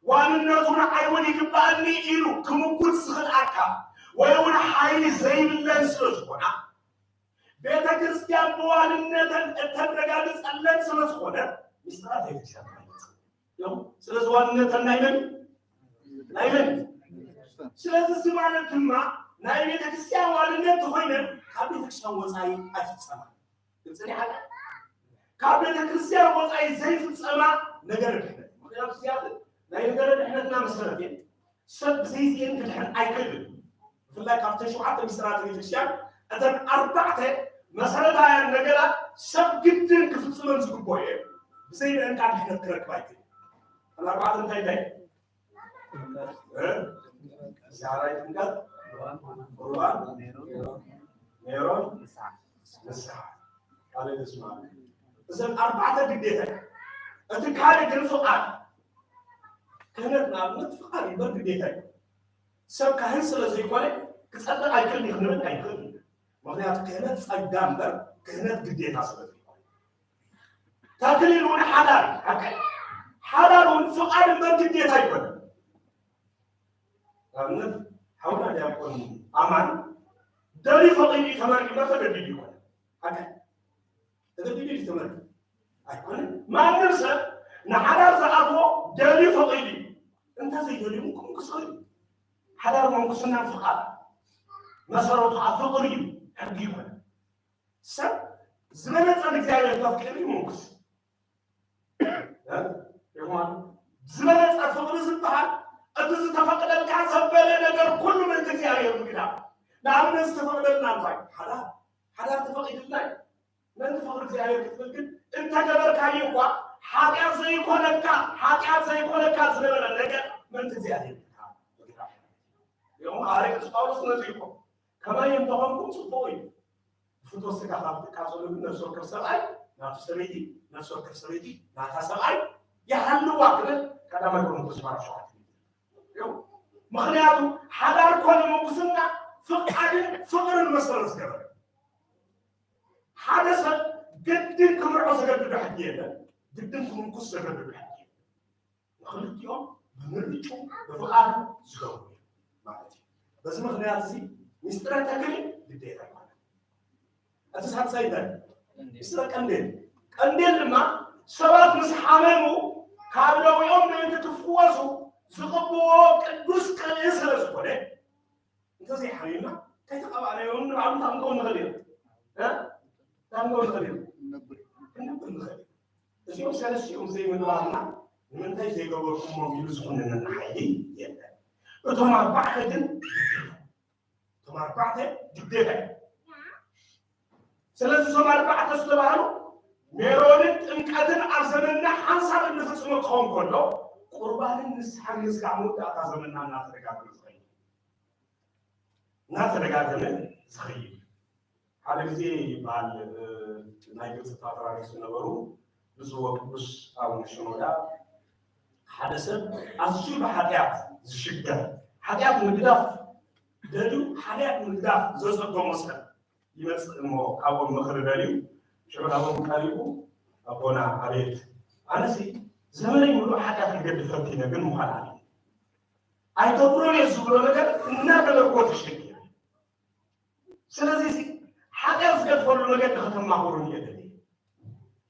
ዋንነቱ ንዓይ እውን ይግባኣኒ ኢሉ ክምጉት ዝኽእል ኣካል ወይ እውን ሓይሊ ዘይብለን ስለ ዝኾና፣ ቤተ ክርስቲያን ብዋንነተን እተረጋግጸለን ስለ ዝኾነ፣ ምስጢራት ቤተ ክርስቲያን ማለት እዮም። ስለዚ ዋንነተን ናይ መን? ናይ መን? ስለዚ እዚ ማለት ድማ ናይ ቤተ ክርስቲያን ዋንነት ተኾይነን ካብ ቤተ ክርስቲያን ወፃኢ ኣይፍጸማን። ግልጽ ዲሓ? ካብ ቤተ ክርስቲያን ወፃኢ ዘይፍጸማ ነገረ ድሕነት። ምኽንያቱ እዚኣተን ናይ ነገረ ድሕነትና መሰረት እየን። ሰብ ብዘይዚኤን ክድሕን ኣይክእልን። ብፍላይ ካብተን ሸውዓተ ምስጢራት ቤተክርስትያን እተን ኣርባዕተ መሰረታውያን ነገራት ሰብ ግድን ክፍጽመን ዝግብኦ እየን። ብዘይብአን ከዓ ድሕነት ክረክብ ኣይክእልን። እተን ኣርባዕተ እንታይ እንታይ? እ? ዛራይ ጥምቀት፣ ቁርባን፣ ሜሮን፣ ንስሓ። ካልእ ደስ በሃሊ። እዘን ኣርባዕተ ግዴታ እዩ። እቲ ካልእ ግን ፍቓድ። ክህነት ንኣብነት ፍቓድ እዩ፣ እምበር ግዴታ እዩ። ሰብ ካህን ስለ ዘይኮነ ክጸድቕ ኣይክእልን እዩ ክንብል ኣይንኽእልን ኢና። ምኽንያቱ ክህነት ጸጋ እምበር ክህነት ግዴታ ስለ ዘይኮነ። ተክሊል እውን ሓዳር እዩ፣ ሓቀይ። ሓዳር እውን ፍቓድ እምበር ግዴታ ኣይኮነን። ንኣብነት ሓውና ዲያቆን ኣማን ደልዩ ፈቒዱ እዩ ተመሪቑ እምበር ተገዲዱ ይኮነ። ሓቀይ። ተገዲዱ እዩ ተመሪቑ ኣይኮነን። ማንም ሰብ ንሓዳር ዝኣትዎ ደልዩ ፈቒዱ እዩ። እንተዘይደልዩ እውን ክምንኩስ ይኽእል እዩ። ሓዳር ምንኩስና ፍቓድ መሰረቱ ከዓ ፍቕሪ እዩ፣ ሕጊ ይኮነ። ሰብ ዝበለጸ ንእግዚኣብሔር ከፍቅር ይምንኩስ። እ? ይኹን ዝበለጸ ፍቕሪ ዝበሃል እቲ ዝተፈቕደልካ ዘበለ ነገር ኩሉ ምእንቲ እግዚኣብሔር ምግዳፍ። ንኣብነት ዝተፈቕደልና እንታይ? ሓዳር። ሓዳር ተፈቒድልና እዩ። ምእንቲ ፍቕሪ እግዚኣብሔር ክትብል ግን እንተገበርካዮ እኳ ሓጢኣት ዘይኮነካ፣ ሓጢኣት ዘይኮነካ ዝነበረ ነገር ምእንቲ እግዚኣብሔር ምግዳፍ። ይኹን ሃዋርያ ቅዱስ ጳውሎስ ነዚ ይኮ ከማይ እንተኾንኩም ጽቡቕ እዩ። ብፍትወት ስጋ ካብ ትቃጸሉ ግን ነፍሲ ወከፍ ሰብኣይ ናቱ ሰበይቲ፣ ነፍሲ ወከፍ ሰበይቲ ናታ ሰብኣይ ይሃልዋ ክብል ቀዳማይ ቆሮንቶስ ምዕራፍ ሸውዓተ እዩ። ምኽንያቱ ሓዳር ኮነ ምንኩስና ፍቓድን ፍቕርን መሰረት ዝገበረ። ሓደ ሰብ ግድን ክምርዖ ዘገድዶ ሕጊ የለን፣ ግድን ክምንኩስ ዘገድዶ ሕጊ የለን። ንኽልቲኦም ብምርጭኡ ብፍቓዱ ዝገብሩ እዮም ማለት እዩ። በዚ ምኽንያት እዚ ምስጢረ ተክሊል ግዴታ ኣይኮነን። እቲ ሳልሳይ እንታይ? ምስጢረ ቀንዴል። ቀንዴል ድማ ሰባት ምስ ሓመሙ ካብ ደዌኦም ምእንቲ ክፍወሱ ዝቕብዎ ቅዱስ ቅብኢ ስለ ዝኾነ፣ እንተዘይሓሚምና ከይተቐባእናዮ እውን ንባዕሉ እንታይ ክንከውን ንኽእል ኢና? እ? እንታይ ክንከውን ንኽእል ኢና? ክንነብር ንኽእል ኢና። እዚኦም ሰለስቲኦም ዘይምግባርና ንምንታይ ዘይገበርኩሞም ኢሉ ዝኹንነና ሓይሊ የለን። እቶም ኣርባዕተ ግን ግዴታ እዮም። እቶም ኣርባዕተ ግዴታ እዮም። ስለዚ እዞም ኣርባዕተ ዝተባህሉ ሜሮንን ጥምቀትን ኣብ ዘመንና ሓንሳብ እንፍጽሞ ክኸውን ከሎ፣ ቁርባንን ንስሓን ምስጋዕ መወዳእታ ዘመንና እናተደጋገመ ዝኸይድ። እናተደጋገመ ዝኸይድ። ሓደ ግዜ ይበሃል፣ እ፣ ናይ ግብፂ ፓትርያርክ ዝነበሩ ብፁዕ ወቅዱስ ኣቡነ ሽኖዳ፣ ሓደ ሰብ ኣዝዩ ብሓጢኣት ዝሽገር፣ ሓጢኣት ምግዳፍ ደልዩ ሓጢኣት ምግዳፍ ዘፀገሞ ሰብ ይመፅእ እሞ ካብኦም ምኽሪ ደልዩ፣ ሽዑ ናብኦም ቀሪቡ፣ ኣቦና፣ ኣቤት፣ ኣነሲ ዘመነይ ሙሉእ ሓጢኣት ክገድፍ ፈቲነ፣ ግን ምዃን ኣለ ኣይገብሮን እየ ዝብሎ ነገር እናገበርክዎ ተሸጊረ። ስለዚ እዚ ሓጢኣት ዝገድፈሉ መገዲ ከተማኽሩን እየ ደልየ።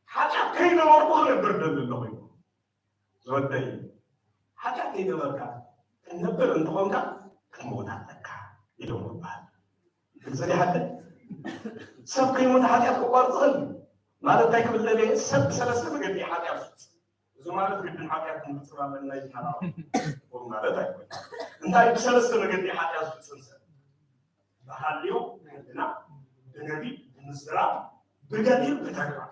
ሓጢኣት ከይገበርኩ ክነብር ደሊ ኣለኹ እዩ። ዝወደይ፣ ሓጢኣት ከይገበርካ ክትነብር እንተኾንካ ክትሞት ኣለካ ኢሎም ይበሃል። ግልፂ ዲሓ? ሰብ ከይሞተ ሓጢኣት ክቋርፅ ይኽእል ማለት እንታይ ክብል ደልየ? ሰብ ብሰለስተ መገዲ ሓጢኣት ዝፍፅም። እዚ ማለት ግድን ሓጢኣት ክንፍፅም ኣለና ይበሃል ማለት ኣይኮነን። እንታይ ብሰለስተ መገዲ ሓጢኣት ዝፍፅም ሰብ? ብሃልዮ፣ ብህልና፣ ብነቢብ፣ ብምዝራብ፣ ብገቢር፣ ብተግባር።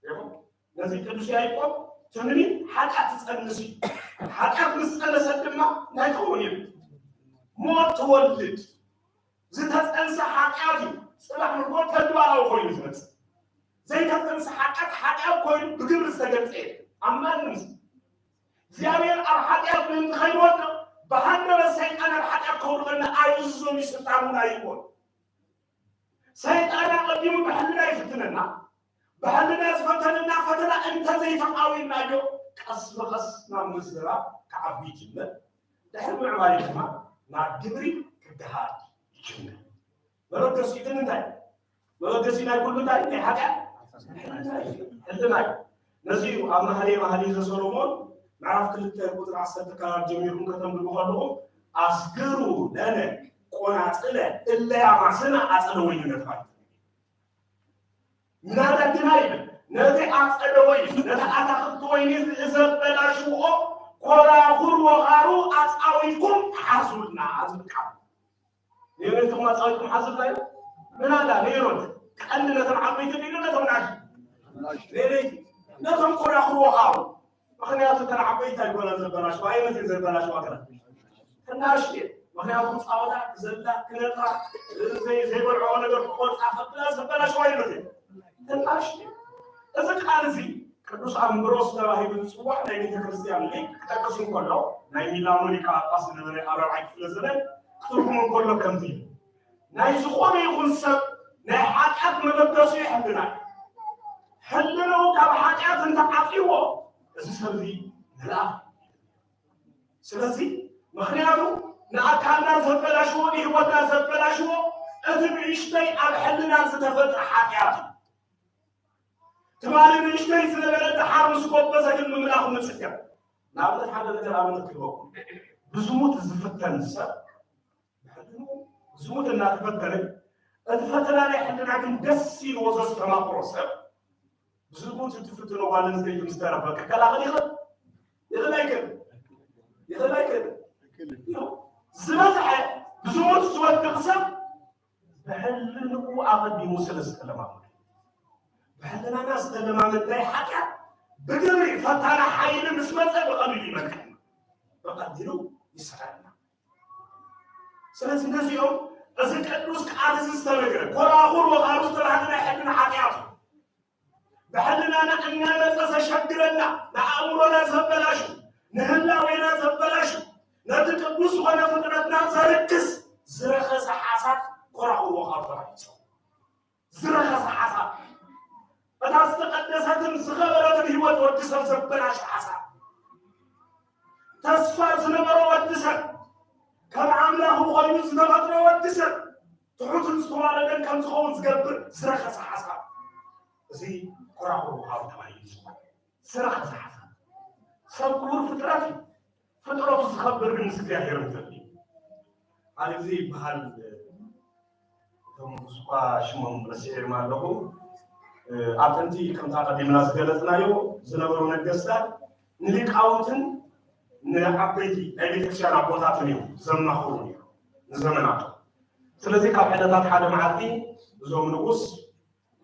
ይኹን፣ ነዚ ቅዱስ ያዕቆብ ትምኒት ሓጢኣት ትፀንስ እዩ። ሓጢኣት ምስ ፀነሰት ድማ እንታይ ትኸውን እዩ? ሞት ትወልድ። ዝተፀንሰ ሓጢኣት እዩ። ፅባሕ ንግሆ ተግባራዊ ኮይኑ ዝመፅእ። ዘይተፀንሰ ሓጢኣት ሓጢኣት ኮይኑ ብግብሪ ዝተገልፀ እዩ። ኣብ ማንም ሰብ እግዚኣብሔር ኣብ ሓጢኣት ምእንቲ ከይወድቕ ብሃንደበት ሰይጣን ኣብ ሓጢኣት ከውድቐና ኣይእዝዞን እዩ፣ ስልጣን እውን ኣይህቦን። ሰይጣን ኣቐዲሙ ብሕልና ይፍትነና። ብሕልና ዝፈተነና ፈተና እንተዘይተቓዊምናዮ ቀስ ብቐስ ናብ ምዝራብ ክዓቢ ይጅምር። ድሕሪ ምዕባዩ ድማ ናብ ግብሪ ክደሃር ይጅምር። መበገሲኡ ግን እንታይ? መበገሲኡ ናይ ኩሉ እንታይ? ናይ ሓጢኣት ሕልና እዩ። ሕልና እዩ። ነዚ እዩ ኣብ መኃልየ መኃልይ ዘሰሎሞን ምዕራፍ ክልተ ቁፅሪ ዓሰርተ ካብ ጀሚርኩም ከተንብቡ ከለኹም ኣስግሩ ለነ ቆናጽለ እለ ያማስና ኣጸደ ወይንነ ተባሂሉ። ምናዳ ግና ይብል ነቲ ኣጸደ ወይን ነቲ ኣታኽልቲ ወይኒ ዘበላሽውኦ ኮራኹር ወኻሩ ኣጻዊድኩም ሓዙልና ዝብል ቃል። ነየነይትኹም ኣጻዊድኩም ሓዙልና እዩ? ምናዳ ነይሮት ቀንዲ ነቶም ዓበይቲ ድዩ ነቶም ናሽ? ነየነይቲ ነቶም ኮራኹር ወኻሩ። ምኽንያቱ እተን ዓበይቲ ኣይኮና ዘበላሽዋ፣ ኣየኖት እየን ዘበላሽዋ ግና? ተናሽ እየን። ምኽንያቱ ክፃወታ፣ ክዘላ፣ ክነጥራ፣ ዘይ-፣ ዘይበልዕኦ ነገር ክቆርፃ ከብላ ዘበላሽዋ ኣየኖት እየን? ተናሽ እየን። እዚ ቃል እዚ ቅዱስ ኣምብሮስ ተባሂሉ ዝፅዋዕ ናይ ቤተ ክርስቲያን ሊቅ ክጠቅስ እንከሎ፣ ናይ ሚላኖ ሊቀ ጳጳስ ዝነበረ ኣብ ራብዓይ ክፍለ ዘመን ክትርጉም እንከሎ ከምዚ እዩ። ናይ ዝኾነ ይኹን ሰብ ናይ ሓጢኣት መበገሲኡ ሕልና እዩ። ሕልናኡ ካብ ሓጢኣት እንተዓጽይዎ፣ እዚ ሰብ እዚ መልኣኽ እዩ። ስለዚ፣ ምኽንያቱ ንኣካልና ዘበላሽዎ፣ ንህይወትና ዘበላሽዎ፣ እቲ ንእሽተይ ኣብ ሕልና ዝተፈጥረ ሓጢኣት እዩ። ትማሊ ንእሽተይ ዝነበረ ደሓር ምስ ጎበዘ ግን ምምላኹ ንጽገም። ንኣብነት ሓደ ነገር ኣብነት ክህበኩም። ብዝሙት ዝፍተን ሰብ፣ ብሕልንኡ ብዝሙት እናተፈተነ፣ እቲ ፈተና ናይ ሕልና ግን ደስ ኢልዎ ዘስተማቕሮ ሰብ፣ ብዝሙት እትፍትኖ ጓል ኣንስተይቲ ምስ ተረፈ ክከላኸል ይኽእል? ይኽእል ኣይክእል? ይኽእል ኣይክእል? ዝበዝሐ ብዝሙት ዝወድቕ ሰብ ብሕልንኡ ኣቐዲሙ ስለ ዝተለማመደ። ብሕልናና ዝተለማመድናይ ሓጢኣት ብግብሪ ፈታና ሓይሊ ምስ መጸ ብቐሊሉ ይመልከና። ብቐሊሉ ይስሕረና። ስለዚ ነዚኦም እዚ ቅዱስ ቃል እዚ ዝተነግረ ኮራኹር ወኻሩ ዝተባህለ ናይ ሕልና ሓጢኣት እዩ። ብሕልናና እናመጸ ዘሸግረና፣ ንኣእምሮና ዘበላሹ፣ ንህላዌና ዘበላሹ፣ ነቲ ቅዱስ ዝኾነ ፍጥረትና ዘርክስ ዝረኸሰ ሓሳብ ኮራኹር ወኻሩ ተባሂሉ ይጸዋዕ። ዝረኸሰ ሓሳብ፣ እታ ዝተቐደሰትን ዝኸበረትን ህይወት ወዲ ሰብ ዘበላሹ ሓሳብ፣ ተስፋ ዝነበሮ ወዲ ሰብ፣ ከም ኣምላኹ ኮይኑ ዝተፈጥረ ወዲ ሰብ፣ ትሑትን ዝተዋረደን ከም ዝኸውን ዝገብር ዝረኸሰ ሓሳብ፣ እዚ ኮራኹር ወኻሩ ተባሂሉ ይጽዋዕ። ዝረኸሰ ሓሳብ። ሰብ ክቡር ፍጥረት እዩ። ፍጥረቱ ዝኸብር ግን ምስ እግዚኣብሔር እንተልዩ። ሓደ ግዜ ይበሃል፣ እቶም ንጉስ እኳ ሽሞም ረሲዐዮም ኣለኹ። ኣብ ጥንቲ ከምቲ ኣቐዲምና ዝገለጽናዮ ዝነበሩ ነገስታት ንሊቃውንትን ንዓበይቲ ናይ ቤተክርስትያን ኣቦታትን እዮም ዘማኽሩ ነይሮም ንዘመናቶም። ስለዚ ካብ ዕለታት ሓደ መዓልቲ እዞም ንጉስ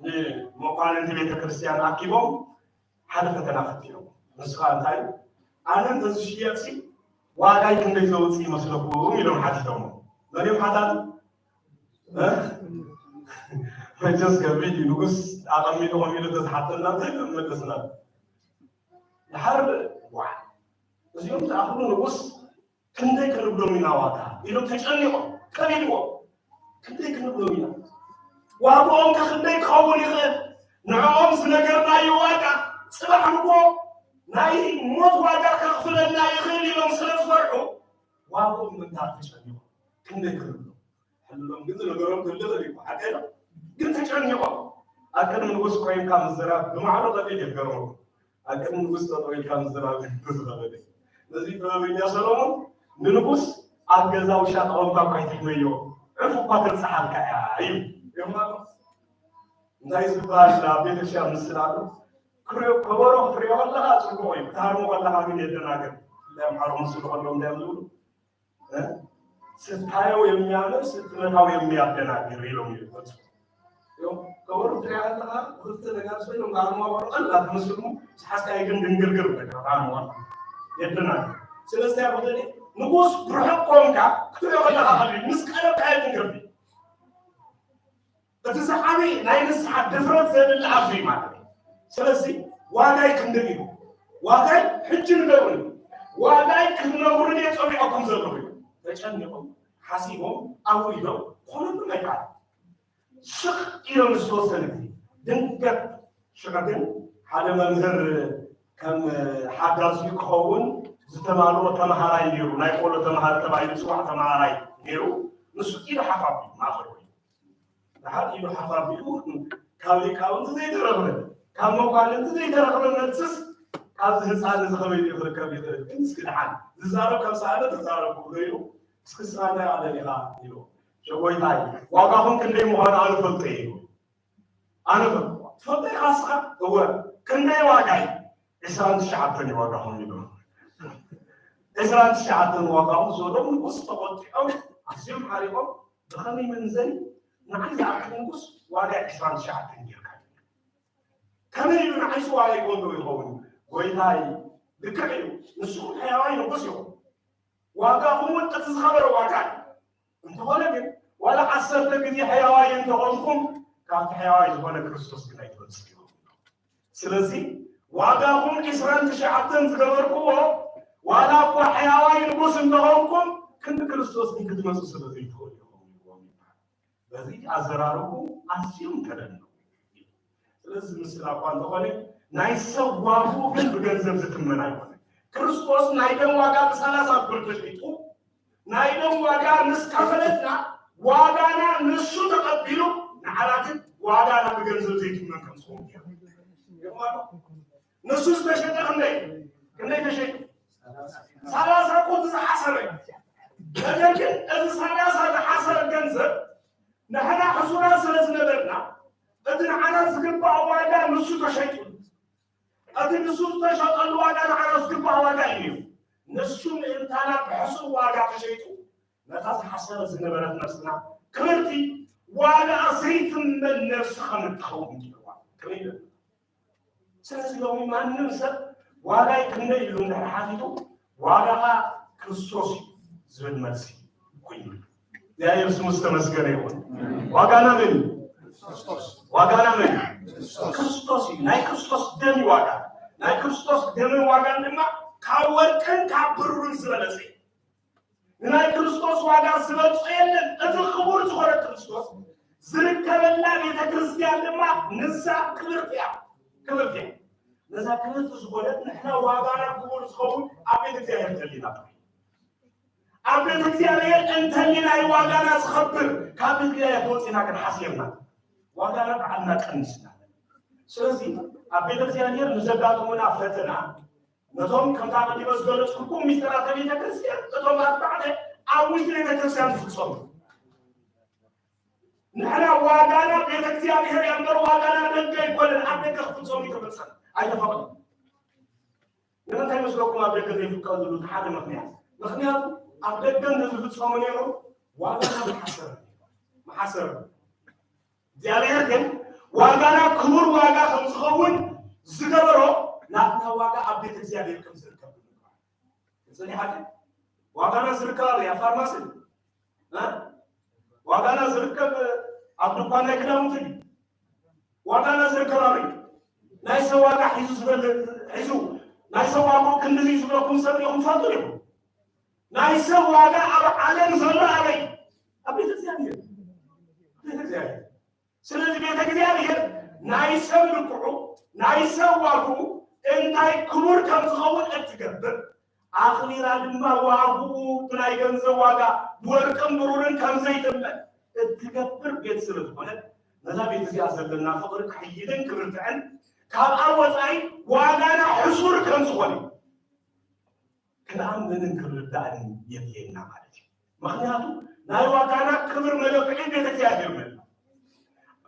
ንመኳንንቲ ቤተክርስትያን ኣኪቦም ሓደ ፈተና ፈቲኖም። ንሱ ከዓ እንታይ እዩ? ኣነ እንተዝሽየጥሲ ዋጋይ ክንደይ ዘውፅእ ይመስለኩም? ኢሎም ሓቲቶሞ። መን እዮም ሓታቲ? እ? መቸስ ከቢድ እዩ። ንጉስ ኣቐሚጡ ከምኡ ኢሉ ተዝሓተና እንታይ ምመለስና? ድሓር ዋ፣ እዚኦም ዝኣኽሉ ንጉስ ክንደይ ክንብሎም ኢና ዋጋ ኢሎም ተጨኒቖም ከቢድዎም። ክንደይ ክንብሎም ኢና? ዋግኦም ከ ክንደይ ክኸውን ይኽእል? ንዕኦም ዝነገርናዮ ዋጋ ጽባሕ ንግሆ ናይ ሞት ዋጋ ከኽፍለና ይኽእል ኢሎም ስለ ዝፈርሑ ዋግኦም ምንታይ ተጨኒቖም ክንደይ ክህሉ ሕልሎም ግን ዝነገሮም ክህሉ ይኽእል እዩ ሓቀ ግን ተጨኒቖም ኣብ ቅድሚ ንጉስ ኮይንካ ምዝራብ ብማዕሮ ቀሊል የገርመኩም ኣብ ቅድሚ ንጉስ ጠጠው ኢልካ ምዝራብ ዝኸበደ ነዚ ጥበበኛ ሰሎሞን ንንጉስ ኣብ ገዛ ውሻ ጠቐምካ እኳ ይትሕመዮ ዕፍ እኳ ተብፅሓልካ እያ እዩ ይማሎ እንታይ ዝበሃል ኣብ ቤተክርስትያን ምስል ኣሎ ከበሮ ክትሪኦ ከለኻ ፅቡቅ እዩ ክትሃርሞ ከለኻ ግን የደናግር ብፍላይ ኣምሓሮ ምስሉ ከለዉ እንታይ ዝብሉ ስታየው የሚያምር ስትመታው የሚያደናግር ኢሎም ይገልጹ። ከበሮ ትሪኣ ከለኻ ክልተ ነጋድስ ኮይኖም ከሃርሙ ከለዉ ቀላል ትመስል እሞ ዝሓዝካዮ ግን ድንግርግር በቃ ከሃርሙ ከለኻ የደናግር። ስለዚ እንታይ ይበሃል ንጉስ ብርሑቕ ኮንካ ክትሪኦ ከለኻ ቀሊል ምስ ቀረብካዮ ግን ከቢድ። እቲ ዝዓበየ ናይ ንስሓ ድፍረት ዘድሊ ኣብዚ እዩ ማለት እዩ። ስለዚ ዋጋይ ክንደይ እዩ? ዋጋይ ሕጂ ንገሩኒ። ዋጋይ ክትነግሩኒ እየ ጸዊዐኩም ዘለኹ እዩ። ተጨኒቖም፣ ሓሲቦም፣ ኣውሪዶም፣ ክኾነሎም ኣይከኣለን። ስቕ ኢሎም ዝተወሰነ ግዜ ድንገት ሽዑ ግን ሓደ መምህር ከም ሓጋዚ ክኸውን ዝተማልኦ ተምሃራይ ነይሩ። ናይ ቆሎ ተምሃር ተባሂሉ ዝፅዋዕ ተምሃራይ ነይሩ። ንሱ ኢዱ ሓፍ ኣቢሉ ማእኸል ኮይኑ ደሓር ኢሉ ሓፍ ኣቢሉ ካብ ሊቃውንቲ ዘይተረኽበ ካብ መኳንንቲ ዘይተረኽበ መልስስ ካብዚ ህፃን እዚ ከመይ ድዩ ክርከብ ይኽእል ግን እስኪ ደሓን ዝዛረብ ከም ሰኣለ ተዛረብ ክብሎ ኢሉ እስኪ ስኻ እንታይ ኣለ ዲኻ ኢሉ ሸጎይታይ ዋጋኹም ክንደይ ምዃኑ ኣነ ፈልጦ እየ ኢሉ ኣነ ፈልጦ ትፈልጦ ኢኻ ስኻ እወ ክንደይ ዋጋ እዩ ዕስራን ትሽዓተን እዩ ዋጋኹም ኢሉ ዕስራን ትሽዓተን ዋጋኹም ዝበሎም ንጉስ ተቆጢዖም ኣዝዮም ሓሪቖም ብኸመይ መንዘሪ ንዓይ ዝኣክል ንጉስ ዋጋ ዕስራን ትሽዓተን ጌርካ ከመይ ኢሉ ንዓይሲ ዋጋ ይኮንዶ ይኸውን ጎይታይ ልክዕ እዩ ንስኹም ሕያዋይ ንጉስ ኢኹም ዋጋኹም እውን እቲ ዝኸበረ ዋጋ እዩ እንተኾነ ግን ዋላ ዓሰርተ ግዜ ሕያዋይ እንተኾንኩም ካብቲ ሕያዋይ ዝኾነ ክርስቶስ ግን ኣይትበልጽ ኢኹም ስለዚ ዋጋኹም ዕስራን ትሽዓተን ዝገበርክዎ ዋላ እኳ ሕያዋይ ንጉስ እንተኾንኩም ክንዲ ክርስቶስ ግን ክትመፁ ስለ ዘይትኽእሉ ኢኹም ይብዎም ይበሃል። በዚ ኣዘራርቡ ኣዝዮም ተደነቑ። ስለዚ ምስላ እኳ እንተኾነ ናይ ሰብ ዋግኡ ግን ብገንዘብ ዝትመን ኣይኮነ። ክርስቶስ ናይ ደም ዋጋ ብሰላሳ ብር ተሸይጡ ናይ ደም ዋጋ ምስ ከፈለትና ዋጋና ንሱ ተቐቢሉ ንዓና ግን ዋጋና ብገንዘብ ዘይትመን ከም ዝኾን ንሱ ዝተሸጠ ክንደይ ክንደይ ተሸይጡ ሰላሳ ቁርዲ ዝሓሰረ ነገር ግን እዚ ሰላሳ ዝሓሰረ ገንዘብ ንሕና ሕሱራት ስለ ዝነበርና እቲ ንዓና ዝግባእ ዋጋ ንሱ ተሸይጡ እቲ ንሱ ዝተሸጠሉ ዋጋ ንዓና ዝግባእ ዋጋ እዩ ንሱ ምእንታና ብሕሱር ዋጋ ተሸይጡ ነታ ዝሓሰረ ዝነበረት ነፍስና ክብርቲ ዋጋ ዘይትመን ነፍሲ ከም እትኸውን ገይርዋ ክብል ስለዚ ሎሚ ማንም ሰብ ዋጋይ ክንደይ ኢሉ እንድሕር ሓቲቱ ዋጋኻ ክርስቶስ እዩ ዝብል መልሲ ኮይኑ እግዚኣብሔር ስሙ ዝተመስገነ ይኹን ዋጋና መን ዋጋና መን ክርስቶስ እዩ ናይ ክርስቶስ ደም ዋጋ ናይ ክርስቶስ ደምን ዋጋን ድማ ካብ ወርቅን ካብ ብሩርን ዝበለፀ ንናይ ክርስቶስ ዋጋ ዝበልፆ የለን እቲ ክቡር ዝኾነ ክርስቶስ ዝርከበላ ቤተ ክርስቲያን ድማ ንሳ ክብርቲ እያ ክብርቲ እያ ነዛ ክብርቲ ዝኾነት ንሕና ዋጋና ክቡር ዝኸውን ኣብ ቤተ እግዚኣብሔር ተሊና ኣብ ቤተ እግዚኣብሔር እንተሊና እዩ ዋጋና ዝኸብር ካብ ቤተ እግዚኣብሔር ተወፂና ግን ሓሲርና ዋጋና በዓልና ቀኒስና ስለዚ ኣብ ቤተ እግዚኣብሔር ንዘጋጥሙና ፈተና ነቶም ከምታ ቀዲመ ዝገለፅኩልኩም ሚስጥራተ ቤተ ክርስቲያን እቶም ኣርባዕተ ኣብ ውሽጢ ቤተ ክርስቲያን ዝፍፀሙ ንሕና ዋጋና ቤተ እግዚኣብሔር እያ እምበር ዋጋና ደገ ኣይኮነን ኣብ ደገ ክፍፀሙ ይተፈፀም ኣይተፈቕዱ ንምንታይ መስለኩም ኣብ ደገ ዘይፍቀዱ ዝብሉ ሓደ ምክንያት ምክንያቱ ኣብ ደገ እንተዝፍፀሙ ነይሩ ዋጋና መሓሰረ መሓሰረ እግዚኣብሔር ግን ዋጋና ክቡር ዋጋ ከም ዝኸውን ዝገበሮ ናትና ዋጋ ኣብ ቤት እግዚኣብሔር ከም ዝርከብ ብምግባር። ጽኒሓት ዋጋና ዝርከብ ኣብ ፋርማሲ ዋጋና ዝርከብ ኣብ ድኳን ናይ ክዳውንቲ ዋጋና ዝርከብ ኣብ ናይ ሰብ ዋጋ ሒዙ ዝፈልጥ ሒዙ ናይ ሰብ ዋጋ ክንድዚ ዝብለኩም ሰብ ኢኹም ትፈልጡ ኢኹም ናይ ሰብ ዋጋ ኣብ ዓለም ዘሎ ኣበይ ኣብ ቤተ እግዚኣብሔር ቤተ እግዚኣብሔር ስለዚ ቤተ እግዚኣብሔር ናይ ሰብ ልክዑ ናይ ሰብ ዋግኡ እንታይ ክቡር ከም ዝኸውን እትገብር ኣኽሊላ ድማ ዋግኡ ብናይ ገንዘብ ዋጋ ብወርቅን ብሩርን ከም ዘይትመን እትገብር ቤት ስለ ዝኾነት፣ ነዛ ቤት እዚኣ ዘለና ፍቕሪ ክሕይልን ክብርትዕን ካብኣ ወፃኢ ዋጋና ሕሱር ከም ዝኾነ ክንኣምንን ክንርዳእን የድልየና ማለት እዩ። ምኽንያቱ ናይ ዋጋና ክብር መለክዒ ቤተ እግዚኣብሔር መላ።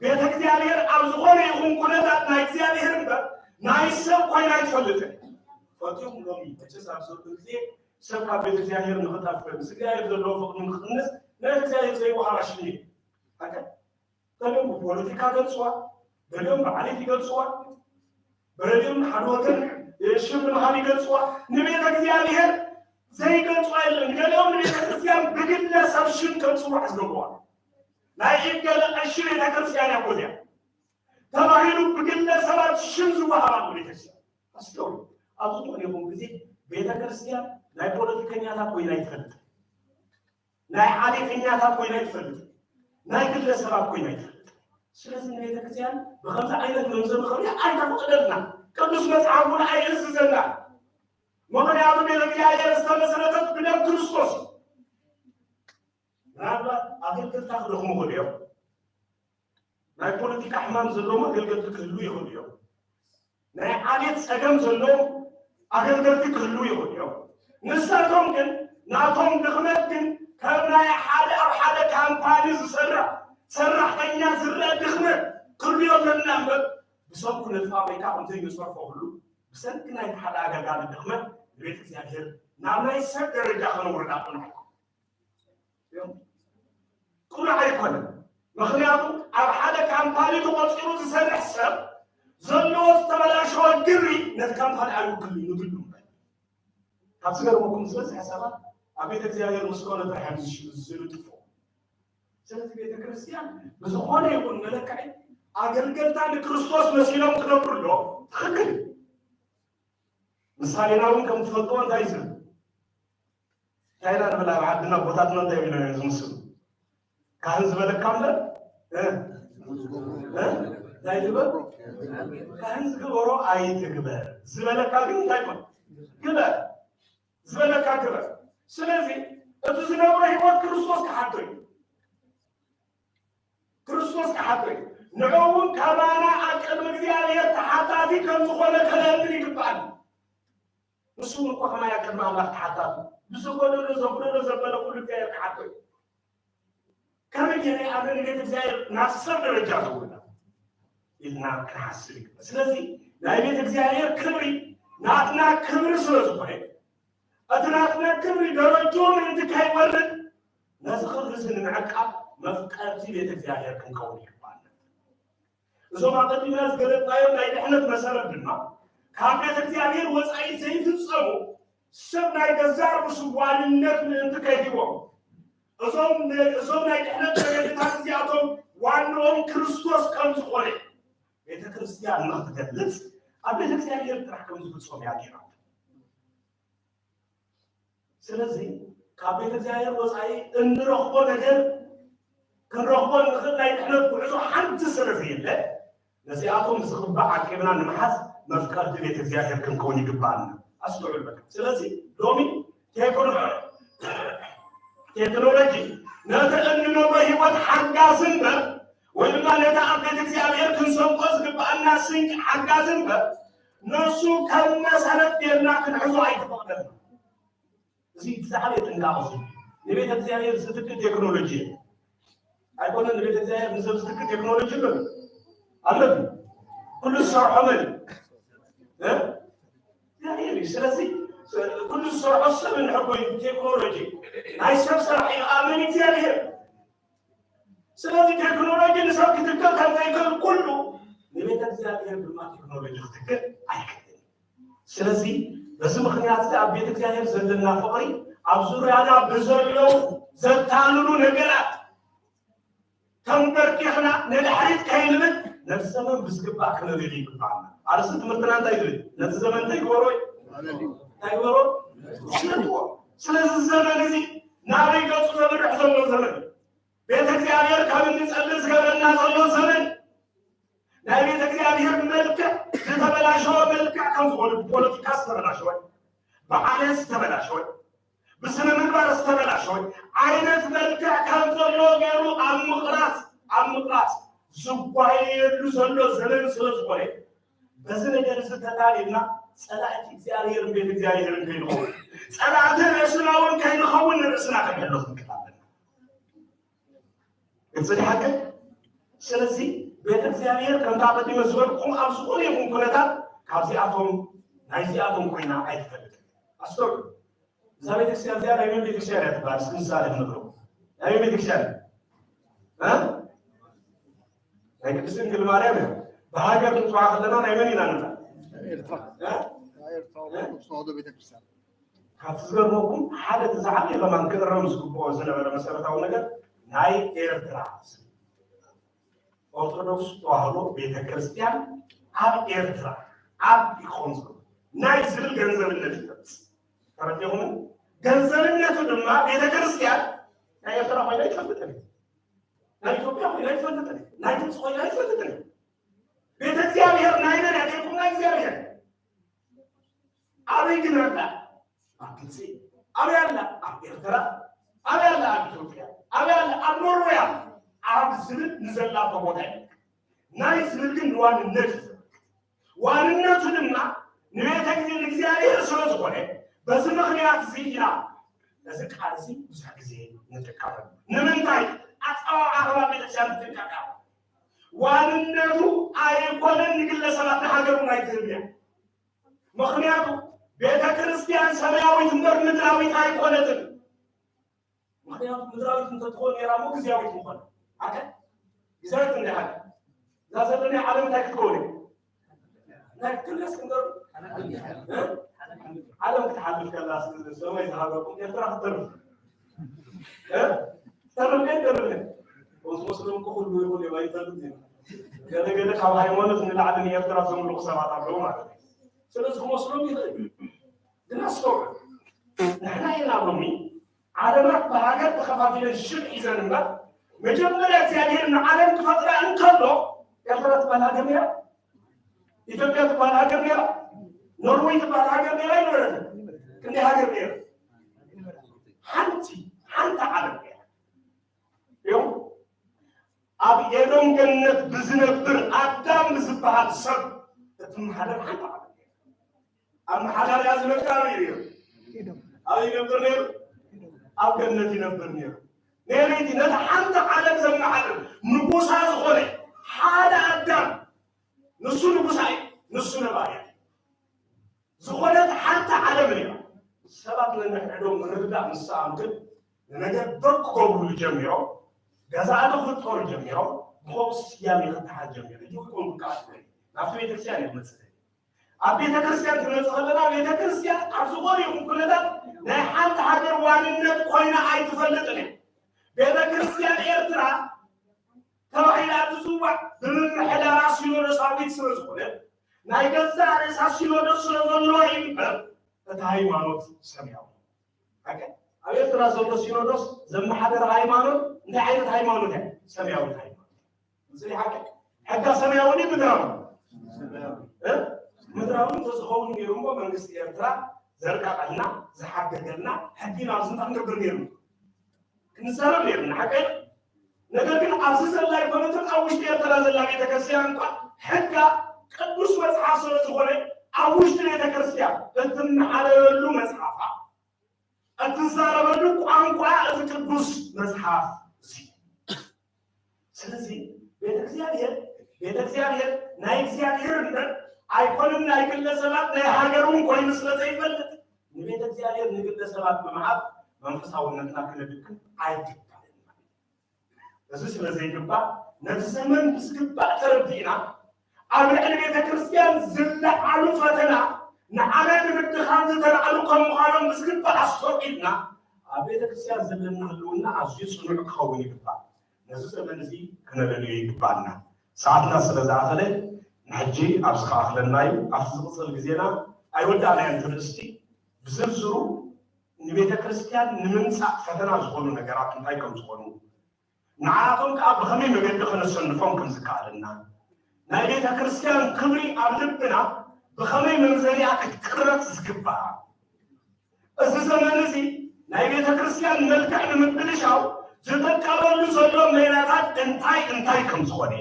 ቤተ እግዚኣብሔር ኣብ ዝኾነ ይኹን ኩነታት ናይ እግዚኣብሔር እምበር ናይ ሰብ ኮይና ኣይትፈልጥን። ፈትዮም ሎሚ መቸስ ኣብ ዘሎ ግዜ ሰብ ካብ ቤተ እግዚኣብሔር ንኽጠፍእ ምስ እግዚኣብሔር ዘለዎ ፍቕሪ ንኽቕንስ ናይ እግዚኣብሔር ዘይወሃባ ሽም እዩ። ኣከ ገሊኦም ብፖለቲካ ገልፅዋ፣ ገሊኦም ብዓሌት ይገልፅዋ፣ ገሊኦም ሓደ ወገን ሽም ንምሃብ ይገልፅዋ። ንቤተ እግዚኣብሔር ዘይገልፅዋ የለን። ገሊኦም ንቤተ ክርስቲያን ብግለሰብ ሽም ከም ፅዋዕ ዝገብርዋ። ናይ እገለ ቀሺ ቤተ ክርስቲያን እያ እኮ እዚኣ ተባሂሉ ብግለሰባት ሽም ዝወሃባ ቤተ ክርስቲያን። ኣስተውሉ። ኣብ ዝኾነ ይኹን ግዜ ቤተ ክርስቲያን ናይ ፖለቲከኛታት ኮይና ኣይትፈልጥን። ናይ ዓሌተኛታት ኮይና ኣይትፈልጥን። ናይ ግለሰባት ኮይና ኣይትፈልጥን። ስለዚ ንቤተ ክርስቲያን ብኸምዚ ዓይነት መምዘኒ ክሪኣ ኣይተፈቕደልና። ቅዱስ መጽሓፍ እውን ኣይእዝዘና። ምኽንያቱ ቤተ እግዚኣብሔር ዝተመሰረተት ብደም ክርስቶስ እዩ። ምናልባት ኣገልገልታ ክደኽሙ ይኽእሉ እዮም። ናይ ፖለቲካ ሕማም ዘለዎም ኣገልገልቲ ክህሉ ይኽእሉ እዮም። ናይ ዓሌት ጸገም ዘለዎም ኣገልገልቲ ክህሉ ይኽእሉ እዮም። ንሳቶም ግን ናቶም ድኽመት ግን ከም ናይ ሓደ ኣብ ሓደ ካምፓኒ ዝሰርሕ ሰራሕተኛ ዝረአ ድኽመት ክርእዮ ዘለና እምበር ብሰንኩ ነቲ ፋብሪካ ከም ዘይንሰርሖ ኩሉ ብሰንኪ ናይቲ ሓደ ኣገልጋሊ ድኽመት ንቤት እግዚኣብሔር ናብ ናይ ሰብ ደረጃ ከነውርዳ ኣይኮነን። ቅኑዕ ኣይኮነን። ምኽንያቱ ኣብ ሓደ ካምፓኒ ተቖፂሩ ዝሰርሕ ሰብ ዘለዎ ዝተበላሸወ ግብሪ ነቲ ካምፓኒ ኣይውክልን እዩ፣ ንግዱ እምበር። ካብ ዝገርመኩም ዝበዝሐ ሰባት ኣብ ቤተ እግዚኣብሔር ምስ ኮነ ጥራሕ እዮም ዝሽ- ዝልጥፉ። ስለዚ ቤተ ክርስቲያን ብዝኾነ ይኹን መለክዒ ኣገልገልታ ንክርስቶስ መሲሎም ክነብሩ ኣለዎም። ትኽክል እዩ። ምሳሌና እውን ከም ትፈልጥዎ እንታይ እዩ ዝብል? እንታይ ኢና ንብል ኣብ ዓድና ኣቦታትና እንታይ ኢሎም እዮም ዝምስሉ? ካህን ዝበለካ እምበር እ? እ? እንታይ ትበል? ካህን ዝገበሮ ኣይትግበር ዝበለካ ግን እንታይ ይኮን? ግበር። ዝበለካ ግበር። ስለዚ እቲ ዝነብሮ ህይወት ክርስቶስ ክሓቶ እዩ። ክርስቶስ ክሓቶ እዩ። ንዑ እውን ከማና ኣብ ቅድሚ እግዚኣብሔር ተሓታቲ ከም ዝኾነ ከነእምን ይግባኣና። ንሱ እውን እኮ ከማይ ኣብ ቅድሚ ኣምላኽ ተሓታቱ ብዝጎደሎ ዘጉደሎ ዘበለ ኩሉ እግዚኣብሔር ክሓቶ እዩ። ከመይ ገይረ ኣነ ንቤት እግዚኣብሔር ናብ ሰብ ደረጃ ዘውርዳ ኢልና ክንሓስብ ይግባእ። ስለዚ ናይ ቤት እግዚኣብሔር ክብሪ ናትና ክብሪ ስለ ዝኾነ እቲ ናትና ክብሪ ደረጅኡ ምእንቲ ከይወርድ ነዚ ክብሪ እዚ ንምዕቃብ መፍቀርቲ ቤት እግዚኣብሔር ክንከውን ይግባኣና። እዞም ኣቐዲምና ዝገለጽናዮም ናይ ድሕነት መሰረት ድማ ካብ ቤት እግዚኣብሔር ወጻኢ ዘይፍጸሙ ሰብ ናይ ገዛእ ርእሱ ዋንነት ምእንቲ ከይህቦም እዞም እዞም ናይ ድሕነት መገድታት እዚኣቶም ዋንኦም ክርስቶስ ከም ዝኾነ ቤተ ክርስቲያን ንክትገልጽ ኣብ ቤተ እግዚኣብሔር ጥራሕ ከም ዝፍጸሙ እያ ገይራ። ስለዚ ካብ ቤተ እግዚኣብሔር ወጻኢ እንረኽቦ ነገር ክንረኽቦ እንኽእል ናይ ድሕነት ጉዕዞ ሓንቲ ስለ ዘየለ ነዚኣቶም ዝኽባእ ዓቂብና ንምሓዝ መፍቀርቲ ቤተ እግዚኣብሔር ክንከውን ይግባኣና። ኣስተውዕሉ በቃ። ስለዚ ሎሚ ቴክኖ- ቴክኖሎጂ ነቲ እንነብሮ ህይወት ሓጋዚ እምበር ወይ ድማ ነቲ ኣብ ቤተ እግዚኣብሔር ክንሰንቆ ዝግባኣና ስንቂ ሓጋዚ እምበር ንሱ ከም መሰረት ጌርና ክንሕዞ ኣይተፈቕደልና። እዚ ብዛዕባ ጥንቃቐ እዩ። ንቤተ እግዚኣብሔር ዝትክእ ቴክኖሎጂ እዩ። ኣይኮነን ንቤተ እግዚኣብሔር ንሰብ ዝትክእ ቴክኖሎጂ ኣሎ። ኣሎ። ኩሉ ዝሰርሖ መን እዩ? እ? እግዚኣብሔር እዩ። ስለዚ ኩሉ ዝሰርሖ ሰብ ንሕጎ እዩ። ቴክኖሎጂ ናይ ሰብ ስራሕ እዩ። ኣመን እግዚኣብሔር። ስለዚ ቴክኖሎጂ ንሰብ ክትክእ ከም ዘይክእል ኩሉ ንቤተ እግዚኣብሔር ድማ ቴክኖሎጂ ክትክእ ኣይክእልን። ስለዚ በዚ ምኽንያት እዚ ኣብ ቤተ እግዚኣብሔር ዘለና ፍቕሪ ኣብ ዙርያና ብዘለዉ ዘታልሉ ነገራት ተንበርኪኽና ንድሕሪት ከይንብል ነቲ ዘመን ብዝግባእ ክነብር ይግባኣና። ኣርእስቲ ትምህርትና እንታይ ዝብል? ነቲ ዘመን እንታይ ግበሮ? እንታይ ግበሮ? ስለዚ ዘመን እዚ ናበይ ገጹ ዘምርሕ ዘሎ ዘመን እዩ። ቤተ እግዚኣብሔር ካብ እንጸልእ ዝገብረና ዘሎ ዘመን ናይ ቤተ እግዚኣብሔር መልክዕ ዝተበላሸወ መልክዕ ከም ዝኾነ ብፖለቲካ ዝተበላሸወ ብዓሌት ዝተበላሸወ፣ ብስነ ምግባር ዝተበላሸወ ዓይነት መልክዕ ከም ዘሎ ገይሩ ኣብ ምቕራጽ ኣብ ምቕራጽ ዝጓየየሉ ዘሎ ዘመን ስለ ዝኾነ፣ በዚ ነገር እዚ ተታሊልና ጸላእቲ እግዚኣብሔርን ቤት እግዚኣብሔርን ከይንኸውን፣ ጸላእቲ ርእስና እውን ከይንኸውን ንርእስና ክንሕሎ ክንክእል ኣለና። ግልፂ ድሓቂ። ስለዚ ቤተ እግዚኣብሔር ከምታ ቀዲመ ዝበልኩም ኣብ ዝኾነ ይኹን ኩነታት ካብዚኣቶም ናይዚኣቶም ኮይና ኣይትፈልጥን። ኣስተውዕሉ። እዛ ቤተክርስትያን እዚኣ ናይ መን ቤተክርስትያን እያ ትበሃል? እስኪ ምሳሌ ክንብሎ። ናይ መን ቤተክርስትያን እያ? እ? ናይ ቅድስት ድንግል ማርያም እያ። ብሃገር ክንፅዋ ከለና ናይ መን ኢና ንብላ? ኤርትራ። እ? ናይ ኤርትራ ኦርቶዶክስ ተዋህዶ ቤተክርስትያን። ካብቲ ዝገርመኩም ሓደ እቲ ዝዓበየ ከማን ክእረም ዝግብኦ ዝነበረ መሰረታዊ ነገር ናይ ኤርትራ ኦርቶዶክስ ተዋህዶ ቤተክርስትያን ኣብ ኤርትራ ኣብ ኢኮንሶ ናይ ዝብል ገንዘብነት ይገልጽ። ተረዲኹም? ገንዘብነቱ ድማ ቤተክርስትያን ናይ ኤርትራ ኮይና ይፈልጥን፣ ናይ ኢትዮጵያ ኮይና ይፈልጥን፣ ናይ ግብፂ ኮይና ይፈልጥን። ቤተ እግዚኣብሔር ናይ መን ያቴኩም? ናይ እግዚኣብሔር። ኣበይ ግን ኣላ? ኣብ ግብፂ። ኣበይ ኣላ? ኣብ ኤርትራ። ኣበይ ኣላ? ኣብ ኢትዮጵያ። ኣበይ ኣላ? ኣብ ኖርዌይ ኣላ። ኣብ ዝብል ንዘላቶ ቦታ ይመልከት። ናይ ዝብል ግን ንዋንነት እዩ ዘመልክት። ዋንነቱ ድማ ንቤተ ግዜ ንእግዚኣብሔር ስለ ዝኾነ፣ በዚ ምኽንያት እዚ ኢና እዚ ቃል እዚ ብዙሕ ግዜ ንጥቀመሉ። ንምንታይ? ኣጸዋውዓ ኣኽባር ቤተክርስትያን ትጥቀም። ዋንነቱ ኣይኮነን ንግለሰባት ንሃገሩ ናይ ትህብ እያ። ምኽንያቱ ቤተ ክርስቲያን ሰማያዊት እምበር ምድራዊት ኣይኮነትን። ምኽንያቱ ምድራዊት እንተትኾን ነይራ እሞ ግዝያዊት ምኾነ። ኣከ ግዝያዊት እንደ ሓደ እዛ ዘለናያ ዓለም እንታይ ክትከውን እያ? እንታይ ክትልገስ ክንገሩ? እ? ዓለም ክትሓልፍ ከላ ሰማይ ዝሃበኩም ኤርትራ ክትተርፍ እ? ተርፍ ግን ተርፍ ግን። ወስ ወስዶም እኮ ሁሉ ይሁን የባይተርፍ ግን። ገለ ገለ ካብ ሃይማኖት ንላዕሊ ንኤርትራ ዘምልኹ ሰባት ኣለዉ ማለት እዩ። ስለዚ ክመስሎም ይኽእል እዩ። ግን ኣስተውዕል። ንሕና ኢና ሎሚ ዓለማት ብሃገር ተኸፋፊለን ሽም ሒዘን እምበር መጀመርያ እግዚኣብሔር ንዓለም ክፈጥራ እንከሎ ኤርትራ ትበሃል ሃገር ነይራ? ኢትዮጵያ ትበሃል ሃገር ነይራ? ኖርዌይ ትበሃል ሃገር ነይራ ኣይነበረትን? ክንደይ ሃገር ነይራ? ሓንቲ ሓንቲ ዓለም ነይራ። ይኸው ኣብ ኤዶም ገነት ብዝነብር ኣዳም ብዝበሃል ሰብ እትመሓደር ሓንቲ ዓለም ነይራ። ኣመሓዳሪኣ ዝነብር ኣበይ ነይሩ? ኣበይ ይነብር ነይሩ? ኣብ ገነት ይነብር ነይሩ። ነይረይቲ ነቲ ሓንቲ ዓለም ዘመሓድር ንጉሳ ዝኾነ ሓደ ኣዳም ንሱ ንጉሳ እዩ፣ ንሱ ነባሪ እዩ። ዝኾነት ሓንቲ ዓለም እያ። ሰባት ነንሕድሕዶም ምርድዳእ ምስ ሰኣኑ ግን ንነገር ደግ ክገብሩሉ ጀሚሮም፣ ገዛእቲ ክፍጠሩ ጀሚሮም፣ ብኸምኡ ስያሜ ክተሓዝ ጀሚሩ። ይኹን ብቃል ናብቲ ቤተክርስትያን እዮም መፅእ። ኣብ ቤተክርስትያን ክንመፅእ ከለና ቤተክርስትያን ኣብ ዝኾነ ይኹን ኩነታት ናይ ሓንቲ ሃገር ዋንነት ኮይና ኣይትፈልጥን እያ። ቤተክርስትያን ኤርትራ ተባሂላ እትጽዋዕ ብምምሕዳራ ሲኖዶሳዊት ስለ ዝኾነት ናይ ገዛእ ርእሳ ሲኖዶስ ስለ ዘለዋ እዩ እምበር እቲ ሃይማኖት ሰማያዊ። ሓቂ ኣብ ኤርትራ ዘሎ ሲኖዶስ ዘመሓደር ሃይማኖት እንታይ ዓይነት ሃይማኖት እያ? ሰማያዊት ሃይማኖት። እዚ ሓቂ ሕጋ ሰማያዊ ድዩ ምድራዊ? እ? ምድራዊ እንተዝኸውን ነይሩ እሞ መንግስቲ ኤርትራ ዘርቀቐልና ዝሓገገልና ሕጊ ናብ ዝንታ ክንገብር ነይሩ። ክንዛረብ ነይሩና ሓቀይ። ነገር ግን ኣብዚ ዘላ ኣይኮነትን ኣብ ውሽጢ ኤርትራ ዘላ ቤተክርስትያን እንኳ ሕጋ ቅዱስ መጽሓፍ ስለ ዝኾነ ኣብ ውሽጢ ቤተክርስትያን እትመሓለለሉ መጽሓፋ እትዛረበሉ ቋንቋ እዚ ቅዱስ መጽሓፍ እዚ። ስለዚ ቤተ እግዚኣብሔር ቤተ እግዚኣብሔር ናይ እግዚኣብሔር እምበር ኣይኮነን ናይ ግለ ሰባት ናይ ሃገር እውን ኮይኑ ስለ ዘይፈልጥ ንቤተ እግዚኣብሔር ንግለ ሰባት ብምሃብ መንፈሳውነትና ክነድክም ኣይግባልን። እዚ ስለ ዘይግባእ ነቲ ዘመን ብዝግባእ ተረዲእና ኣብ ልዕሊ ቤተ ክርስቲያን ዝለዓሉ ፈተና ንዓና ንምድኻም ዝተላዕሉ ከም ምዃኖም ብዝግባእ ኣስተውዒልና ኣብ ቤተ ክርስቲያን ዘለና ህልውና ኣዝዩ ጽኑዕ ክኸውን ይግባእ። ነዚ ዘመን እዚ ክነለልዮ ይግባእና። ሰዓትና ስለ ዝኣኸለ ንሕጂ ኣብዚ ክኣኽለና እዩ። ኣብቲ ዝቕጽል ግዜና ኣይወዳእናዮን ትርእስቲ ብዝርዝሩ ንቤተ ክርስቲያን ንምምጻእ ፈተና ዝኾኑ ነገራት እንታይ ከም ዝኾኑ ንዓቶም ከዓ ብኸመይ መገዲ ከነሰንፎም ከም ዝከኣለና ናይ ቤተ ክርስቲያን ክብሪ ኣብ ልብና ብኸመይ መምዘኒኣ ክትቅረፅ ዝግባኣ እዚ ዘመን እዚ ናይ ቤተ ክርስቲያን መልክዕ ንምብልሻው ዝጥቀመሉ ዘሎ ሜላታት እንታይ እንታይ ከም ዝኾነ፣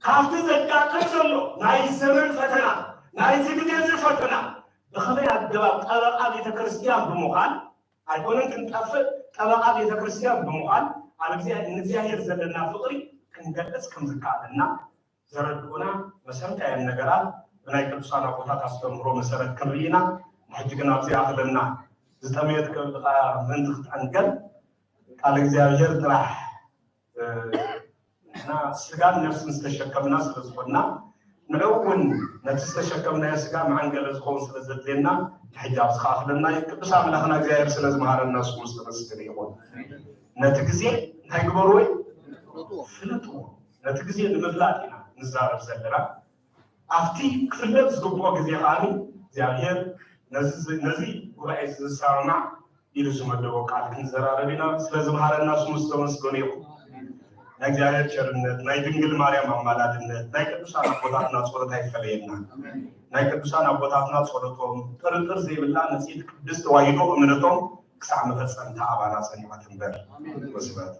ካብቲ ዘጋጥም ዘሎ ናይ ዘመን ፈተና፣ ናይዚ ግዜ እዚ ፈተና ብኸመይ ኣገባብ ጠበቓ ቤተ ክርስቲያን ብምዃን፣ ኣይኮነን ክንጠፍእ፣ ጠበቓ ቤተ ክርስቲያን ብምዃን ኣብ እግዚኣብሔር ዘለና ፍቕሪ ክንገልጽ ከም ዝከኣለና ዘረድኡና መሰረታውያን ነገራት ብናይ ቅዱሳን ኣቦታት ኣስተምህሮ መሰረት ክንርኢ ኢና። ሕጂ ግን ኣብዚ ኣኽለና። ዝጠመየት ከብድኻ ምእንቲ ክትዕንገል ቃል እግዚኣብሔር ጥራሕ ንሕና ስጋን ነፍስን ዝተሸከምና ስለ ዝኾንና፣ ንዕኡ እውን ነቲ ዝተሸከምናዮ ስጋ መዐንገሊ ዝኸውን ስለ ዘድልየና፣ ሕጂ ኣብዚ ክኣኽለና እዩ። ቅዱስ ኣምላኽና እግዚኣብሔር ስለ ዝመሃረና ስሙ ዝተመስገነ ይኹን። ነቲ ግዜ እንታይ ግበርዎ እዩ? ፍለጥዎ። ነቲ ግዜ ንምፍላጥ ኢና ንዛረብ ዘለና። ኣብቲ ክፍለጥ ዝግብኦ ግዜ ከኣ እግዚኣብሔር ነዚ ጉባኤ ዝሰማማዕ ኢሉ ዝመደቦ ቃል ክንዘራረብ ኢና። ስለ ዝመሃረና ስሙ ዝተመስገነ ይኹን። ናይ እግዚኣብሔር ቸርነት፣ ናይ ድንግል ማርያም ኣማላድነት፣ ናይ ቅዱሳን ኣቦታትና ጸሎት ኣይፈለየና። ናይ ቅዱሳን ኣቦታትና ጸሎቶም ጥርጥር ዘይብላ ንጽሕቲ ቅድስት ተዋሂዶ እምነቶም ክሳዕ መፈጸምታ ኣባና ጸኒዓ ትንበር። ወስብሐት።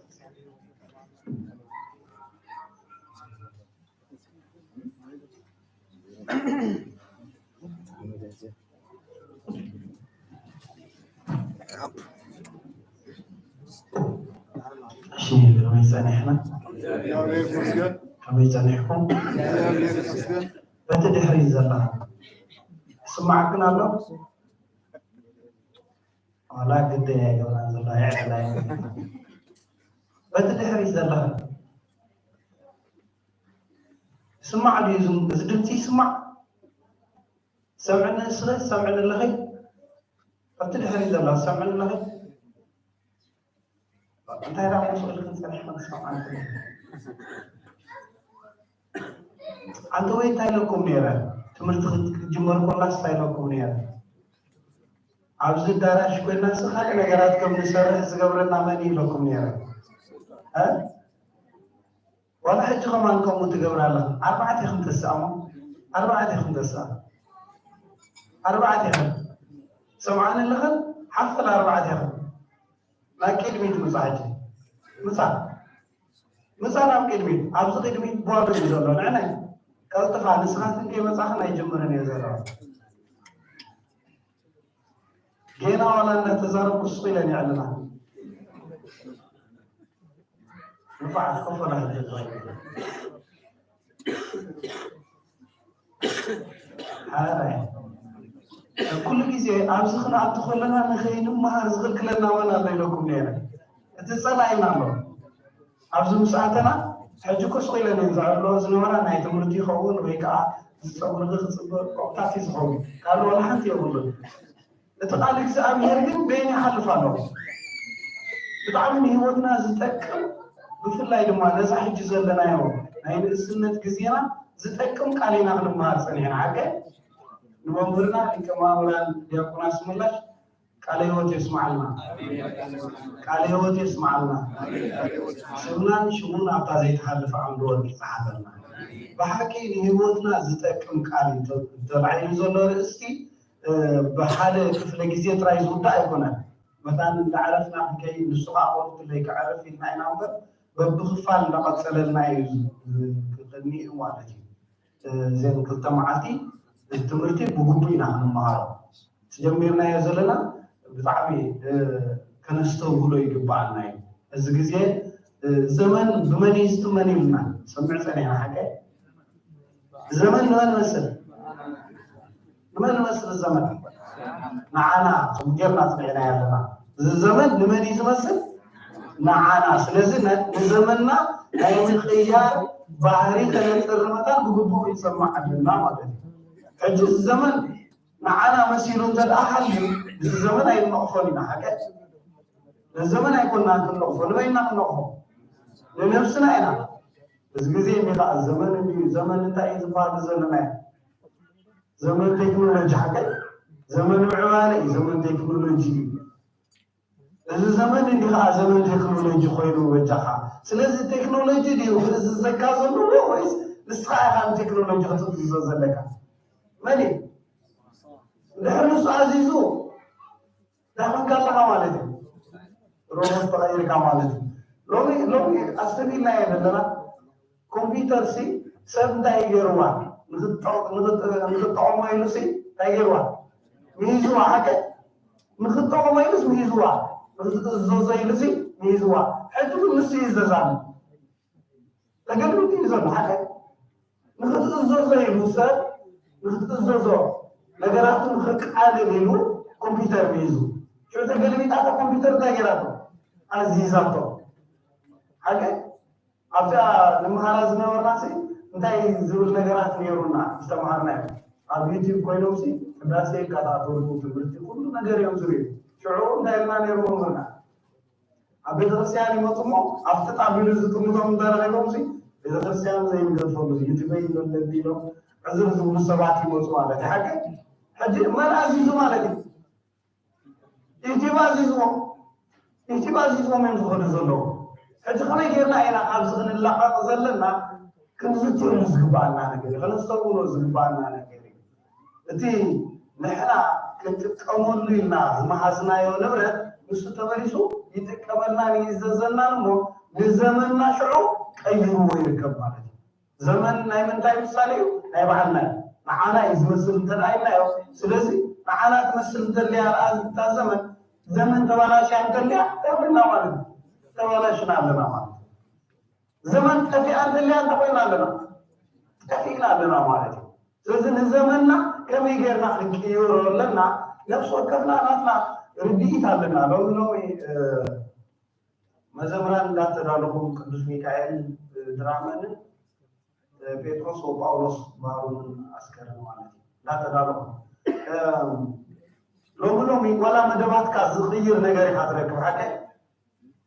እሺ፣ ከመይ ጸኒሕና? ከመይ ጸኒሕኩም? በቲ ድሕሪት ዘላ ስማዕክን ኣሎ? ዋላ ግደ እያ ገብራ ዘላ ይዕላ። በቲ ድሕሪት ዘለኻ ስማዕ ድዩ? ዝም-፣ እዚ ድምፂ ይስማዕ? ሰምዕኒ ንስኺ፣ ሰምዕኒ ኣለኺ? ኣብቲ ድሕሪት ዘላ ሰምዕኒ ኣለኺ? እንታይ ደኣ ምስ ኢልክን ጸኒሕክን ክሰምዓልክን? ኣንተ ወይ እንታይ ኢለኩም ነይረ? ትምህርቲ ክጅመር ኮላስ እንታይ ኢለኩም ነይረ? ኣብዚ ኣዳራሽ ኮይናስ ካልእ ነገራት ከም ንሰርሕ ዝገብረና መን እዩ ኢለኩም ነይረ? እ? ዋላ ሕጂ ከማን ከምኡ ትገብራ ኣለኽን። ኣርባዕተ ኢኽን ተስኣሞ፣ ኣርባዕተ ኢኽን ተስኣ። ኣርባዕተ ኢኽን። ሰምዓኒ ኣለኽን? ሓፈል ኣርባዕተ ኢኽን። ናብ ቅድሚት ምጻ ሕጂ። ምጻ። ምጻ ናብ ቅድሚት። ኣብዚ ቅድሚት ባዶ እዩ ዘሎ። ንዕነ ቀልጥፋ፣ ንስኻትክን ከይመጻኽን ኣይጅምርን እየ ዘሎ። ጌና ዋላ እናተዛረብኩ ስቕ ኢለን የዕልላ። ንፋዓት ኮፍ በላ ሕጂ። ሓራይ። ኩሉ ግዜ ኣብዚ ክንኣቱ ከለና ንኸይንመሃር ዝኽልክለና መን ኣሎ ኢለኩም ነይረ? እቲ ጸላኢና ኣሎ። ኣብዚ ምስ ኣተና፣ ሕጂ እኮ ስቕ ኢለን እየን ዘዕልዎ ዝነበራ፣ ናይ ትምህርቲ ይኸውን ወይ ከዓ ዝጸጉርኺ ክጽብቕ፣ ኦቅታት እዩ ዝኸውን። ካልእ ዋላ ሓንቲ የብሉን። እቲ ቃል እግዚኣብሔር ግን በይኑ ይሓልፍ ኣሎ። ብጣዕሚ ንህይወትና ዝጠቅም፣ ብፍላይ ድማ ነዛ ሕጂ ዘለናዮ ናይ ንእስነት ግዜና ዝጠቅም ቃል ኢና ክንመሃር ጸኒሕና። ሓቀ ንመምህርና ሊቀ ማእምራን ዲያቆን ኣስመላሽ ቃለ ህይወት የስምዓልና። ቃለ ህይወት የስምዓልና። ስምናን ሽሙን ኣብታ ዘይትሓልፍ ዓምዲ ወርቂ ይጽሓፈልና። ብሓቂ ንህይወትና ዝጠቅም ቃል እዩ ተ-፣ ተባሂሉ ዘሎ ርእስቲ፣ እ፣ ብሓደ ክፍለ ግዜ ጥራይ ዝውዳእ ኣይኮነን። መታን እንዳዕረፍና ክንከይድ፣ ንሱ ከዓ ቆልዑ ለይክዕርፍ ኢልና ኢና እምበር፣ በብክፋል እንዳቐጸለልና እዩ ዝ-፣ ዝ-፣ ክቕኒ እዩ ማለት እዩ። እ፣ እዘን ክልተ መዓልቲ እዚ ትምህርቲ ብግቡእ ኢና ክንመሃሮ። እቲ ጀሚርናዮ ዘለና ብጣዕሚ፣ እ፣ ከነስተውህሎ ይግብኣና እዩ። እዚ ግዜ፣ እ፣ ዘመን ብመን እዩ ዝትመን ኢልና ሰምዕ ጸኒሕና፣ ሓቀ? ዘመን ንመን መስል? ንመን መስል ዘመን? ንዓና፣ ከምኡ ጌርና ጽኒዕና ኣለና። እዚ ዘመን ንመን እዩ ዝመስል? ንዓና። ስለዚ ነ-፣ ንዘመንና ናይ ምቕያር ባህሪ ከነጥሪ መታን ብግቡእ ክንሰማዕ ኣለና ማለት እዩ። ሕጂ እዚ ዘመን ንዓና መሲሉ እንተ ደኣ ሃልዩ፣ እዚ ዘመን ኣይንነቕፎን ኢና፣ ሓቀ? ነዚ ዘመን ኣይኮንና ክንነቕፎ፣ ንበይንና ክንነቕፎ። ንነብስና ኢና። እዚ ግዜ እንዲ ከኣ ዘመን እንድዩ፣ ዘመን እንታይ እዩ ዝበሃል ዘለናዮ? ዘመን ቴክኖሎጂ ሓቀይ፣ ዘመን ምዕባለ እዩ፣ ዘመን ቴክኖሎጂ እዩ። እዚ ዘመን እንዲ ከኣ ዘመን ቴክኖሎጂ ኮይኑ በጃኻ። ስለዚ ቴክኖሎጂ ድዩ ክእዝዘካ ዘለዎ ወይስ ንስኻ ኢኻ ንቴክኖሎጂ ክትእዝዞ ዘለካ? መን እዩ? እንድሕር ንሱ ኣዚዙ ዳመንካ ኣለኻ ማለት እዩ። ሮቦት ተቐይርካ ማለት እዩ። ሎሚ ሎሚ ኣስተቢልናዮ ዘለና ኮምፒውተር ሲ ሰብ እንታይ ገይርዋ ንክትጠቕሞ ኢሉ ሲ እንታይ ገይርዋ ሚሂዝዋ ሓቀ ንክትጠቕሞ ኢሉስ ሚሂዝዋ ንክትእዘዞ ኢሉ ሲ ሚሂዝዋ ሕጂ ግን ንሱ ይእዘዛሉ ተገልቢጡ እዩ ዘሎ ሓቀ ንክትእዘዞ ኢሉ ሰብ ንክትእዘዞ ነገራቱ ንክቃልል ኢሉ ኮምፒውተር ሚሂዙ ሽዑ ተገልቢጣ እታ ኮምፒውተር እንታይ ገይራቶ ኣዚዛቶ ሓቀ ኣብዚኣ ንምሃራ ዝነበርና ሲ እንታይ ዝብል ነገራት ነይሩና ዝተምሃርናዮ ኣብ ዩቲብ ኮይኖም ሲ ቅዳሴ ይከታተሉ ትምህርቲ ኩሉ ነገር እዮም ዝርእዩ ሽዑ እንታይ ኢልና ነይሩ መምህርና ኣብ ቤተክርስትያን ይመፁ እሞ ኣብቲ ጣቢሉ ዝጥምቶም እንተረኺቦም ሲ ቤተክርስትያን ዘይንገድፈሉ ዩቲበይ ይበለል ኢሎም ዕዝር ዝብሉ ሰባት ይመፁ ማለት እዩ ሓቂ ሕጂ መን ኣዚዙ ማለት እዩ ዩቲብ ኣዚዝዎም ዩቲብ ኣዚዝዎም እዮም ዝኸዱ ዘለዉ ሕጂ ከመይ ጌርና ኢና ካብዚ ክንላቐቕ ዘለና ክንዝትየሉ ዝግባኣና ነገር እዩ ከነስተውዕሎ ዝግባኣና ነገር እዩ እቲ ንሕና ክንጥቀመሉ ኢልና ዝመሃዝናዮ ንብረት ንሱ ተመሊሱ ይጥቀመልናን ይእዘዘልናን እሞ ንዘመንና ሽዑ ቀይርዎ ይርከብ ማለት እዩ ዘመን ናይ ምንታይ ምሳሌ እዩ ናይ በዓልና እዩ ንዓና እዩ ዝመስል እንተደኣ ኢልናዮ ስለዚ ንዓና ትመስል እንተልያ እታ ዘመን ዘመን ተባላሽያ እንተልያ እንታይ ኮይና ማለት እዩ ተባላሽና ኣለና ማለት እዩ ዘመን ጠፊኣ እንተልያ እንታይ ኮይና ኣለና ጠፊእና ኣለና ማለት እዩ ስለዚ ንዘመንና ከመይ ጌርና ክንቅይሮ ኣለና ነፍሲ ወከፍና ናትና ርድኢት ኣለና ሎሚ ሎሚ መዘምራን እንዳተዳለኹም ቅዱስ ሚካኤል ድራመንን ጴጥሮስ ወጳውሎስ ባህሩን ኣስከርን ማለት እዩ እንዳተዳለኹም ሎሚ ሎሚ ዋላ መደባትካ ዝቕይር ነገር ኢኻ ትረክብ ሓቀ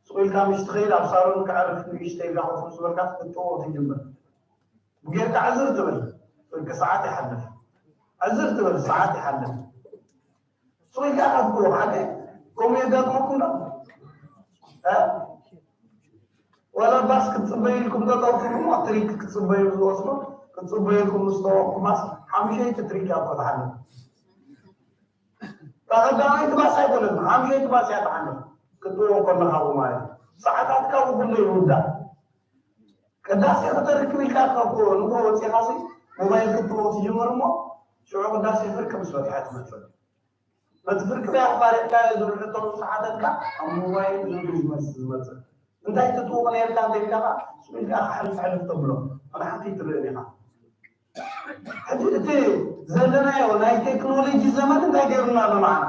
ስቑ ኢልካ ምሽ ትኸይድ ኣብ ሳሎን ክዕርፍ ንእሽተ ኢልካ ኮፍ ምስ በልካ ክትጥዎ ትጅምር ጌርካ ዕዝር ትብል ፍርቂ ሰዓት ይሓልፍ ዕዝር ትብል ሰዓት ይሓልፍ ስቕ ኢልካ ኢኻ ትጥዎ ሓደ ከምኡ የጋጥመኩም ዶ ዋላ ባስ ክትፅበዩ ኢልኩም ጠጠው ትብሉ እሞ ትሪክ ክትፅበዩ ዝወስዶ ክትፅበዩ ኢልኩም ምስ ጠወቅኩማስ ሓምሸይቲ ትሪክ እያ እኮ ትሓልፍ ቀዳማይቲ ባስ ኣይኮነትን ሓምሸይቲ ባስ እያ ትሓልፍ ክትጥዎ ከለኻ ማለት ሰዓታት ካብኡ ኩሉ ይውዳእ ቅዳሴ ክተርክብ ኢልካ ካብ ንጎ ወፂኻሲ ሞባይል ክትጥዎ ትጅምር እሞ ሽዑ ቅዳሴ ፍርቂ ምስ በፅሐ ትመፅእ በቲ ፍርቂ ኣፋሪቕካዮ ዝብሉ ሕቶ ምስ ሓተትካ ኣብ ሞባይል ዝብሉ ዝመፅእ ዝመፅእ እንታይ ትጥውቕ ነርካ እንተኢልካ ከዓ ስሚልካ ሕልፍ ሕልፍ ተብሎ ኣነ ሓንቲ ይትርእን ኢኻ ሕጂ እቲ ዘለናዮ ናይ ቴክኖሎጂ ዘመን እንታይ ገይሩና ኣሎ ንዓና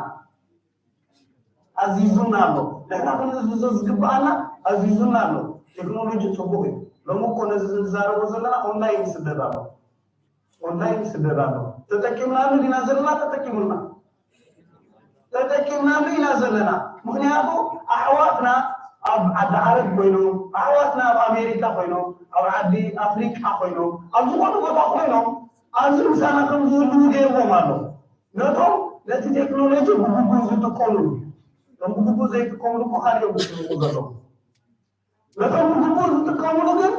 ኣዚዙና ኣሎ ንሕና ክንእዝዞ ዝግብኣና ኣዚዙና ኣሎ ቴክኖሎጂ ፅቡቅ እዩ ሎሚ እኮ ነዚ ንዛረቦ ዘለና ኦንላይን ይስደድ ኣሎ ኦንላይን ይስደድ ኣሎ ተጠቂምናሉ ዲና ዘለና ተጠቂሙልና ተጠቂምናሉ ኢና ዘለና ምክንያቱ ኣሕዋትና ኣብ ዓዲ ዓረብ ኮይኖም ኣሕዋትና ኣብ ኣሜሪካ ኮይኖም ኣብ ዓዲ ኣፍሪቃ ኮይኖም ኣብ ዝኾነ ቦታ ኮይኖም ኣብዚ ምሳና ከም ዝህልዉ ገይርዎም ኣሎ ነቶም ነቲ ቴክኖሎጂ ብግቡእ ዝጥቀምሉ እቶም ብግቡእ ዘይጥቀምሉ እኮ ካልኦም ዝስርቁ ዘለዉ ነቶም ብግቡእ ዝጥቀምሉ ግን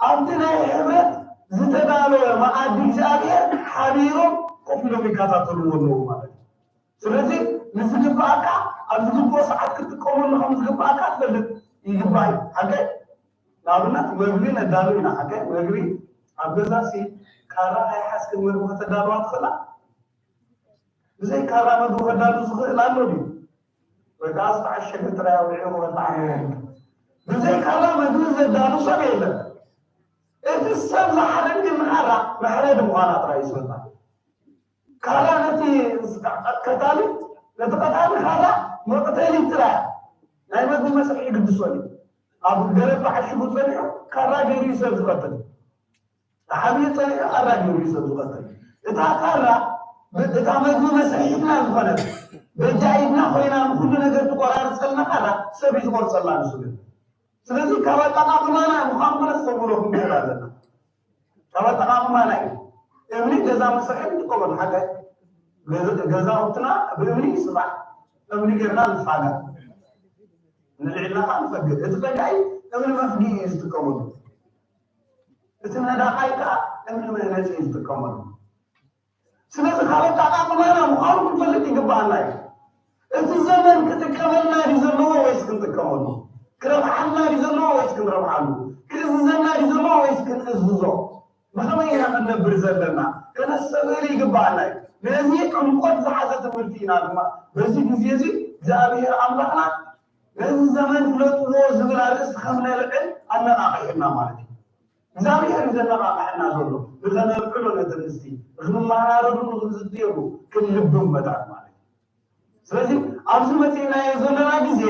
ኣብቲ ናይ ሕብረት ዝተዳለወ መኣዲ እግዚኣብሔር ሓቢሮም ኮፍ ኢሎም ይከታተልዎ ኣለዉ ማለት እዩ ስለዚ ንዝግብኣካ ኣብ ዝግብኦ ሰዓት ክትጥቀመሉ ከም ዝግብኣካ ትፈልጥ ይግባእ እዩ ሓቀይ ንኣብነት መግቢ ነዳሉ ኢና ሓቀይ መግቢ ኣብ ገዛሲ ካራ ናይ ሓስክን መግቢ ከተዳልዋ ትኽእላ ብዘይ ካራ መግቢ ከዳሉ ዝኽእል ኣሎ ድዩ ወይ ከዓ ዝተዓሸገ ጥራይ ኣውዒኡ ክበልዓ ኣለዎ ብዘይ ካራ መግቢ ዘዳሉ ሰብ የለን እቲ ሰብ ዝሓደግ ግን ንካራ መሕረዲ ምዃና ጥራይ እዩ ዝፈልጣ ካራ ነቲ ቀታሊ ነቲ ቀታሊ ካራ መቕተሊ ጥራይ ናይ መግቢ መስርሒ ይግድሶ እዩ ኣብ ገረብ ተዓሽጉ ፀኒሑ ካራ ገይሩ እዩ ሰብ ዝቐትል ተሓቢኡ ፀኒሑ ካራ ገይሩ እዩ ሰብ ዝቐትል እታ ካራ እታ መግቢ መስርሒትና ዝኾነት በጃ ኢድና ኮይና ንኩሉ ነገር ትቆራርፀልና ካራ ሰብ እዩ ዝቆርፀላ ንሱ ግን ስለዚ ካብ ኣጠቓቕማና ምዃኑ ክነስተብህሎ ክንክእል ኣለና ካብ ኣጠቓቕማና እዩ እምኒ ገዛ መስርሒ ንጥቀመሉ ሓደ ገዛውትና ብእምኒ ይስራሕ እምኒ ጌርና ንፋጋ ንልዕልና ከዓ ንፈግእ እቲ ፈጋኢ እምኒ መፍጊ እዩ ዝጥቀመሉ እቲ ነዳቓይ ከዓ እምኒ መህነፂ እዩ ዝጥቀመሉ ስለዚ ካብ ኣጠቓቕማና ምዃኑ ክንፈልጥ ይግባኣና እዩ። እቲ ዘመን ክጥቀመልና ድዩ ዘለዎ ወይስ ክንጥቀመሉ? ክረብሓልና ድዩ ዘለዎ ወይስ ክንረብሓሉ? ክእዝዘና ድዩ ዘለዎ ወይስ ክንእዝዞ? ብኸመይ ኢና ክንነብር ዘለና? ከነስተብህል ይግባኣና እዩ። ነዚ ዕምቆት ዝሓዘ ትምህርቲ ኢና ድማ በዚ ግዜ እዚ እግዚኣብሔር ኣምላኽና ነዚ ዘመን ፍለጥዎ ዝብል ኣርእስቲ ከም ነልዕል ኣነቓቒሑና ማለት እዩ። እግዚኣብሔር እዩ ዘነቓቕሐና ዘሎ። ንኸነልዕሎ ነቲ ርእስቲ፣ ንኽንመሃራረሉ፣ ንኽንዝትየሉ፣ ክንልብም መታን ማለት እዩ። ስለዚ ኣብዚ መጺእናዮ ዘለና ግዜ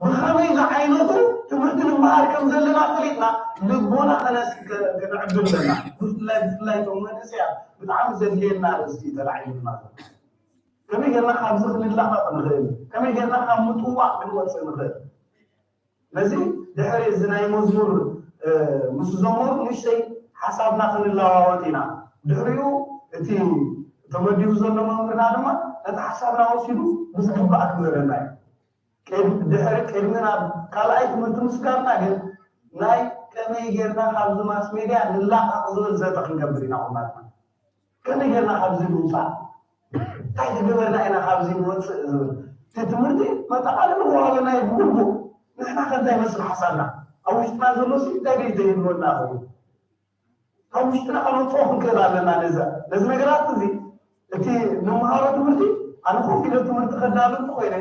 ብኸመይ ዝዓይነቱ ትምህርቲ ንመሃር ከም ዘለና ፈሊጥና ልቦና ከነስ-፣ ከ-፣ ከነዕቢ ኣለና። ብፍላይ፣ ብፍላይ እቶም መንእሰያት ብጣዕሚ ዘድልየና ኣርእስቲ እዩ ተላዒሉና ዘሎ። ከመይ ጌርና ካብዚ ክንላቐቕ ንኽእል? ከመይ ጌርና ካብ ምጥዋቕ ክንወጽእ ንኽእል? ነዚ ድሕሪ እዚ ናይ መዝሙር፣ እ፣ ምስ ዘመሩ ንእሽተይ ሓሳብና ክንለዋወጥ ኢና። ድሕሪኡ እቲ ተመዲቡ ዘሎ መምህርና ድማ ነቲ ሓሳብና ወሲዱ ብዝግባእ ክምህረና እዩ። ቅድ-፣ ድሕሪ፣ ቅድሚ ናብ ካልኣይ ትምህርቲ ምስጋርና ግን ናይ ከመይ ጌርና ካብዚ ማስ ሜድያ ንላቐቕ ዝብል ዘተ ክንገብር ኢና ኩላትና። ከመይ ጌርና ካብዚ ንውፃእ? እንታይ ተገበርና ኢና ካብዚ ንወፅእ ዝብል እቲ ትምህርቲ መጠቓለሊ ክወሃበና እዩ ብግቡእ። ንሕና ከ እንታይ ይመስል ሓሳብና? ኣብ ውሽጥና ዘሎ ሲ እንታይ ደይ ዘይህልወና ይኸውን? ካብ ውሽጥና ከነውፅኦ ክንክእል ኣለና። ነዚ፣ ነዚ ነገራት እዚ፣ እቲ ንመሃሮ ትምህርቲ፣ ኣነ ኮፍ ኢለ ትምህርቲ ከዳሉ እንተኾይነ፣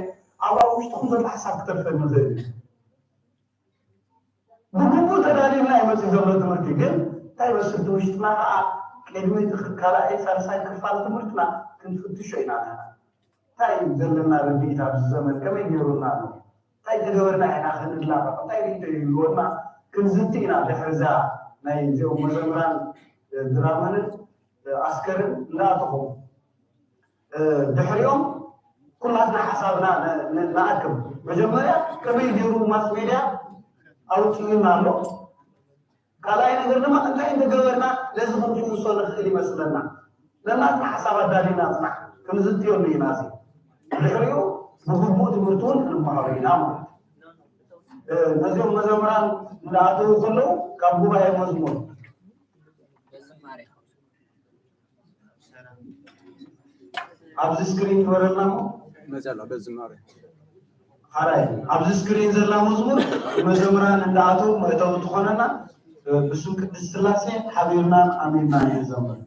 ኣብ፣ ኣብ ውሽጥኹም ዘሎ ሓሳብ ክተርፈኒ ይኽእል እዩ። ብግቡእ ተዳሊልና እዩ መፂኡ ዘሎ ትምህርቲ። ግን እንታይ ይመስል እቲ ውሽጥና ከዓ ቅድሚ እቲ ካልኣይ ሳልሳይ ክፋል ትምህርትና ክንፍትሾ ኢና ኣለና። እንታይ እዩ ዘለና ርድኢት ኣብዚ ዘመን? ከመይ ገይሩና ኣሎ? እንታይ ተገበርና ኢና ክንላቐቕ? እንታይ ርኢቶ ይህልወና? ክንዝቲ ኢና ድሕሪ እዛ ናይ እዚኦም መዘምራን ድራመንን ኣስከርን እንዳኣተኹም። ድሕሪኦም ኩላትና ሓሳብና ን-፣ ን-፣ ንኣክብ። መጀመርያ ከመይ ገይሩ ማስ ሜድያ ኣውፅኡና ኣሎ? ካልኣይ ነገር ድማ እንታይ እንተገበርና ነዚ ክንፍውሶ ንኽእል ይመስለና? ነናትና ሓሳብ ኣዳሊና ጽናሕ ክንዝትየሉ ኢና። እዚ ድሕሪኡ ብግቡእ ትምህርቲ እውን ክንመሃሩ ኢና ማለት እዩ። እ፣ ነዚኦም መዘምራን እንዳኣተዉ ከለዉ ካብ ጉባኤ መዝሙር ኣብዚ ስክሪን ዝበረልና እሞ መጸላ በዝማሬ ሓራይ ኣብዚ ስክሪን ዘላ መዝሙር መዘምራን እንዳኣተዉ መእተዊ ትኾነና፣ ብስም ቅድስት ስላሴ ሓቢርናን ኣሚንናን ንዘምር።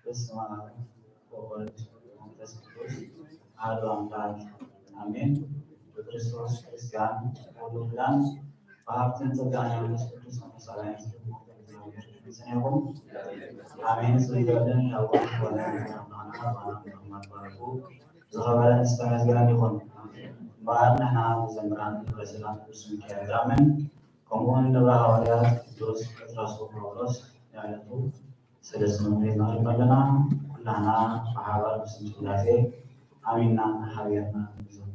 በስመ አብ ወወልድ ወመንፈስ ቅዱስ አሐዱ አምላክ አሜን። ብክርስቶስ ክርስቲያን፣ ብወልድ ውሉዳን፣ ብሀብትን ጸጋን መንፈስ ቅዱስ ተመሳሳሊ ምስለ ኩሉ እግዚአብሔር ይጽንዕኩም። አሜን። ስግደትን ያቆም ሆነ አምላክና ባና ተማባረኩ። ዝኸበረ ዝተመስገነ ይኹን። እምበኣር ንሕና መዘምራን ንብረስላም ቅዱስ ሚካኤል ዳምን ከምኡውን ንብረ ሃዋርያት ቅዱስ ጴጥሮስ ወጳውሎስ ንዕለቱ ሰለስተ መምህር ይመርብ ኣለና። ኩላህና ብሓባር ብስም ስላሴ ኣሚንና ሓቢርና ንዘምር።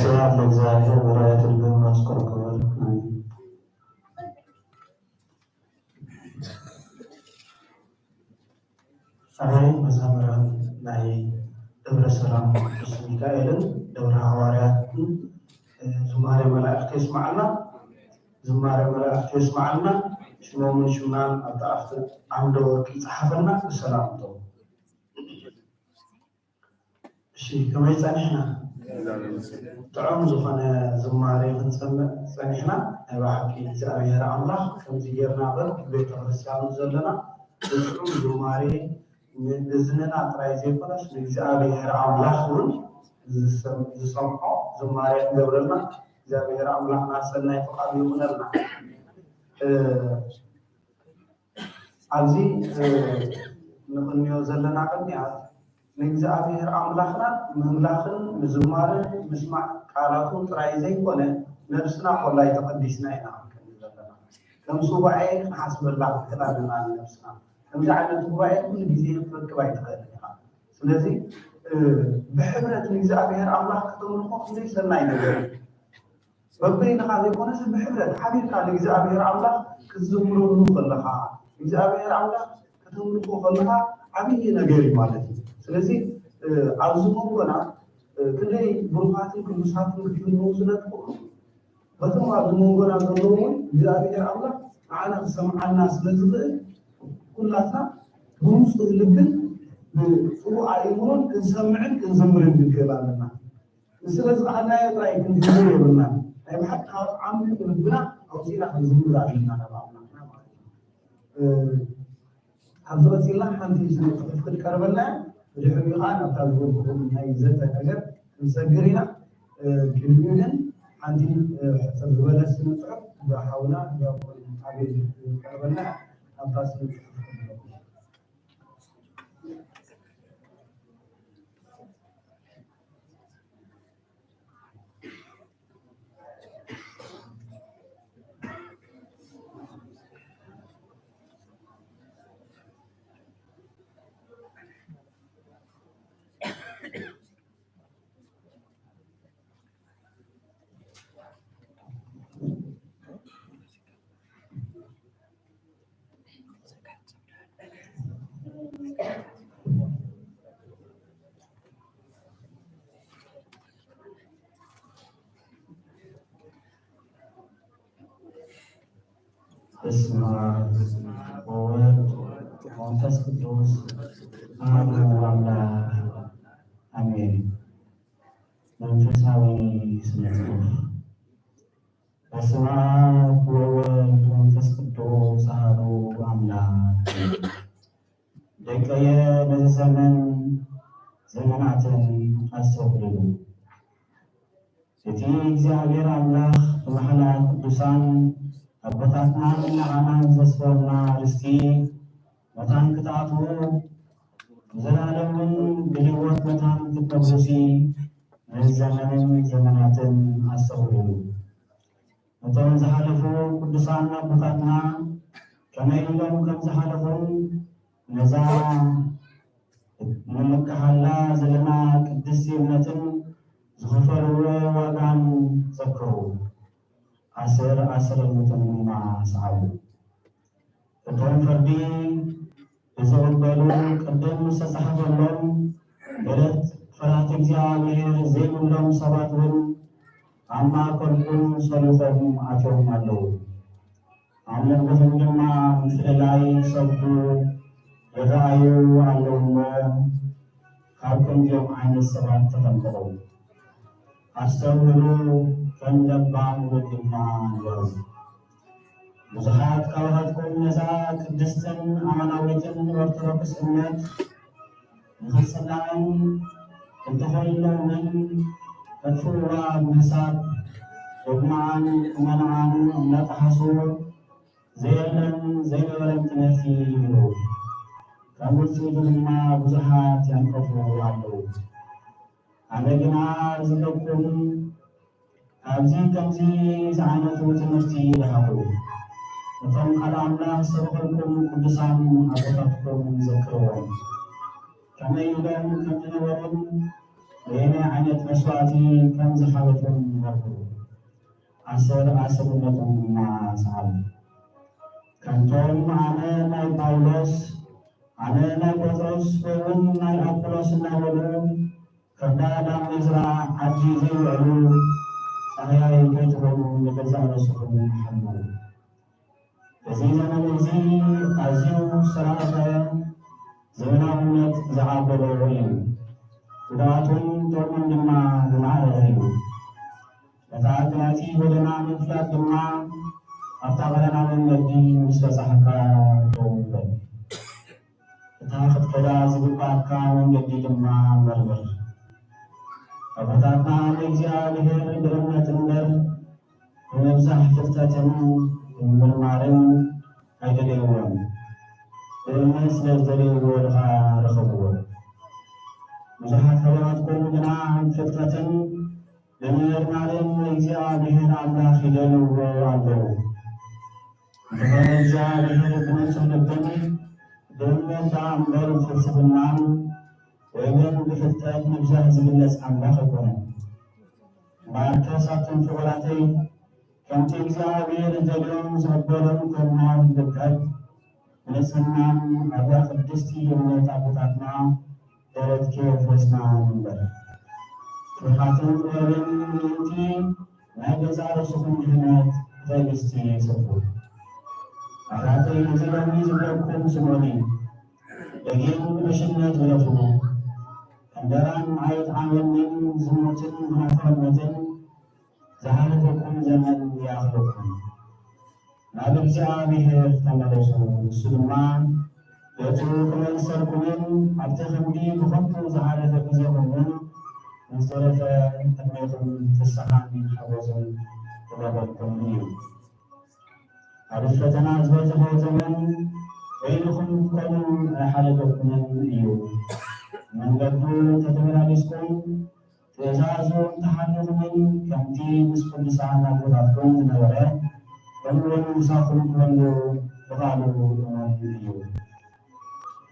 ስብሐት ለእግዚኣብሔር ወለወላዲቱ ድንግል ወለመስቀሉ ክቡር። ኣሜን። ኣበይ መዘምራን ናይ ደብረ ሰላም ቅዱስ ሚካኤልን ደብረ ሃዋርያትን ዝማሬ መላእክት የስማዓልና። ዝማሬ መላእክት የስማዓልና። ሽሞምን ሽምናን ኣብቲ ኣፍቲ ዓምደ ወርቂ ይጽሓፈልና። ብሰላም እተው። እሺ፣ ከመይ ጸኒሕና? ጥዑም ዝኾነ ዝማሬ ክንሰምዕ ጸኒሕና። ናይ ብሓቂ እግዚኣብሔር ኣምላኽ ከምዚ ጌርና በብ ቤተ ክርስቲያኑ ዘለና ብጥዑም ዝማሬ ንእዝንና ጥራይ ዘይኮነስ ንእግዚኣብሔር ኣምላኽ እውን ዝሰም-፣ ዝሰምዖ ዝማሬ ክገብረልና እግዚኣብሔር ኣምላኽና ሰናይ ፍቓዱ ይኹነልና። እ፣ ኣብዚ፣ እ፣ ንቕንዮ ዘለና ቅንያት ንእግዚኣብሔር ኣምላኽና ምምላኽን ምዝማርን ምስማዕ ቃላቱ ጥራይ ዘይኮነ ነብስና ኮላይ ተቐዲስና ኢና ክንከውን ዘለና። ከም ሱባኤ ክንሓስበላ ክንክእል ኣለና ንነብስና። ከምዚ ዓይነት ጉባኤ ኩሉ ግዜ ክትረክብ ኣይትኽእልን ኢኻ። ስለዚ፣ እ፣ ብሕብረት ንእግዚኣብሔር ኣምላኽ ከተምልኾ ክንደይ ሰናይ ነገር እዩ። በበይንኻ ዘይኮነስ ብሕብረት ሓቢርካ ንእግዚኣብሔር ኣምላኽ ክትዝምረሉ ከለኻ፣ ንእግዚኣብሔር ኣምላኽ ከተምልኾ ከለኻ ዓብዪ ነገር እዩ ማለት እዩ። ስለዚ፣ እ፣ ኣብዚ መንጎና፣ እ፣ ክንደይ ብሩኻትን ቅዱሳትን ክትህልዉ ስለ ትኽእሉ፣ በቶም ኣብዚ መንጎና ዘለዉ እውን እግዚኣብሔር ኣምላኽ ንዓና ክሰምዓና ስለ ዝኽእል፣ ኩላትና ብንጹህ ልብን ብጽቡቕ ኣእምሮን ክንሰምዕን ክንዝምርን ክንክእል ኣለና። ንስለ ዝኸኣልናዮ ጥራይ ክንዝምር የብልናን። ናይ ብሓቂ ካብ ዓሚቕ ልብና ኣውጺእና ክንዝምር ኣለና ናብ ኣምላኽና ማለት እዩ። እ፣ ካብዚ ቀጺልና ሓንቲ ስነ ጽሑፍ ክትቀርበልና እያ። ብድሕሪኡ ኸዓ ናብታ ዝበልኩኹም ናይ ዘተ ነገር ክንሰግር ኢና። እ፣ ቅድሚኡ ግን ሓንቲ፣ እ፣ ሕጽር ዝበለት ስነ ጽሑፍ ብሓውና ዲያቆን ኣቤል ክትቀርበልና እያ። ናብታ ስነ ጽሑፍ ክንለፍ። በስመ አብ ወወልድ ወመንፈስ ቅዱስ አሐዱ አምላክ አሜን። መንፈሳዊ ስነ ጽሑፍ። በስመ አብ ወወልድ ወመንፈስ ቅዱስ አሐዱ አምላክ። ደቀየ፣ ነዚ ዘመን ዘመናትን ኣስተውዕልሉ። እቲ እግዚኣብሔር ኣምላኽ ብማሕላ ቅዱሳን ኣቦታትና ንዓና ዘስፈረና ርስቲ መታን ክትኣትዉ፣ ንዘለኣለምውን ብህይወት መታን ክትነብሩሲ፣ ነዚ ዘመንን ዘመናትን ኣስተውዕልሉ። ነቶም ዝሓለፉ ቅዱሳን ኣቦታትና ከመይ ኢሎም ከም ዝሓለፉን ነዛ ንምክሓላ ዘለና ቅድስቲ እምነትን ዝኸፈልዎ ዋጋን ዘክሩ። ኣሰር ኣሰር እምነቶም ድማ ሰዓቡ። እቶም ፍርዲ ብዝቕበሉ ቅድም ዝተጻሕፈሎም ገለት ፍርሃት እግዚኣብሔር ዘይብሎም ሰባት እውን ኣብ ማእከልኩም ሰሊኾም ኣትዮም ኣለዉ። ኣብ መንጎኹም ድማ ምፍልላይ ክሰብኩ ይረኣዩ ኣለዉ እሞ፣ ካብ ከምዚኦም ዓይነት ሰባት ተጠንቀቑ። ኣስተውዕሉ፣ ከም ለባም ውሉድ ድማ ንበሩ። ብዙሓት ካባኻትኩም ነዛ ቅድስትን ኣማናዊትን ኦርቶዶክስ እምነት ንኽጽላእን እንተኾይኖምን ከጥፍእዋ ብምሕሳብ ዶግማኣን ቁመናኣን እናጠሓሱ ዘየለን ዘይነበረን ትምህርቲ ይህቡ። ከም ውጽኢቱ ድማ ብዙሓት ያንቀፉ ኣለዉ። ኣነ ግና ዝብለኩም፣ ካብዚ ከምዚ ዝዓይነቱ ትምህርቲ ርሓቑ። እቶም ቃል ኣምላኽ ዝሰበኹልኩም ቅዱሳን ኣቦታትኩም ዘክርዎም። ከመይ ኢሎም ከም ዝነበሩን በየናይ ዓይነት መስዋእቲ ከም ዝሓለፉን መርምሩ። ኣሰር ኣሰርነቶም ድማ ሰዓቡ። ከምቶም ኣነ ናይ ጳውሎስ፣ ኣነ ናይ ጴጥሮስ ወይ እውን ናይ ኣፖሎስ እናበሉ ከርዳዳም ንዝራ ዓዲ ዘይውዕሉ ጻህያይ ከይትኾኑ ንገዛእ ርእስኹም ሓልዉ። እዚ ዘመን እዚ ኣዝዩ ዝተራቐቐ ዘመናውነት ዝዓበሎ እዩ። ጉድኣቱን ጥቕሙን ድማ ዝማዕረረ እዩ። ነታ ናይቲ ጎደና ምፍላጥ ድማ ኣብታ ቀዳማዊ መንገዲ ምስ በጻሕካ ደው በል። እታ ክትከዳ ዝግባኣካ መንገዲ ድማ መርምር። ኣቦታትና ንእግዚኣብሔር ብእምነት እምበር ብምብዛሕ ፍልጠትን ምምርማርን ኣይደለይዎን። ብእምነት ስለ ዝደለይዎ ድኻ ረኸብዎ። ብዙሓት ካህናት ኮኑ ግና ፍልጠትን ብምምርማርን ንእግዚኣብሔር ኣምላኽ ይደልዎ ኣለዉ። እንተኾነ እግዚኣብሔር ብንጹህ ልብን ብእምነት ደኣ እምበር ፍልስፍናን ወይ እውን ብፍልጠት ምብዛሕ ዝግለጽ ኣምላኽ ኣይኮነን። እምበኣርከስ ኣቱም ፍቑራተይ፣ ከምቲ እግዚኣብሔር ዝደልዮን ዝቕበሎን ኮንና ንርከብ፣ ብንጽህናን ኣብዛ ቅድስቲ እምነት ኣቦታትና ደረት ከየፍረስና ንንበር። ፍርሃትን ጥበብን ምእንቲ ናይ ገዛእ ርእስኹም ድሕነት ብትዕግስቲ ስርሑ። ኣሕዋተይ፣ ነዚ ሎሚ ዝብለኩም ስምዑኒ። ደጊም ዕሽነት ግደፉ። ዕንደራን ኣይጥዓመንን፣ ዝሙትን መናፍቕነትን ዝሓለፈኩም ዘመን ይኣኽለኩም። ናብ እግዚኣብሔር ተመለሱ፣ ንሱ ድማ ገጹ ክመልሰልኩምን ኣብቲ ክንዲ ብኸንቱ ዝሓለፈ ግዜኹምን ንዝተረፈ ዕድሜኹም ፍስሓን ሓጎስን ክገብረልኩም እዩ። ኣብ ፈተና ዝበዝሖ ዘመን በይንኹም ክትኮኑ ኣይሓደገኩምን እዩ። መንገዱ ተተመላሊስኩም ትእዛዙ እንተሓሊኹምን ከምቲ ምስ ቅዱሳን ኣቦታትኩም ዝነበረ ከምኡውን ምሳኹም ክህሉ ብቓሉ እሙን እዩ።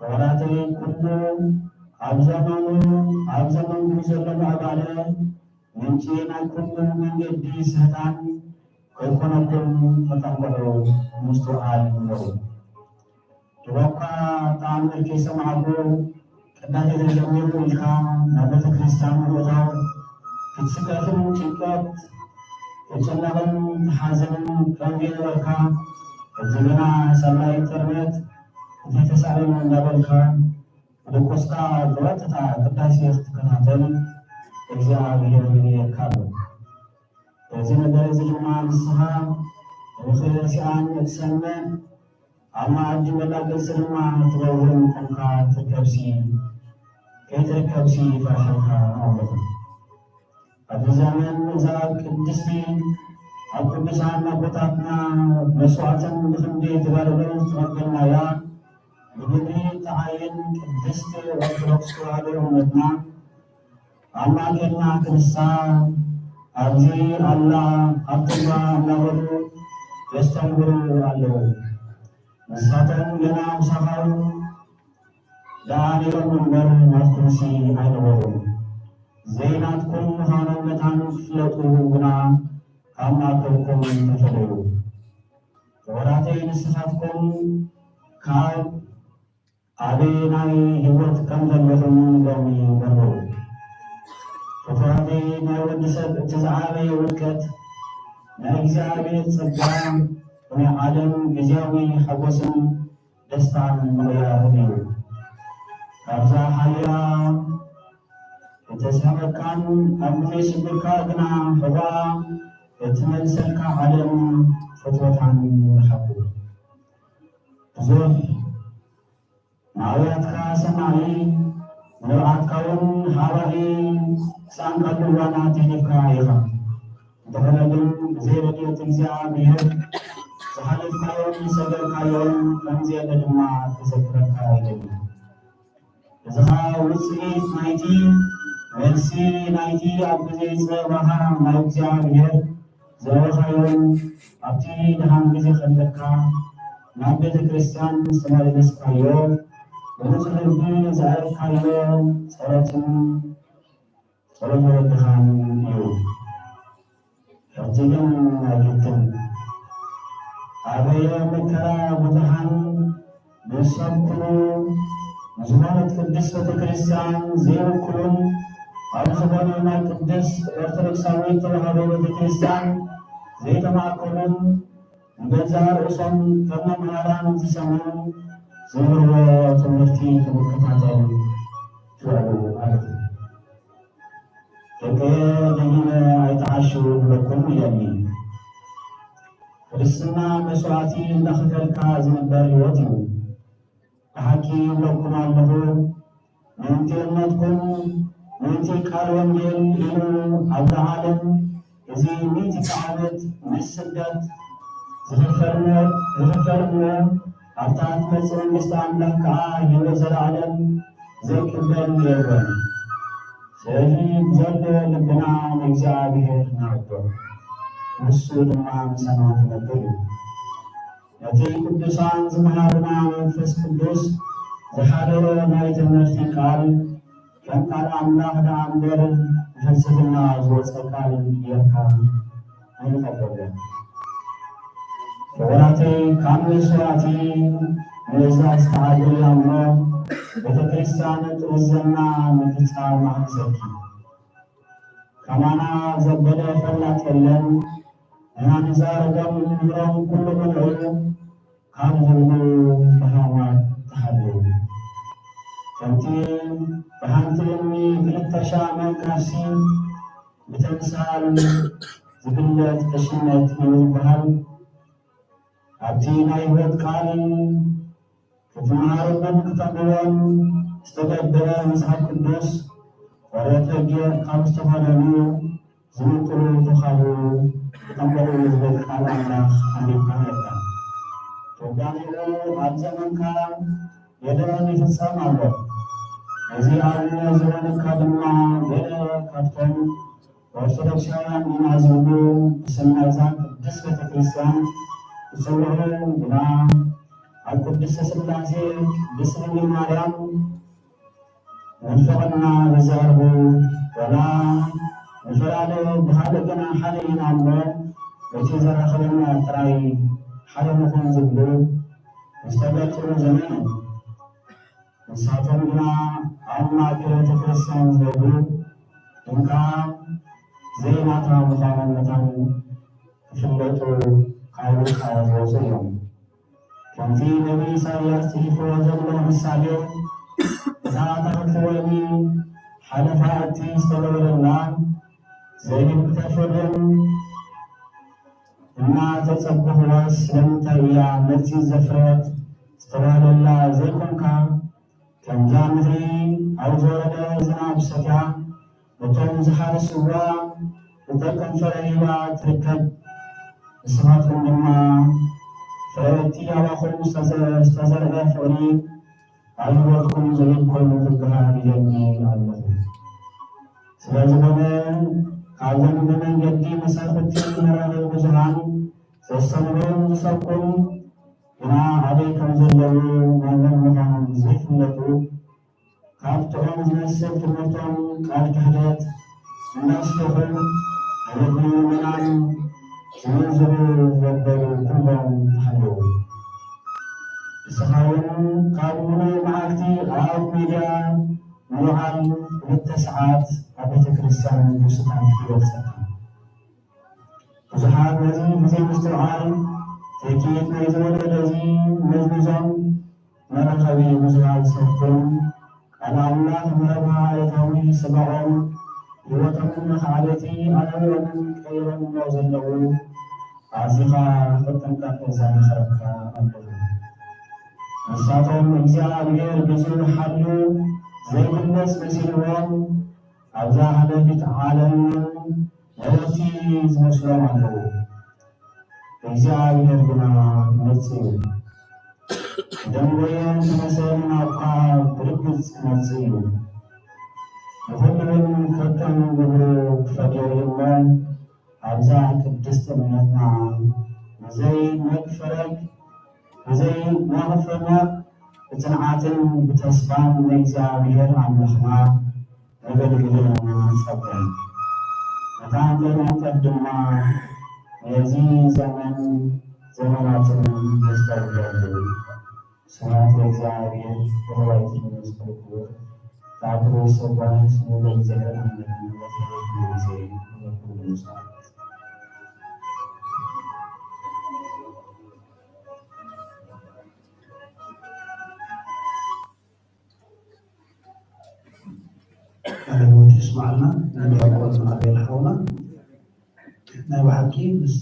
ፍቑራተይ፣ ኩሉ ኣብ ዘመኑ ኣብ ዘመንኩም ዘሎ ምዕባለ ምንጪ ናይ ኩሉ መንገዲ ስሕታን ከይኮነኩም ተጠንቀቑ፣ ምስትውዓል ግበሩ። ድሮኳ ተኣምር ከይሰማዕኩ ቅዳሴ ተጀሚሩ ኢልካ ናብ ቤተ ክርስቲያን ምእታው ክትስከፍን ጭንቀት ክትጭነቕን ትሓዝንን ከም ዘይነበርካ፣ ሕጂ ግና ሳላ ኢንተርኔት እንተይተሳእነኒ እንዳበልካ ብድቁስካ ብቐጥታ ቅዳሴ ክትከታተል እግዚኣብሔር ይርእየካ ኣሎ። በዚ ነገር እዚ ድማ ንስኻ ንኽእሲኣን እትሰምዕ፣ ኣብ መኣዲ መላገጺ ድማ እትኸውን ኮንካ ትርከብሲ ከይትርከብሲ ይፈርሓልካ ኣለኹ። ኣብዚ ዘመን እዛ ኣብ ቅድስቲ ኣብ ቅዱሳን ኣቦታትና መስዋዕትን ብኽንደይ ተጋድሎ ዝተቐበልናያ ብግብሪ እትዓይን ቅድስቲ ኦርቶዶክስ ተዋህዶ እምነትና ኣብ ማእከልና ክንሳ ኣብዚ ኣላ ኣብ ትግባ እናበሉ የስተምህሩ ኣለዉ። ንሳቶም ገና ምሳኻዊ ደኣ ነይሮም እምበር ናትኩምሲ ኣይነበሩን። ዘይናትኩም ምዃኖም መታን ክፍለጡ ግና ካብ ማእከልኩም ተፈለዩ። ፍቑራተይ ንስኻትኩም ካብ ኣበየናይ ህይወት ከም ዘለኹም ሎሚ መርምሩ። ፍቁራተይ ናይ ወዲ ሰብ እቲ ዝዓበየ ውድቀት ናይ እግዚኣብሔር ጸጋ ናይ ዓለም ግዝያዊ ሓጎስን ደስታን ምቕያሩ እዩ። ካብዛ ሓይራ እተስሕቐካን ኣብ ግዜ ሽግርካ ግና ሕቖኣ እትመልሰልካ ዓለም ፍትወታን ይሃቡ። ብዙሕ ንኣውያትካ ሰማዒ፣ ንብዓትካ እውን ሃባኢ ዝሰኣንካሉ እዋናት የሕሊፍካ ኢኻ። እንተኾነ ግን ብዘይ ረድኤት እግዚኣብሔር ዝሓለፍካዮን ዝሰገርካዮን ከም ዘየለ ድማ ክዘክረካ ይደሊ። እዚ ኸኣ ውጽኢት ናይቲ መልሲ ናይቲ ኣብ ግዜ ጸበኻ ናይ እግዚኣብሔር ዘበኻዮን ኣብቲ ድኻም ግዜ ከለካ ናብ ቤተ ክርስቲያን ዝተመላለስካዮ ብንጹህ ልቢ ዘዕረፍካዮ ጸሎትን ጸሎት ወለድኻን እዩ። ሕጂ ግን ኣይግድን። ኣበየ መከራ ብዙኃን ንሰብኩ ንዝኾነት ቅድስት ቤተ ክርስቲያን ዘይውክሉን ኣብ ዝኾነ ናይ ቅድስት ኦርቶዶክሳዊት ተዋህዶ ቤተ ክርስቲያን ዘይተማእከሉን ንገዛእ ርእሶም ከም መምህራን ዝሰምዑ ዝምህርዎ ትምህርቲ ክንከታተል ክኽእሉ ማለት እዩ። ደቀየ ደጊመ ኣይትዓሹ እብለኩም ኢለኒ። ክርስትና መስዋዕቲ እንዳኸፈልካ ዝንበር ህይወት እዩ። ብሓቂ እብለኩም ኣለኹ፣ ምእንቲ እምነትኩም፣ ምእንቲ ቃል ወንጌል ኢሉ ኣብዛ ዓለም እዚ ሚእቲ ዓመት ምስ ስደት ዝኽፈል እሞ፣ ዝኽፈል እሞ ኣብታ እትመጽእ መንግስቲ ኣምላኽ ከኣ ህይወት ዘለዓለም ዘይቅበል የለን። ስለዚ ብዘሎ ልብና ንእግዚኣብሔር ንዕዶ፣ ንሱ ድማ ምሳና ክነብር እዩ። ነቲ ቅዱሳን ዝመሃሩና መንፈስ ቅዱስ ዝሓደሮ ናይ ትምህርቲ ቃል ከም ቃል ኣምላኽ ደኣ እምበር ብፍልስፍና ዝወጸ ቃል ጌርካ ኣይንቐበሎን። ክቡራተይ፣ ካብ መስዋዕቲ ምእዛዝ ተዓደልያ እሞ ቤተ ክርስቲያን ጥርዘና ምፍጻም ኣግዘኪ። ከማና ዘበለ ፈላጥ የለን፣ ንሕና ንዛረቦም ንምህሮም ኩሉ ምልዑ ካብ ዝብሉ በሃማት ተሓልዩ። ከምቲ ብሓንቲ እምኒ ክልተ ሻዕ ምእካብሲ ብተምሳል ዝግለጽ ዕሽነት እዩ ዝበሃል፣ ኣብቲ ናይ ህይወት ቃል ክትመሃረሉን ክተንብቦን ዝተገበረ መጽሓፍ ቅዱስ፣ ኦሪት ሕጊ ካብ ዝተፈለዩ ዝምንጥሉ ተኻሉ ክጠንቀቑ ዝብል ቃል ኣምላኽ ኣንቢብካ ነርካ። ተወዳኒኡ ኣብ ዘመንካ ገለ ይፍጸም ኣሎ። ነዚ ኣብነት ዝሆነካ ድማ ገለ ካብቶም ኦርቶዶክሳውያን ኢና ዝብሉ ብስም ናይዛ ቅድስት ቤተ ክርስቲያን ዝጽውዑ ግና ኣብ ቅድስተ ሥላሴ ቅድስት ድንግል ማርያም ምንፍቕና ዝዛረቡ ወላ ንፈላለ ብኻልእ ግና ሓደ ኢና እሞ በቲ ዘራኽበና ጥራይ ሓደ ንኹን ዝብሉ ዝተገጥሩ ዘመን እዩ። ንሳቶም ግና ኣብ ማእከል ቤተ ክርስቲያን ዝነብሩ ድንካ ዘይናታ ምዃኖም መታን ክፍለጡ ካብ ውልቃ ዝወፁ እዮም። ከምቲ ነቢ ኢሳይያስ ጽሒፍዎ ዘሎ ምሳሌ፣ እታ ተኽልቲ ወይኒ ሓለፋ እቲ ዝተገበረላ ዘይብ ክተፍርን እናተጸበኽዋ ስለምንታይ እያ መጺ ዘፍረየት ዝተባህለላ ዘይኮንካ፣ ከምዛ ምድሪ ኣብ ዝወረደ ዝናብ ሰትያ ነቶም ዝሓረስዋ እተቀንፈረ ሂባ ትርከብ። ንስኻትኩም ድማ ፍረየቲ ኣባኹም ዝተዘ-፣ ዝተዘርአ ፍቕሪ ኣብ ህይወትኩም ዘበል ኮይኑ ክገሃር ይደሊ ኣለኹ። ስለ ዝኾነ ካብዞም ብመንገዲ መሳፍንቲ መራኸቢ ብዙሃን ዘስተምህሩን ዝሰብኩን ግና ኣበይ ከም ዘለዉ ማንም ምዃኖም ዘይፍለጡ ካብ ጥዑም ዝመስል ትምህርቶም ቃል ክሕደት እንዳስበኹ ኣብ ልቢ ምእመናን ዝመንዝሩ ዘበሉ ኩሎም ተሃለዉ። ንስኻ እውን ካብ ምሉእ መዓልቲ ኣብ ሚድያ ምውዓል ክልተ ሰዓት ኣብ ቤተ ክርስቲያን ምስታፍ ይገልጸካ። ብዙሓት ነዚ ብዘይምስትውዓል ትርኪት ናይዚ ወለዶ እዚ መዝሚዞም መራኸቢ ብዙሃን ዝሰብኩን ቃል ኣምላኽ ንረብሓ ዕለታዊ ስጋኦም ህይወቶምን መኻዕበቲ ኣእምሮኦምን ቀይሮምዎ ዘለዉ ኣዚኻ ክትጥንቀቕ ዘማኽረካ ኣለኹ። ንሳቶም እግዚኣብሔር ግዙእ ሓይሉ ዘይግለጽ መሲልዎም ኣብዛ ሃለፊት ዓለም እውን ነበርቲ ዝመስሎም ኣለዉ። እግዚኣብሔር ግና ይመጽእ እዩ። ደንጎየን ተመሰየን ናብካ ብርግጽ ክመጽእ እዩ። ንኹሉ እውን ከከም ግብሩ ክፈድዮ እዩ እሞ፣ ኣብዛ ቅድስቲ እምነትና ብዘይ መግፈረግ፣ ብዘይ መቕፈመቕ፣ ብጽንዓትን ብተስፋን ንእግዚኣብሔር ኣምላኽና ኣገልግሎና ጸገም። እታ ገናጸት ድማ ነዚ ዘመን ዘመናትን ዘስተብህሉ ስብሐት ለእግዚኣብሔር ወለወላዲቱ ድንግል ወለመስቀሉ ክቡር። ተአክብሩ ይሰጓ ስሙ ለእግዚኣብሔር አምላክነ ወትረፍ ጊዜ ወለኩሉ ሰዓት። ቃለ ሕይወት የስምዓልና። ንዲያቆን ኣቤል ሓውና፣ ናይ ብሓቂ ምስ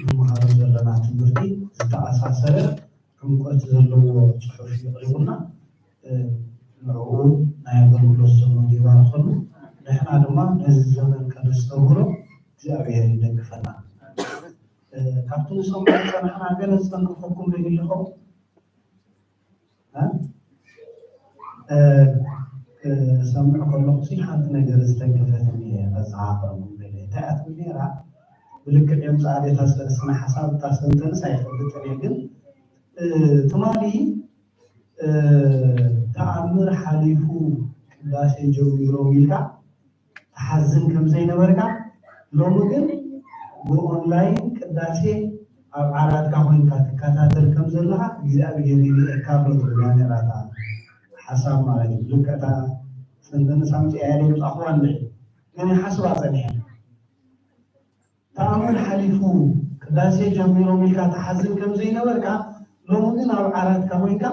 ንመሃሮ ዘለና ትምህርቲ ዝተኣሳሰረ ዕምቆት ዘለዎ ጽሑፍ እዩ ኣቕሪቡልና። እ፣ ንዕኡ ናይ ኣገልግሎት ዘመኑ ይባርኸሉ። ንሕና ድማ ነዚ ዘመን ከነስተብህሎ እግዚኣብሔር ይደግፈና። እ፣ ካብቲ ንሰምዖ ዝጸናሕና ገለ ዝተንከፈኩም ዶ ይህልኹም? እ፣ እ፣ ክሰምዕ ከለኹ ሲ ሓንቲ ነገር ዝተንከፈትኒ እየ ከዘኻኽረኩም ደልየ። እንታይ እያ ትብል ነይራ? ብልክዕ እዮም ጻዕዴታ ስነ ሓሳብ እታ ሰንተንስ ኣይፈልጥን እየ፣ ግን፣ እ፣ ትማሊ፣ እ፣ ተኣምር ሓሊፉ ቅዳሴ ጀሚሮም ኢልካ ትሓዝን ከም ዘይነበርካ፣ ሎሚ ግን ብኦንላይን ቅዳሴ ኣብ ዓራትካ ኮይንካ ትከታተል ከም ዘለኻ እግዚኣብሔር ይርእየካ ኣሎ ትብላ ነይራ እታ ሓሳብ ማለት እዩ። ልክዕ እታ ሰንተንስ ኣምጺኣ እየ ደምጻኹዋ እንድዒ፣ ግን ይሓስባ ጸኒሐ። ተኣምር ሓሊፉ ቅዳሴ ጀሚሮም ኢልካ ትሓዝን ከም ዘይነበርካ፣ ሎሚ ግን ኣብ ዓራትካ ኮይንካ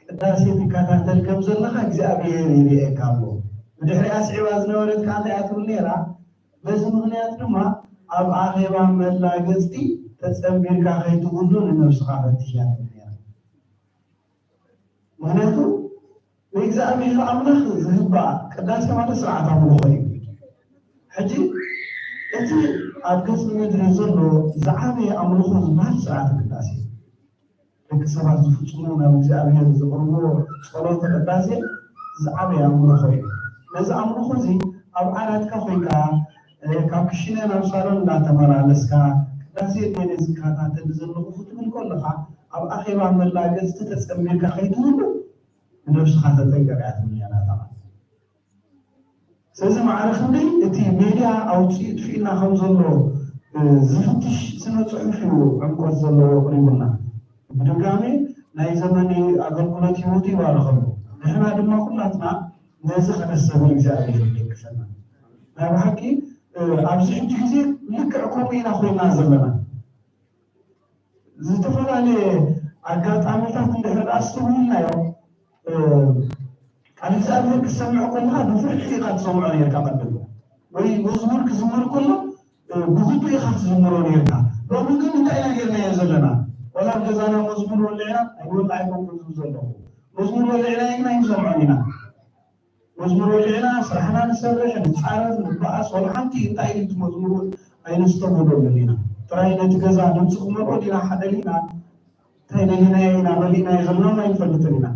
ቅዳሴ ትከታተል ከም ዘለኻ እግዚኣብሔር ይርእየካ ኣሎ። ብድሕሪኣ ስዒባ ዝነበረት ከኣ እንታይ እያ ትብል ነይራ? በዚ ምኽንያት ድማ ኣብ ኣኼባ መላገጽቲ ተጸንቢርካ ከይትውሉ ንነብስኻ ፈትሽ እያ ትብል ነይራ። ምኽንያቱ ንእግዚኣብሔር ኣምላኽ ዝግባእ ቅዳሴ ማለት ስርዓት ኣምልኾ እዩ። ሕጂ እቲ ኣብ ገጽ ምድሪ ዘሎ ዝዓበየ ኣምልኾ ዝበሃል ስርዓት ቅዳሴ እዩ። ደቂ ሰባት ዝፍጽሞ ናብ እግዚኣብሔር ዘቕርብዎ ጸሎተ ቅዳሴ ዝዓበየ ኣምልኾ እዩ። ነዚ ኣምልኾ እዚ ኣብ ዓራትካ ኮይንካ፣ እ፣ ካብ ክሽነ ናብ ሳሎን እንዳተመላለስካ፣ ቅዳሴ እንድየ ዝከታተል ዘለኹ ክትብል ከለኻ፣ ኣብ ኣኼባ መላገጽቲ ተጸንቢርካ ከይትህሉ ንነብስኻ ተጠንቀቕ እያ ትብል እያ ናታ ቃል። ስለዚ ማዕረ ክንደይ እቲ ሜድያ ኣውፂኡ ጥፊእና ከም ዘሎ፣ እ፣ ዝፍትሽ ስነ ፅሑፍ እዩ ዕምቆት ዘለዎ ኣቕሪቡልና። ብድጋሜ ናይ ዘመን ኣገልግሎት ህይወቱ ይባርኸሉ። ንሕና ድማ ኩላትና ነዚ ከነስተብህል እግዚኣብሔር ይደግፈና። ናይ ብሓቂ፣ እ፣ ኣብዚ ሕጂ ግዜ ልክዕ ከምኡ ኢና ኮይና ዘለና። ዝተፈላለየ ኣጋጣሚታት እንድሕር ኣስተውዒልናዮ፣ እ፣ ቃል እግዚኣብሔር ክትሰምዕ ከለኻ ብፍርሒ ኢኻ ትሰምዖ ነርካ ቀደም። ወይ መዝሙር ክዝመር ከሎ፣ እ፣ ብግቡእ ኢኻ ክትዝምሮ ነርካ። ሎሚ ግን እንታይ ኢና ጌርናዮ ዘለና? ዋላ ኣብ ገዛና መዝሙር ወሊዕና፣ ኣይወልዕ ኣይኮንኩን ዝብል ዘለኹ። መዝሙር ወሊዕና ኢና ኣይንሰምዖን ኢና። መዝሙር ወሊዕና ስራሕና ንሰርሕ፣ ንጻረፍ፣ ንበኣስ፣ ዋላ ሓንቲ እንታይ ኢሉ እቲ መዝሙር እውን ኣይነስተብህሎሉን ኢና። ጥራይ ነቲ ገዛ ድምፂ ክመልኦ ዲና ሓደ ሊና እንታይ ደሊናዮ ኢና መሊእናዮ ዘለና እውን ኣይንፈልጥን ኢና።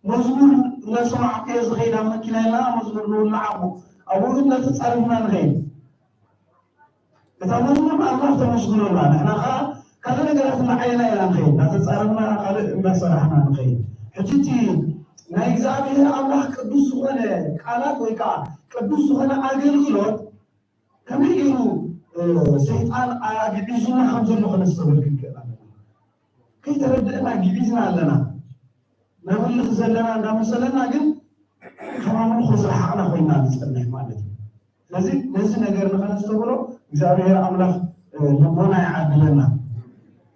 መዝሙር እናሰማዕኩ እየ ዝኸይድ ኣብ መኪና ኢልና መዝሙር ንውላዕ እሞ ኣብኡ ግን እናተጻረፍና ንኸይድ። እታ መዝሙር ንኣምላኽ ተመስግኖ ኣላ። ንሕና ኸዓ ካልእ ነገራት እናዓየና ኢና ንኸይድ። እናተጻረፍና ካልእ እናሰራሕና ንኸይድ። ሕጂ እቲ ናይ እግዚኣብሔር ኣምላኽ ቅዱስ ዝኾነ ቃላት ወይ ከዓ ቅዱስ ዝኾነ ኣገልግሎት ከመይ ገይሩ፣ እ፣ ሰይጣን ኣግዒዙና ከም ዘሎ ከነስተብህል ክንክእል ኣለና። ከይተረድእና ግዒዝና ኣለና። ነምልኽ ዘለና እንዳመሰለና ግን ካብ ኣምልኾ ዝረሓቕና ኮይና ንጸንሕ ማለት እዩ። ስለዚ ነዚ ነገር ንኸነስተብህሎ እግዚኣብሔር ኣምላኽ፣ እ፣ ልቦና ይዓድለና።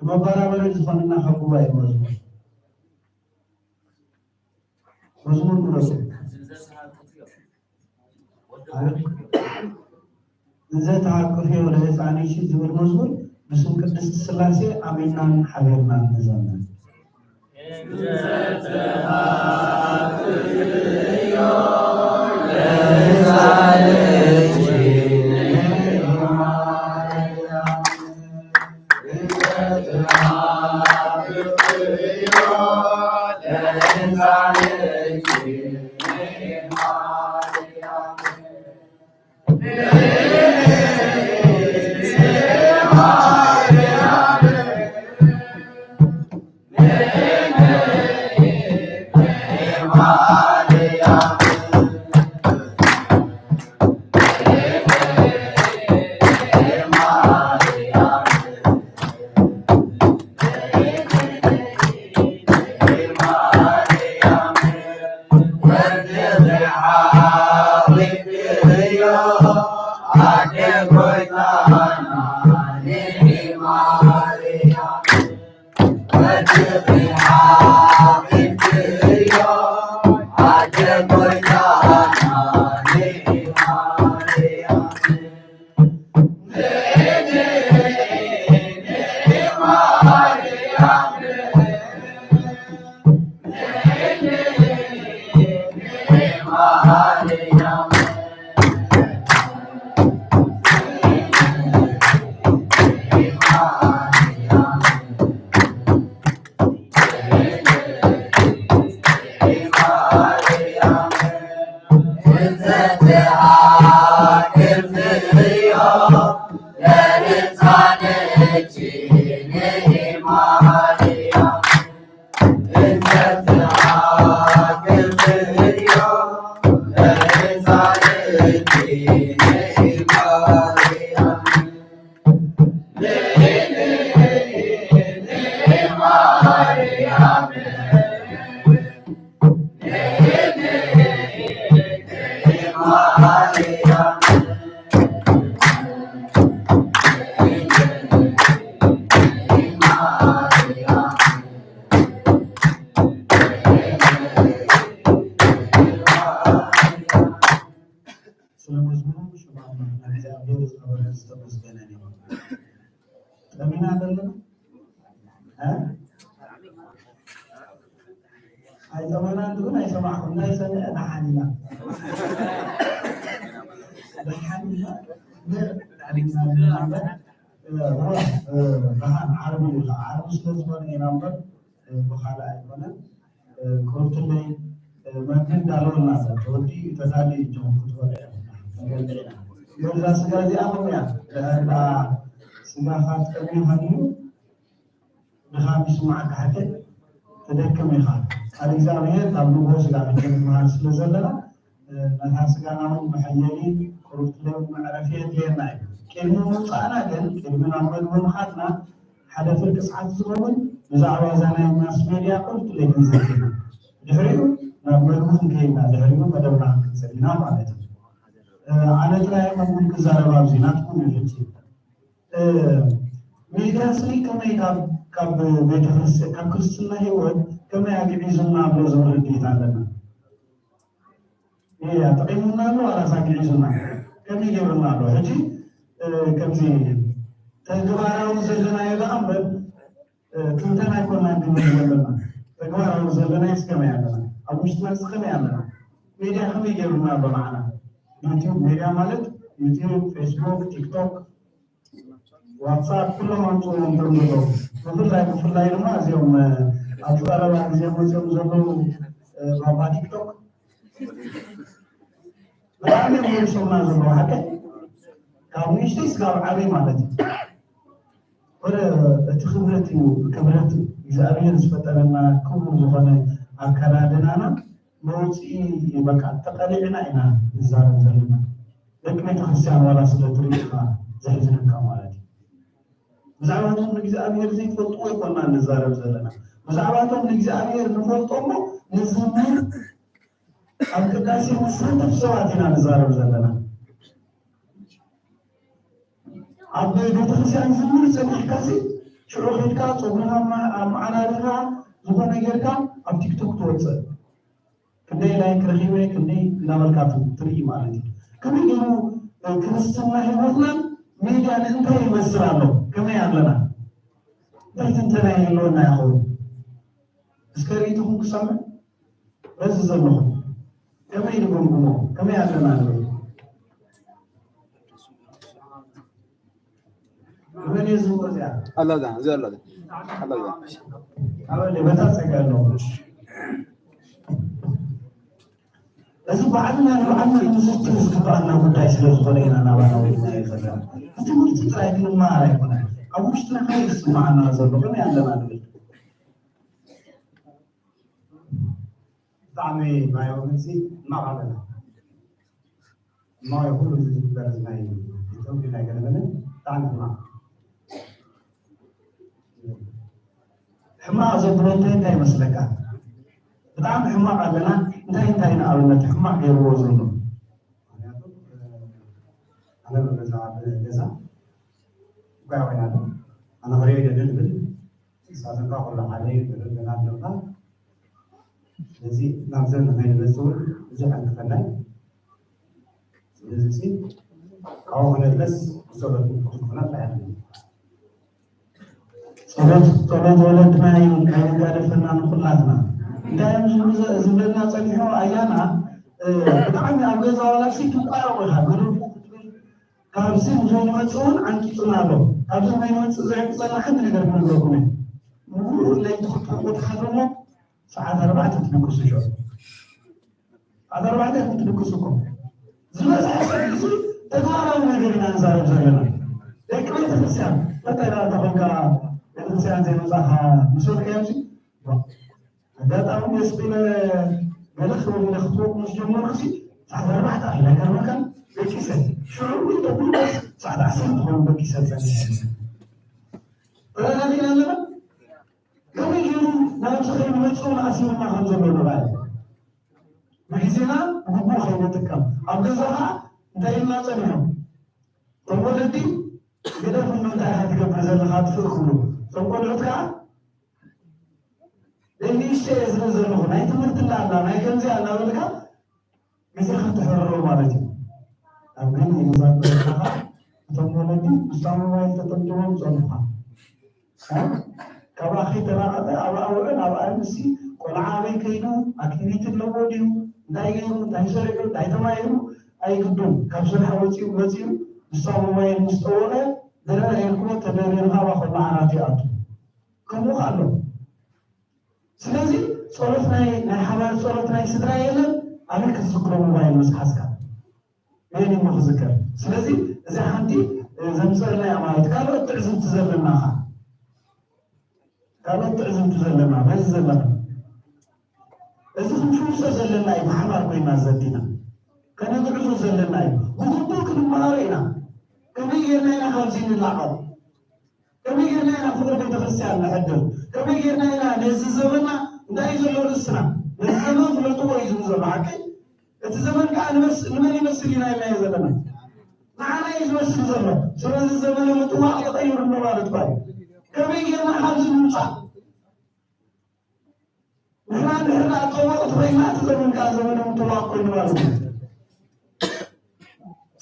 መበራበሪ ዝኾነና ካብ ጉባኤ መዝሙር። መዝሙር ምረጹ። እንዘ ተሃቅፍዮ ለህፃንኪ ዝብል መዝሙር ብስም ቅድስት ስላሴ ኣሚንናን ሓቢርናን ንዘምር። ስለ መዝሙሩ ሽም ኣምላኽና እግዚኣብሔር ዝተኸበረን ዝተመስገነን ይኹን። ጠሚና ዘለና? እ? ኣይጠመናን ግን ኣይሰማዕኹም። እንታይ ሰሚዐ? ደሓን ኢና። ደሓን ኢና። ደሓን ኢና። እ፣ እ፣ ደሓን ዓርቢ እዩ። ዓርቢ ስለ ዝኾነ ኢና እምበር፣ እ፣ ብኻልእ ኣይኮነን። እ፣ ክሩትለይ፣ እ፣ መግቢ እንዳለወልና ኣሎ። ተወዲ ተዳሊ እጆም ክትበልዕ ኢኹም። ክንበልዕ ኢና። እዛ ስጋ እዚኣ ከምኡ እያ። ድሕሪ ደኣ ስጋኻ ትጠምዩ ሃልዩ ድኻም ይስማዓካ፣ ሓቀይ ትደክም ኢኻ። ቃል እግዚኣብሔር ካብ ንግሆ ስጋ ክንመሃር ስለ ዘለና፣ እ፣ ነታ ስጋና እውን መሐየሊ፣ ክሩትለይ እውን መዕረፊ የድልየና እዩ። ቅድሚ ምውፃእና ግን፣ ቅድሚ ናብ መግቢ ምኻድና፣ ሓደ ፍርቂ ሰዓት ዝኸውን ብዛዕባ እዛ ናይ ማስ ሜድያ ክሩትለይ ክንዘክር ኢና። ድሕሪኡ ናብ መግቢ ክንከይድ ኢና፣ ድሕሪኡ መደብና ክንቅፅል ኢና ማለት እዩ። እ፣ ኣነ ጥራይ ኣይኮንኩን ክዛረብ ኣብዚ፣ ናትኩም እዩ ሕጂ። እ፣ ሜድያ ስኒ ከመይ ካብ፣ ካብ ቤተክርስትያን፣ ካብ ክርስትና ህይወት ከመይ ኣግዒዙና ኣሎ ዝብል ርድኢት ኣለና። እያ፣ ጠቒሙና ኣሎ ዋላስ ኣግዒዙና? ከመይ ገይሩና ኣሎ? ሕጂ፣ እ፣ ከምዚ ተግባራዊ ዘለናዮ ደኣ እምበር፣ እ፣ ትንተና ኣይኮናን ክንብል ዘለና። ተግባራዊ ዘለናዮስ ከመይ ኣለና? ኣብ ውሽጥናስ ከመይ ኣለና? ሜድያ ከመይ ገይሩና ኣሎ ንዓና? ዩቲዩብ ሜድያ ማለት ዩቲዩብ፣ ፌስቡክ፣ ቲክቶክ፣ ዋትሳፕ ኩሎም ኣምፅኦም እዮም ዘለዉ። ብፍላይ፣ ብፍላይ ድማ እዚኦም፣ እ፣ ኣብዚ ቀረባ ግዜ መፅኦም ዘለዉ፣ እ፣ ባባ ቲክቶክ ብጣዕሚ እዮም መሊሶምና ዘለዉ። ሓቀይ ካብ ንእሽተይ ስጋብ ዓብይ ማለት እዩ። ወደ እቲ ክብረት እዩ፣ ክብረት እግዚኣብሔር ዝፈጠረና ክቡር ዝኾነ ኣከዳድናና መውፅኢ በቃ ተቐሊዕና ኢና ንዛረብ ዘለና። ደቂ ቤተክርስትያን ዋላ ስለ ትርኢ ኢኻ ዘሕዝነካ ማለት እዩ። ብዛዕባቶም ንእግዚኣብሔር ዘይፈልጥዎ ኣይኮና ንዛረብ ዘለና። ብዛዕባቶም ንእግዚኣብሔር ንፈልጦ እሞ ንዝምር ኣብ ቅዳሴ ንሳተፍ ሰባት ኢና ንዛረብ ዘለና። ኣብ ቤተክርስትያን ዝምር ጸኒሕካሲ ሽዑ ኸይድካ ጸጉርኻ ኣማ-፣ ኣመዓራሪኻ ዝኾነ ጌርካ ኣብ ቲክቶክ ትወጽእ። ክንደይ ላይክ ረኺበ፣ ክንደይ እናበልካ ት-፣ ትርኢ ማለት እዩ። ከመይ ገይሩ፣ እ፣ ክርስትና ህይወትናን ሜድያን እንታይ ይመስል ኣሎ? ከመይ ኣለና? እንታይ ትንተና ይህልወና ይኸውን? እስከ ርኢትኹም ክሰምዕ በዚ ዘለኹም ከመይ ንገምግሞ? ከመይ ኣለና ንብል? መን እዩ ዝህቦ እዚኣ? ኣላ እዛ፣ እዚኣ ኣላ እዛ። ኣላ እዛ። ኣበለ በታ ጸጋ ኣለኹም። እዚ ባዕልና ንባዕልና ክንዝክር ዝግባኣና ጉዳይ ስለ ዝኾነ ኢና ናባና ወሪድናዮ ዘለና። እቲ ትምህርቲ ጥራይ ክንመሃር ኣይኮነን። ኣብ ውሽጥና ከመይ ዝስምዓና ዘሎ ከመይ ኣለና ንብል። ብጣዕሚ ናይ ወገንሲ ሕማቕ ኣለና። ሕማቕ እዩ ኩሉ እዚ ዝግበር እዚ ናይ ኢትዮጵያ ናይ ገለመለ ብጣዕሚ ሕማቕ። ሕማቕ ዘብሎ እንታይ እንታይ ይመስለካ? ብጣዕሚ ሕማቕ ኣለና። እንታይ እንታይ ንኣብነት ሕማቕ ገይርዎ ዘሎ? ምኽንያቱ፣ እ፣ ኣነ ብገዛ፣ ብገዛ እኳ ኮይና ኣሎ። ኣነ ክሪኦ ይደሊ ዝብል ንሳትካ ኩሉ ሓደ እዩ ዝብል ገና ኣለካ። ስለዚ ናብ ዘን ንኸይንመጽእ እውን ብዙሕ ኣይንፈላይ። ስለዚ ሲ ካብኡ ክነለስ ብጸሎት ክትኩና ጥራሕ ኣለና። ጸሎት፣ ጸሎት ወለድና እዩ፣ ከይንጋደፈና ንኹላትና። እንታይ እዮም ዝብሉ ዘ-፣ ዝብለና ጸኒሑ ኣያና፣ እ፣ ብጣዕሚ ኣብ ገዛ ዋላ ሲ ትቋረቑ ኢኻ፣ ግርም ክትብል፣ ካብዚ ንዘይንመጽእ እውን ዓንቂጹና ኣሎ። ካብዚ ንዘይንመጽእ ዘዕንቅጸና ሓንቲ ነገር ክነግረኩም እየ። ሙሉእ ለይቲ ክትሕቁ ትሓድሩ እሞ ሰዓት ኣርባዕተ ትድቅሱ ሽዑ። ኣብ ኣርባዕተ ክትድቅሱ እኮ ዝበዝሐ ሰብ እዚ ተግባራዊ ነገር ኢና ንዛረብ ዘለና። ደቂ ቤተክርስትያን ፈተና ተኾንካ ቤተክርስትያን ዘይመፃኻ ምስ በልካዮ ኣጋጣሚ ደስ ቢለ ገለ ክብል ኢለ ክትወቅ ምስ ጀመርኩ ሲ ሰዓት ኣርባዕተ ኣላ ገርመካ ደቂሰ ሽዑ ኢለ ቡሉስ ሰዓት ዓሰርተ ትኸውን ደቂሰ ጸኒሐ። ተረዳዲና ኣለና። ከመይ ገይሩ ናብ ዝኽእል መፅኡ ንኣስምና ከም ዘሎ ንርኣዩ። ብግዜና ብግቡእ ከይንጥቀም ኣብ ገዛ ከዓ እንታይ ኢልና ጸኒሖም? እቶም ወለዲ ግደፍ እሞ እንታይ ኢኻ ትገብር ዘለኻ ኣጥፍእ ክብሉ እቶም ቆልዑት ከዓ ንእሽተይ እየ ዝብል ዘለኹ ናይ ትምህርቲ እንዳላ ናይ ከምዚኣ እናበልካ ግዜኻ ትሕርሮ ማለት እዩ። ኣብ ግን ይዛበረካ እቶም ወለዲ ምስታ ሞባይል ተጠምጥሞም ጸኑኻ ካብ ኣኺ ተራቐጠ ኣብ ኣውዕል ኣብ ኣምሲ ቆልዓ ኣበይ ከይዱ ኣክቲቪቲ ኣለዎ ድዩ እንታይ ገይሩ እንታይ ሰሪዑ እንታይ ተማሂሩ ኣይግዱን ካብ ስራሕ ወፂኡ መፂኡ ምስታ ሞባይል ምስ ጠወቐ ዝረኣየልክዎ ተደሪርካ ኣባኸሉ ዓራት ይኣቱ ከምኡ ኣሎ። ስለዚ ጸሎት ናይ ናይ ሓባር ጸሎት ናይ ስድራ የለን ኣበይ ክትዝክሮ ሞባይል ምስ ሓዝካ መን እሞ ክዝከር። ስለዚ እዚ ሓንቲ ዘምፅእና እያ ማለት ካልኦት ትዕዝብቲ ዘለናኻ ካልኦት ትዕዝብቲ ዘለና በዚ ዘለና እዚ ክንፍውሶ ዘለና እዩ ብሓባር ኮይና ዘቲና ከነግዕዞ ዘለና እዩ ብግቡእ ክንመሃሮ ኢና። ከመይ ጌርና ኢና ካብዚ ንላቐቕ? ከመይ ጌርና ኢና ፍቕሪ ቤተክርስትያን ነሕድር? ከመይ ጌርና ኢና ነዚ ዘመና እንታይ እዩ ዘሎ ርእስና? ነዚ ዘመን ፍለጥዎ እዩ ዝብል ዘሎ ሓቂ። እቲ ዘመን ከዓ ንመስ- ንመን ይመስል ኢና ኢልናዮ ዘለና? ንዓና እዩ ዝመስል ዘሎ። ስለዚ ዘመነ ምጥዋቕ ተቐይሩ ኣሎ ማለት እኳ እዩ። ከመይ ጌርና ካብዚ ንምፃእ? ንሕና እንድሕር ደኣ ጠወቕቲ ኮይና እቲ ዘመን ከዓ ዘመነ ምጥዋቕ ኮይኑ ማለት እዩ።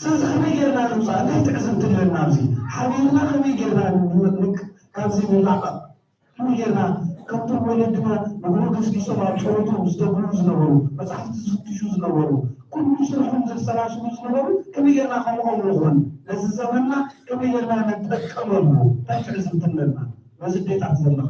ስለዚ ከመይ ጌርና ንምፃእ እንታይ ትዕዝብቲ ኣለና ኣብዚ ሓቢርና ከመይ ጌርና ንቅ- ካብዚ ንላቐቕ ከመይ ጌርና ከምቶም ወለድና ንግሆ ገስጊሶም ኣብ ፀሎቶም ዝተብሉ ዝነበሩ መፃሕፍቲ ዝፍትሹ ዝነበሩ ኩሉ ስርሖም ዘሰላስሉ ዝነበሩ ከመይ ጌርና ከምኦም ንኹን ነዚ ዘመንና ከመይ ጌርና ንጠቀመሉ እንታይ ትዕዝብቲ ኣለና ነዚ ዴታት ዘለኸ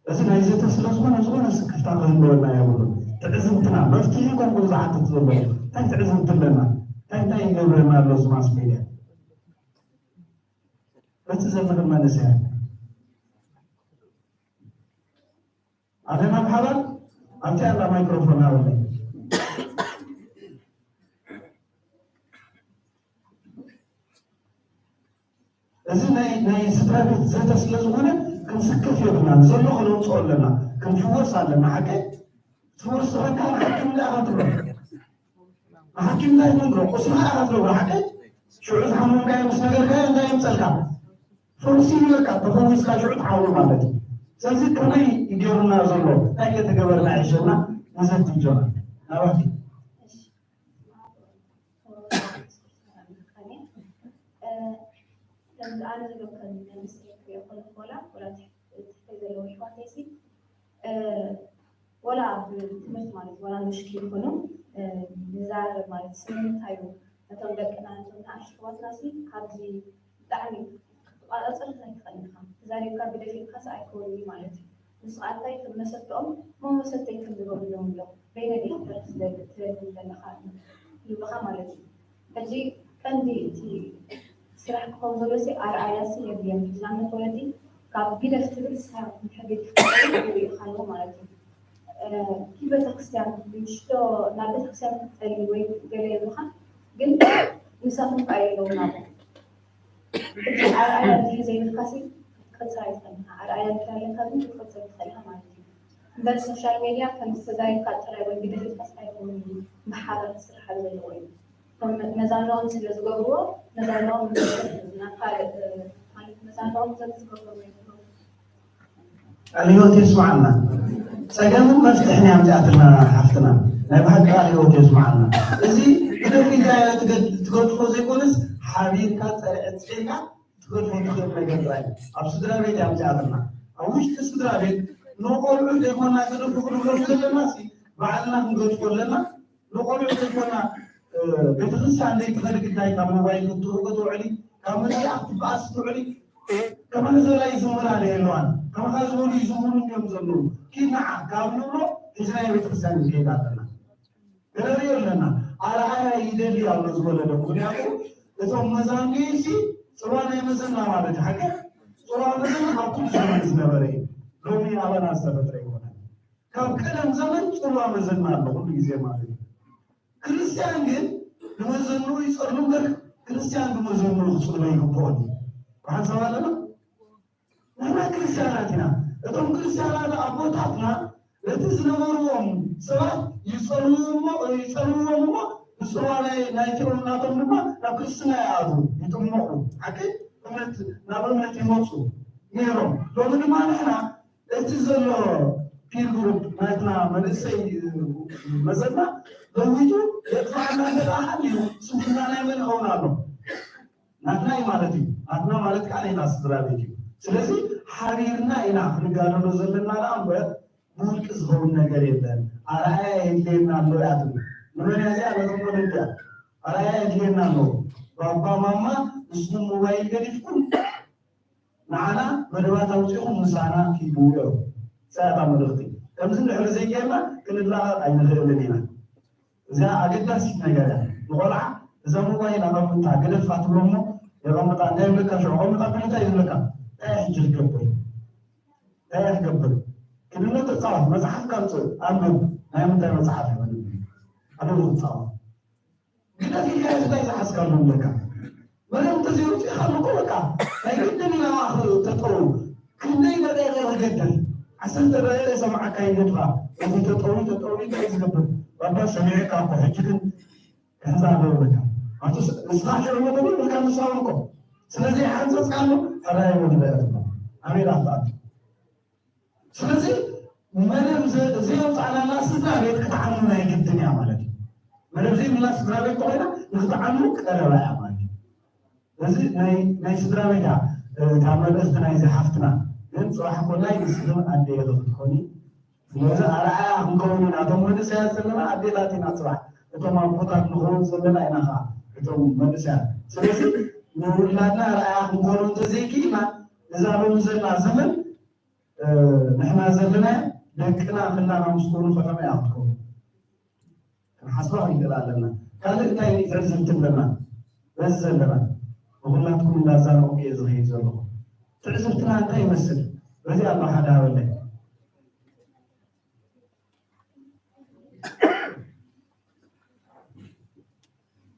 እዚ ናይ ዘተ ስለ ዝኾነ ዝኾነ ስክፍታ ክህልወና የብሉን። ትዕዝብትና መፍትሒ ኮንኩም ዝሓትት ዘሎ እንታይ ትዕዝብቲ ኣለና እንታይ እንታይ ይገብረና ኣሎ እዚ ማስ ሜድያ በቲ ዘለኽን መንእሰያት ኣለና ብሓባር ኣብቲ ኣላ ማይክሮፎን ሃበለይ። እዚ ናይ ናይ ስድራ ቤት ዘተ ስለ ዝኾነ ክንስከፍ የብልና ዘሎ ከነውፅኦ ኣለና ክንፍወስ ኣለና ሓቀ ትወስኸካ ንሓኪም እንዳኻ ትብሎ ንሓኪም እንታይ ትንግሮ ቁስኻ ኢኻ ትነግሮ ሓቀ ሽዑ ዝሓመምካዮ ምስ ነገርካዮ እንታይ የምፀልካ ፈውሲ ይበልካ ተፈዊስካ ሽዑ ትሓውሩ ማለት እዩ ስለዚ ከመይ ይገብርና ዘሎ እንታይ እየተገበርና ይሸና ንዘት ይጆና ናባቲ ከምዚ ኣነ ዝብሎ ከም መንእሰይ ክሪኦ ከለኹ ወላ ወላ ትሕተይ ዘለዉ ኣሕዋተይ ሲ ወላ ኣብ ትምህርቲ ማለት ወላ ምሽኪ ይኹኑ ንዛረብ ማለት ስምንታይ እዩ ነቶም ደቅና ነቶም ንኣሽቱ ኣሕዋትና ሲ ካብዚ ብጣዕሚ ክትቋፃፀር ኣይትኽእልን ኢኻ ተዛሪብካ ግደፍ ኢልካ ሲ ኣይከውን እዩ ማለት እዩ ንስኻ እንታይ ከም መሰተኦም እሞ መሰተይ ከም ዝገብሩ እዮም ኢሎም በይነይ ኢኻ ክተርፍ ትደሊ ትደሊ ዘለኻ ልብኻ ማለት እዩ ሕጂ ቀንዲ እቲ ስራሕ ክኸውን ዘሎ ሲ ኣርኣያ ሲ የድልዮም ሕጂ ንኣብነት ወለዲ ካብ ግደፍ ትብል ስራሕ ንሕጊ ትፍጠሩ ይሪኢኻ ኣለዎ ማለት እዩ ኪድ ቤተክርስትያን ምሽቶ ናብ ቤተክርስትያን ክትጸሊ ወይ ገለ የብልኻ ግን ንሳቶም ከኣ የለውን ኣብኡ ሕጂ ኣርኣያ እንድሕር ዘይብልካሲ ክትቅጽር ኣይትኽእልን ኢኻ። ኣርኣያ እንድሕር ኣለካ ግን ክትቅጽር ትኽእል ኢኻ ማለት እዩ። እምበር ሶሻል ሜድያ ከምዚ ተዛሪብካ ጥራይ ወይ ግደፍ ኢልካስ ኣይከውንን እዩ። ብሓባር ክስራሕ ኣብ ዘለዎ እዩ። እቶም መዛንኦም ስለ ዝገብርዎ መዛንኦም ንመሰል እዩ። ናብ ካልእ ማለት መዛንኦም ዘም ዝገብርዎ ይገብሩ። ቃል ህይወት የስማዓልና። ጸገምን መፍትሕን ያምጣትና ሓፍትና። ናይ ብሓቂ ቃል ህይወት የስማዓልና። እዚ ግደፍ ኢልካ ትገድፎ ዘይኮነስ ሓቢርካ ጸርዕት ጸይካ ትገድፎ ትኽእል ነገር ጥራይ ኣብ ስድራ ቤት ያምጣትና። ኣብ ውሽጢ ስድራ ቤት ንቆልዑ ዘይኮና ግደፉ ክንብሎ ዘለና ሲ ባዕልና ክንገድፎ ኣለና። ንቆልዑ ዘይኮና ቤተክርስትያን ዘይትኸዲ ግዳይ ካብ ሞባይል ክትርቆ ትውዕሊ ካብ መድያ ክትበኣስ ትውዕሊ ከማን ዘላ ይዝምራ ዶ የለዋን ከማኻ ዝበሉ ይዝምሩ እዮም ዘለዉ ኪድ ንዓ ካብ ንብሎ ሒዝናዮ ቤተክርስትያን ንከይድ ኣለና ንርእዮ ኣለና ኣርኣያ ይደሊ ኣሎ ዝወለደ። ምክንያቱ እቶም መዛንኡ ሲ ጽልዋ ናይ መዘና ማለት ሓቂ ጽልዋ መዘና ኣብ ኩሉ ዘመን ዝነበረ እዩ። ሎሚ ኣባና ዝተፈጥረ ይኮነ። ካብ ቀደም ዘመን ጽልዋ መዘና ኣሎ ኩሉ ግዜ ማለት እዩ። ክርስቲያን ግን ንመዘንኡ ይጸሉ እምበር ክርስቲያን ንመዘንኡ ክጽልዎ ይግብኦን እዩ። ብሓንሳብ ኣለና ንሕና ክርስቲያናት ኢና። እቶም ክርስቲያናት ኣቦታትና ነቲ ዝነበርዎም ሰባት ይጸልውዎ እሞ ይጸልውዎም እሞ ብጽልዋ ናይ ናይቲኦም ናቶም ድማ ናብ ክርስትና ይኣትዉ ይጥመቑ። ሓቂ እምነት ናብ እምነት ይመጹ ነይሮም። ሎሚ ድማ ንሕና እቲ ዘሎ ፒር ግሩፕ ናትና መንእሰይ መዘና ለዊጡ የጥፋእና እንተ ደኣ ሃልዩ ስንፍና ናይ መን ይኸውን ኣሎ? ናትና እዩ ማለት እዩ። ናትና ማለት ከዓ ናይና ስድራ ቤት እዩ። ስለዚ ሓቢርና ኢና ክንጋደሎ ዘለና ደኣ እምበር ብውልቂ ዝኸውን ነገር የለን። ኣርኣያ የድልየና ኣሎ እያ ትብል። ንመን እያ እዚኣ? ነቶም ወለዲ እያ። ኣርኣያ የድልየና ኣሎ። ባባ ማማ ንስኹም ሞባይል ገዲፍኩም ንዓና መደባት ኣውፂኹም ምሳና ኪዱ እዮም። እዛ እያ እታ መልእኽቲ። ከምዚ እንድሕር ዘይጌርና ክንላቐቕ ኣይንኽእልን ኢና። እዚኣ ኣገዳሲት ነገር እያ። ንቆልዓ እዛ ሞባይል ኣቐምጣ ግደፋ ትብሎ እሞ የቐምጣ። እንታይ ይብለካ ሽዑ? ኣቐምጣ ብልታ ይብለካ። እንታይ እያ ሕጂ ክትገብር? እንታይ እያ ክትገብር? ክልተ ተፃወት፣ መፅሓፍ ከምፅእ፣ ኣንብብ። ናይ ምንታይ መፅሓፍ እዩ? ኣንብብ። ኣንብብ ክትፃወት። ግደፍ ኢልካ እንታይ ዝሓዝካሉ ኣለካ? መርያም እንተዘይወፂእካሉ እኮ በቃ ናይ ግድን ኢና ማእኸል ተጠው። ክንደይ ደቂቕ ክገድፍ? ዓሰርተ ደቂቕ ይሰምዓካ ይገድፋ። እዚ ተጠው ተጠው እንታይ ዝገብር? ባባ ሰሚዕካ እኮ ሕጂ ግን ክሕዛ ኣለካ። ኣቶ ንስኻ ሽዑ መገዲ ኢልካ ንሳውን እኮ ስለዚ ሓንፀፅካሉ ሕራይ ወድበ ኣሜዳ ኣፍኣት ስለዚ መደብ ዘ- ዘየውፃእናላ ስድራ ቤት ክትዓኑ ናይ ግድን እያ ማለት እዩ። መደብ ዘይብላ ስድራ ቤት ተኮይና ንክትዓኑ ቀረባ እያ ማለት እዩ። እዚ ናይ ናይ ስድራ ቤት እያ እታ መልእኽቲ ናይዚ ሓፍትና። ግን ፅባሕ ኮላይ ንስኽን ኣደ ኢኺ ክትኮኒ። ስለዚ ኣርኣያ ክንከውን ኢና እቶም መንእሰያት ዘለና ኣዴታት ኢና ፅባሕ እቶም ኣቦታት ንኸውን ዘለና ኢና ከዓ እቶም መንእሰያት። ስለዚ ንውላድና ኣርኣያ ክንኮኑ እንተዘይክኢልና እዛ ሎሚ ዘላ ዘመን ንሕና ዘለና ደቅና ክላና ምስ ኮኑ ከተማ እያ ክትከውን። ክንሓስባ ክንክእል ኣለና። ካልእ እንታይ ትዕዝብቲ ኣለና? በዚ ዘለና ንኩላትኩም እንዳዛረብኩ እየ ዝኸይድ ዘለኹ። ትዕዝብትና እንታይ ይመስል? በዚ ኣሎ ሓደ ሃበለይ።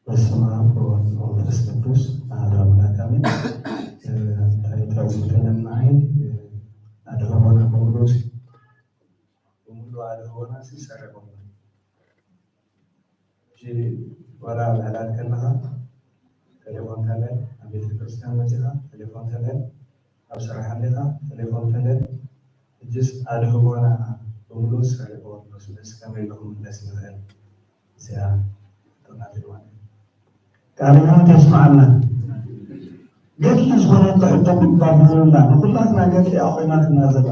በስመ አብ ወወልድ ወመንፈስ ቅዱስ አሐዱ አምላክ አሜን። እንታይ ትዕዝብቲ ኣለና? ኣድህቦና በሙሉ በሙሉ ኣድህቦና ሲ ሰሪቖም። ሕጂ ዋላ ኣብ ዕላል ከለኻ ቴሌፎን ተለ፣ ኣብ ቤተ ክርስቲያን መጺኻ ቴሌፎን ተለ፣ ኣብ ስራሕ እንዲኻ ቴሌፎን ተለ። ሕጅስ ኣድህቦና ብምሉእ ሰሪቑ ኣሎ። ስለዚ ከመይ ኢሉ ክምለስ ይኽእል? እዚኣ ጥርናፊ ማለት እዩ። ቃለ ሕይወት የስምዓልና። ገድሊ ዝኾነት ሕቶ ምባል ንብለና ንኹላትና ገድሊ እያ ኮይናትና ዘላ።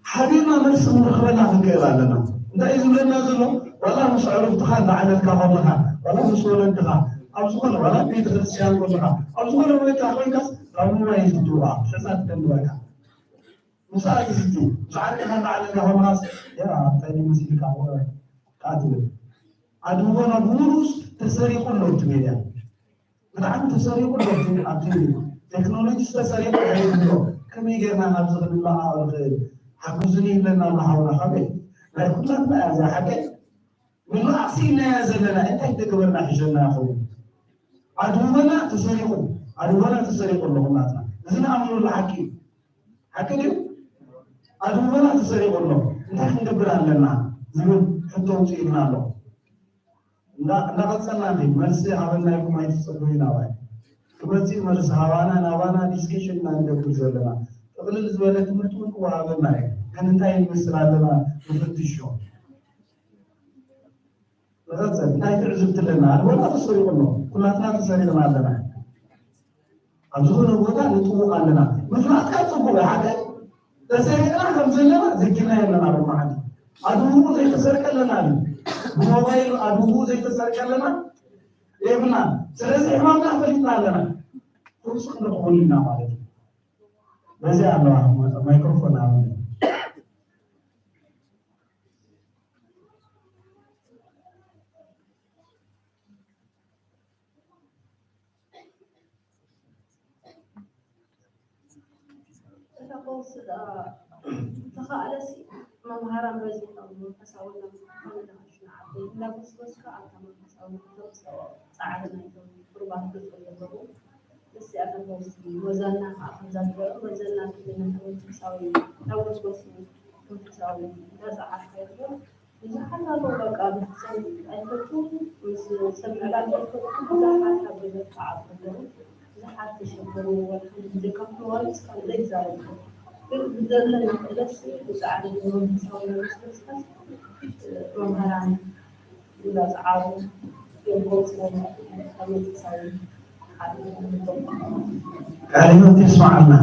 ሓቢርና መልሲ ክንረኽበላ ክንክእል ኣለና። እንታይ እዩ ዝብለና ዘሎ? ዋላ ምስ ኣዕሩኽትኻ እንዳዓለልካ ከለኻ፣ ዋላ ምስ ወለድኻ፣ ኣብ ዝኾነ ዋላ ቤተ ክርስቲያን ከለኻ፣ ኣብ ዝኾነ ቦታ ኮይንካስ ካብ ሞባይል ትድውኣ፣ ትሕዛ ትደልወካ። ምስኣ ትዝቲ፣ ምስ ዓርከኻ እንዳዓለልካ ከለኻስ፣ ያ፣ እንታይ ድዩ መሲልካ፣ ወረ፣ ከኣ ትብል። ኣድህቦና ብምሉኡስ ተሰሪቑ ኣሎ እቲ ሜድያ። ብጣዕሚ ተሰሪቑ ኣሎ። እቲ ኣብቲ ቴክኖሎጂ ዝተሰሪቐ ይኸውን ኣሎ። ከመይ ጌርና ናብዚ ክንለዓቐ ንኽእል? ሓግዙኒ ይብለና ኣሎ ሓውና። ከመይ? ናይ ኩላትና እያ እዛ ሓቀይ። ምሉእ ኣኽሲእናያ ዘለና እንታይ ተገበርና ሒዘና ይኸውን? ኣድህቦና ተሰሪቑ፣ ኣድህቦና ተሰሪቑ ኣሎ ኩላትና። እዚ ንኣምነሉ ሓቂ እዩ። ሓቂ ድዩ? ኣድህቦና ተሰሪቑ ኣሎ። እንታይ ክንገብር ኣለና? ዝብል ሕቶ ኣውፂኡልና ኣሎ። እንዳ- እንዳቐጸልና እንዲ መልሲ ሃበና ኢልኩም ኣይትጸበዩ ናባይ። ክመጽእ መልሲ ሃባና ናባና ዲስከሽን ኢና ንገብር ዘለና። ጥቕልል ዝበለ ትምህርቲ እውን ክወሃበና እዩ። ግን እንታይ ይመስል ኣለና ንፍትሾ። ንቐጽል። እንታይ ትዕዝብቲ ኣለና? ኣድህቦና ተሰሪቑ ኣሎ። ኩላትና ተሰሪቕና ኣለና። ኣብ ዝኾነ ቦታ ንጥውቕ ኣለና። ምፍላጥካ ጽቡቕ እዩ። ሓደ ተሰሪቕና ከም ዘለና ዘኪርና የለና። ሎማዓንቲ ኣድህቦኡ ዘይተሰርቀ ኣለና ድዩ? ብሞባይል ኣድህቦኡ ዘይተሰርቀ ኣለና የብልና። ስለዚ ሕማምና ፈሊጥና ኣለና። ፈውሲ ክንረኽበሉ ኢና ማለት እዩ። በዚኣ ኣለዋ ማይክሮፎን ኣብ ተኻእለሲ መምሃራን በዚሖም መንፈሳውነት ዝኾነ ንኣሽቱ ዓበይቲ እንዳጎስጎስካ ኣብታ መንፈሳውነት ተምፅኦ ፃዕሪ ናይቶም ቁርባን ክፍል ኣለዎ። ንስኣ ተፈውሲ ወዛና ከዓ ከምዛ ዝበሎ ወዘና ክልነት መንፈሳዊ እንዳጎስጎስ መንፈሳዊ እንዳፃዓርካ ይርዮ። ብዙሓት ኣለዉ በቃ ብትሰም ኣይፈቱ ምስ ሰብ ዕላል ዘይፈቱ ብዙሓት ኣብ ገዛ ተዓብ ኣለዉ። ብዙሓት ተሸገሩ ወልሓንቲ ግዜ ከም ክዋሉ እስካብ ዘይዛረቡ ግን ብዘለና ክእለትሲ ብፃዕሪ መንፈሳዊ ለመስለስካስ መምህራን እንዳፅዓሩ የምጎፅዎ መንፈሳዊ ሓደ ንገብር። ቃለ ሕይወት የስማዓልና።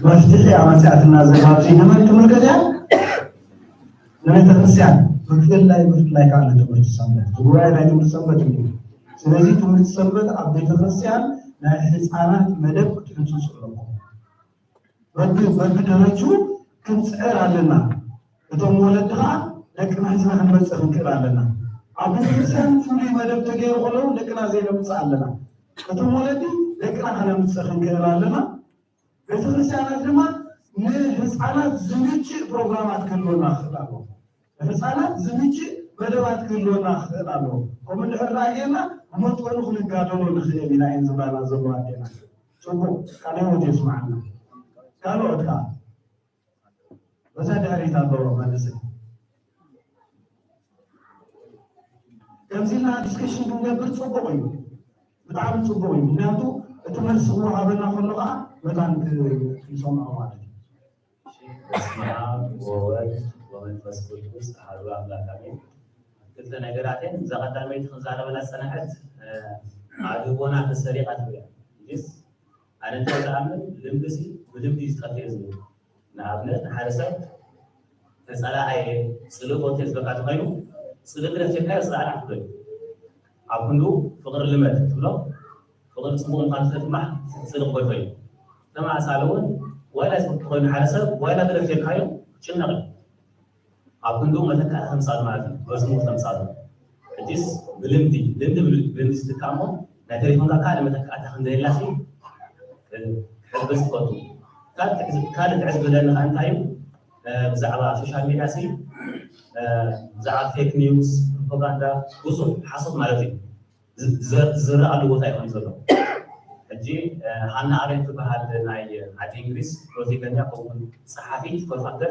መፍትሒ ኣመፅኣትና ዘላ ኣብዚ ንመን ትምልከት እያ? ንቤተ ክርስቲያን ብፍላይ ብፍላይ ከዓ ንትምህርቲ ሰንበት ጉባኤ ናይ ትምህርቲ ሰንበት እዩ። ስለዚ ትምህርቲ ሰንበት ኣብ ቤተ ክርስቲያን ናይ ህፃናት መደብ ክትህንፅፁ ኣለኩም። በቢ በቢ ደረጁ ክንፅዕር ኣለና። እቶም ወለዲ ከዓ ደቅና ሒዝና ክንመፅእ ክንክእል ኣለና። ኣብ ቤተ ክርስቲያን ፍሉይ መደብ ተገይሩ ከለዉ ደቅና ዘይነምፅእ ኣለና። እቶም ወለዲ ደቅና ከነምፅእ ክንክእል ኣለና። ቤተክርስትያናት ድማ ንህፃናት ዝምችእ ፕሮግራማት ክህልወና ክኽእል ኣለዎ። ንህፃናት ዝምችእ መደባት ክህልወና ክኽእል ኣለዎ። ከምኡ እንድሕር ደኣ ጌርና ብመጠኑ ክንጋደሎ ንኽእል ኢና እየን ዝብላና ዘለዋ ኣዴና። ፅቡቕ ቃለ ህይወት የስምዓና። ካልኦት ከዓ በዛ ድሕሪት ኣለዎ መንእሰይ ከምዚ ኢልና ዲስከሽን ክንገብር ፅቡቕ እዩ፣ ብጣዕሚ ፅቡቕ እዩ። ምክንያቱ እቲ መልሲ ክወሃበና ከሎ ከዓ መታን ክንሰምዖ ማለት እዩ። በስመ አብ ወወልድ ወመንፈስ ቅዱስ አሐዱ አምላክ አሜን። ክልተ ነገራት እየን። እዛ ቀዳመይቲ ክንዛረበላ ዝፀናሐት ኣድህቦና ተሰሪቓ ትብል እያ። ሕጂስ ኣነ እንታይ ዝኣምን ልምዲ ሲ ብልምዲ እዩ ዝጠፍእ ዝብል። ንኣብነት ንሓደ ሰብ ተፀላኣየ ፅልእ ፈትየ ዝበካ ተኾይኑ ፅልእ ክደፍየካ እዩ ፅላእ ንዓኹ እዩ። ኣብ ክንዱ ፍቕሪ ልመድ ትብሎ ፍቕሪ ፅቡቕ ምዃን ትፈልጥ ድማ ፅልእ ክጎድፎ እዩ። ተመሳሳሊ እውን ዋላ ዝፈቱ ኮይኑ ሓደ ሰብ ዋላ ክደፍየካ እዩ ክጭነቕ እዩ። ኣብ ክንድኡ መተካእታ ከምፃሉ ማለት እዩ። መዝሙር ከምፃሉ ሕጂስ ብልምዲ ልምዲ ብልምዲ ዝትካሞ ናይ ቴሌፎንካ ካልእ መተካእታ ክንደየላ ክሕብር ዝፈቱ ካልእ ትዕዝብለኒ ከዓ እንታይ እዩ ብዛዕባ ሶሻል ሚድያ ሲ ብዛዕባ ፌክ ኒውስ ፕሮፓጋንዳ ብዙሕ ሓሶት ማለት እዩ ዝዝረኣሉ ቦታ ይኾን ዘሎ። ሕጂ ሃና ኣሬንት ትበሃል ናይ ዓዲ እንግሊዝ ፖለቲከኛ ከምኡውን ፀሓፊት ኮልፋክተር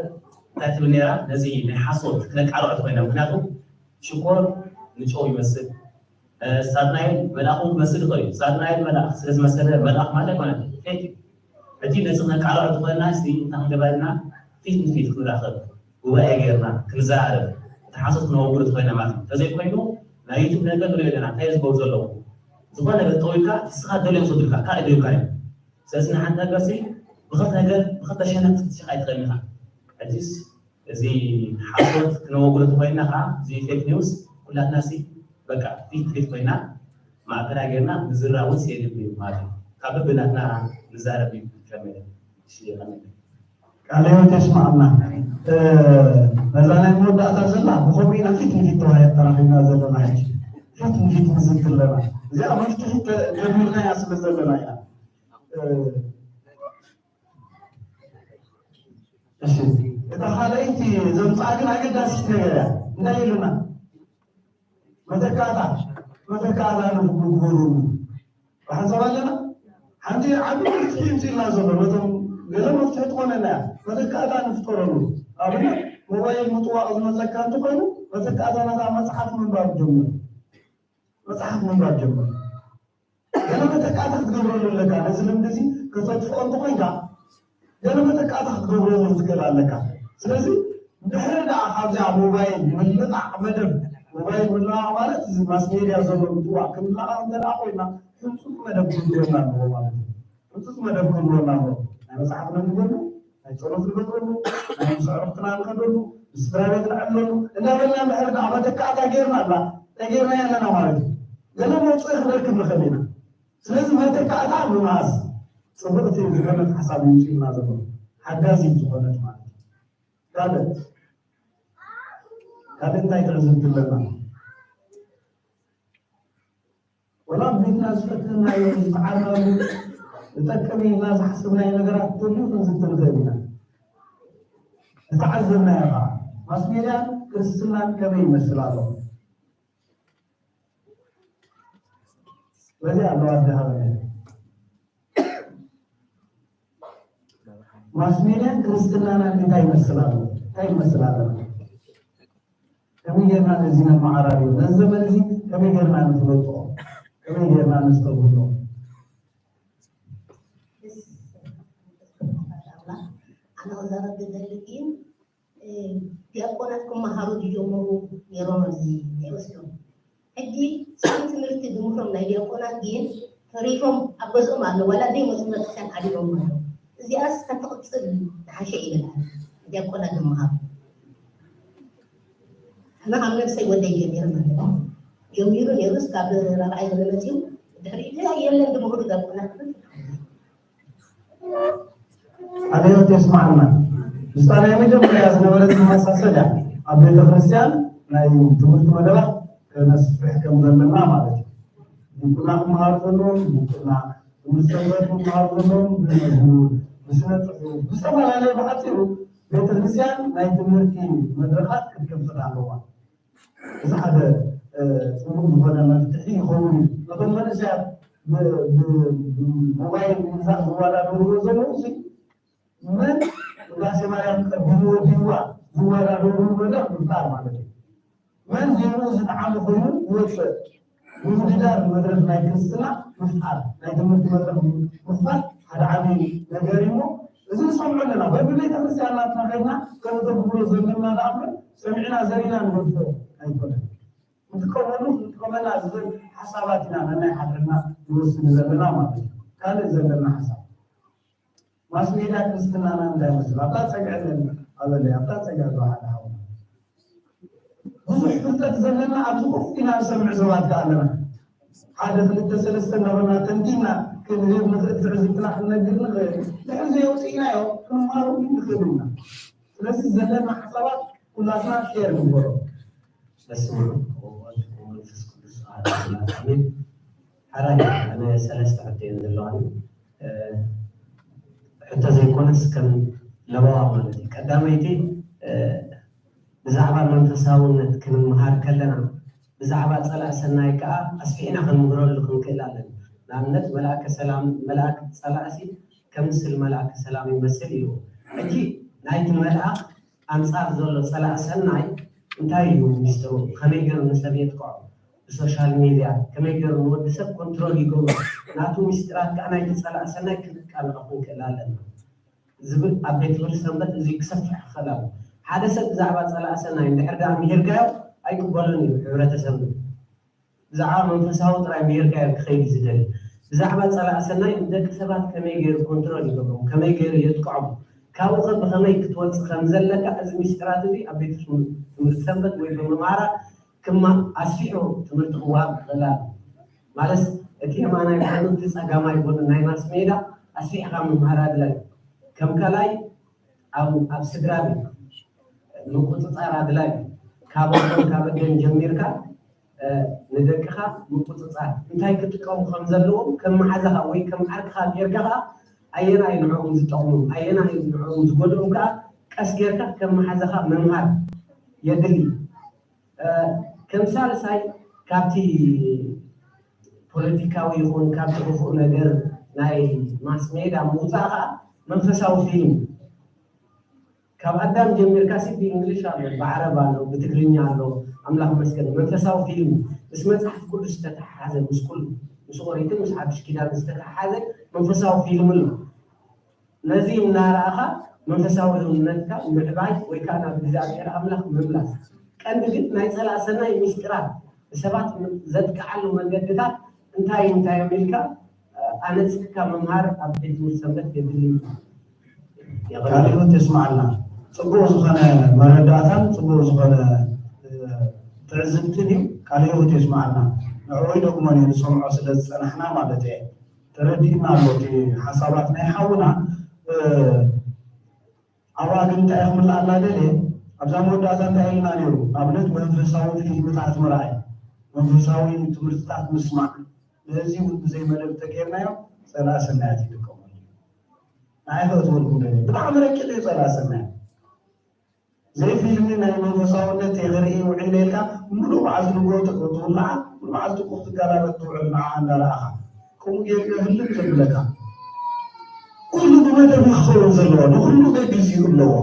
እንታይ ትብል ነይራ? ነዚ ናይ ሓሶት ክነቃልዖ ተኮይና ምክንያቱ ሽኮር ንጨው ይመስል ሳጥናኤል መልኣኹ ክመስል ይኽእል እዩ። ሳጥናኤል መልኣኽ ስለዝመሰለ መልኣኽ ማለት ኣይኮነን ፌክ እዩ። ሕጂ ነዚ ክነቃልዖ ተኮይና ሲ እንታይ ክንገብር ኣለና? ፊት ንፊት ክንራኸብ ጉባኤ ጌርና ክንዘራረብ እቲ ሓሶት ክነወግዶ ተኮይና ማለት እዩ። እንተዘይኮይኑ ናይ ዩቱብ ነገር ንሪኦ ኣለና እንታይ ዝገብሩ ዘለዉ ዝኾነ ነገር ጠዊካ ንስኻ ደልዮም ሰዱልካ ካልእ ደልካ እዩ። ስለዚ ንሓንቲ ነገር ሲ ብክልተ ነገር ብክልተ ሸነክ ክትሸቕ ኣይትኽእልን ኢኻ። ሕጂስ እዚ ሓሶት ክነወግዶ ተኮይና ከዓ እዚ ፌክ ኒውስ ኩላትና ሲ በቃ ፊት ፊት ኮይና ማእከላ ጌርና ምዝራብ እውን የድሊ እዩ ማለት እዩ። ካብ በብናትና ንዛረብ እዩ ከመይ እሺ ይቐንል። ቃለ ሕይወት የስማዕና። ነዛ ናይ መወዳእታ ዘላ ብኸምኡ ኢና ፊት ንፊት ተዋሂ ተራኺብና ዘለና ሕጂ ፊት ንፊት ንዝቲ ኣለና። እዚኣ መፍትሒ ጀሚርናያ ስለ ዘለና ኢና። እሺ እታ ካልኣይቲ ዘምፅኣ ግን ኣገዳሲት ነገር እያ። እንታይ ኢሉና? መተካእታ መተካእታ ንግበረሉ። ብሓንሳብ ኣለና ሓንቲ ዓቢ መፍትሒ ይምፅእልና ዘሎ ነቶም ገለ መፍትሒ ትኾነና እያ። መተካእታ ንፍጠረሉ። ኣብነት ሞባይል ምጥዋቕ ዝመፀካ እንተኾይኑ መተካእታ ናታ መፅሓፍ ምንባብ ጀምር። መፅሓፍ ምንባብ ጀምር። ገለ መተካእታ ክትገብረሉ ኣለካ። ነዚ ልምዲ እዚ ከተጥፍኦ እንተኾይንካ ገለ መተካእታ ክትገብረሉ ትኽእል ኣለካ። ስለዚ ድሕሪ ደኣ ካብዚኣ ሞባይል ምልቓቕ መደብ ሞባይል ምልቓቕ ማለት እዚ ማስ ሜድያ ዘሎ ምጥዋቕ ክንልቓቕ እንተ ደኣ ኮይና ህንፁፅ መደብ ክህልወና ኣለዎ ማለት እዩ። ህንፁፅ መደብ ክህልወና ኣለዎ። ናይ መፅሓፍ ነንብበሉ፣ ናይ ፀሎት ንገብረሉ፣ ናይ ምስ ኣዕሩኽትና ንኸደሉ፣ ምስ ስድራ ቤት ንዕለሉ እናበልና እንድሕር ደኣ መተካእታ ጌርና ኣላ እንታይ ጌርናዮ ኣለና ማለት እዩ። ገለ መውፅኢ ክንረክብ ንኽእል ኢና። ስለዚ መተካእታ ምምሃዝ ፅብቕቲ ዝኾነት ሓሳብ ይምፅእና ዘሎ ሓጋዚት ዝኾነት ማለት እዩ። ካልእ ካልእ እንታይ ትዕዝብቲ ኣለና? ወላ ኣብ ቤትና ዝፈተናዮ ዝፀዓርናሉ ዝጠቅም ኢልና ዝሓሰብናዮ ነገራት ተልዩ ክንዝቲ ንኽእል ኢና። ዝተዓዘብናዮ ከዓ ማስ ሜድያን ክርስትናን ከመይ ይመስል ኣሎ? በዚኣ ኣለዋ ኣዲ ሃበነ። ማስ ሜድያን ክርስትናና እንታይ ይመስል ኣሎ? እንታይ ይመስል ኣሎ? ከመይ ጌርና ነዚ ነመዓራርዮ? ነዚ ዘመን እዚ ከመይ ጌርና ንፍለጦ? ከመይ ጌርና ነስተብህሎ? ኣነ ክዛረብ ዝደሊ ግን ዲያቆናት ክመሃሩ ዝጀመሩ ነይሮም ኣብዚ ናይ ወስዶም ሕጂ ስም ትምህርቲ ዝምህሮም ናይ ዲያቆናት ግን ተሪፎም ኣብ ገዝኦም ኣሎ ዋላ ዘይመፁ ቤተክርስትያን ዓዲቦም ኣሎ። እዚኣስ ተትቕፅል ዝሓሸ ይብል ዲያቆናት ዝመሃሩ። ኣነ ካብ ነብሰይ ወደይ ጀሚሩ ማለት እዩ። ጀሚሩ ነይሩ እስካብ ራብዓይ ገለ መፅኡ ድሕሪ እዚ የለን ዝምህሩ ዲያቆናት ግን ኣቤት የስማዓና። ምስታ ናይ መጀመርያ ዝነበረት መመሳሰል እያ። ኣብ ቤተ ክርስቲያን ናይ ትምህርቲ መደባት ከነስፍሕ ከም ዘለና ማለት እዩ። ድቁና ክመሃሩ ዘለዎም ድቁና፣ ትምህርቲ ሰንበት ክመሃሩ ዘለዎም ብመዝሙር፣ ብስነ ፅሑፍ፣ ብዝተፈላለየ ብሓፂሩ ቤተ ክርስቲያን ናይ ትምህርቲ መድረኻት ክትከፍት ኣለዋ። እዚ ሓደ ፅቡቅ ዝኾነ መፍትሒ ይኸውን እዩ። ነቶም መንእሰያት ብሞባይል ምግዛእ ዝወዳደርዎ ዘለዉ ሲ መን ውዳሴ ማርያም ቀዲሙ ወዲዋ ዝወዳደርሉ መድረክ ምፍጣር ማለት እዩ። መን ዜምኡ ዝጠዓመ ኮይኑ ይወፅእ ምውድዳር መድረክ ናይ ክርስትና ምፍጣር ናይ ትምህርቲ መድረክ ምፍጣር ሓደ ዓብዪ ነገር እዩ። እዚ ንሰምዖ ኣለና በብቤተ ክርስቲያን ናትና ከድና ከነተግብሮ ዘለና ደኣ እምበር ሰሚዕና ዘሪና ንገድፎ ኣይኮነን። ንጥቀመሉ ክንጥቀመላ ዝብል ሓሳባት ኢና ነናይ ሓድሕድና ንወስድ ዘለና ማለት እዩ። ካልእ ዘለና ሓሳብ ማስ ሜድያ ክርስትናና እንታይ ይመስል ኣብታ ፀግዐ ኣበለ ኣብታ ፀግዐ ሓደ ሓው ብዙሕ ፍልጠት ዘለና ኣብዚ ኮፍ ኢና ንሰምዕ ሰባት ከኣ ኣለና። ሓደ ክልተ ሰለስተ እናበልና ተንቲና ክንህብ ንኽእል ትዕዝብትና ክንነግር ንኽእል ድሕር ዘየውፅእናዮ ክንማሩ ንኽእል ኢና። ስለዚ ዘለና ሓሳባት ኩላትና ሼር ንግበሮ። በስመ አብ ወወልድ ወመንፈስ ቅዱስ አሐዱ አምላክ አሜን። ሓራይ ኣነ ሰለስተ ሕቶ እየን ዘለዋኒ ሕቶ ዘይኮነስ ከም ለበዋ ማለት እዩ። ቀዳመይቲ ብዛዕባ መንፈሳውነት ክንምሃር ከለና ብዛዕባ ጸላእ ሰናይ ከኣ ኣስፊሕና ክንምህረሉ ክንክእል ኣለና። ንኣብነት መልኣከ ሰላም መልኣክ ጸላእሲ ከምስል መልኣከ ሰላም ይመስል ኢልዎ። ሕጂ ናይቲ መልኣኽ ኣንጻር ዘሎ ጸላእ ሰናይ እንታይ እዩ ሚስጥሩ? ከመይ ገይሩ ንሰብ የጥቅዖ? ብሶሻል ሚድያ ከመይ ገይሩ ንወዲ ሰብ ኮንትሮል ይገብሮ? ናቱ ሚስጥራት ከኣ ናይቲ ጸላእ ሰናይ ክንቃልዖ ክንክእል ኣለና ዝብል ኣብ ቤት ትምህርቲ ሰንበት እዚ ክሰፍሕ ክኽእል ኣለዎ። ሓደ ሰብ ብዛዕባ ጸላእ ሰናይ እንድሕር ደኣ ምሂርካዮ ኣይቅበሎን እዩ ሕብረተሰብና። ብዛዕባ መንፈሳዊ ጥራይ ምሂርካዮ ክኸይድ እዩ ዝደሊ። ብዛዕባ ጸላእ ሰናይ ንደቂ ሰባት ከመይ ገይሩ ኮንትሮል ይገብሮም፣ ከመይ ገይሩ የጥቅዖም፣ ካብኡ ከ ብኸመይ ክትወጽእ ከም ዘለካ እዚ ሚስጥራት እዚ ኣብ ቤት ትምህርቲ ሰንበት ወይ ብመምሃራ ክማ ኣስፊሑ ትምህርቲ ክወሃብ ክኽእል ኣለዎ። ማለት እቲ የማናይ ጎኑ እቲ ጸጋማይ ጎኑ ናይ ማስ ሜዳ ኣስፊሕካ ምምሃር ኣድላይ እዩ። ከም ካልኣይ ኣብ ኣብ ስድራ ቤት ምቁጽጻር ኣድላይ እዩ። ካብ ኣቦን ካብ ኣደን ጀሚርካ ንደቅኻ ምቁጽጻር እንታይ ክጥቀሙ ከም ዘለዎም ከም መሓዛኻ ወይ ከም ዓርክኻ ጌርካ ኸኣ ኣየናይ ንዕኦም ዝጠቕሞም ኣየናይ ንዕኦም ዝጎድኦም ከኣ ቀስ ጌርካ ከም መሓዛኻ ምምሃር የድሊ። ከም ሳልሳይ ካብቲ ፖለቲካዊ ይኹን ካብቲ ክፉእ ነገር ናይ ማስ ሜዳ ምውፃእ ከዓ መንፈሳዊ ፊልም ካብ ኣዳም ጀሚርካ ሲ ብእንግሊሽ ኣሎ ብዓረብ ኣሎ ብትግርኛ ኣሎ ኣምላኽ መስገን መንፈሳዊ ፊልም ምስ መፅሓፍ ቅዱስ ዝተተሓሓዘ ምስ ኩሉ ምስ ኦሪትን ምስ ሓዱሽ ኪዳን ዝተተሓሓዘ መንፈሳዊ ፊልም ኣሎ ነዚ እናረኣኻ መንፈሳዊ ህውነትካ ምዕባይ ወይ ከዓ ናብ እግዚኣብሔር ኣምላኽ ምምላስ ቀንዲ ግን ናይ ፀላእ ሰናይ ሚስጢራት ንሰባት ዘጥቅዓሉ መንገድታት እንታይ እንታይ እዮም ኢልካ ኣነፂርካ ምምሃር ኣብ ቤት ትምህርቲ ሰንበት የድሊ እዩ። የቐርብ ካልኦት የስማዓልና ፅቡቅ ዝኾነ መረዳእታን ፅቡቅ ዝኾነ ትዕዝብትን እዩ። ካልኦት የስማዓልና ንዕኡ ይጠቅሞን እዩ ንሰምዖ ስለ ዝፀናሕና ማለት እየ። ተረዲእና ኣሎ እቲ ሓሳባት ናይ ሓውና ኣብኣ ግን እንታይ ክምልኣና ደልየ ኣብዛ መወዳእታ እንታይ ኢልና ነይሩ ኣብነት መንፈሳዊ ፊልምታት ምርኣይ መንፈሳዊ ትምህርትታት ምስማዕ ነዚ እውን ብዘይ መደብ ተገይርናዮ ፀላእ ሰናያት ይጥቀመሉ ንዓይ ከእትወልኩም ደልየ ብጣዕሚ ረቂቕ እዩ ፀላእ ሰናያት ዘይ ፊልሚ ናይ መንፈሳውነት የኽርኢ ውዒለ ኢልካ፣ ሙሉእ መዓልቲ ንግሆ ትውላዓ፣ ሙሉእ መዓልቲ እኮ ክትጋላበጥ ትውዕል ንዓ እንዳረኣኻ። ከምኡ ገይሩ ህልም ዘብለካ። ኩሉ ብመደብ ክኸውን ዘለዎ፣ ንኹሉ በጊዜኡ ኣለዎ።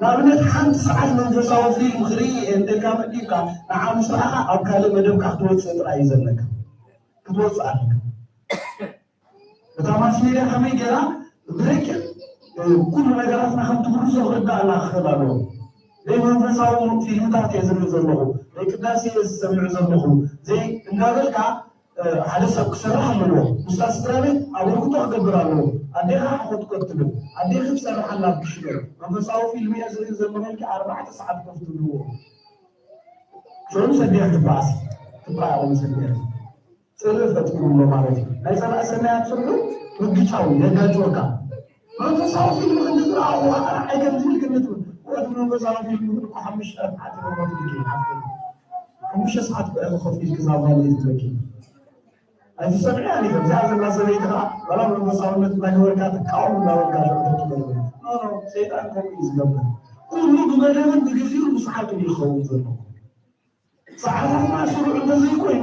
ንኣብነት ሓንቲ ሰዓት መንፈሳዊ ፊልም ክርኢ እንተልካ መዲብካ፣ ንዓ ምስ ረኣኻ ኣብ ካልእ መደብካ ክትወፅእ ጥራይ እዩ ዘለካ። ክትወፅእ ኣለካ። እታ ማስ ሜድያ ከመይ ገይራ ብረቂቕ ኩሉ ነገራትና ከም ትብርዞ ክርዳእና ክኽእል ኣለዎ። ዘይመንፈሳዊ ፊልምታት እየ ዝርኢ ዘለኹ፣ ዘይቅዳሴ እየ ዝሰምዕ ዘለኹ፣ ዘይ እንዳበልካ ሓደ ሰብ ክሰርሕ ኣለዎ። ምስታ ስድራ ቤት ኣበርክቶ ክገብር ኣለዎ። ኣዴኻ ሓኾት ኮፍ ትብል፣ ኣዴኺ ትሰርሕ ኣላ ብሽገር መንፈሳዊ ፊልም እየ ዝርኢ ዘለኹ ኢልኪ ኣርባዕተ ሰዓት ኮፍ ትብልዎ። ጆን ሰዲያ ትበኣስ ትበኣኦም ሰዲያ ጽልኢ ፈጢሩሎ ማለት እዩ። ናይ ጸላእ ሰናያት ስርሑ ምግጫው የጋጭወካ። መንፈሳዊ ፊልም ክንዲ ዝረኣኹ ኣርዓይ ከም ዝብል ግምት እውን። ወዲ መንፈሳዊ ፊልም ግን እኮ ሓሙሽተ ሰዓት ይኸፍል እዩ። ሓሙሽተ ሰዓት እኮ ኢኻ ከፊልኪ እዛ ጓል እየ ዝብለኪ። ኣይትሰምዒ ኣሊኺ። እዚኣ ዘላ ሰበይቲ ኸዓ ዋላ መንፈሳውነት እናገበርካ ትቃወም እናበልካ ሽዑ ትጥመር። ኖ፣ ኖ፣ ሰይጣን ከምኡ እዩ ዝገብር። ኩሉ ብመደብን ብግዜኡን ብሰዓቱን እዩ ክኸውን ዘለዎ። ሰዓታትና ስሩዕ እንተዘይኮይኑ፣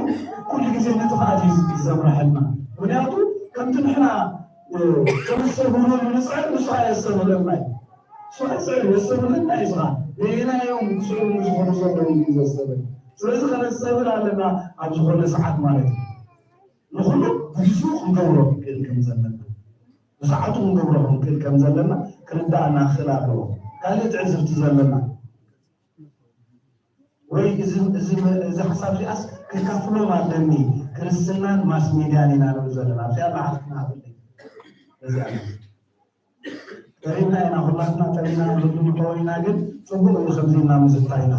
ኩሉ ግዜ ንጥፍኣት እዩ ዘምርሐልና። ምኽንያቱ፣ ከምቲ ንሕና፣ እ፣ ከነስተብህለሉ ንጽዕር፣ ንሱ ኣየስተብህለልና እዩ። ንሱ ኣየስዕር፣ የስተብህለልና እዩ። ንስኻ፣ ነየናይ እዮም ክስዕሩ ዝኾኑ ዘለዉ እዩ ዘስተብህል። ስለዚ፣ ከነስተብህል ኣለና፣ ኣብ ዝኾነ ሰዓት ማለት እዩ። ንኹሉ ብግዜኡ ክንገብሮ ክንክእል ከም ዘለና፣ ብሰዓቱ ክንገብሮ ክንክእል ከም ዘለና ክርዳእና ክኽእል ኣለዎ። ካልእ ትዕዝብቲ ዘለና፣ ወይ እዚ፣ እዚ፣ እዚ ሓሳብ እዚኣስ ክካፍሎም ኣለኒ፣ ክርስትናን ማስ ሜድያን ኢና ንብል ዘለና። ኣብዚኣ መዓልትና ሃብለይ። በዚኣ ጠሪና ኢና፣ ኩላትና ጠሪና ንህሉ ንኸውን ኢና፣ ግን ጽቡቕ እዩ ከምዚ ኢልና ምዝታይና።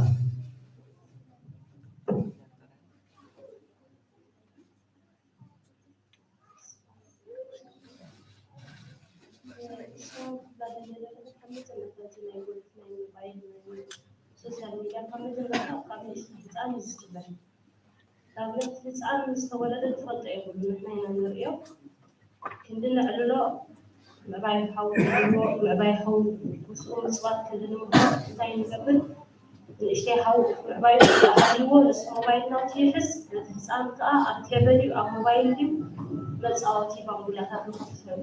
ሶሻል ሚድያ ካብ መጀመርታ ካብ ንእሽቶ ህፃን እዩ ዝጅምር። ንኣብነት ህፃን ምስ ተወለደ ዝፈልጦ የብሉን፣ ንሕና ኢና ንርእዮ። ክንዲ ነዕልሎ ምዕባይ ሓው ንብሎ፣ ምዕባይ ሓው ምስኡ ምፅዋት ክንዲ ንምኽሮ እንታይ ንገብር? ንእሽተይ ሓው ምዕባዩ ኣለዎ፣ ንሱ ሞባይል ናውቲ ይሕዝ፣ ነቲ ህፃን ከዓ ኣብ ቴብል እዩ፣ ኣብ ሞባይል ድዩ መፃወቲ ባምቡላታት ንኸፍተሉ።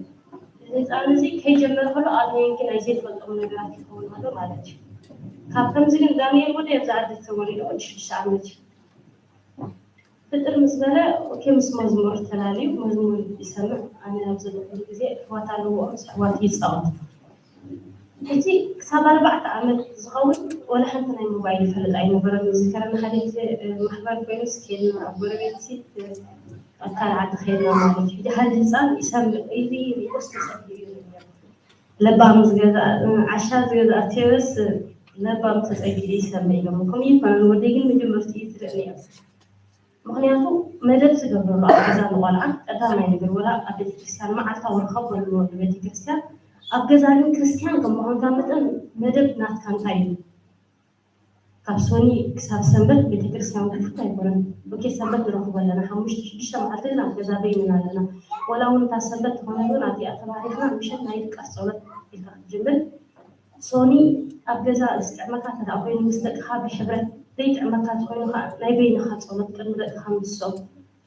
እዚ ህፃን እዚ ከይጀመረ ከሎ ኣብ ሜንኪ ናይ ዘይፈልጦም ነገራት ይኸውን ኣሎ ማለት እዩ። ካብ ከምዚ ግን ዳንኤል ወደይ ኣብዚ ዓዲ ተወሊዱ ወዲ ሽዱሽተ ዓመት እዩ። ፍጥር ምስ በለ ኦኬ ምስ መዝሙር ተላልዩ መዝሙር ይሰምዕ። ኣነ ኣብ ዘለኹሉ ግዜ ኣሕዋት ኣለዎ ምስ ኣሕዋት ይፃወት። ሕጂ ክሳብ ኣርባዕተ ዓመት ዝኸውን ወላ ሓንቲ ናይ ሞባይል ይፈልጥ ኣይነበረን። ዝከረኒ ሓደ ግዜ ማሕበር ኮይኑ ስኬድና ኣብ ጎረቤት ሲ ኣብ ካልእ ዓዲ ከይድና ማለት እዩ። ሓደ ህፃን ይሰምዕ ኢሉ ይቆስ ተፀጊኡ እዩ። ለባም ዝገዝኣ ዓሻ ዝገዝኣ ቴበስ ለባም ተፀጊኡ ይሰምዕ ኢሎም። ከምኡ ይኮነን ወደይ ግን መጀመርትኡ ትርእኒ እያ። ምኽንያቱ መደብ ዝገብረሉ ኣብ ገዛ ንቆልዓ ቀዳማይ ነገር ወላ ኣብ ቤተክርስትያን መዓልታዊ ርኸብ በልዎ ንቤተክርስትያን ኣብ ገዛ ግን ክርስትያን ከም ምዃንካ መጠን መደብ ናትካ እንታይ እዩ? ካብ ሶኒ ክሳብ ሰንበት ቤተክርስትያን ክፉት ኣይኮነን። ኦኬ ሰንበት ንረኽቦ ኣለና ሓሙሽተ ሽዱሽተ መዓልቲ ግን ኣብ ገዛ በይንና ኣለና። ወላ እውን እታ ሰንበት ዝኾነት እውን ኣብዚኣ ተባሪኽና ምሸት ናይ ድቃስ ጸሎት ኢልካ ክትጅምር ሶኒ ኣብ ገዛ ዝጥዕመካ እንተ ደኣ ኮይኑ ምስ ደቅኻ ብሕብረት፣ ዘይጥዕመካ እንተኾይኑ ኸኣ ናይ በይንኻ ጸሎት ቅድሚ ደቅኻ ምስሶም።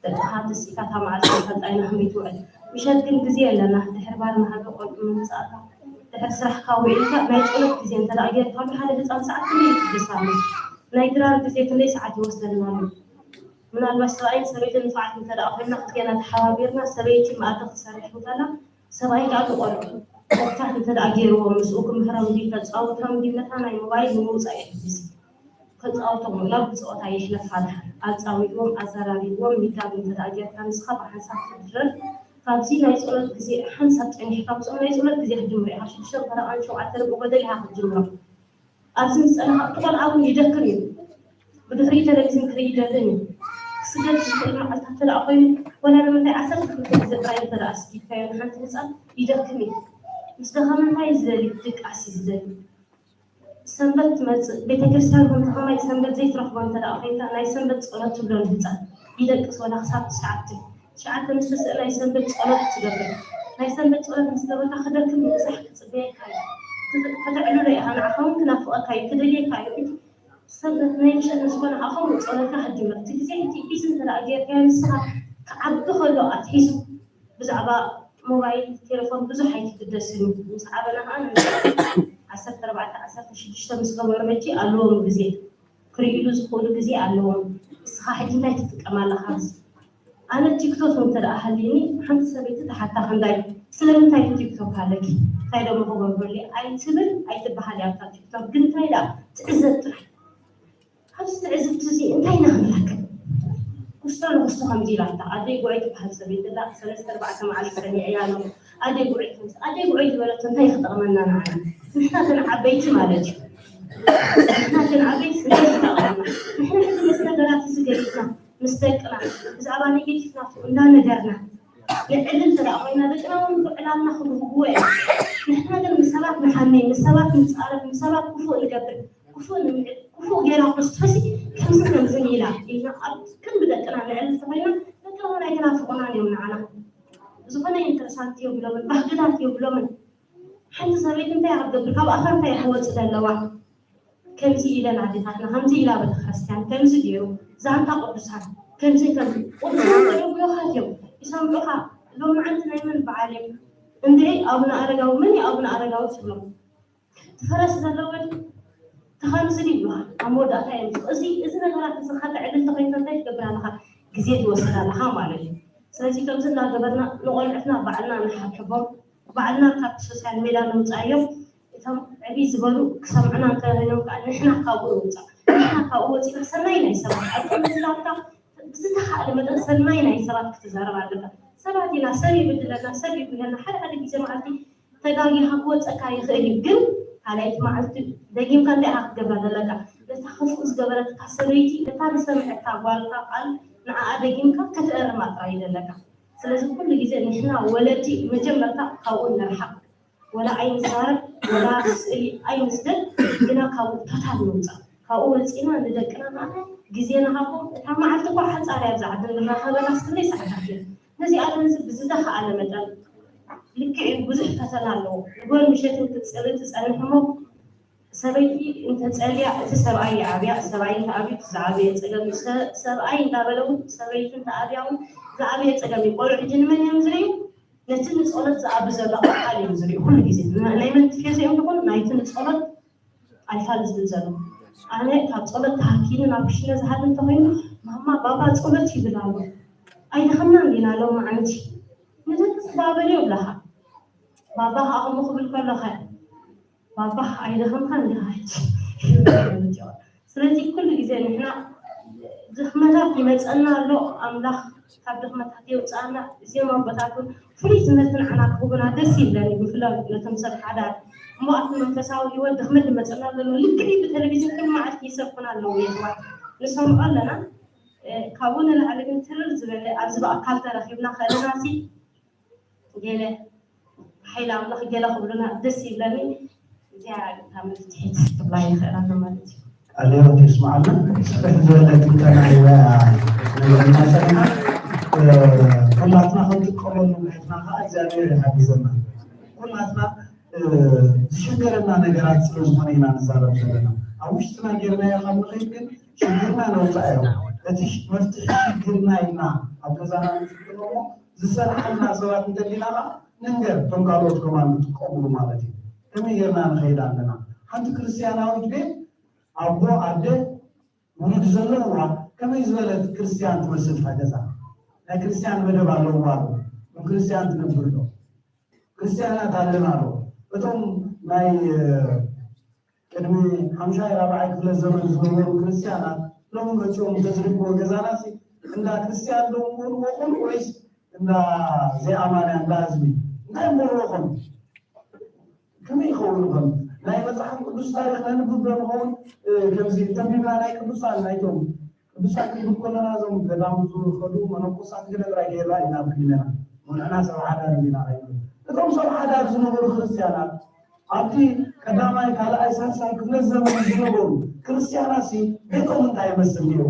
ደቅኻ ተሲእካ እታ መዓልቲ ንፈልጣ ኢና ከመይ ትውዕል። ምሸት ግን ግዜ የለና። ድሕሪ ባር ንሃገ ቆልዑ ምምጻእካ፣ ድሕሪ ስራሕካ ውዒልካ ናይ ጸሎት ግዜ እንተ ደኣ ጌርካሉ ሓደ ህጻን ሰዓት ክንደይ ይሕግዝ ኣሎ? ናይ ድራር ግዜ ክንደይ ሰዓት ይወስደልና ኣሎ? ምናልባት ሰብኣይን ሰበይትን ንፉዓት እንተ ደኣ ኮይንና ክልቴና ተሓባቢርና ሰበይቲ መኣዲ ክትሰርሕ እንከላ ሰብኣይ ከኣ ንቖልዑ ኮፍታት እንተ ደኣ ገይርዎም ምስኡ ክምህሮም ድዩ ከጻውቶም ድዩ ነታ ናይ ሞባይል ንምውጻእ ይሕግዝ። ከጻውቶም ናብ ብጾታ ይሕለፍ ሓድሓድ ኣጻዊትዎም ኣዘራሪብዎም ሚዳግ እንተ ደኣ ጌርካ ንስኻ ብሓንሳብ ትድረር ካብዚ ናይ ጸሎት ግዜ ሓንሳብ ጸኒሕካ ምስኦም ናይ ጸሎት ግዜ ክትጅምሮ ኢኻ ሽዱሽተ ፈረቓን ሸውዓተ ርብዒ ጎደል ኢኻ ክትጅምሮ። ኣብዚ ምስ ጸናኻ እቲ ቆልዓ እውን ይደክም እዩ። ብድሕሪኡ ቴሌቪዝን ክርኢ ይደልን እዩ። ክስደድ ዝኽእል መዓልታት እንተ ደኣ ኮይኑ፣ ወላ ንምንታይ ዓሰርተ ክልተ ግዜ ጥራይ እንተ ደኣ ኣስጊድካዮ ንሓንቲ ህጻን ይደክም እዩ። ምስ ደኸመ እንታይ እዩ ዝደሊ? ድቃስ እዩ ዝደሊ። ሰንበት ትመጽእ፣ ቤተ ክርስቲያን ከምቲ ከማይ ሰንበት ዘይትረኽቦ እንተ ደኣ ኮይንካ፣ ናይ ሰንበት ጸሎት ትብሎ ንህጻን ይደቅስ ወላ ክሳብ ትሽዓተ። ትሽዓተ ምስ ተስእ ናይ ሰንበት ጸሎት ትገብር። ናይ ሰንበት ጸሎት ምስ ገበርካ ክደክም ምብዛሕ ክጽበየካ እዩ። ከተዕልሎ ኢኻ፣ ንዓኻ እውን ክናፍቐካ እዩ፣ ክደልየካ እዩ። እቲ ሰብ ናይ ምሸት ምስ ኮነ፣ ንዓኻ እውን ጸሎትካ ክትጅምር፣ እቲ ግዜ እቲ ቢዚ እንተ ደኣ ጌርካዮ፣ ንስኻ ክዓቢ ከሎ ኣትሒዙ ብዛዕባ ሞባይል፣ ቴሌፎን ብዙሕ ኣይትግደስን እዩ። ምስ ዓበና ከኣ ዓሰርተ ኣርባዕተ፣ ዓሰርተ ሽዱሽተ ምስ ገበሩ ሕጂ ኣለዎም ግዜ፣ ክርእይሉ ዝኽእሉ ግዜ ኣለዎም። ንስኻ ሕጂ እንታይ ትጥቀም ኣለኻ? ኣነ ቲክቶክ እንተ ደኣ ሃልዩኒ፣ ሓንቲ ሰበይቲ ትሓታ ክንዳይ፣ ስለምንታይ ቲክቶክ ኣለኪ? እንታይ ደሞ ክገብረሉ ኣይትብል ኣይትበሃል እያ ኣብታ ቲክቶክ። ግን እንታይ ደኣ ትዕዘብ ጥራይ። ኣብዚ ትዕዝብቲ እዚ እንታይ ኢና ክንረክብ? ክስቶ ንክስቶ ከምዚ ኢላታ፣ ኣደይ ጉዕይ ትበሃል ሰበይቲ ኣላ፣ ሰለስተ ኣርባዕተ መዓልቲ ሰሚዐያ ኣለኹ። ኣደይ ጉዕይ ከምዚ፣ ኣደይ ጉዕይ ዝበለቶ እንታይ ክጠቕመና ንዓና? ንሕና እተን ዓበይቲ ማለት እዩ። ንሕና እተን ዓበይቲ እንታይ ክጠቕመና? ንሕና ሕጂ ምስ ነገራት እዚ ገሊጽና፣ ምስ ደቅና፣ ብዛዕባ ኔጌቲቭ ናቱ እንዳነገርና፣ ንዕልል እንተ ደኣ ኮይና፣ ደቅና እውን ዕላልና ክብህግዎ እዮም። ንሕና ግን ምስ ሰባት ንሓሚ፣ ምስ ሰባት ንጻረፍ፣ ምስ ሰባት ክፉእ ንገብር፣ ክፉእ ንምዕል፣ ክፉእ ጌራ ክርስቶስ ከምዚ ከምዝን ኢላ ኢልና ኣብ ቅድሚ ደቅና ንዕልል እንተኾይና፣ ደቅና እውን ኣይተናፍቑናን እዮም ንዓና። ዝኾነ ኢንተረሳንት የብሎምን፣ ባህግታት የብሎምን። ሓንቲ ሰበይቲ እንታይ እያ ክትገብር? ካብ ኣፋ እንታይ እያ ክወጽእ ዘለዋ? ከምዚ ኢለን ኣዴታትና፣ ከምዚ ኢላ ቤተክርስትያን፣ ከምዚ ገይሩ፣ ዛንታ ቅዱሳን፣ ከምዚ፣ ከምዚ። ቅዱሳን ተደብዮኻት እዮም፣ ይሰምዑኻ። ሎማዓንቲ ናይ መን በዓል እዮም? እንድዒ ኣቡነ ኣረጋዊ፣ መን እዩ ኣቡነ ኣረጋዊ ትብሎም? እቲ ፈረስ ዘለዎ ድዩ? እቲ ከምዚ ድዩ ይብሉኻ። ኣብ መወዳእታ እዮም፣ እዚ፣ እዚ ነገራት እዚ ከተዕልል ተኾይንካ እንታይ ትገብር ኣለኻ? ግዜ ትወስድ ኣለኻ ማለት እዩ። ስለዚ ከምዚ እናገበርና ንቖልዑትና ባዕልና ንሓብሕቦም፣ ባዕልና ካብቲ ሶሻል ሜድያ ነውፅኣዮም። እቶም ዕብይ ዝበሉ ክሰምዑና እንተደሊዮም ከዓ ንሕና ካብኡ ንውፃእ። ንሕና ካብኡ ወፂና ሰናይ ናይ ሰባት ኣብቲ መዝላብካ ብዝተኻእለ መጠን ሰናይ ናይ ሰባት ክትዛረብ ኣለካ። ሰባት ኢና፣ ሰብ ይብድለና፣ ሰብ ይብለና። ሓደ ሓደ ግዜ መዓልቲ ተጋጊኻ ክወፀካ ይኽእል እዩ፣ ግን ካልኣይቲ መዓልቲ ደጊምካ እንታይ ኢኻ ክትገብራ ዘለካ? ነታ ክፉእ ዝገበረትካ ሰበይቲ፣ ነታ ዝሰምዐካ ጓልካ ቃል ንዓኣ ደጊምካ ከተእርማ ጥራይ እዩ ዘለካ። ስለዚ ኩሉ ግዜ ንሕና ወለዲ መጀመርታ ካብኡ ንርሓቕ። ወላ ኣይንዛረብ፣ ወላ ስእሊ ኣይንስደድ፣ ግና ካብኡ ቶታል ንውፃእ። ካብኡ ወፂና ንደቅና ከዓ ግዜ ንሃቦም። እታ መዓልቲ እኳ ሓፃር እያ፣ ኣብዚ ዓዲ ንራኸበላ ክንደይ ሰዓታት እየን። ነዚ ዓለም እዚ ብዝተኻእለ መጠን ልክዕ እዩ፣ ብዙሕ ፈተና ኣለዎ። ንጎን ምሸትን ክትፅሊ ትፀንሕ እሞ፣ ሰበይቲ እንተፀልያ እቲ ሰብኣይ ይዓብያ፣ ሰብኣይ እንተኣብዩ እቲ ዝዓበየ ፀገም እዩ። ሰ-፣ ሰብኣይ እንዳበለ እውን ሰበይቲ እንተኣብያ እውን ዝዓበየ ፀገም እዩ። ቆልዑ ሕጂ ንመን እዮም ዝርእዩ? ነቲ ንፀሎት ዝኣቢ ዘሎ ኣካል እዮም ዝርእዩ ኩሉ ግዜ። ን-፣ ናይ መን ቲፌዞ እዮም ዝኾኑ? ናይቲ ንፀሎት ኣይፋል ዝብል ዘሎ። ኣነ ካብ ጸሎት ተሃኪኒ ናብ ክሽነ ዝሃድም እንተኾይኑ፣ ማማ ባባ ጸሎት ይብል ኣሎ። ኣይደኸምናን ዲና ሎማዓንቲ? ንደቅስ ባበል ይብለኻ። ባባ ኸኣ ከምኡ ክብል ከሎ ኸ፣ ባባ ኣይደኸምካን ዲኻ ሕጂ? ስለዚ ኩሉ ግዜ ንሕና ድኽመታት ይመጸና ኣሎ፣ ኣምላኽ ካብ ድኽመታት የውጽኣና። እዚኦም ኣቦታት እውን ፍሉይ ትምህርቲ ንዓና ክህቡና ደስ ይብለኒ፣ ብፍላይ ነቶም ሰብ ሓዳር። እሞ ኣብቲ መንፈሳዊ ህይወት ድኽመት ዝመጸና ዘሎ ልክዕ እዩ፣ ብቴሌቪዥን ኩሉ መዓልቲ ይሰብኩና ኣለዉ የሕዋት፣ ንሰምዖ ኣለና። እ፣ ካብኡ ንላዕሊ ግን ትርር ዝበለ ኣብዚ ብኣካል ተረኺብና ከለና ሲ ገለ ሓይሊ ኣምላኽ ገለ ክብሉና ደስ ይብለኒ። እዚኣ እታ መፍትሒት ክብላ ይኽእል ኣሎ ማለት እዩ። ቃለ ሕይወት የስምዓልና። ስፍሕ ዝበለ ትንተና እያ ነግረና ጸኒሓ። እ፣ ኩላትና ክንጥቀመሉ ምሕትና ከዓ እግዚኣብሔር ይሓግዘና። ኩላትና፣ እ፣ ዝሽገረና ነገራት ስለ ዝኾነ ኢና ንዛረብ ዘለና። ኣብ ውሽጥና ጌርናዮ ካብ ንኸይድ ግን ሽግርና ነውፃእዮ። እቲ ሽ-፣ መፍትሒ ሽግርና ኢልና ኣብ ገዛና ንጥቀሞ፣ ዝሰርሓልና ሰባት እንተሊና ከዓ ንንገር፣ እቶም ካልኦት ከማን ንጥቀምሉ ማለት እዩ። ከመይ ጌርና ንኸይድ ኣለና? ሓንቲ ክርስትያናዊት ቤት ኣቦ፣ ኣደ፣ ውሉድ ዘለዋ ከመይ ዝበለት ክርስትያን ትመስል እታ ገዛ? ናይ ክርስትያን መደብ ኣለዋ ዶ? ከም ክርስትያን ትነብር ዶ? ክርስትያናት ኣለና ዶ? እቶም ናይ፣ እ፣ ቅድሚ ሓምሻይ ራብዓይ ክፍለ ዘመን ዝነበሩ ክርስትያናት ሎሚ መጺኦም እንተዝርእይዎ ገዛና ሲ እንዳ ክርስትያን ዶ ምበልዎ ኾኑ ወይስ እንዳ ዘይኣማንያን እንዳ ህዝቢ? እንታይ ምበልዎ ኾኑ? ከመይ ይኸውን ይኾን? ናይ መጽሓፍ ቅዱስ ታሪኽ ነንብብ ዶ ንኸውን? እ፣ ከምዚ ተንቢብና ናይ ቅዱሳን ናይቶም ቅዱሳን ክንብል ከለና እዞም ገዳም ዝኸዱ መነኮሳት ገለ ጥራይ ገይርና ኢና ብህሊናና። ንሕና ሰብ ሓዳር እንዲና ኣይንብል። እቶም ሰብ ሓዳር ዝነበሩ ክርስትያናት ኣብቲ ቀዳማይ፣ ካልኣይ፣ ሳልሳይ ክፍለ ዘመን ዝነበሩ ክርስትያናት ሲ ቤቶም እንታይ ይመስል ነይሩ?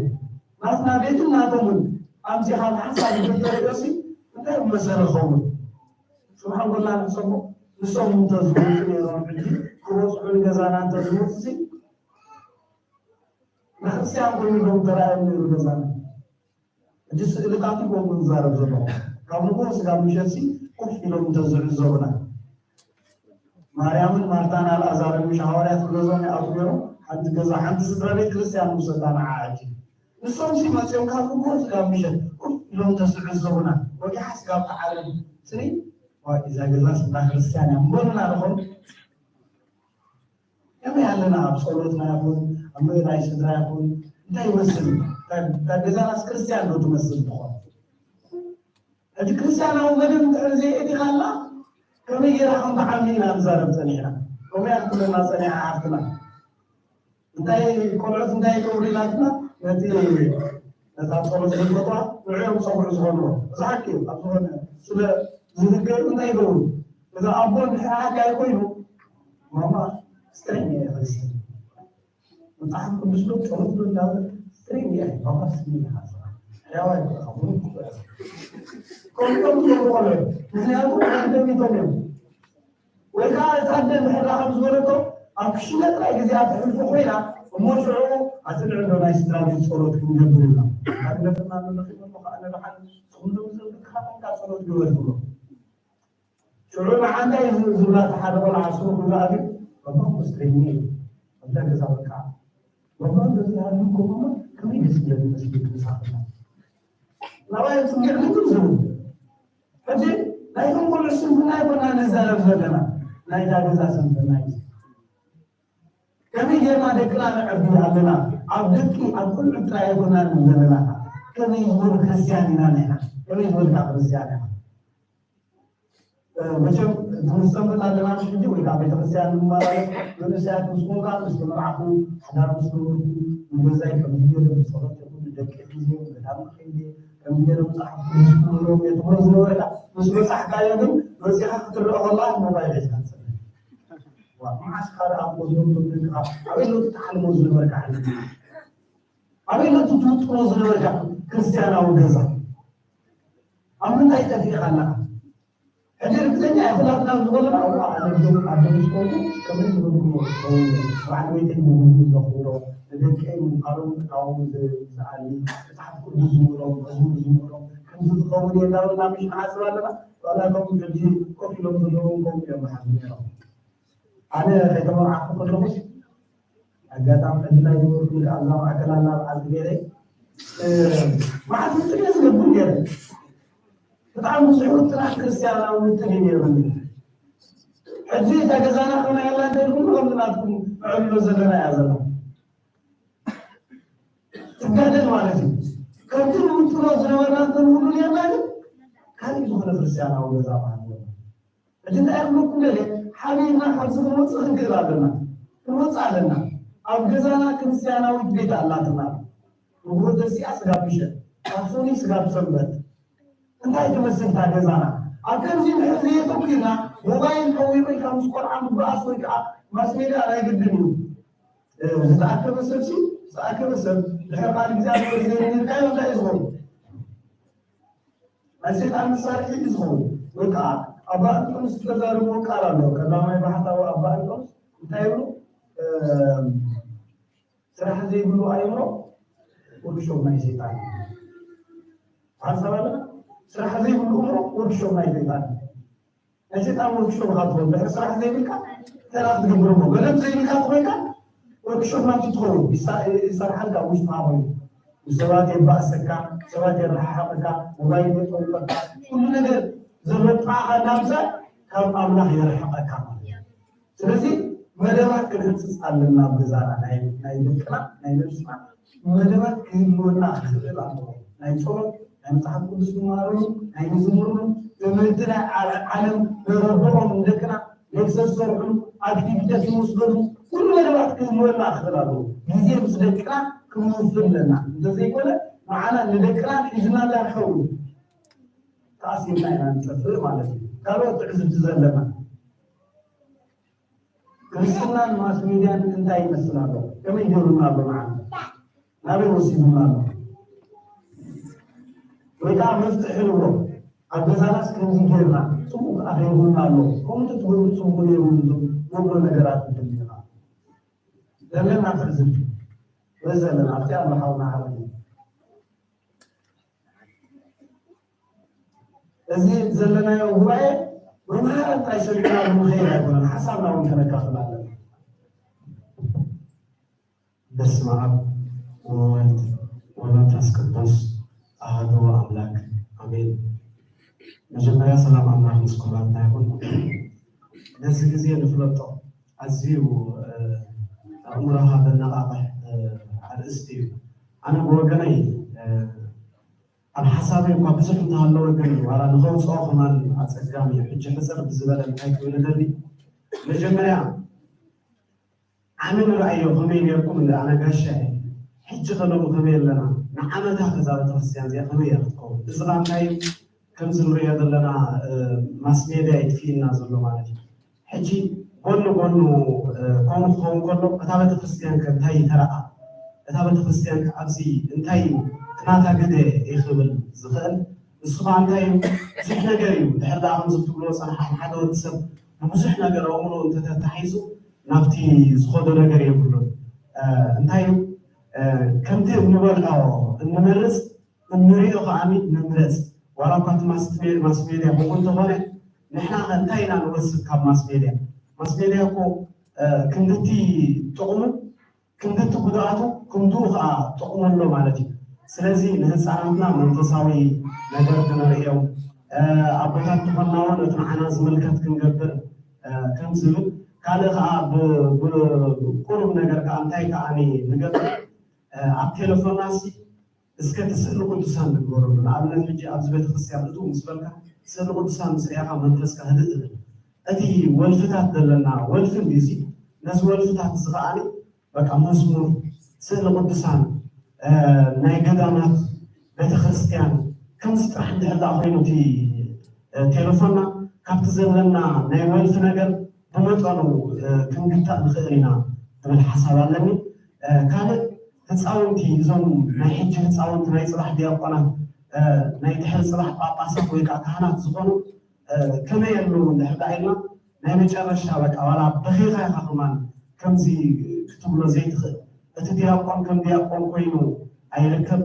ናትና ቤትን ናቶምን ኣምጺኻ ብሓሳብ እንተተርእዮ ሲ እንታይ መሰለ ኸውን? ስብሓን ጎላ ንሕሰቦ ንሶም እንተዝወፁ ነይሮም ሕጂ ዝበፅሑ ንገዛና እንተዝመፁ ንክርስቲያን ኮይኑ ዶ ተራእዮም ነይሩ ገዛና? እዚ ስእልታት እዩ ከምኡ ዝዛረብ ዘሎ። ካብ ንጎ ስጋብ ምሸትሲ ኮፍ ኢሎም እንተዝዕዘቡና፣ ማርያምን ማርታን ኣልኣዛርን ምሽ ሃዋርያት ክገዝኦም ይኣትዉ ነይሮም። ሓንቲ ገዛ ሓንቲ ስድራ ቤት ክርስቲያን ምውሰዳ ንዓ ሕጂ ንሶምሲ መፅኦም ካብ ንጎ ስጋብ ምሸት ኮፍ ኢሎም እንተዝዕዘቡና፣ ወጊሓ ስጋብ ትዓርብ ስኒ፣ ዋይ እዛ ገዛ ስድራ ክርስቲያን እያ ምበሉና ንኾኑ። ከመይ ኣለና ኣብ ጸሎትና ይኹን ኣብ ምእላይ ስድራ ይኹን እንታይ ይመስል? እታ ገዛናስ ክርስትያን ዶ ትመስል ትኾን? ሕጂ ክርስትያናዊ መደብ እንድሕር ዘየእቲኻላ ከመይ ጌራ ከም ትዓሚ ኢና ንዛረብ ጸኒሕና። ከምኡ እያ ክትብለና ጸኒሓ ሓፍትና። እንታይ ቆልዑት እንታይ ይገብሩ ኢላትና ነቲ ነታ ጸሎት ዝፈልጥዋ ንዕኦም ጸጉዑ ዝኾንዎ እዚ ሓቂ እዩ። ኣብ ዝኾነ ስለ ዝህገሩ እንታይ ይገብሩ? እዛ ኣቦ እንድሕር ሓካይ ኮይኑ ማማ ስትሪም እየ ይፈልስ መጽሓፍ ቅዱስ ዶ ጸሎት ዶ እንዳበለ ስትሪም እየ ማማ ስትሪም እየ ሓስራ ሕያዋይ ከምኡ ከምኡ ቆልዑ ምክንያቱ ኣንደሚቶም እዮም። ወይ ከዓ እታ ኣደ እንድሕር ከም ዝበለቶ ኣብ ክሽነ ጥራይ ግዜኣ ተሕልፎ ኮይና እሞ ሽዑ ኣቲ ንዕዶ ናይ ስድራ ቤት ጸሎት ክንገብር ኢልና ኣግለፍና ንረኺበ ከዓ ንብሓን ስኹም ዶ ዘልካ ጸሎት ግበር ትብሎ ሽዑ ንዓንታ እዩ ዝብላ እቲ ሓደ ቆልዓ ስሩ ክብላ ግን በባ ኮስትሬኒ ኣብዛ ገዛ በቃ በባ እንደዚህ ያሉ ከሆነ ከመይ ደስ ይለኒ መስጊድ ምሳፍና ናባይ ጽንግዕ ልክም ዝብሉ ሕጂ ናይቶም ቆልዑ ስንፍና ኣይኮና ንዛረብ ዘለና ናይዛ ገዛ ስንፍና እዩ። ከመይ ጌርና ደቅና ነዕቢ ኣለና? ኣብ ደቂ ኣብ ቆልዑ ጥራይ ኣይኮናን ዘለና። ከመይ ዝበሉ ክርስትያን ኢና ንሕና? ከመይ ዝበልካ ክርስትያን ኢኻ? መቸም ትምስተንበት ኣለና ሕጂ ወይ ከዓ ቤተክርስትያን ንመላለስ መንእሰያት ምስ ኮንካ ምስ ተመርዓኹ ሓዳር ምስ ገበርኩ ንገዛይ ከም ዝገለ ብፀሎት ይኹን ንደቂ ሒዘ ገዳም ክኸይደ ከም ገለ መፅሓፍ ቅዱስ ክምህሮም እየ ትብሎ ዝነበርካ ምስ በፃሕካዮ ግን መፂኻ ክትረአ ከለካ ሞባይል ሒዝካ ትፅበ መዓስ ካልእ ኣብ ጎድኖም ደቅኻ ኣበይ ሎቲ ትሓልሞ ዝነበርካ ዓይነት ኣበይ ሎቲ ትውጥሮ ዝነበርካ ክርስትያናዊ ገዛ ኣብ ምንታይ ጠፊእካ ኣለኻ? ሕጂ ርግፀኛ እየ ኩላትና ዝኾነ ኣደምስኮቱ ከመይ ዝበልኩ በዓል ቤተይ ንብሉ ዘኽብሮ ንደቀይ ምምሃሮም ክቃወሙ ዝኣሊ መፅሓፍ ቅዱስ ዝምህሮም መዝሙር ዝምህሮም ከምዚ ዝኸውን እየ እንዳበልና ምሽ ንሓስብ ኣለና። ዋላ እቶም ሕጂ ኮፍ ኢሎም ዘለዉ ከምኡ እዮም ዝሓስቡ ነይሮም። ኣነ ከይተመርዓኹ ከለኹስ ኣጋጣሚ ዕድል ኣይነበርኩን። ከኣ እዛ ማእከል ኣላ ኣብ ዓዲ ገይረ መዓት ውጥን እየ ዝገብር ነይረ። ብጣዕሚ ብዙሕ ውጥናት ክርስትያናዊ ውጥን እዩ ነይሩኒ። ሕጂ እታ ገዛና ከመይ ኣላ እንተኢልኩም ከም ናትኩም ንዕልሎ ዘለና እያ ዘላ። ትጋደል ማለት እዩ። ከምቲ ንውጥኖ ዝነበርና እንተንብሉ ኔርና ግን ካልእ ዝኾነ ክርስትያናዊ ገዛ ማለት እዩ። ሕጂ እንታይ ክብለኩም ደልየ ሓቢርና ካብዚ ክንወፅእ ክንክእል ኣለና። ክንወፅእ ኣለና። ኣብ ገዛና ክርስትያናዊት ቤት ኣላትና። ንግሆ ተሲኣ ስጋብ ምሸት፣ ካብ ሶኒ ስጋብ ሰንበት እንታይ ትመስል እታ ገዛና? ኣብ ከምዚ ንሕዚ ተኩልና ሞባይል ጠዊቑ ኢልካ ምስ ቆልዓ ምባኣስ ወይ ከዓ ማስ ሜድያ ናይ ግድን እዩ። ዝተኣከበ ሰብሲ ዝተኣከበ ሰብ ድሕሪ ቃል እግዚኣብሔር ዘይነገርካዮ እንታይ እዩ ዝኸውን? ናይ ሰይጣን መሳርሒ እዩ ዝኸውን። ወይ ከዓ ኣባ እንጦንስ ዝተዛረብዎ ቃል ኣሎ። ቀዳማይ ባሕታዊ ኣባ እንጦንስ እንታይ ይብሉ? ስራሕ ዘይብሉ ኣእምሮ ወርክሾፕ ናይ ሰይጣን እዩ። ሓሳብ ኣለና። ስራሕ ዘይብሉ እምሮ ወርክሾፕ ናይ ሰይጣን እዩ። ናይ ሰይጣን ወርክሾፕ ኢኻ ትኸውን። ድሕሪ ስራሕ ዘይብልካ እንታይ ክትገብር እሞ መደብ ዘይብልካ ተኾይንካ ወርክሾፕ ናቱ ትኸውን። ይሰርሓልካ ውሽጥኻ ኮይኑ። ንሰባት የባእሰካ፣ ሰባት የረሓሓቐካ፣ ሞባይል የጠውቀካ፣ ኩሉ ነገር ዘበጣዕኻ ናብዛ ካብ ኣምላኽ የርሕቐካ ማለት እዩ። ስለዚ መደባት ክንህንፅፅ ኣለና ኣብ ገዛና ናይ ደቅና ናይ ነብስና መደባት ክህልወና ክኽእል ኣለዎ። ናይ ጸሎት ናይ መጽሓፍ ቅዱስ ንመሃረሉ ናይ ንዝምርሉ ትምህርቲ ናይ ዓለም ንረድኦም ንደቅና ሌክቸር ዝሰርሕሉ ኣክቲቪቲታት ዝወስደሉ ኩሉ መደባት ክህልወና ክኽእል ኣለዎ። ግዜ ምስ ደቅና ክንውፍር ኣለና። እንተዘይኮነ ንዓና ንደቅና ሒዝና እንዳንኸውን ተኣሲርና ኢና ንጠፍእ ማለት እዩ። ካልኦት ትዕዝብቲ ዘለና ክርስትናን ማስ ሚድያን እንታይ ይመስል ኣሎ? ከመይ ገይሩና ኣሎ ንዓና? ናበይ ወሲዱና ኣሎ? ወይ ከዓ መፍትሒ ንብሎ ኣብ ገዛናስ ከምዚ ጌርና ጽቡቕ ኣኺቡና ኣሎ፣ ከምኡ ትገብሩ ጽቡቕ ነይሩ፣ ንብሎ ነገራት ንፈልጥ ኢና። ዘለና ትዕዝብቲ ወይ ዘለና ኣብቲ ኣምላኻዊ መሃሪ እዩ። እዚ ዘለናዮ ጉባኤ መምሃሪ ጥራይ ሰሚዕና ንኸይድ ኣይኮነን፣ ሓሳብና እውን ከነካፍል ኣለና። በስመ ኣብ ወወልድ ወመንፈስ ቅዱስ ኣሐዱ ኣምላክ ኣሜን። መጀመርያ ሰላም ኣምላክ ምስ ኩላትና ይኹን። ነዚ ግዜ ንፍለጦ ኣዝዩ ኣእምሮኻ ዘነቓቕሕ ኣርእስቲ እዩ። ኣነ ብወገነይ ኣብ ሓሳበይ እኳ ብዙሕ እንተሃለወ ግን ዋላ ንኸውፅኦ ከማን ኣፀጋሚ እዩ። ሕጂ ሕፅር ብዝበለ እንታይ ክብል እደሊ፣ መጀመርያ ዓሚ ንርኣዮ ከመይ ኔርኩም እንደ ኣነ ጋሻ እየ። ሕጂ ከለሙ ከመይ ኣለና ንዓመታ ከዛ ቤተክርስትያን እዚኣ ከመይ እያ ክትከውን? እዚ ኸዓ እንታይ ከምዚ ንሪኦ ዘለና ማስ ሜድያ ይጥፊእና ዘሎ ማለት እዩ። ሕጂ ጎኒ ጎኑ ከምኡ ክኸውን ከሎ እታ ቤተክርስትያን ከ እንታይ ይተረኣ? እታ ቤተክርስትያን ከ ኣብዚ እንታይ እዩ ትናታ ግደ ይኽብል ዝኽእል? ንሱ ኸዓ እንታይ እዩ? ብዙሕ ነገር እዩ። ድሕር ደኣ ከምዚ ክትብልዎ ጸንሓ ሓደ ወዲ ሰብ ብብዙሕ ነገር ኣእምሮ እንተተታሒዙ ናብቲ ዝኸዶ ነገር የብሉን። እንታይ እዩ ከምቲ እንበልዖ እንመርፅ እንሪኦ ከዓኒ ንምረፅ። ዋላ እኳ እቲ ማስ ሜድያ ከምኡ እንተኾነ ንሕና ከ እንታይ ኢና ንወስድ ካብ ማስ ሜድያ? ማስ ሜድያ እኮ ክንድቲ ጥቕሙ ክንድቲ ጉድኣቱ ክንድኡ ከዓ ጥቕሙ ኣሎ ማለት እዩ። ስለዚ ንህፃናትና መንፈሳዊ ነገር ክነርእዮም ኣቦታት ተኾንና እውን እቲ ንዓና ዝምልከት ክንገብር ከም ዝብል ካልእ ከዓ ብቁሩብ ነገር ከዓ እንታይ ከዓ ንገብር ኣብ ቴሌፎንና ሲ እስከ እቲ ስእሊ ቅዱሳን ንግበረሉ። ንኣብነት ሕጂ ኣብዚ ቤተክርስትያን እቱ ምስ በልካ ስእሊ ቅዱሳን ምስ ርኣኻ መንፈስካ ህድእ እብል። እቲ ወልፍታት ዘለና ወልፊ እንዲዚ ነዚ ወልፍታት እዚ ከዓኒ በቃ መዝሙር፣ ስእሊ ቅዱሳን፣ ናይ ገዳማት፣ ቤተክርስትያን ከምዚ ጥራሕ እንድሕር ደኣ ኮይኑ እቲ ቴሌፎንና ካብቲ ዘለና ናይ ወልፊ ነገር ብመጠኑ ክንግታእ ንኽእል ኢና ዝብል ሓሳብ ኣለኒ። ካልእ ህፃውንቲ እዞም ናይ ሕጂ ህፃውንቲ ናይ ፅባሕ ዲያቆናት ናይ ድሕሪ ፅባሕ ጳጳሳት ወይ ከዓ ካህናት ዝኾኑ ከመይ ኣለዉ እንድሕር ደኣ ኢልና ናይ መጨረሻ በቃ ዋላ በኺኻ ኢኻ ከማን ከምዚ ክትብሎ ዘይትኽእል። እቲ ዲያቆን ከም ዲያቆን ኮይኑ ኣይርከብ።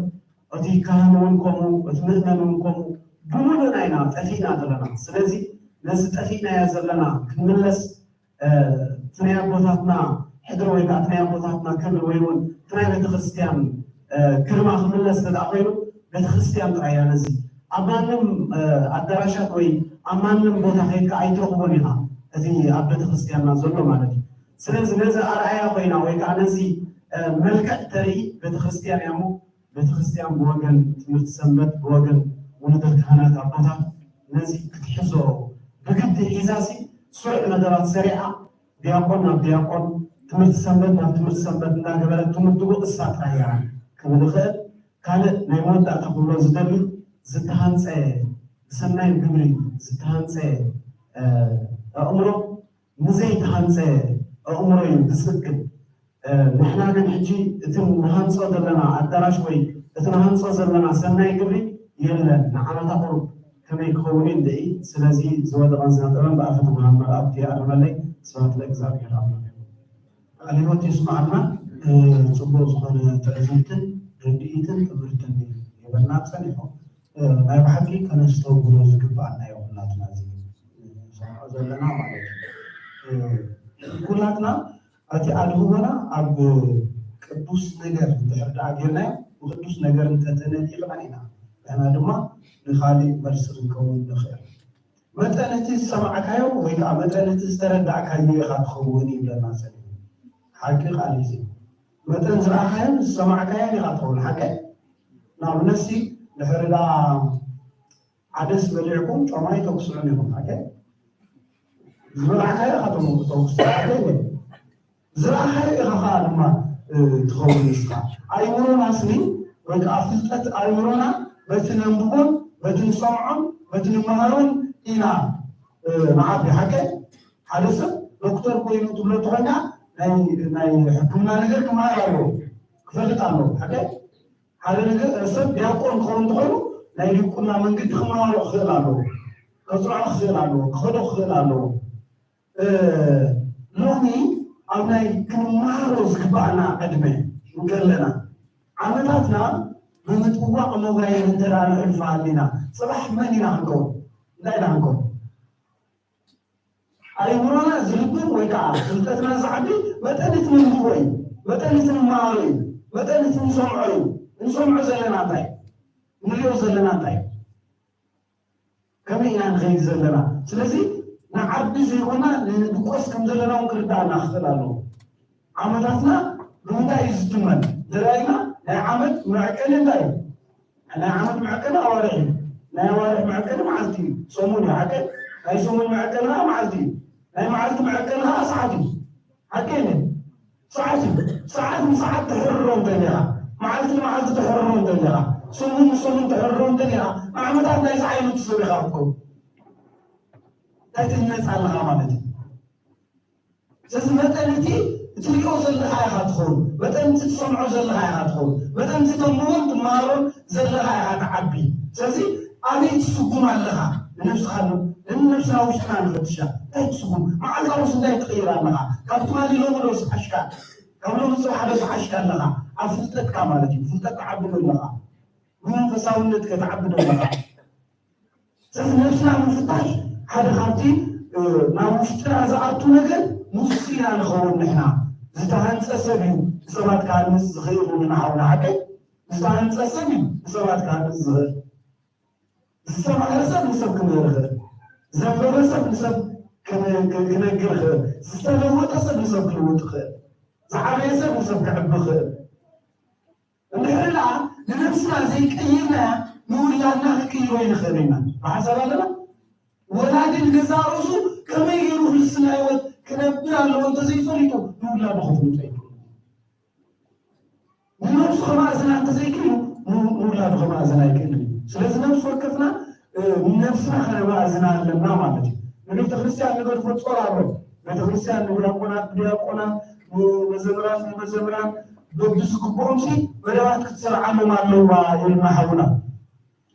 እቲ ካህን እውን ከምኡ፣ እቲ ምእመን እውን ከምኡ፣ ብምሉእና ኢና ጠፊእና ዘለና። ስለዚ ነዚ ጠፊእናዮ ዘለና ክንምለስ እቲ ናይ ኣቦታትና ሕድሪ ወይ ከዓ እቲ ናይ ኣቦታትና ክብሪ ወይ እውን እቲ ናይ ቤተክርስትያን ግርማ ክምለስ ተደኣ ኮይኑ ቤተክርስትያን ጥራይ እያ ነዚ ኣብ ማንም ኣዳራሻት ወይ ኣብ ማንም ቦታ ከይድካ ኣይትረኽቦን ኢኻ እቲ ኣብ ቤተክርስትያንና ዘሎ ማለት እዩ። ስለዚ ነዚ ኣርኣያ ኮይና ወይ ከዓ ነዚ መልክዕ ተርኢ ቤተክርስትያን እያ እሞ ቤተክርስትያን ብወገን ትምህርቲ ሰንበት ብወገን ውሉደ ካህናት ኣቦታት ነዚ ክትሕዞ ብግዲ ሒዛሲ ስሩዕ መደባት ሰሪዓ ዲያቆን ናብ ዲያቆን ትምህርቲ ሰንበት ናብ ትምህርቲ ሰንበት እንዳገበረት ትምድቦ እሳ ጥራይ እያ ክብል እኽእል። ካልእ ናይ መወዳእታ ክብሎ ዝደሊ ዝተሃንፀ ብሰናይ ግብሪ ዝተሃንፀ ኣእምሮ ንዘይተሃንፀ ኣእምሮ እዩ ዝፅግን። ንሕና ግን ሕጂ እቲ ንሃንፆ ዘለና ኣዳራሽ ወይ እቲ ንሃንፆ ዘለና ሰናይ ግብሪ የለን። ንዓመታ ቁሩብ ከመይ ክኸውን እዩ ንርኢ። ስለዚ ዝወደቐን ዝነጠበን ብኣፈ ተምሃር መርኣብቲ ይኣርመለይ። ስብሐት ለእግዚኣብሔር ኣምላክ። ቃለ ሕይወት የስምዓልና። ጽቡቕ ዝኾነ ትዕዝብትን ርድኢትን ትምህርትን የበልና ጸኒሑ። ናይ ብሓቂ ከነስተውግሎ ዝግብኣና እዩ ኩላትና እዚ ንሰምዖ ዘለና ማለት እዩ። ኩላትና እቲ ኣድህቦና ኣብ ቅዱስ ነገር እንድሕር ደኣ ጌርናዮ ብቅዱስ ነገር እንተተነጢቕና ኢና ንሕና ድማ ንኻሊእ መልሲ ክንከውን ንኽእል። መጠን እቲ ዝሰማዕካዮ ወይ ከዓ መጠን እቲ ዝተረዳእካዮ ኢኻ ትኸውን ይብለና ሰሊሙ። ሓቂ ቃል እዩ። መጠን ዝረኣኻዮን ዝሰማዕካዮን ኢኻ ትኸውን። ሓቀ ንኣብነትሲ ድሕሪ ደኣ ዓደስ በሊዕኩም ጮማ ይተኩስዑን ኢኹም። ሓቀ ዝበላዕካዮ ኢኻ ተኩስ ሓቀ ዝረኣኻዮ ኢኻ ከዓ ድማ ትኸውን ንስኻ። ኣእምሮና ስኒ ወይ ከዓ ፍልጠት ኣእምሮና በቲ ነንብቦን በቲ ንሰምዖን በቲ ንመሃሮን ኢና ንዓቢ። ሓቀ ሓደ ሰብ ዶክተር ኮይኑ ትብሎ እንተኾንካ ናይ ሕክምና ነገር ክመሃር ኣለዎ ክፈልጥ ኣለዎ። ሓቀ ሓደ ነገር ሰብ ዲያቆን ክኸውን እንተኾይኑ ናይ ዲቁና መንገዲ ክመሃሮ ክኽእል ኣለዎ፣ ከፅንዖ ክኽእል ኣለዎ፣ ክኸዶ ክኽእል ኣለዎ። ሎሚ ኣብ ናይ ክንመሃሮ ዝግባእና ዕድመ እንከለና ዓመታትና ብምጥዋቕ ሞባይል እንተ ንሕልፋ ኣሊና ፅባሕ መን ኢና ክንከውን? እንታይ ኢና ክንከውን? ኣይምሮና ዝልብም ወይ ከዓ ፍልጠትና ዝዓቢ መጠን እቲ ንንብቦ እዩ፣ መጠን እቲ ንመሃሮ እዩ፣ መጠን እቲ ንሰምዖ እዩ። እንሰምዖ ዘለና እንታይ? ንሪኦ ዘለና እንታይ? ከመይ ኢና ንኸይድ ዘለና? ስለዚ ንዓቢ ዘይኮና ንድቆስ ከም ዘለና እውን ክርዳእና ክኽእል ኣለዎ። ዓመታትና ብምንታይ እዩ ዝትመን? ዝረኣይና ናይ ዓመት መዕቀኒ እንታይ እዩ? ናይ ዓመት መዕቀኒ ኣዋርሕ እዩ። ናይ ኣዋርሕ መዕቀኒ መዓልቲ እዩ፣ ሰሙን እዩ። ሓቀይ ናይ ሰሙን መዕቀኒ ከዓ መዓልቲ እዩ። ናይ መዓልቲ መዕቀኒ ከዓ ሰዓት እዩ። ሓቀይ ሰዓት እዩ። ሰዓት ንሰዓት ትሕርሮ እንተሊኻ፣ መዓልቲ ንመዓልቲ ትሕርሮ እንተሊኻ፣ ሰሙን ንሰሙን ትሕርሮ እንተሊኻ፣ ንዓመታት ናይዚ ዓይነት ሰብ ኢኻ ክትከውን። እንታይ ትህነፅ ኣለኻ ማለት እዩ። ስለዚ መጠን እቲ እትሪኦ ዘለኻ ኢኻ ትኸውን፣ መጠን እቲ ትሰምዖ ዘለኻ ኢኻ ትኸውን፣ መጠን እቲ ተንብቦን ትመሃሮን ዘለኻ ኢኻ ትዓቢ። ስለዚ ኣበይ ትስጉም ኣለኻ? ንነብስኻ ኣሎ ንነብስና ውሽጥና ንፈትሻ። እንታይ ትስጉም? መዓልታውስ እንታይ ትቕይር ኣለኻ? ካብ ትማሊ ሎሚ ዶ ዝሓሽካ? ካብ ሎሚ ፅባሕ ዶ ዝሓሽካ ኣለኻ? ኣብ ፍልጠትካ ማለት እዩ። ፍልጠት ትዓቢ ዶ ኣለኻ? ብመንፈሳውነት ከ ትዓቢ ዶ ኣለኻ? ስለዚ ነብስና ምፍታሽ ሓደ ካብቲ ናብ ውሽጥና ዝኣቱ ነገር ንሱ ኢና ንኸውን ንሕና። ዝተሃንፀ ሰብ እዩ ንሰባት ክሃንፅ ዝኽእል ንሓውና ሓቀይ ዝተሃንፀ ሰብ እዩ ንሰባት ክሃንፅ ዝኽእል። ዝተማህረ ሰብ ንሰብ ክምህር ይኽእል። ዘንበበ ሰብ ንሰብ ክነግር ይኽእል። ዝተለወጠ ሰብ ንሰብ ክልውጥ ይኽእል። ዝዓበየ ሰብ ንሰብ ክዕቢ ይኽእል። እንድሕር ደኣ ንነብስና ዘይቀይርናያ ንውላድና ክንቅይሮ ይንኽእል ኢና። ብሓሳብ ኣለና ወላዲ ንገዛእ ርእሱ ከመይ ገይሩ ክርስትና ህይወት ክነብር ኣለዎ እንተዘይፈሊጡ ንውላዱ ከፍልጦ ይኽእል። ንነብሱ ከማእዝና እንተዘይክእሉ ንውላዱ ከማእዝና ኣይክእልን እዩ። ስለዚ ነብሲ ወከፍና ነብስና ከነማእዝና ኣለና ማለት እዩ። ንቤተ ክርስቲያን ንገድፎ ጾር ኣሎ። ቤተ ክርስቲያን ንዲያቆናት ብዲያቆናት፣ ንመዘምራን ንመዘምራን በብዝግብኦም ሲ መደባት ክትሰርዓሎም ኣለዋ ኢልና ሓውና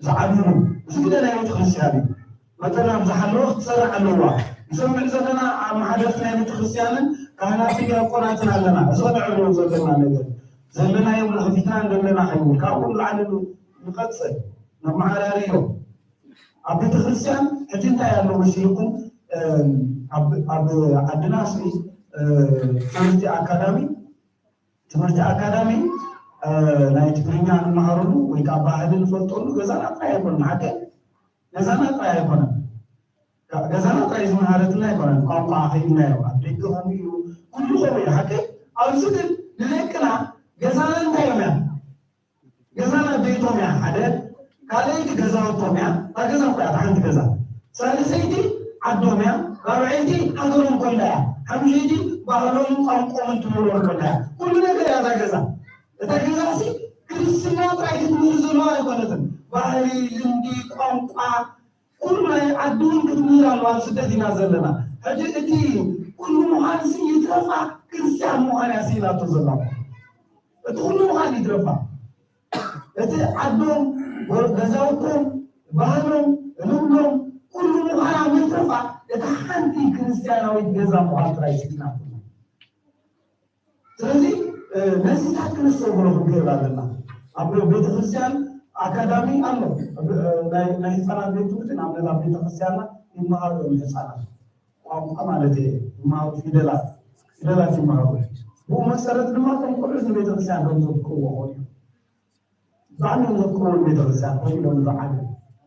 ዝዓብሉ እዚ ግደ ናይ ቤተ ክርስቲያን እዩ። መጠን ኣብ ዝሓለወ ክትሰርዕ ኣለዋ። ንሰምዕ ዘለና ኣመሓደርቲ ናይ ቤተ ክርስቲያንን ካህናትን ዲያቆናትን ኣለና። እዚ ከነዕልዎ ዘለና ነገር ዘለናዮም ንኸፊትና እንደለና ከይብል ካብኡ ንላዕሊ ንቐፅል ነመዓራርዮ። ኣብ ቤተ ክርስቲያን ሕጂ እንታይ ኣሎ መሲልኩም? ኣብ ዓድና ሲ ትምህርቲ ኣካዳሚ ትምህርቲ ኣካዳሚ ናይ ትግርኛ ንመሃረሉ ወይ ከዓ ባህሊ ንፈልጠሉ ገዛና ጥራይ ኣይኮነን። ሓቂ ገዛና ጥራይ ኣይኮነን። ገዛና ጥራይ ዝመሃረትና ኣይኮነን። ቋንቋ ከይድናዮ ኣብ ደገ ከምኡ እዩ፣ ኩሉ ከምኡ እዩ። ሓቂ ኣብዚ ግን ንደቅና ገዛና እንታይ እዮም እዮም ገዛና ቤቶም እያ ሓደ፣ ካልኣይቲ ገዛውቶም እያ። እታ ገዛ እኮ እያ እታ ሓንቲ ገዛ። ሳልሰይቲ ዓዶም እያ፣ ራብዐይቲ ሃገሮም ኮይና እያ፣ ሓሙሸይቲ ባህሎም ቋንቋኦምን ትምህሮም ኮይና እያ። ኩሉ ነገር እያ እታ ገዛ። እታ ገዛ ሲ ክርስትና ጥራይ ክትምህር ዘለዋ ኣይኮነትን። ባህሊ፣ ልምዲ፣ ቋንቋ ኩሉ ናይ ዓዲ እውን ክትምህር ኣለዋ። ኣብ ስደት ኢና ዘለና ሕጂ። እቲ ኩሉ ምዃን ሲ ይትረፋ ክርስትያን ምዃን እያ ስኢናቶ ዘላ። እቲ ኩሉ ምዃን ይትረፋ። እቲ ዓዶም፣ ገዛውቶም፣ ባህሎም፣ ልምዶም ኩሉ ምዃና ምትረፋ እታ ሓንቲ ክርስትያናዊት ገዛ ምዃን ጥራይ ስኢናቶ። ስለዚ ነዚታት ክነስተውዕሎ ክንክእል ኣለና። ኣብ ቤተክርስትያን ኣካዳሚ ኣሎ። ናይ ህፃናት ቤት ትምህርቲ ንኣብነት ኣብ ቤተክርስትያንና ይመሃሩ እዮም። ህፃናት ቋንቋ ማለት እየ ይመሃሩ፣ ፊደላት ፊደላት ይመሃሩ። ብኡ መሰረት ድማ እቶም ቆልዑት ንቤተክርስትያን ከም ዘፍቅርዎ ኾኑ እዮም። ብጣዕሚ እዮም ዘፍቅርዎ ንቤተክርስትያን ኮፍ ኢሎም ዝዓበዩ።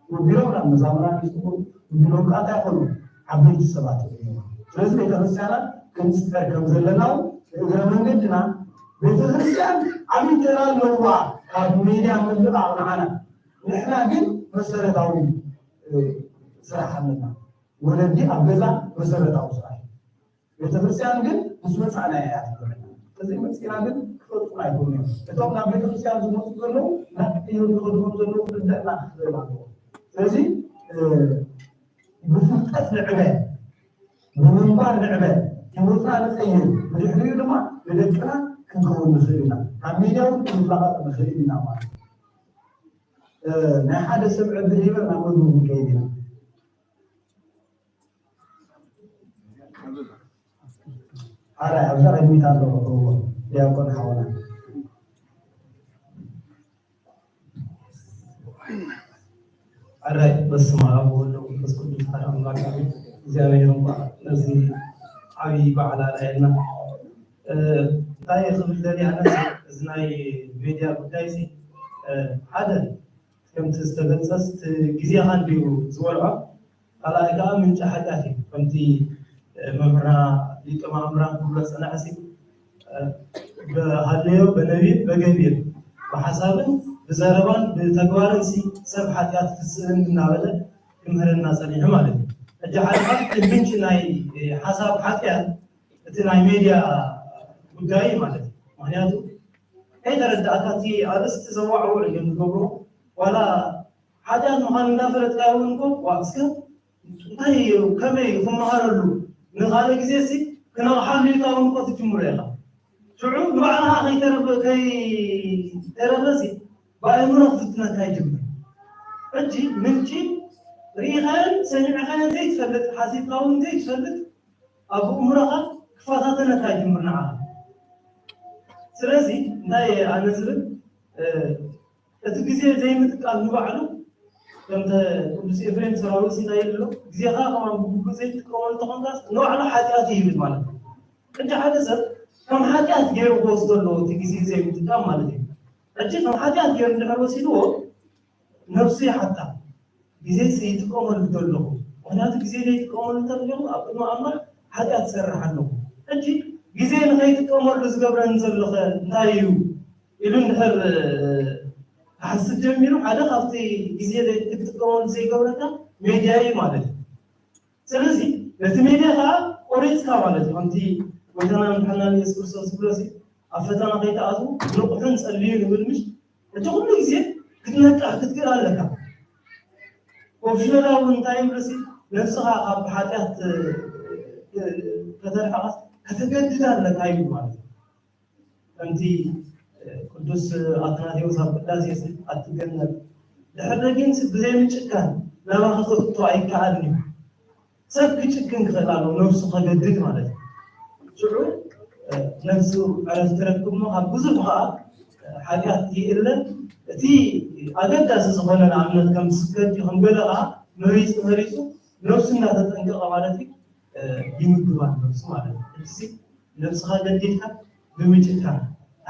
ወቢሎም ናብ መዛምራን ይስምዑ፣ ወቢሎም ከዓ እንታይ ይኾኑ? ዓበይቲ ሰባት እዮም። ስለዚ ቤተክርስትያናት ክንፅዕር ከም ዘለና እውን እግረ መንገድና ቤተክርስትያን ዓብዪ ተራ ኣለዋ ካብ ሜድያ ምልቃቕ ንዓና። ንሕና ግን መሰረታዊ ስራሕ ኣለና። ወለዲ ኣብ ገዛ መሰረታዊ ስራሕ እዩ። ቤተክርስትያን ግን ምስ መፃና እያ ትምህረና። ከዘይ መፂና ግን ክፈልጡና ኣይኮኑ እዮም። እቶም ናብ ቤተክርስትያን ዝመፁ ዘለዉ ናብ እዮም ዝኸድዎም ዘለዉ ክርደእና ክኽእል ኣለዎ። ስለዚ ብፍልጠት ንዕበ፣ ብምንባር ንዕበ፣ ህይወትና ንቀይር፣ ብድሕሪኡ ድማ ንደቅና ክንከውን ንኽእል ኢና። ካብ ሜድያ እውን ክንላቐቕ ንኽእል ኢና ማለት እዩ። ናይ ሓደ ሰብ ዕድል ሂበ ናብ መዝሙር ክንከይድ ኢና። ኣረ ኣብዛ ቅድሚት ኣሎ ዲያቆን ሓውና። ኣረ በስመ ኣብ ወወልድ ወመንፈስ ቅዱስ ሓደ ኣምላክ ኣሜን። እግዚኣብሔር እንኳ ነዚ ዓብዪ በዓል ኣርኣየና። እንታይ ክብል ደልየ ኣነ፣ እዚ ናይ ሜድያ ጉዳይ ሲ ሓደ ከምቲ ዝተገልጸስ እቲ ግዜኻ እንድዩ ዝበልዖ፣ ካልኣይ ከዓ ምንጪ ሓጢኣት እዩ። ከምቲ መምህርና ሊቀ ማእምራን ክብሎ ዝጸንሐ ሲ ብሃለዮ በነቢብ በገቢር ብሓሳብን ብዘረባን ብተግባርን ሲ ሰብ ሓጢኣት ክስእን እናበለ ክምህረና ጸኒሑ ማለት እዩ። ሕጂ ሓደ ካብቲ ምንጪ ናይ ሓሳብ ሓጢኣት እቲ ናይ ሜድያ ጉዳይ ማለት እዩ። ምክንያቱ ከይተረዳእካ እቲ ኣርእስቲ ዘዋዕውዕ እዮም ዝገብሩ። ዋላ ሓጢኣት ምዃኑ እንዳፈለጥካ እውን እኮ ዋ እስከ እንታይ እዩ ከመይ እዩ ክመሃረሉ ንካልእ ግዜ ሲ ክነቕሓሉ ኢልካ እውን እኮ ትጅምሮ ኢኻ። ሽዑ ንባዕልኻ ከይተረበ ከይተረበ ሲ ብኣእምሮ ክፍትነካ ይጅምር። ሕጂ ምንጪ ርኢኻዮን ሰሚዕኻዮን ዘይትፈልጥ ሓሲብካ እውን ዘይትፈልጥ ኣብ ኣእምሮኻ ክፈታተነካ ይጅምር ንዓኻ። ስለዚ እንታይ ኣነ ዝብል እቲ ግዜ ዘይምጥቃም ንባዕሉ ከምተ ቅዱስ ኤፍሬም ሰራዊስ እንታይ ይብሎ ግዜኻ ከማን ብግቡእ ዘይትጥቀመሉ ተኾንካስ ንባዕሉ ሓጢኣት እዩ ይብል ማለት ነው። ሕጂ ሓደ ሰብ ከም ሓጢኣት ገይሩ ክወስዶ ኣለዎ እቲ ግዜ ዘይምጥቃም ማለት እዩ። ሕጂ ከም ሓጢኣት ገይሩ እንድሕር ወሲድዎ ነብሱ ይሓታ። ግዜ ይጥቀመሉ ዘለኹ ምክንያቱ ግዜ ዘይጥቀመሉ እንተለኹ ኣብ ቅድሚ ኣምላኽ ሓጢኣት ዝሰርሕ ኣለኹ። ሕጂ ግዜ ንኸይጥቀመሉ ዝገብረኒ ዘለኸ እንታይ እዩ ኢሉ እንድሕር ክሓስብ ጀሚሩ ሓደ ካብቲ ግዜ ክትጥቀመሉ ዘይገብረካ ሜድያ እዩ ማለት እዩ። ስለዚ ነቲ ሜድያ ከዓ ቆሪፅካ ማለት እዩ። ከምቲ ጎይታና ምድሓና የሱስ ክርስቶስ ዝብሎ ኣብ ፈተና ከይተኣትዉ ንቑሕን ጸልዩ ንብል ምሽ እቲ ኩሉ ግዜ ክትነቅሕ ክትክእል ኣለካ። ኮፍሽነላ እውን እንታይ ይብልሲ ነብስኻ ካብ ሓጢኣት ከተርሕቐስ ከተገድድ ኣለካ ይብል ማለት እዩ። ከምቲ ቅዱስ ኣትናቴዎስ ኣብ ቅዳሴ ኣትገነብ ድሕር ደጊምሲ ብዘይ ምጭካን ናባኻ ክእቶ ኣይከኣልን እዩ። ሰብ ክጭክን ክኽእል ኣለዎ ነብሱ ከገድድ ማለት እዩ። ሽዑ ነብሱ ዕረፍቲ ትረክብ እሞ ካብ ብዙሕ ከዓ ሓጢኣት ይእለ። እቲ ኣገዳሲ ዝኾነ ንኣብነት ከም ስብከት እዩ ከም ገለ ከዓ መሪፁ መሪፁ ነብሱ እናተጠንቀቐ ማለት እዩ ይምግባ ነብሱ ማለት እዩ። ነብስኻ ገዲድካ ብምጭካን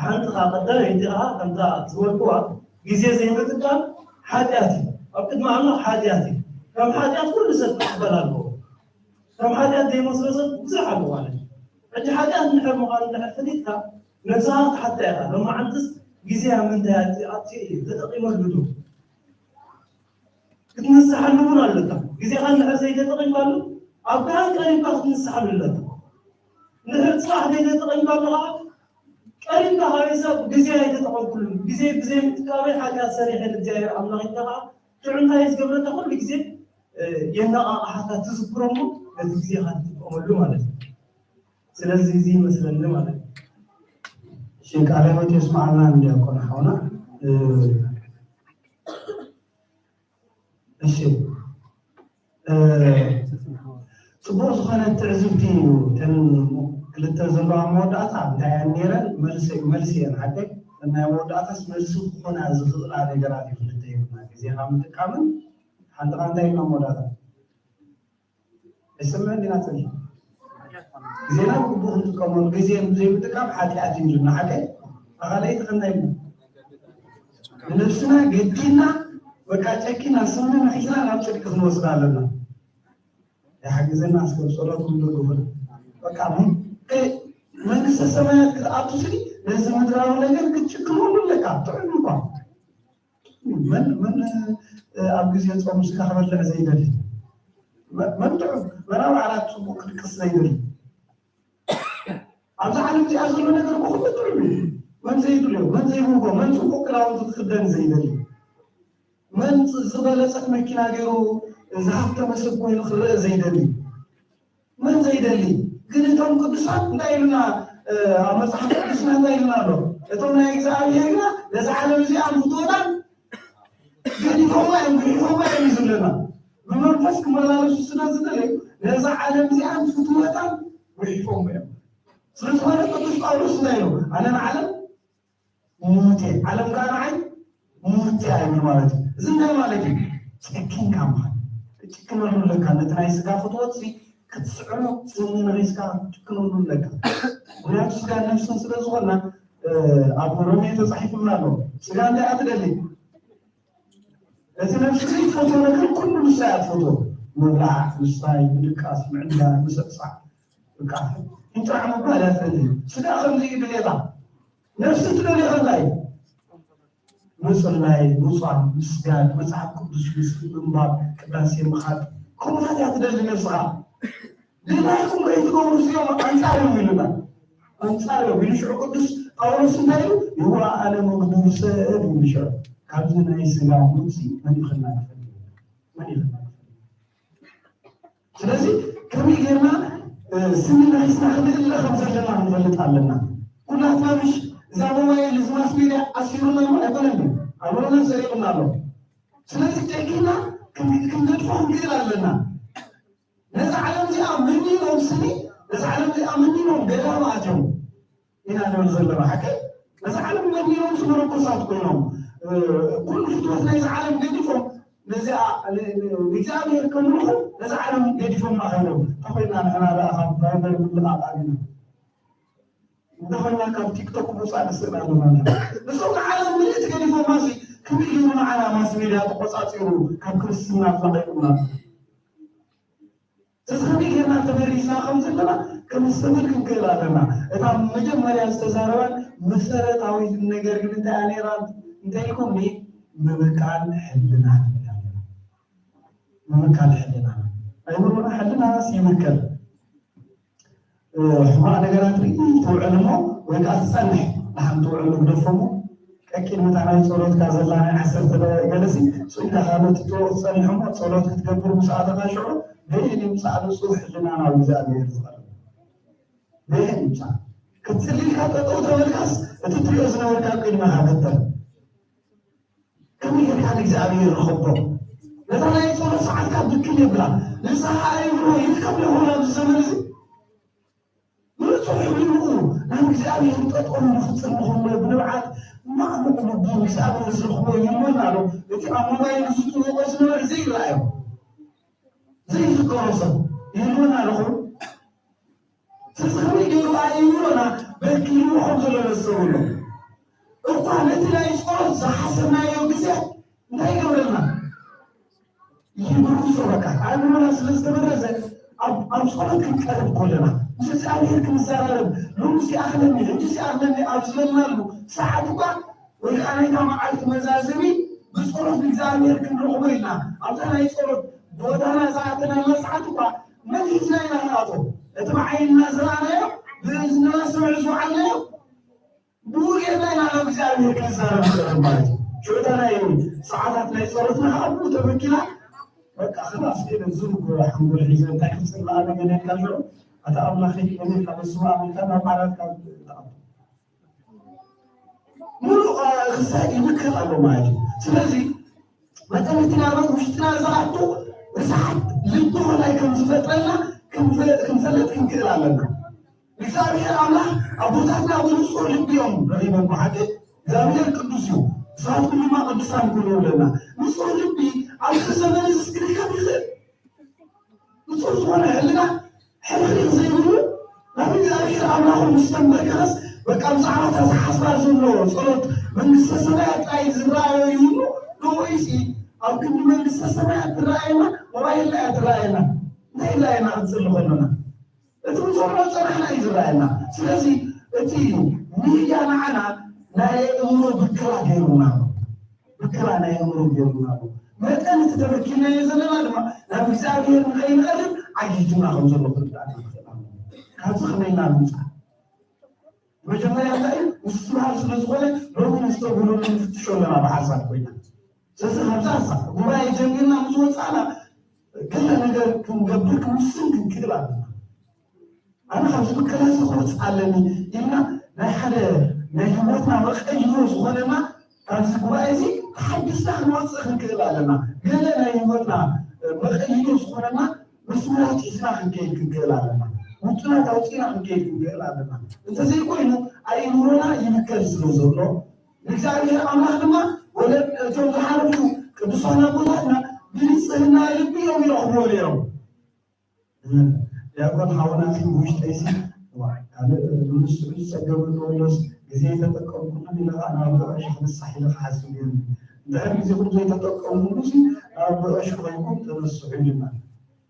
ሓንቲ ከዓ ቀዳመይቲ ከዓ ከምታ ዝበልኩዋ ግዜ ዘይምጥቃም ሓጢኣት እዩ። ኣብ ቅድሚ ኣምላኽ ሓጢኣት እዩ። ከም ሓጢኣት ኩሉ ሰብ ክቕበል ኣለዎ። ከም ሓጢኣት ዘይመስሎ ሰብ ብዙሕ ኣሎ ማለት እዩ። ሕጂ ሓጢኣት እንድሕር ምዃኑ እንድሕር ፈሊጥካ ነብስኻ ክትሓታ ኢኻ። ሎማዓንትስ ግዜ ኣብ ምንታይ ኣጥፊ- ኣጥፊኡ እዩ ተጠቒመሉ ዶ? ክትንስሓሉ እውን ኣለካ። ግዜኻ እንድሕር ዘይተጠቒምካሉ ኣብ ብርሃን ቀሪብካ ክትንስሓሉ ኣለካ። እንድሕር ፅባሕ ዘይተጠቒምካሉ ከዓ ቀሪብካ ካብ ሰብ ግዜ ኣይተጠቐምኩሉን ግዜ ብዘይ ምጥቃመይ ሓጢኣት ሰሪሐ ንእግዚኣብሔር ኣምላኽ ኢልካ ከዓ ሽዑ እንታይ እዩ ዝገብረካ ኩሉ ግዜ የነቓቕሓካ ትዝክሮ እሞ ነቲ ግዜኻ ትጥቀመሉ ማለት እዩ። ስለዚ እዚ ይመስለኒ ማለት እዩ። እሺ ቃለ ሕይወት የስማዓልና እንዲያቆን ሓውና። እሺ ጽቡቕ ዝኾነ ትዕዝብቲ እዩ። እተን ክልተ ዘለዋ መወዳእታ እንታይ እየን ነይረን? መልሲ መልሲ እየን ሓቀይ። ናይ መወዳእታስ መልሲ ክኾና ዝኽእላ ነገራት እዩ ክልተ ይብልና ግዜኻ ምጥቃምን ሓንቲ ኻንታ ኢልና መወዳእታ ኣይሰምዕን ዲና ጽልኢ ግዜና ብግቡእ ክንጥቀመሉ ግዜ ዘይምጥቃም ሓጢኣት እዩ ዝብልና ሓቀይ ኣኻለይቲ ከንታ ኢልና ንነብስና ገዲና በቃ ጨኪና ስምና ሒዝና ናብ ጽድቂ ክንወስዳ ኣለና። ይሓግዘና እስከ ብጸሎት ክንደግፉና በቃ መንግስተ ሰማያት ክትኣቱ ስሊ ነዚ ምድራዊ ነገር ክትጭክነሉ ኣለካ። ጥዑም እኳ መን መን ኣብ ግዜ ጾም ስጋ ክበልዕ ዘይደሊ መን ጥዑም መን ኣብ ዓራት ጽቡቕ ክድቅስ ዘይደሊ ኣብዛ ዓለም እዚኣ ዘሎ ነገር ብኩሉ ጥዑም እዩ። መን ዘይድልዮ መን ዘይብህጎ መን ጽቡቕ ክዳውንቲ ክክደን ዘይደሊ መን ዝበለጸት መኪና ገይሩ ዝሃብተመ ሰብ ኮይኑ ክረአ ዘይደሊ መን ዘይደሊ ግን እቶም ቅዱሳት እንታይ ኢሉና ኣብ መጽሓፍ ቅዱስና እንታይ ኢሉና ኣሎ እቶም ናይ እግዚኣብሔር ግና ነዚ ዓለም እዚኣ ፍትወታን ገዲፎማ እዮም፣ ግሒፎማ እዮም እዩ ዝብለና። ብመንፈስ ክመላለሱ ስለ ዝደለዩ ነዛ ዓለም እዚኣን ፍትወታን ግሒፎም እዮም። ስለ ዝኾነ ቅዱስ ጳውሎስ እንታይ ኢሉ? ኣነ ንዓለም ሙቴ፣ ዓለም ከዓ ንዓይ ሙቴ ኣይብል ማለት እዩ። እዚ እንታይ ማለት እዩ? ጨኪንካ ምዃን። ክትጭክነሉ ኣለካ። ነቲ ናይ ስጋ ፍትወት እዚ ክትስዕሮ፣ ስኒ ነኺስካ ክትጭክነሉ ኣለካ። ምክንያቱ ስጋን ነፍስን ስለ ዝኾና፣ እ፣ ኣብ ሮሜ ተጻሒፉልና ኣሎ። ስጋ እንታይ እያ ትደሊ? እቲ ነፍሲ ዘይትፈትዎ ነገር ኩሉ ንሳ እያ ትፈትዎ። ምብላዕ፣ ምስታይ፣ ምድቃስ፣ ምዕንጋል፣ ምስዕሳዕ፣ በቃ፣ እንጥራሕ ምባል እያ ትደሊ። ስጋ ከምዚ እዩ ድሌታ። ነፍሲ ትደልዮ ከላ እዩ። ምጽላይ፣ ምጽዋም፣ ምስጋድ፣ መጽሓፍ ቅዱስ ምስ ምንባብ፣ ቅዳሴ ምኻድ፣ ከምኡታት እያ ትደሊ ነፍስኻ። ድላይኩም ከይትገብሩ እዚኦም ኣንጻር እዮም ኢሉና። ኣንጻር እዮም ኢሉ ሽዑ ቅዱስ ጳውሎስ እንታይ ኢሉ? ይዋ ኣነ መግዱር ሰብ ኢሉ ሽዑ። ካብዚ ናይ ስጋ ሞት እዚ መን እዩ ከናግፈኒ? መን እዩ ከናግፈኒ? ስለዚ ከመይ ጌርና፣ እ፣ ስኒ ነኺስና ክንእለ ከም ዘለና ክንፈልጥ ኣለና። ኩላትና ምሽ እዛ ሞባይል እዚ ማስ ሜድያ ኣሲሩና እሞ ኣይኮነን ድዩ? ኣእምሮና ሰሪቑና ኣሎ። ስለዚ ጨኪና ክን-፣ ክንገድፎ ክንክእል ኣለና። ነዛ ዓለም እዚኣ መኒኖም ስኒ፣ ነዛ ዓለም እዚኣ መኒኖም ገዳም ኣትዮም ኢና ንብል ዘለና። ሓቂ ነዛ ዓለም መኒኖም መነኮሳት ኮይኖም፣ እ፣ ኩሉ ፍትወት ናይዛ ዓለም ገዲፎም ነዚኣ፣ ን-፣ ን-፣ ንእግዚኣብሔር ከምልኹ ነዛ ዓለም ገዲፎም ኣኸሎም። እንተኾይና ንሕና ደኣ ካብ ቫይበር ምልቓቕ ኣቢና እንተኾይና ካብ ቲክቶክ ምውፃእ ንስእን ኣለና። ንሶም ንዓለም ምልእቲ ገዲፎማ እዚ ከመይ ገይሩ ንዓና ማስ ሜድያ ተቆፃፂሩ ካብ ክርስትና ኣላቒቑና? እዚ ከመይ ጌርና ተመሊስና ከም ዘለና ክንስተብል ክንክእል ኣለና። እታ መጀመርያ ዝተዛረባን መሰረታዊት ነገር ግን እንታይ እያ ነይራ? እንታይ ኢልኩምኒ? ምብቃል ሕልና። ምብቃል ሕልና። ኣይምሮና ሕልናስ ይምከል። እ፣ ሕማቕ ነገራት ርኢ ትውዕል እሞ ወይ ከዓ ትጸንሕ። ደሓን ትውዕል ንግደፎ እሞ ቀቂል መታ ናይ ጸሎትካ ዘላ ናይ ዓሰርተ ደቂቕ ገለሲ ስኢልካ ካልእ ትጥወቕ ትጸንሕ እሞ ጸሎት ክትገብር ምስ ኣተኻ ሽዑ በየን ይምጻእ ንጹህ ሕልና ናብ እግዚኣብሔር ዝቐርብ? በየን ይምጻእ? ክትጽሊ ኢልካ ጠጠው ተበልካስ እቲ ትሪኦ ዝነበርካ ቅድመኻ ገተር። ከመይ ጌርካ ንእግዚኣብሔር ርኸቦ? ነታ ናይ ጸሎት ሰዓትካ ብክል የብላ። ንስኻ ኣይብሎ ይርከብ ይኸውን ኣብዚ ዘመን እዚ። ብንጹህ ሕሊንኡ ናብ እግዚኣብሔር ጠጠው ኢሉ ክጽሊ ከሎ ብንብዓት ማዕሙቕ ልቡ እግዚኣብሔር ዝረኽቦ ይህልወና ኣሎ። እቲ ኣብ ሞባይል ዝጥውቖ ዝነበረ ዘይረኣዮ፣ ዘይዝከሮ ሰብ ይህልወና ኣሎ። ስለዚ ከመይ ገይሩ ኣእምሮና በኪሉ ከም ዘሎ ነስተውዕሎ። እኳ ነቲ ናይ ጸሎት ዝሓሰብናዮ ግዜ እንታይ ይገብረልና? ይብርዞ በቃ። ኣእምሮና ስለ ዝተበረዘ ኣብ፣ ኣብ ጸሎት ክንቀርብ ከለና፣ ምስ እግዚኣብሔር ክንዘራረብ፣ ሎሚ ሲኣኽለኒ፣ ሕጂ ሲኣኽለኒ ኣብ ዝበልናሉ ሰዓት እኳ፣ ወይ ከዓ ናይታ መዓልቲ መዛዘሚ ብጸሎት ንእግዚኣብሔር ክንረኽቦ ኢልና፣ ኣብታ ናይ ጸሎት ቦታና ዝኣተናላ ሰዓት እኳ፣ መን ሒዝና ኢና ንኣቶ? እቲ ብዓይንና ዝረኣናዮ፣ ብእዝንና ስምዕ ዝወዓልናዮ፣ ብኡ ጌርና ኢና ናብ እግዚኣብሔር ክንዛረብ ንኽእል ማለት እዩ። ሽዑ እታ ናይ ሰዓታት ናይ ጸሎትና ከዓ ብኡ ተበኪላ፣ በቃ፣ ኸላስ፣ ኢለ ዝርጎ ሓንጎል ሒዘ እንታይ ክጽላኣ ነገር የልካ ሽዑ፣ ኣታ ኣምላኸይ፣ እኔ ካብ ስማ ኣመልካ ናብ ዓራትካ ትኣቱ። ሙሉእ፣ እ፣ ክሳይ ይምክር ኣሎ ማለት እዩ። ስለዚ መጠን እቲ ናብ ውሽጥና ዝኣቱ ርስሓት ልቢ ኾላይ ከም ዝፈጥረና ክንፈ-፣ ክንፈልጥ ክንክእል ኣለና። እግዚኣብሔር ኣምላኽ ኣቦታትና ብንጹር ልቢ እዮም ረኺቦም። ብሓቂ እግዚኣብሔር ቅዱስ እዩ። ንስኻትኩም ድማ ቅዱሳን ኩኑ ይብለና። ንጹር ልቢ ኣብዚ ዘመን እዚ ክርከብ ይኽእል? ንጹር ዝኾነ ሕልና ሕርሕር ዘይብሉ ናብ እግዚኣብሔር ኣምላኹ ምስ ተንበርከኸስ፣ በቃ ብዛዕባ እታ ዝሓስባ ዘሎ ጸሎት መንግስተ ሰማያት ጥራይ ዝረኣዮ ይህሉ ዶ ወይሲ ኣብ ክንዲ መንግስተ ሰማያት ትረኣየና ሞባይልና እያ ትረኣየና? እንታይ ይረኣየና ክንጽሊ ከለና? እቲ ንጾሞ ዝጸናሕና እዩ ዝረኣየና። ስለዚ እቲ ሚድያ ንዓና ናይ ኣእምሮ ብከላ ገይሩና ኣሎ። ብከላ ናይ ኣእምሮ ገይሩና ኣሎ። መጠን እቲ ተበኪልናዮ ዘለና ድማ ናብ እግዚኣብሔር ንኸይንቐርብ ዓጊቱና ከም ዘሎ ክንርዳእ ንኽእል ኣለና። ካብዚ ከመይ ኢልና ንምጻእ? መጀመርያ እንታይ እዩ? ምስትብሃል ስለ ዝኾነ ሎሚ ነስተብህለሉ ንፍትሾ ኣለና ብሓንሳብ ኮይና። ስለዚ ካብዛ ጉባኤ ጀሚርና ምስ ወጻእና ገለ ነገር ክንገብር ክንውስን ክንክእል ኣለና። ኣነ ካብዚ ብከላ እዚ ክወፅእ ኣለኒ ኢልና ናይ ሓደ ናይ ህይወትና መቐይሮ ዝኾነና ካብዚ ጉባኤ እዚ ተሓጊስና ክንወፅእ ክንክእል ኣለና። ገለ ናይ ህይወትና መቐይሮ ዝኾነና መስመራት ሒዝና ክንከይድ ክንክእል ኣለና። ውጥናት ኣውፂና ክንከይድ ክንክእል ኣለና። እንተዘይኮይኑ ኣእምሮና ይብከል ስለ ዘሎ ንእግዚኣብሔር ኣምላኽ ድማ ወለ እቶም ዝሓለፉ ቅዱሳን ኣቦታትና ብንፅህና ልቢ እዮም ይረኽብዎ ነይሮም። ዲያቆን ሓውና ሲ ውሽጠይ ሲ ካልእ ንሱ ዝፀገመሉ ወሎስ ግዜ ተጠቀምኩሉ ኢለ ከዓ ናብ ብዕሽ ክነሳሕ ኢለ ክሓስብ ገይሩ። እንድሕር ግዜኹም ዘይተጠቀምኩሉ ሲ ናብ ብዕሽ ኮይንኩም ተነስሑ ኢልና።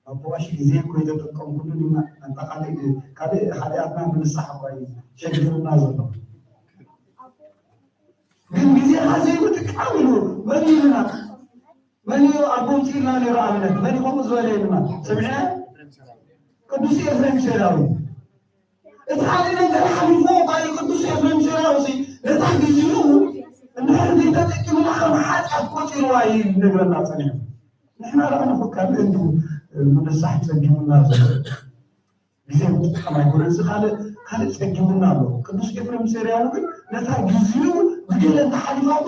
ኣብ ብዕሽ ግዜ እኮ ይተጠቀምኩሉ ኢልና። ኣንታ ካልእ ካልእ ሓጢኣትና ብንስሓ እኳ እዩ ሸጊሩና ዘሎ። ግን ግዜኻ ዘይምጥቃም ኢሉ መን ኢሉና? መን እዩ ኣቦ ምፅኢልና ነይሩ? ኣብነት መን ከምኡ ዝበለ ኢሉና ሰሚዕና? ቅዱስ ኤፍሬም ሴራዊ። እቲ ሓደ ነገር ሓሊፍዎ እኳ እዩ ቅዱስ ኤፍሬም ሴራዊ እዚ ነታ ግዜኡ እንድሕር ዘይተጠቂሙላ ከም ሓጢኣት ቆፂርዋ እዩ ይነግረና ፀኒሑ። ንሕና ደኣ ንኹ ካልእ እንዱ ምንሳሕ ፀጊሙና ዘሎ ግዜ ምጥቃም ኣይኮነን። እዚ ካልእ ካልእ ፀጊሙና ኣሎ። ቅዱስ ኤፍሬም ሴርያዊ ግን ነታ ግዜኡ ብገለ እንተሓሊፋቶ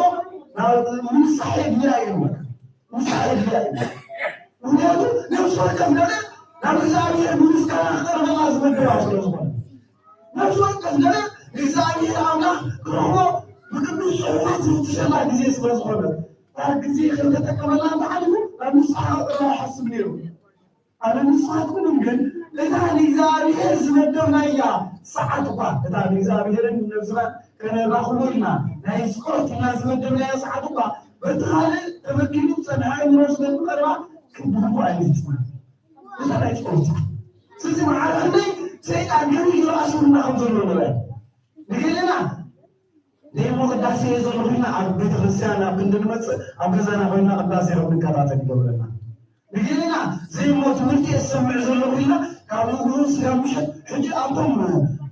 ናብ ምንሳሕ የድልያ እዩ። ምንሳሕ የድልያ እዩ። ምክንያቱ ነፍሲ ወከፍ ገለ ናብ እግዚኣብሔር ብምስጋና ክቐርበላ ዝመደባ ስለ ዝኾነ ነፍሲ ወከፍ ገለ እግዚኣብሔር ኣምላኽ ክረኽቦ ብቅዱስ ጽሑፋት ዝፍትሸላ ግዜ ስለ ዝኾነ ካብ ግዜ ከይተጠቀመላ እንተሓሊፉ ናብ ንስሓ ክቕርባ ይሓስብ ነይሩ። ኣነ ንስኻትኩም ግን እታ ንእግዚኣብሔር ዝመደብናያ ሰዓት እኳ እታ ንእግዚኣብሔርን ነብስና ከነራኽቦ ኢልና ናይ ጸሎት ኢልና ዝመደብናያ ሰዓት እኳ በቲ ካልእ ተበኪሉ ዝጸንሐ ኣእምሮ ስለ ዝቐርባ ክብህጉ ኣይንፍጽምን። እታ ናይ ጸሎት ሰዓት ስለዚ መዓረ ክንደይ ሰይጣን ከመይ ገይሩ ኣሲሩና ከም ዘሎ ንርአ ንገለና ዘይሞ ቅዳሴ እየ ዘለኹ ኢልና ኣብ ቤተክርስትያን ኣብ ክንዲ ንመፅእ ኣብ ገዛና ኮይና ቅዳሴ ከም ንከታተል ይገብረና። ንገለና ዘይሞ ትምህርቲ እየ ዝሰምዕ ዘለኹ ኢልና ካብ ንግሆ ስጋብ ምሸት ሕጂ ኣብቶም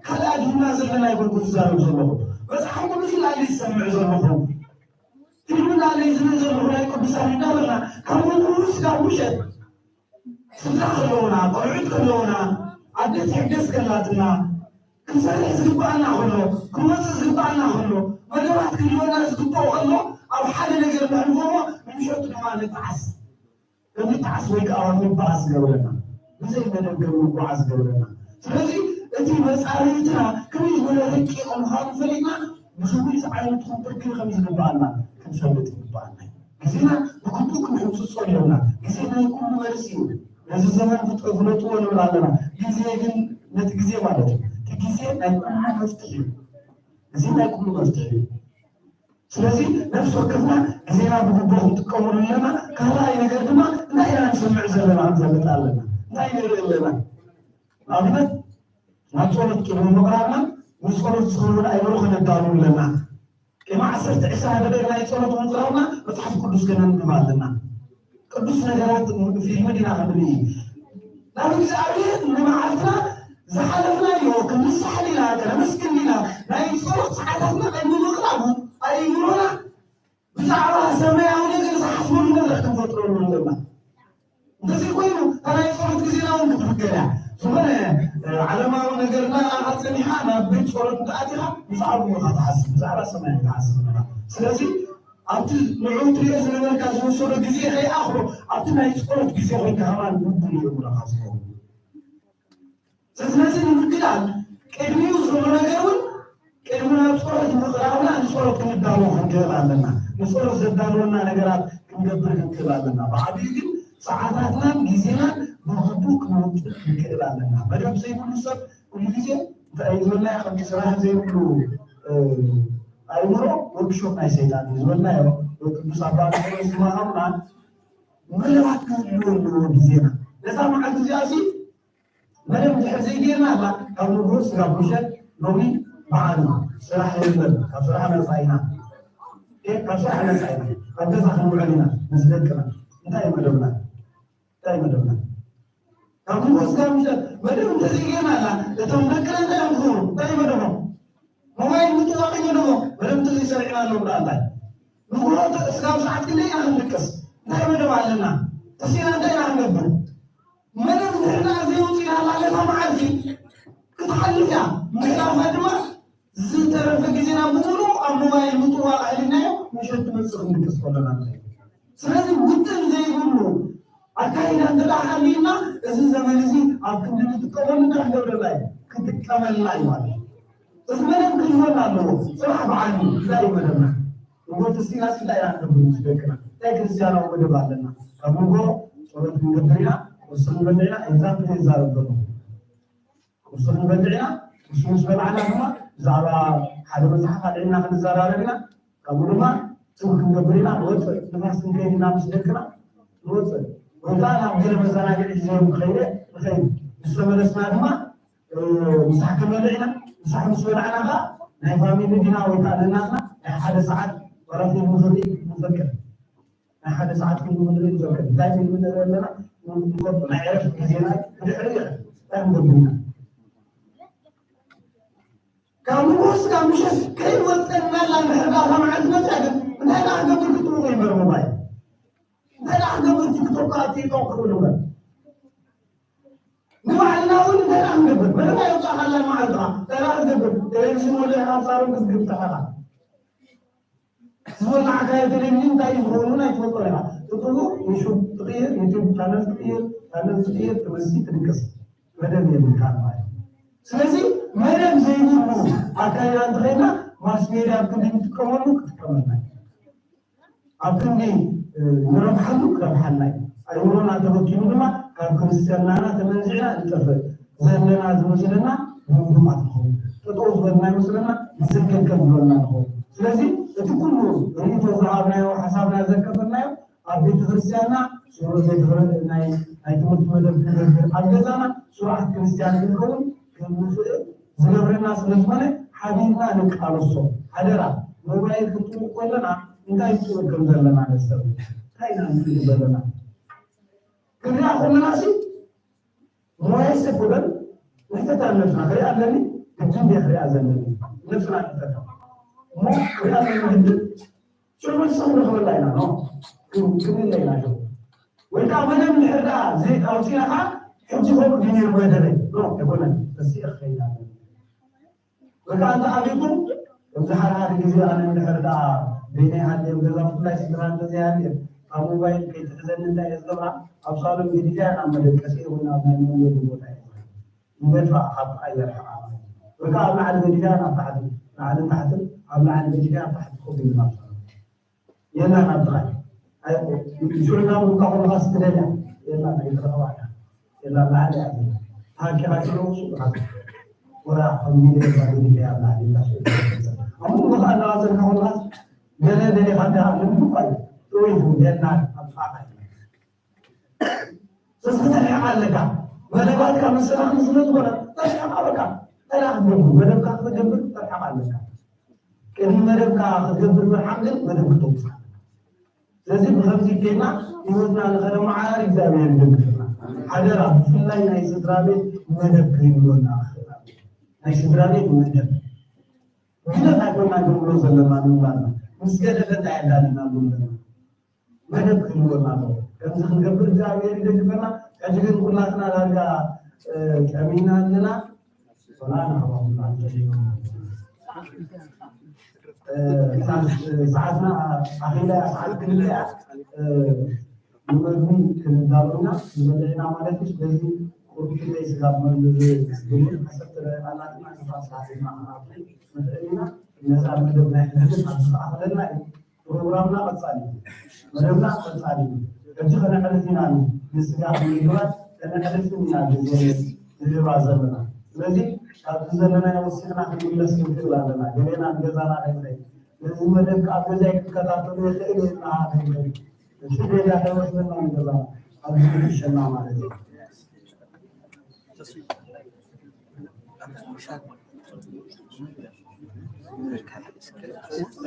ካልእ ኣድህና ዘለና ይበልኩ ዝዛረብ ዘለኹ መፅሓፍ ቅዱስ ኢላ እየ ዝሰምዕ ዘለኹ ፊልም ኢላ እየ ዝርኢ ዘለኹ ናይ ቅዱሳን እንዳበልና ካብ ንግሆ ስጋብ ምሸት ስድራ ከለውና፣ ቆልዑት ከለውና፣ ኣደ ትሕገዝ ከላትና፣ ክንሰርሕ ዝግብኣና ከሎ፣ ክንወፅእ ዝግብኣና ከሎ፣ መደባት ክህልወና ዝግብኦ ከሎ፣ ኣብ ሓደ ነገር ነሕልፎሞ፣ ንምሸቱ ድማ ንጠዓስ። ከም ንጠዓስ ወይ ከዓ ንበኣስ ዝገብረና፣ ብዘይ መደብ ከም ንጓዓዝ ዝገብረና። ስለዚ እቲ መፃርይትና ከመይ ዝበለ ረቂቕ ምዃኑ ፈሊጥና፣ ንኽብሪ ዝዓይነትኩም ብርክን ከም ዝግብኣና ክንፈልጥ ይግብኣና እዩ። ግዜና ብግቡእ ክንሕንፅፆ ነይሩና። ግዜ ናይ ኩሉ መልሲ እዩ። ነዚ ዘመን ፍጠ ፍለጥዎ ንብል ኣለና። ግዜ ግን ነቲ ግዜ ማለት እዩ። እቲ ግዜ ናይ ኩሉ መፍትሒ እዩ። ግዜ ናይ ኩሉ መፍትሒ እዩ። ስለዚ ነፍሲ ወከፍና ግዜና ብግቡእ ክንጥቀመሉ ኣለና። ካልኣይ ነገር ድማ እንታይ ኢና ንሰምዕ ዘለና ክንፈልጥ ኣለና። እንታይ ንርኢ ኣለና? ንኣብነት ናብ ጸሎት ቅድሚ ምቕራብና ንጸሎት ዝኸውን ኣእምሮ ከነዳሉ ኣለና። ቅድሚ ዓሰርተ ዕስራ ደቂቕ ናይ ጸሎት ምቕራብና መጽሓፍ ቅዱስ ከነንብብ ኣለና። ቅዱስ ነገራት ፊልም ዲና ክንርኢ ናብ እግዚኣብሔር ንመዓልትና ዝሓለፍናዮ ክንስሓል ኢና ከነመስግን ኢና ናይ ጸሎት ሰዓታትና ቅድሚ ምቕራቡ ኣእምሮና ብዛዕባ ሰማያዊ ነገር ዝሓስበሉ መድረክ ክንፈጥረሉ ኣለና። እንተዘይ ኮይኑ እታ ናይ ጸሎት ግዜና እውን ክትብከል እያ። ዝኾነ ዓለማዊ ነገርና ኣጸኒሓ ናብ ቤት ጸሎት እንተኣቲኻ ብዛዕባ ኢኻ ትሓስብ፣ ብዛዕባ ሰማይ ትሓስብ ኣለኻ። ስለዚ ኣብቲ ንዑ ትሪኦ ዝነበርካ ዝወሰዶ ግዜ ከይኣኽሎ ኣብቲ ናይ ጸሎት ግዜ ኮይንካ ከማን ውዱእ እዩ እምሮኻ ዝኸውን። ስለዚ ንምክዳን ቅድሚኡ ዘሎ ነገር እውን ቅድሚ ናብ ጸሎት ምቕራብና ንጸሎት ክንዳሎ ክንክእል ኣለና። ንጸሎት ዘዳልወና ነገራት ክንገብር ክንክእል ኣለና። ብዓብዩ ግን ሰዓታትናን ግዜናን ብግቡእ ክንውጥን ክንክእል ኣለና። መደብ ዘይብሉ ሰብ ኩሉ ግዜ እንታይ እዩ ዝበልና ከምቲ ስራሕ ዘይብሉ ኣእምሮ ወርክሾፕ ናይ ሰይጣን እዩ ዝበልናዮ ቅዱስ ኣባ ኣንጦንዮስ ዝመሃሩና መደባት ክህልዎ ኣለዎ ግዜና ነዛ መዓልቲ እዚኣ ሲ መደብ ድሕር ዘይጌርና ኣላ ካብ ንጉስ ናብ ምሸት ሎሚ በዓል ስራሕ የለን ካብ ስራሕ ነፃ ኢና ካብ ስራሕ ነፃ ኢና ኣብ ገዛ ክንውዕል ኢና ምስ ደቅና እንታይ መደብና እንታይ መደብና ካብ ንጉስ ናብ ምሸት መደብ እንተዘይጌርና ኣላ እቶም ደቅና እንታይ እዮም ክገብሩ እንታይ መደቦም ሞባይል ምጥዋቕ ይመደቦም መደብ እንተዘይሰሪዕና ኣለዉ ብኣላይ ንጉሆ ስጋብ ሰዓት ክንደይ ኢና ክንድቅስ እንታይ መደብ ኣለና ተሲና እንታይ ኢና ክንገብር መደብ ንሕና ዘይወፂና ኣላ ነታ መዓልቲ ክትሓልፍ እያ ምሕላፋ ድማ ዝተረፈ ግዜና ብምሉእ ኣብ ሞባይል ምጥዋቕ ኣሕሊፍናዮ ምሸት ትመፅእ ክንድቅስ ከለና ማለት እዩ። ስለዚ ውጥን ዘይብሉ ኣካይዳ እንተ ደኣ ሃልዩና፣ እዚ ዘመን እዚ ኣብ ክንዲ ንጥቀመሉ እንታይ ክገብረና እዩ? ክጥቀመልና እዩ ማለት እዩ። እዚ መደብ ክህልወና ኣለዎ። ጽባሕ በዓል እዩ። እንታይ እዩ መደብና? ንጎ ተስኢናስ እንታይ ኢና ክንገብር ምስ ደቅና? እንታይ ክርስትያናዊ መደብ ኣለና? ካብ ንጎ ጸሎት ክንገብር ኢና፣ ቁርሲ ክንበልዕ ኢና፣ ኤግዛምፕል ይዛረብ ዘሎ። ቁርሲ ክንበልዕ ኢና። ቁርሲ ምስ በላዕና ድማ ብዛዕባ ሓደ መጽሓፍ ኣልዒልና ክንዘራረብ ኢና። ካብኡ ድማ ቱር ክንገብር ኢና። ንወፅእ፣ ንፋስ ክንከይድ ኢና ምስ ደቅና ንወፅእ። ወይ ከዓ ናብ ገለ መዘናግዒ ሒዘዮም ክኸይደ ንኸይድ። ምስ ተመለስና ድማ፣ እ፣ ምሳሕ ክንበልዕ ኢና። ምሳሕ ምስ በላዕና ከዓ ናይ ፋሚሊ ዲና ወይ ከዓ ነናትና ናይ ሓደ ሰዓት ዋላ ፊልም ክንርኢ ንፈቅድ። ናይ ሓደ ሰዓት ፊልም ክንርኢ ንፈቅድ። እንታይ ፊልም ንርኢ ኣለና? ንፈልጦ ናይ ዕረፍቲ ግዜና ብድሕሪኡ ይኸድ። እንታይ ክንገብር ኢና? ካብ ንጉስ ካብ ምሸት ከይወጠና ላ እንድሕር ደኣ እታ መዓልቲ መፅያ ግን እንታይ ደኣ ክገብር ክትብሉ ይንበር ሞባይል? እንታይ ደኣ ክገብር ቲክቶክ ከዓ ቲክቶክ ክብሉ እምበር? ንባዕልና እውን እንታይ ደኣ ክንገብር? መደብ ኣየውፃእኻላ መዓልትኻ እንታይ ደኣ ክገብር? ቴሌቪዥን ወሊዕኻ ኣብ ሳሎን ክትግብትኻ ኢኻ። ዝበላዕካዮ ቴሌቪዥን እንታይ እዩ ዝኸውን እውን ኣይትፈልጦን ኢኻ። ትጥሉ፣ ዩቱብ ትቕይር፣ ዩቱብ ቻነል ትቕይር፣ ቻነል ትቕይር፣ ትመሲ፣ ትድቅስ። መደብ የብልካን ማለት እዩ። ስለዚ መደብ ዘይብሉ ኣካይዳ እንተኸይድና ማስ ሜድያ ኣብ ክንዲ ንጥቀመሉ ክጥቀመልና እዩ። ኣብ ክንዲ፣ እ፣ ንረብሓሉ ክረብሓልና እዩ። ኣእምሮና ተበኪሉ ድማ ካብ ክርስትያናና ተመንዚዕና ንጠፍእ። ዘለና ዝመስለና ምውዱቓት ንኸውን። ጠጠው ዝበልና ይመስለና፣ ንዝንከልከል ዝበልና ንኸውን። ስለዚ እቲ ኩሉ ርእይቶ ዝሃብናዮ፣ ሓሳብና ዘካፈልናዮ ኣብ ቤተ ክርስትያንና ስሩዕ ቤተ ክርስ-፣ ናይ፣ ናይ ትምህርቲ መደብ ክንገብር፣ ኣብ ገዛና ስሩዓት ክርስትያን ክንከውን ከም ንኽእል ዝገብረና ስለ ዝኾነ ሓቢርና ንቃለሶ። ሓደራ፣ ሞባይል ክንጥውቕ ከለና እንታይ ንጥውቕ ከም ዘለና ነስተውዕል። እንታይ ኢና ንጥውቕ ዘለና? ክንሪኣ ከለና ሲ ሞባይል ሴፍ ወገን ንሕተት ኣብ ነብስና። ክሪኣ ኣለኒ፣ ግድን ድየ ክሪኣ ዘለኒ? ነብስና ንሕተት። እሞ ክሪኣ ኣለኒ ግድን ሽዑ መልሲ ክንረኽበላ ኢና፣ ኖ? ክን-፣ ክንለ ኢና፣ ዶ? ወይ ከዓ መደብ እንድሕር ደኣ ዘይ-፣ ኣውፂእና ከዓ ሕጂ ከምኡ ድዩ ነይሩ መደበይ? ኖ፣ ኣይኮነን። ተሲኤ ክኸይድ ኣለኒ። ወይ ከዓ እንተ ኣቢኩም፣ ከምዚ ሓደ ሓደ ግዜ ኣነ እንድሕር ደኣ በይነይ ሃልየ ኣብ ገዛ ብፍላይ ስድራ እንተዘይሃልየ፣ ካብ ሞባይል ከይትሕዘኒ እንታይ እየ ዝገብራ? ኣብ ሳሎን ገዲፈያ ናብ መደቀሲ ወይ ናብ ናይ መንበሪ ቦታ እየ ዝኸይድ። ይመጽእ ካብ ጥቓይ የርሕቓ ማለት እዩ። ወይ ከዓ ኣብ ላዕሊ ገዲፍያ ናብ ታሕቲ፣ ላዕልን ታሕትን፣ ኣብ ላዕሊ ገዲፍያ ኣብ ታሕቲ ኮፍ ኢሉ ናብ ሰማይ። የላ ናብ ጥቓይ። ኣይ፣ ሽዑ ናብ ሩባ ከለኻስ ትደልያ? የላ፣ ኣይትረኽባን እያ። የላ፣ ኣብ ላዕሊ እያ ዘላ። ተሃኪኻ ሽዑ ሱቕ ኢኻ። ወላ ከም ሚድያ ገዲፍያ ኣብ ላዕሊ ኢልካ ሽዑ ትመጽእ። ኣብ መንጎ ከዓ እናቐጸልካ ከለኻስ ገለ ደሊኻ እንዲኻ ልምዱ እኳ እዩ። ጥዑይ ትብል፣ የላ፣ ኣብ ጥቓኻ እያ። ስለዚ ክትርሕቕ ኣለካ። መደባትካ መሰናኽል ስለ ዝኾነ ተርሕቕ ኣለካ። እንታይ ደኣ ክትገብር? መደብካ ክትገብር ተርሕቕ ኣለካ። ቅድሚ መደብካ ክትገብር ምርሓቕ ግን መደብ ክተውፅእ ኣለካ። ስለዚ ብኸምዚ ጌርና ህይወትና ንኸነመዓራሪ እግዚኣብሔር ይደግፈና። ሓደራ፣ ብፍላይ ናይ ስድራ ቤት መደብ ክህልወና ክኽእል ኣለዎ። ናይ ስድራ ቤት መደብ። ግደፍ ኣይኮና ንብሎ ዘለና ምንባርና። ምስ ገደፈ እንታይ ኣዳሊና ንብሎ ዘለና? መደብ ክህልወና ኣለዎ። ከምዚ ክንገብር እግዚኣብሔር ይደግፈና። ሕጂ ግን ኩላትና ዳርጋ፣ እ፣ ጠሚና ኣለና። ሶላ ንሕዋትና እንጸልዮ። እ፣ ሰዓት፣ ሰዓትና ኣኺላ እያ፣ ሰዓት ክልተ እያ። እ፣ ንመግቢ ክንዳሎና ንበልዕ ኢና ማለት እዩ። ስለዚ ቁርቢ ክንደይ ስጋብ መግቢ ዝብል ዓሰርተ ደቂቃ እናትና ንፋስ ሓቲትና ክንኣቱ ንኽእል ኢና። ነዛ መደብ ናይ ሕጂ ኣብ ዝኸኣለና እዩ። ፕሮግራምና ቀጻሊ እዩ። መደብና ቀጻሊ እዩ። ሕጂ ከነዕርፍ ኢና፣ ንስጋ ንምግባር ከነዕርፍ ኢና ግዜ ንህባ ዘለና። ስለዚ ካብዚ ዘለናዮ ወሲኽና ክንምለስ ንኽእል ኣለና። ገሌና ንገዛና ከይንኸይድ። ነዚ መደብ ካብ ገዛይ ክከታተሎ ይኽእል እየ፣ ንዓኻ ከይንኸይድ። እቲ ሜዳ ከይወስደና ንገዛና። ኣብዚ ንሕሸና ማለት እዩ።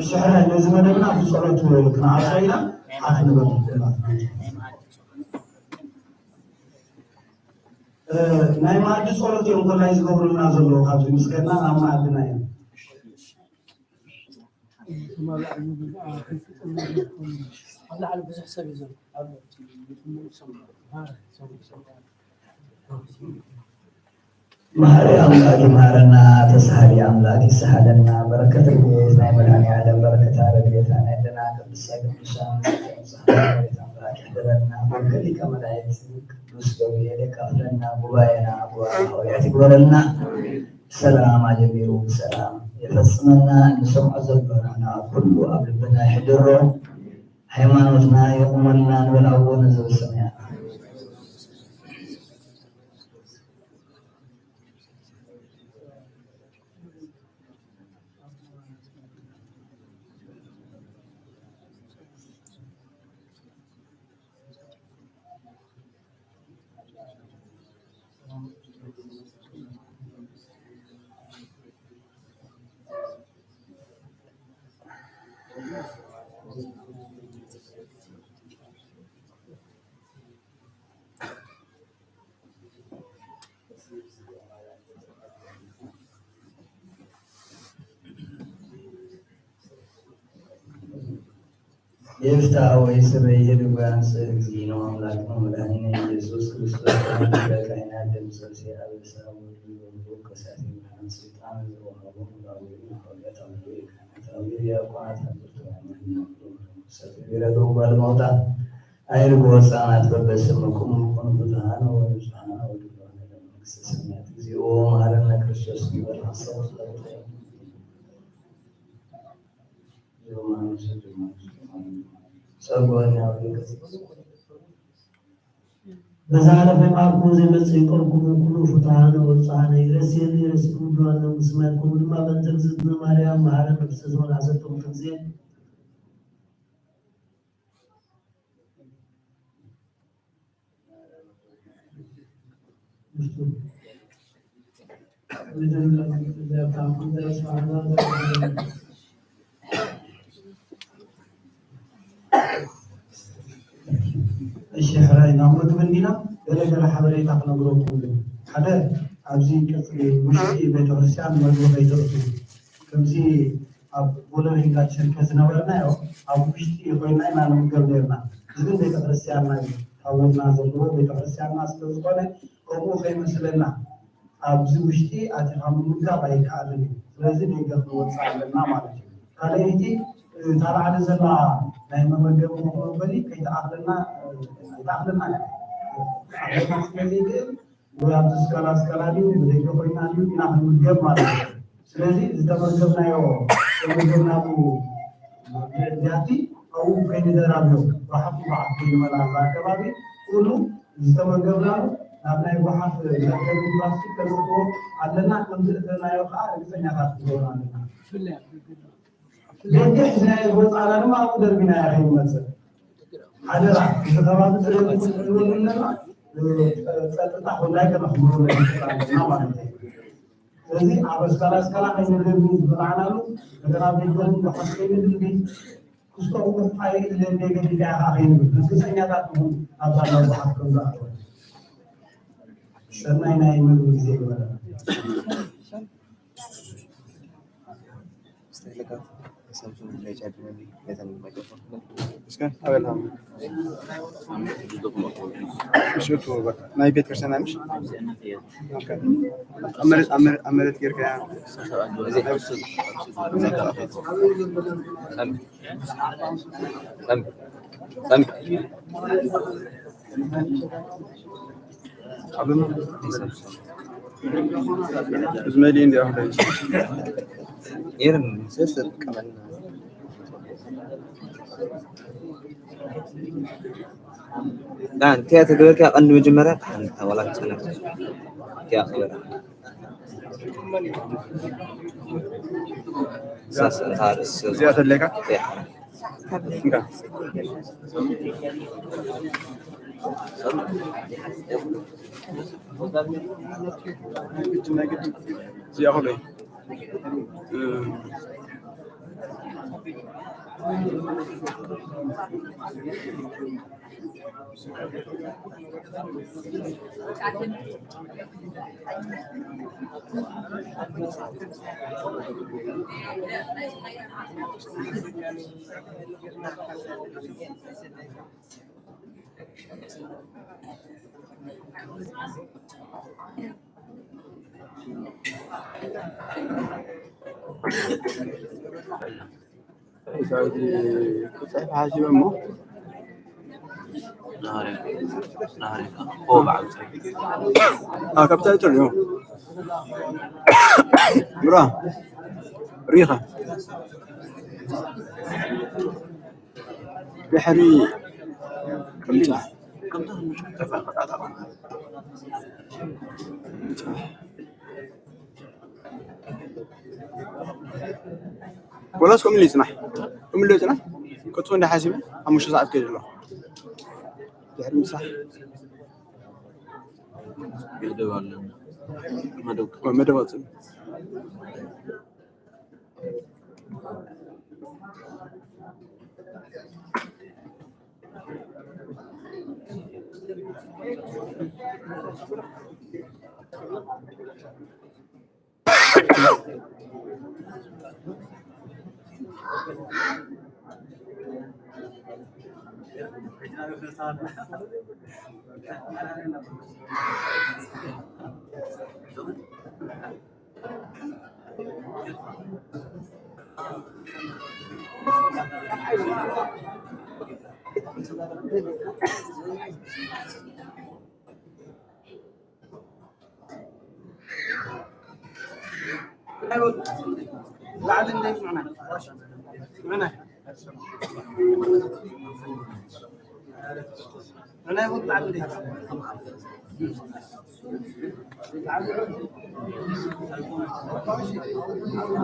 እሺ፣ ሕራይ ነዚ መደብና ብጸሎት ክንዓጾ ኢና። ሓፍ ንበል። እ፣ ናይ መኣዲ ጸሎት እዮም ኮላይ ዝገብሩልና ዘለዉ ካብዚ ምስ ከድና ናብ መኣድና እዮም። ኣብ ላዕሊ ብዙሕ ሰብ እዩ ዘሎ። ኣብ መሓሪ ኣምላክ ይምሃረና፣ ተሳሃሊ ኣምላክ ይሰሃለና። በረከት ረድኤት ናይ መድኃኔ ዓለም፣ በረከታ ረድኤታ ናይ ኣደና ቅድስተ ቅዱሳን፣ ጸሎታ በረከት ኣምላክ ይሕደረና። በረከት ሊቀ መላእክት ቅዱስ ገብርኤል የካፍለና። ጉባኤና ጉባኤ ሃዋርያት ይግበረልና። ሰላም ኣጀሚሩ ብሰላም የፈጽመና። እንሰምዖ ዘሎና ኩሉ ኣብ ልብና ይሕድሮ። ሃይማኖትና የቑመልና። ንበል ኣቡነ ዘበሰማያት። ይፍታ ወይ ስረይ ህድጓን ስእል ጊኖ ኣምላክ መድኃኒነ ኢየሱስ ክርስቶስ። ኣምላክ ካይና ደም ሰልሴ ኣብ እሳት ወልድ ወልድ ከሳቴ ብርሃን ስልጣን ዘወሃቦ መጋወሪ ሐዋርያት ኣበው የካህናት ኣበው ዲያቆናት ኣበው ተዋሕዶ ሃይማኖት ሰፊ ቢረዶ ጓል ማውጣት ኣይርግ ወፃናት በበስምኩም ኩኑ ፍትሃን ወንጹሃን ወድሎነ ለመንግስተ ሰማያት። እግዚኦ መሐረነ ክርስቶስ ይበል ሐሳብ ስለተ በዛ ዓለም ማርኩ ዘይመጽእ ይቅርኩሙ ኩሉ ፍትሃነ ወብጽሓነ ይረስየኒ ይረስኩም ብለዋን መንግስቲ ሰማያት። ከምኡ ድማ በእንተ እግዝእትነ ማርያም መሓረነ ክርስቶስ መድሓሰብ ከምኡ ግዜ እሺ፣ ሕራይ ናብ መግቢ እንዲና ገለ ገለ ሓበሬታ ክነግረኩም እዩ። ሓደ ኣብዚ ቅጽሪ ውሽጢ ቤተክርስትያን መግቢ ከይትእቱ። ከምዚ ኣብ ቦለሪንጋ ቸርኬ ዝነበርናዮ ኣብ ውሽጢ ኮይና ኢና ንምገብ ነርና። እዚ ግን ቤተክርስትያንና እዩ፣ ታቦትና ዘለዎ ቤተክርስትያንና ስለ ዝኾነ ከምኡ ከይመስለና። ኣብዚ ውሽጢ ኣቲኻ ምምጋብ ኣይከኣልን እዩ። ስለዚ ደገ ክንወፅእ ኣለና ማለት እዩ። ካልኣይቲ እታ ላዕሊ ዘላ ናይ መመገቢ መኾመበሊ ከይትኣኽለና፣ ኣይትኣኽለና እያ። ኣኽለና ስለ ዘይክእል ወይ ኣብዚ ስካላ ስካላ ድዩ ብደገ ኮይና ድዩ ኢና ክንምገብ ማለት እዩ። ስለዚ ዝተመገብናዮ ዝተመገብናሉ ብያቲ ኣብኡ ከይንደራብዮ ብሓፍ ብሓፍ ከይንመላ እዛ ኣከባቢ ኩሉ ዝተመገብናሉ ናብ ናይ ጓሓፍ መእከቢ ፕላስቲክ ከነእትዎ ኣለና። ከም ዘእተናዮ ከዓ ርግፀኛታት ክንከውን ኣለና። ደገ ሒዝናዮ ዝወፃእና ድማ ኣብኡ ደርቢናዮ ከይንመፅእ ሓደራ። እዚ ከባቢ ፅሬቱ ክንሕልወሉ ኣለና። ፀጥታ ኩላይ ከነኽብረሉ ኣለና ማለት እዩ። ስለዚ ኣብ ኣስካላ ኣስካላ ከይንደርቢ ዝበላዕናሉ ነገር ኣብ ደገን ጓሓፍ ከይንድልቢ ክስቶ ምኽፋይ ኢለን ደገ ዲዳ ኢኻ ከይንብል ርግፀኛታት ንኹን። ኣብ ዛላ ጓሓፍ ከም ዝኣተወ ሰናይ ናይ መግቢ ግዜ ይግበረና። ናይ ቤት ክርስቲያን ኣይምሽ ኣብ መሬት ጌርካ ዝመልእ እንዲ ኣሁን ይርን ስስር ቀመና ዳን ቲያ ተገበርካ ቀንዲ መጀመርያ ሓንታ ዋላ ትሰነፍ ቲያ ክበራ ሳስ ታርስ እዚኣ ተለካ ያ እንካ እዚኣ ኹለይ ክፅሕፍ ሓሲበ እሞ ካብታ ይጥር እዩ ብራ ሪኻ ድሕሪ ከምታ ወላስ ከምኡ ኢሉ ይፅናሕ፣ ከምኡ ኢሉ ይፅናሕ። ቅጡ እንዳ ሓሲበ ሓሙሽተ ሰዓት ከይዱ ኣሎ። ድሕሪ ምሳሕ መደብ ኣለና። መደብ መደብ ኣውፅእ።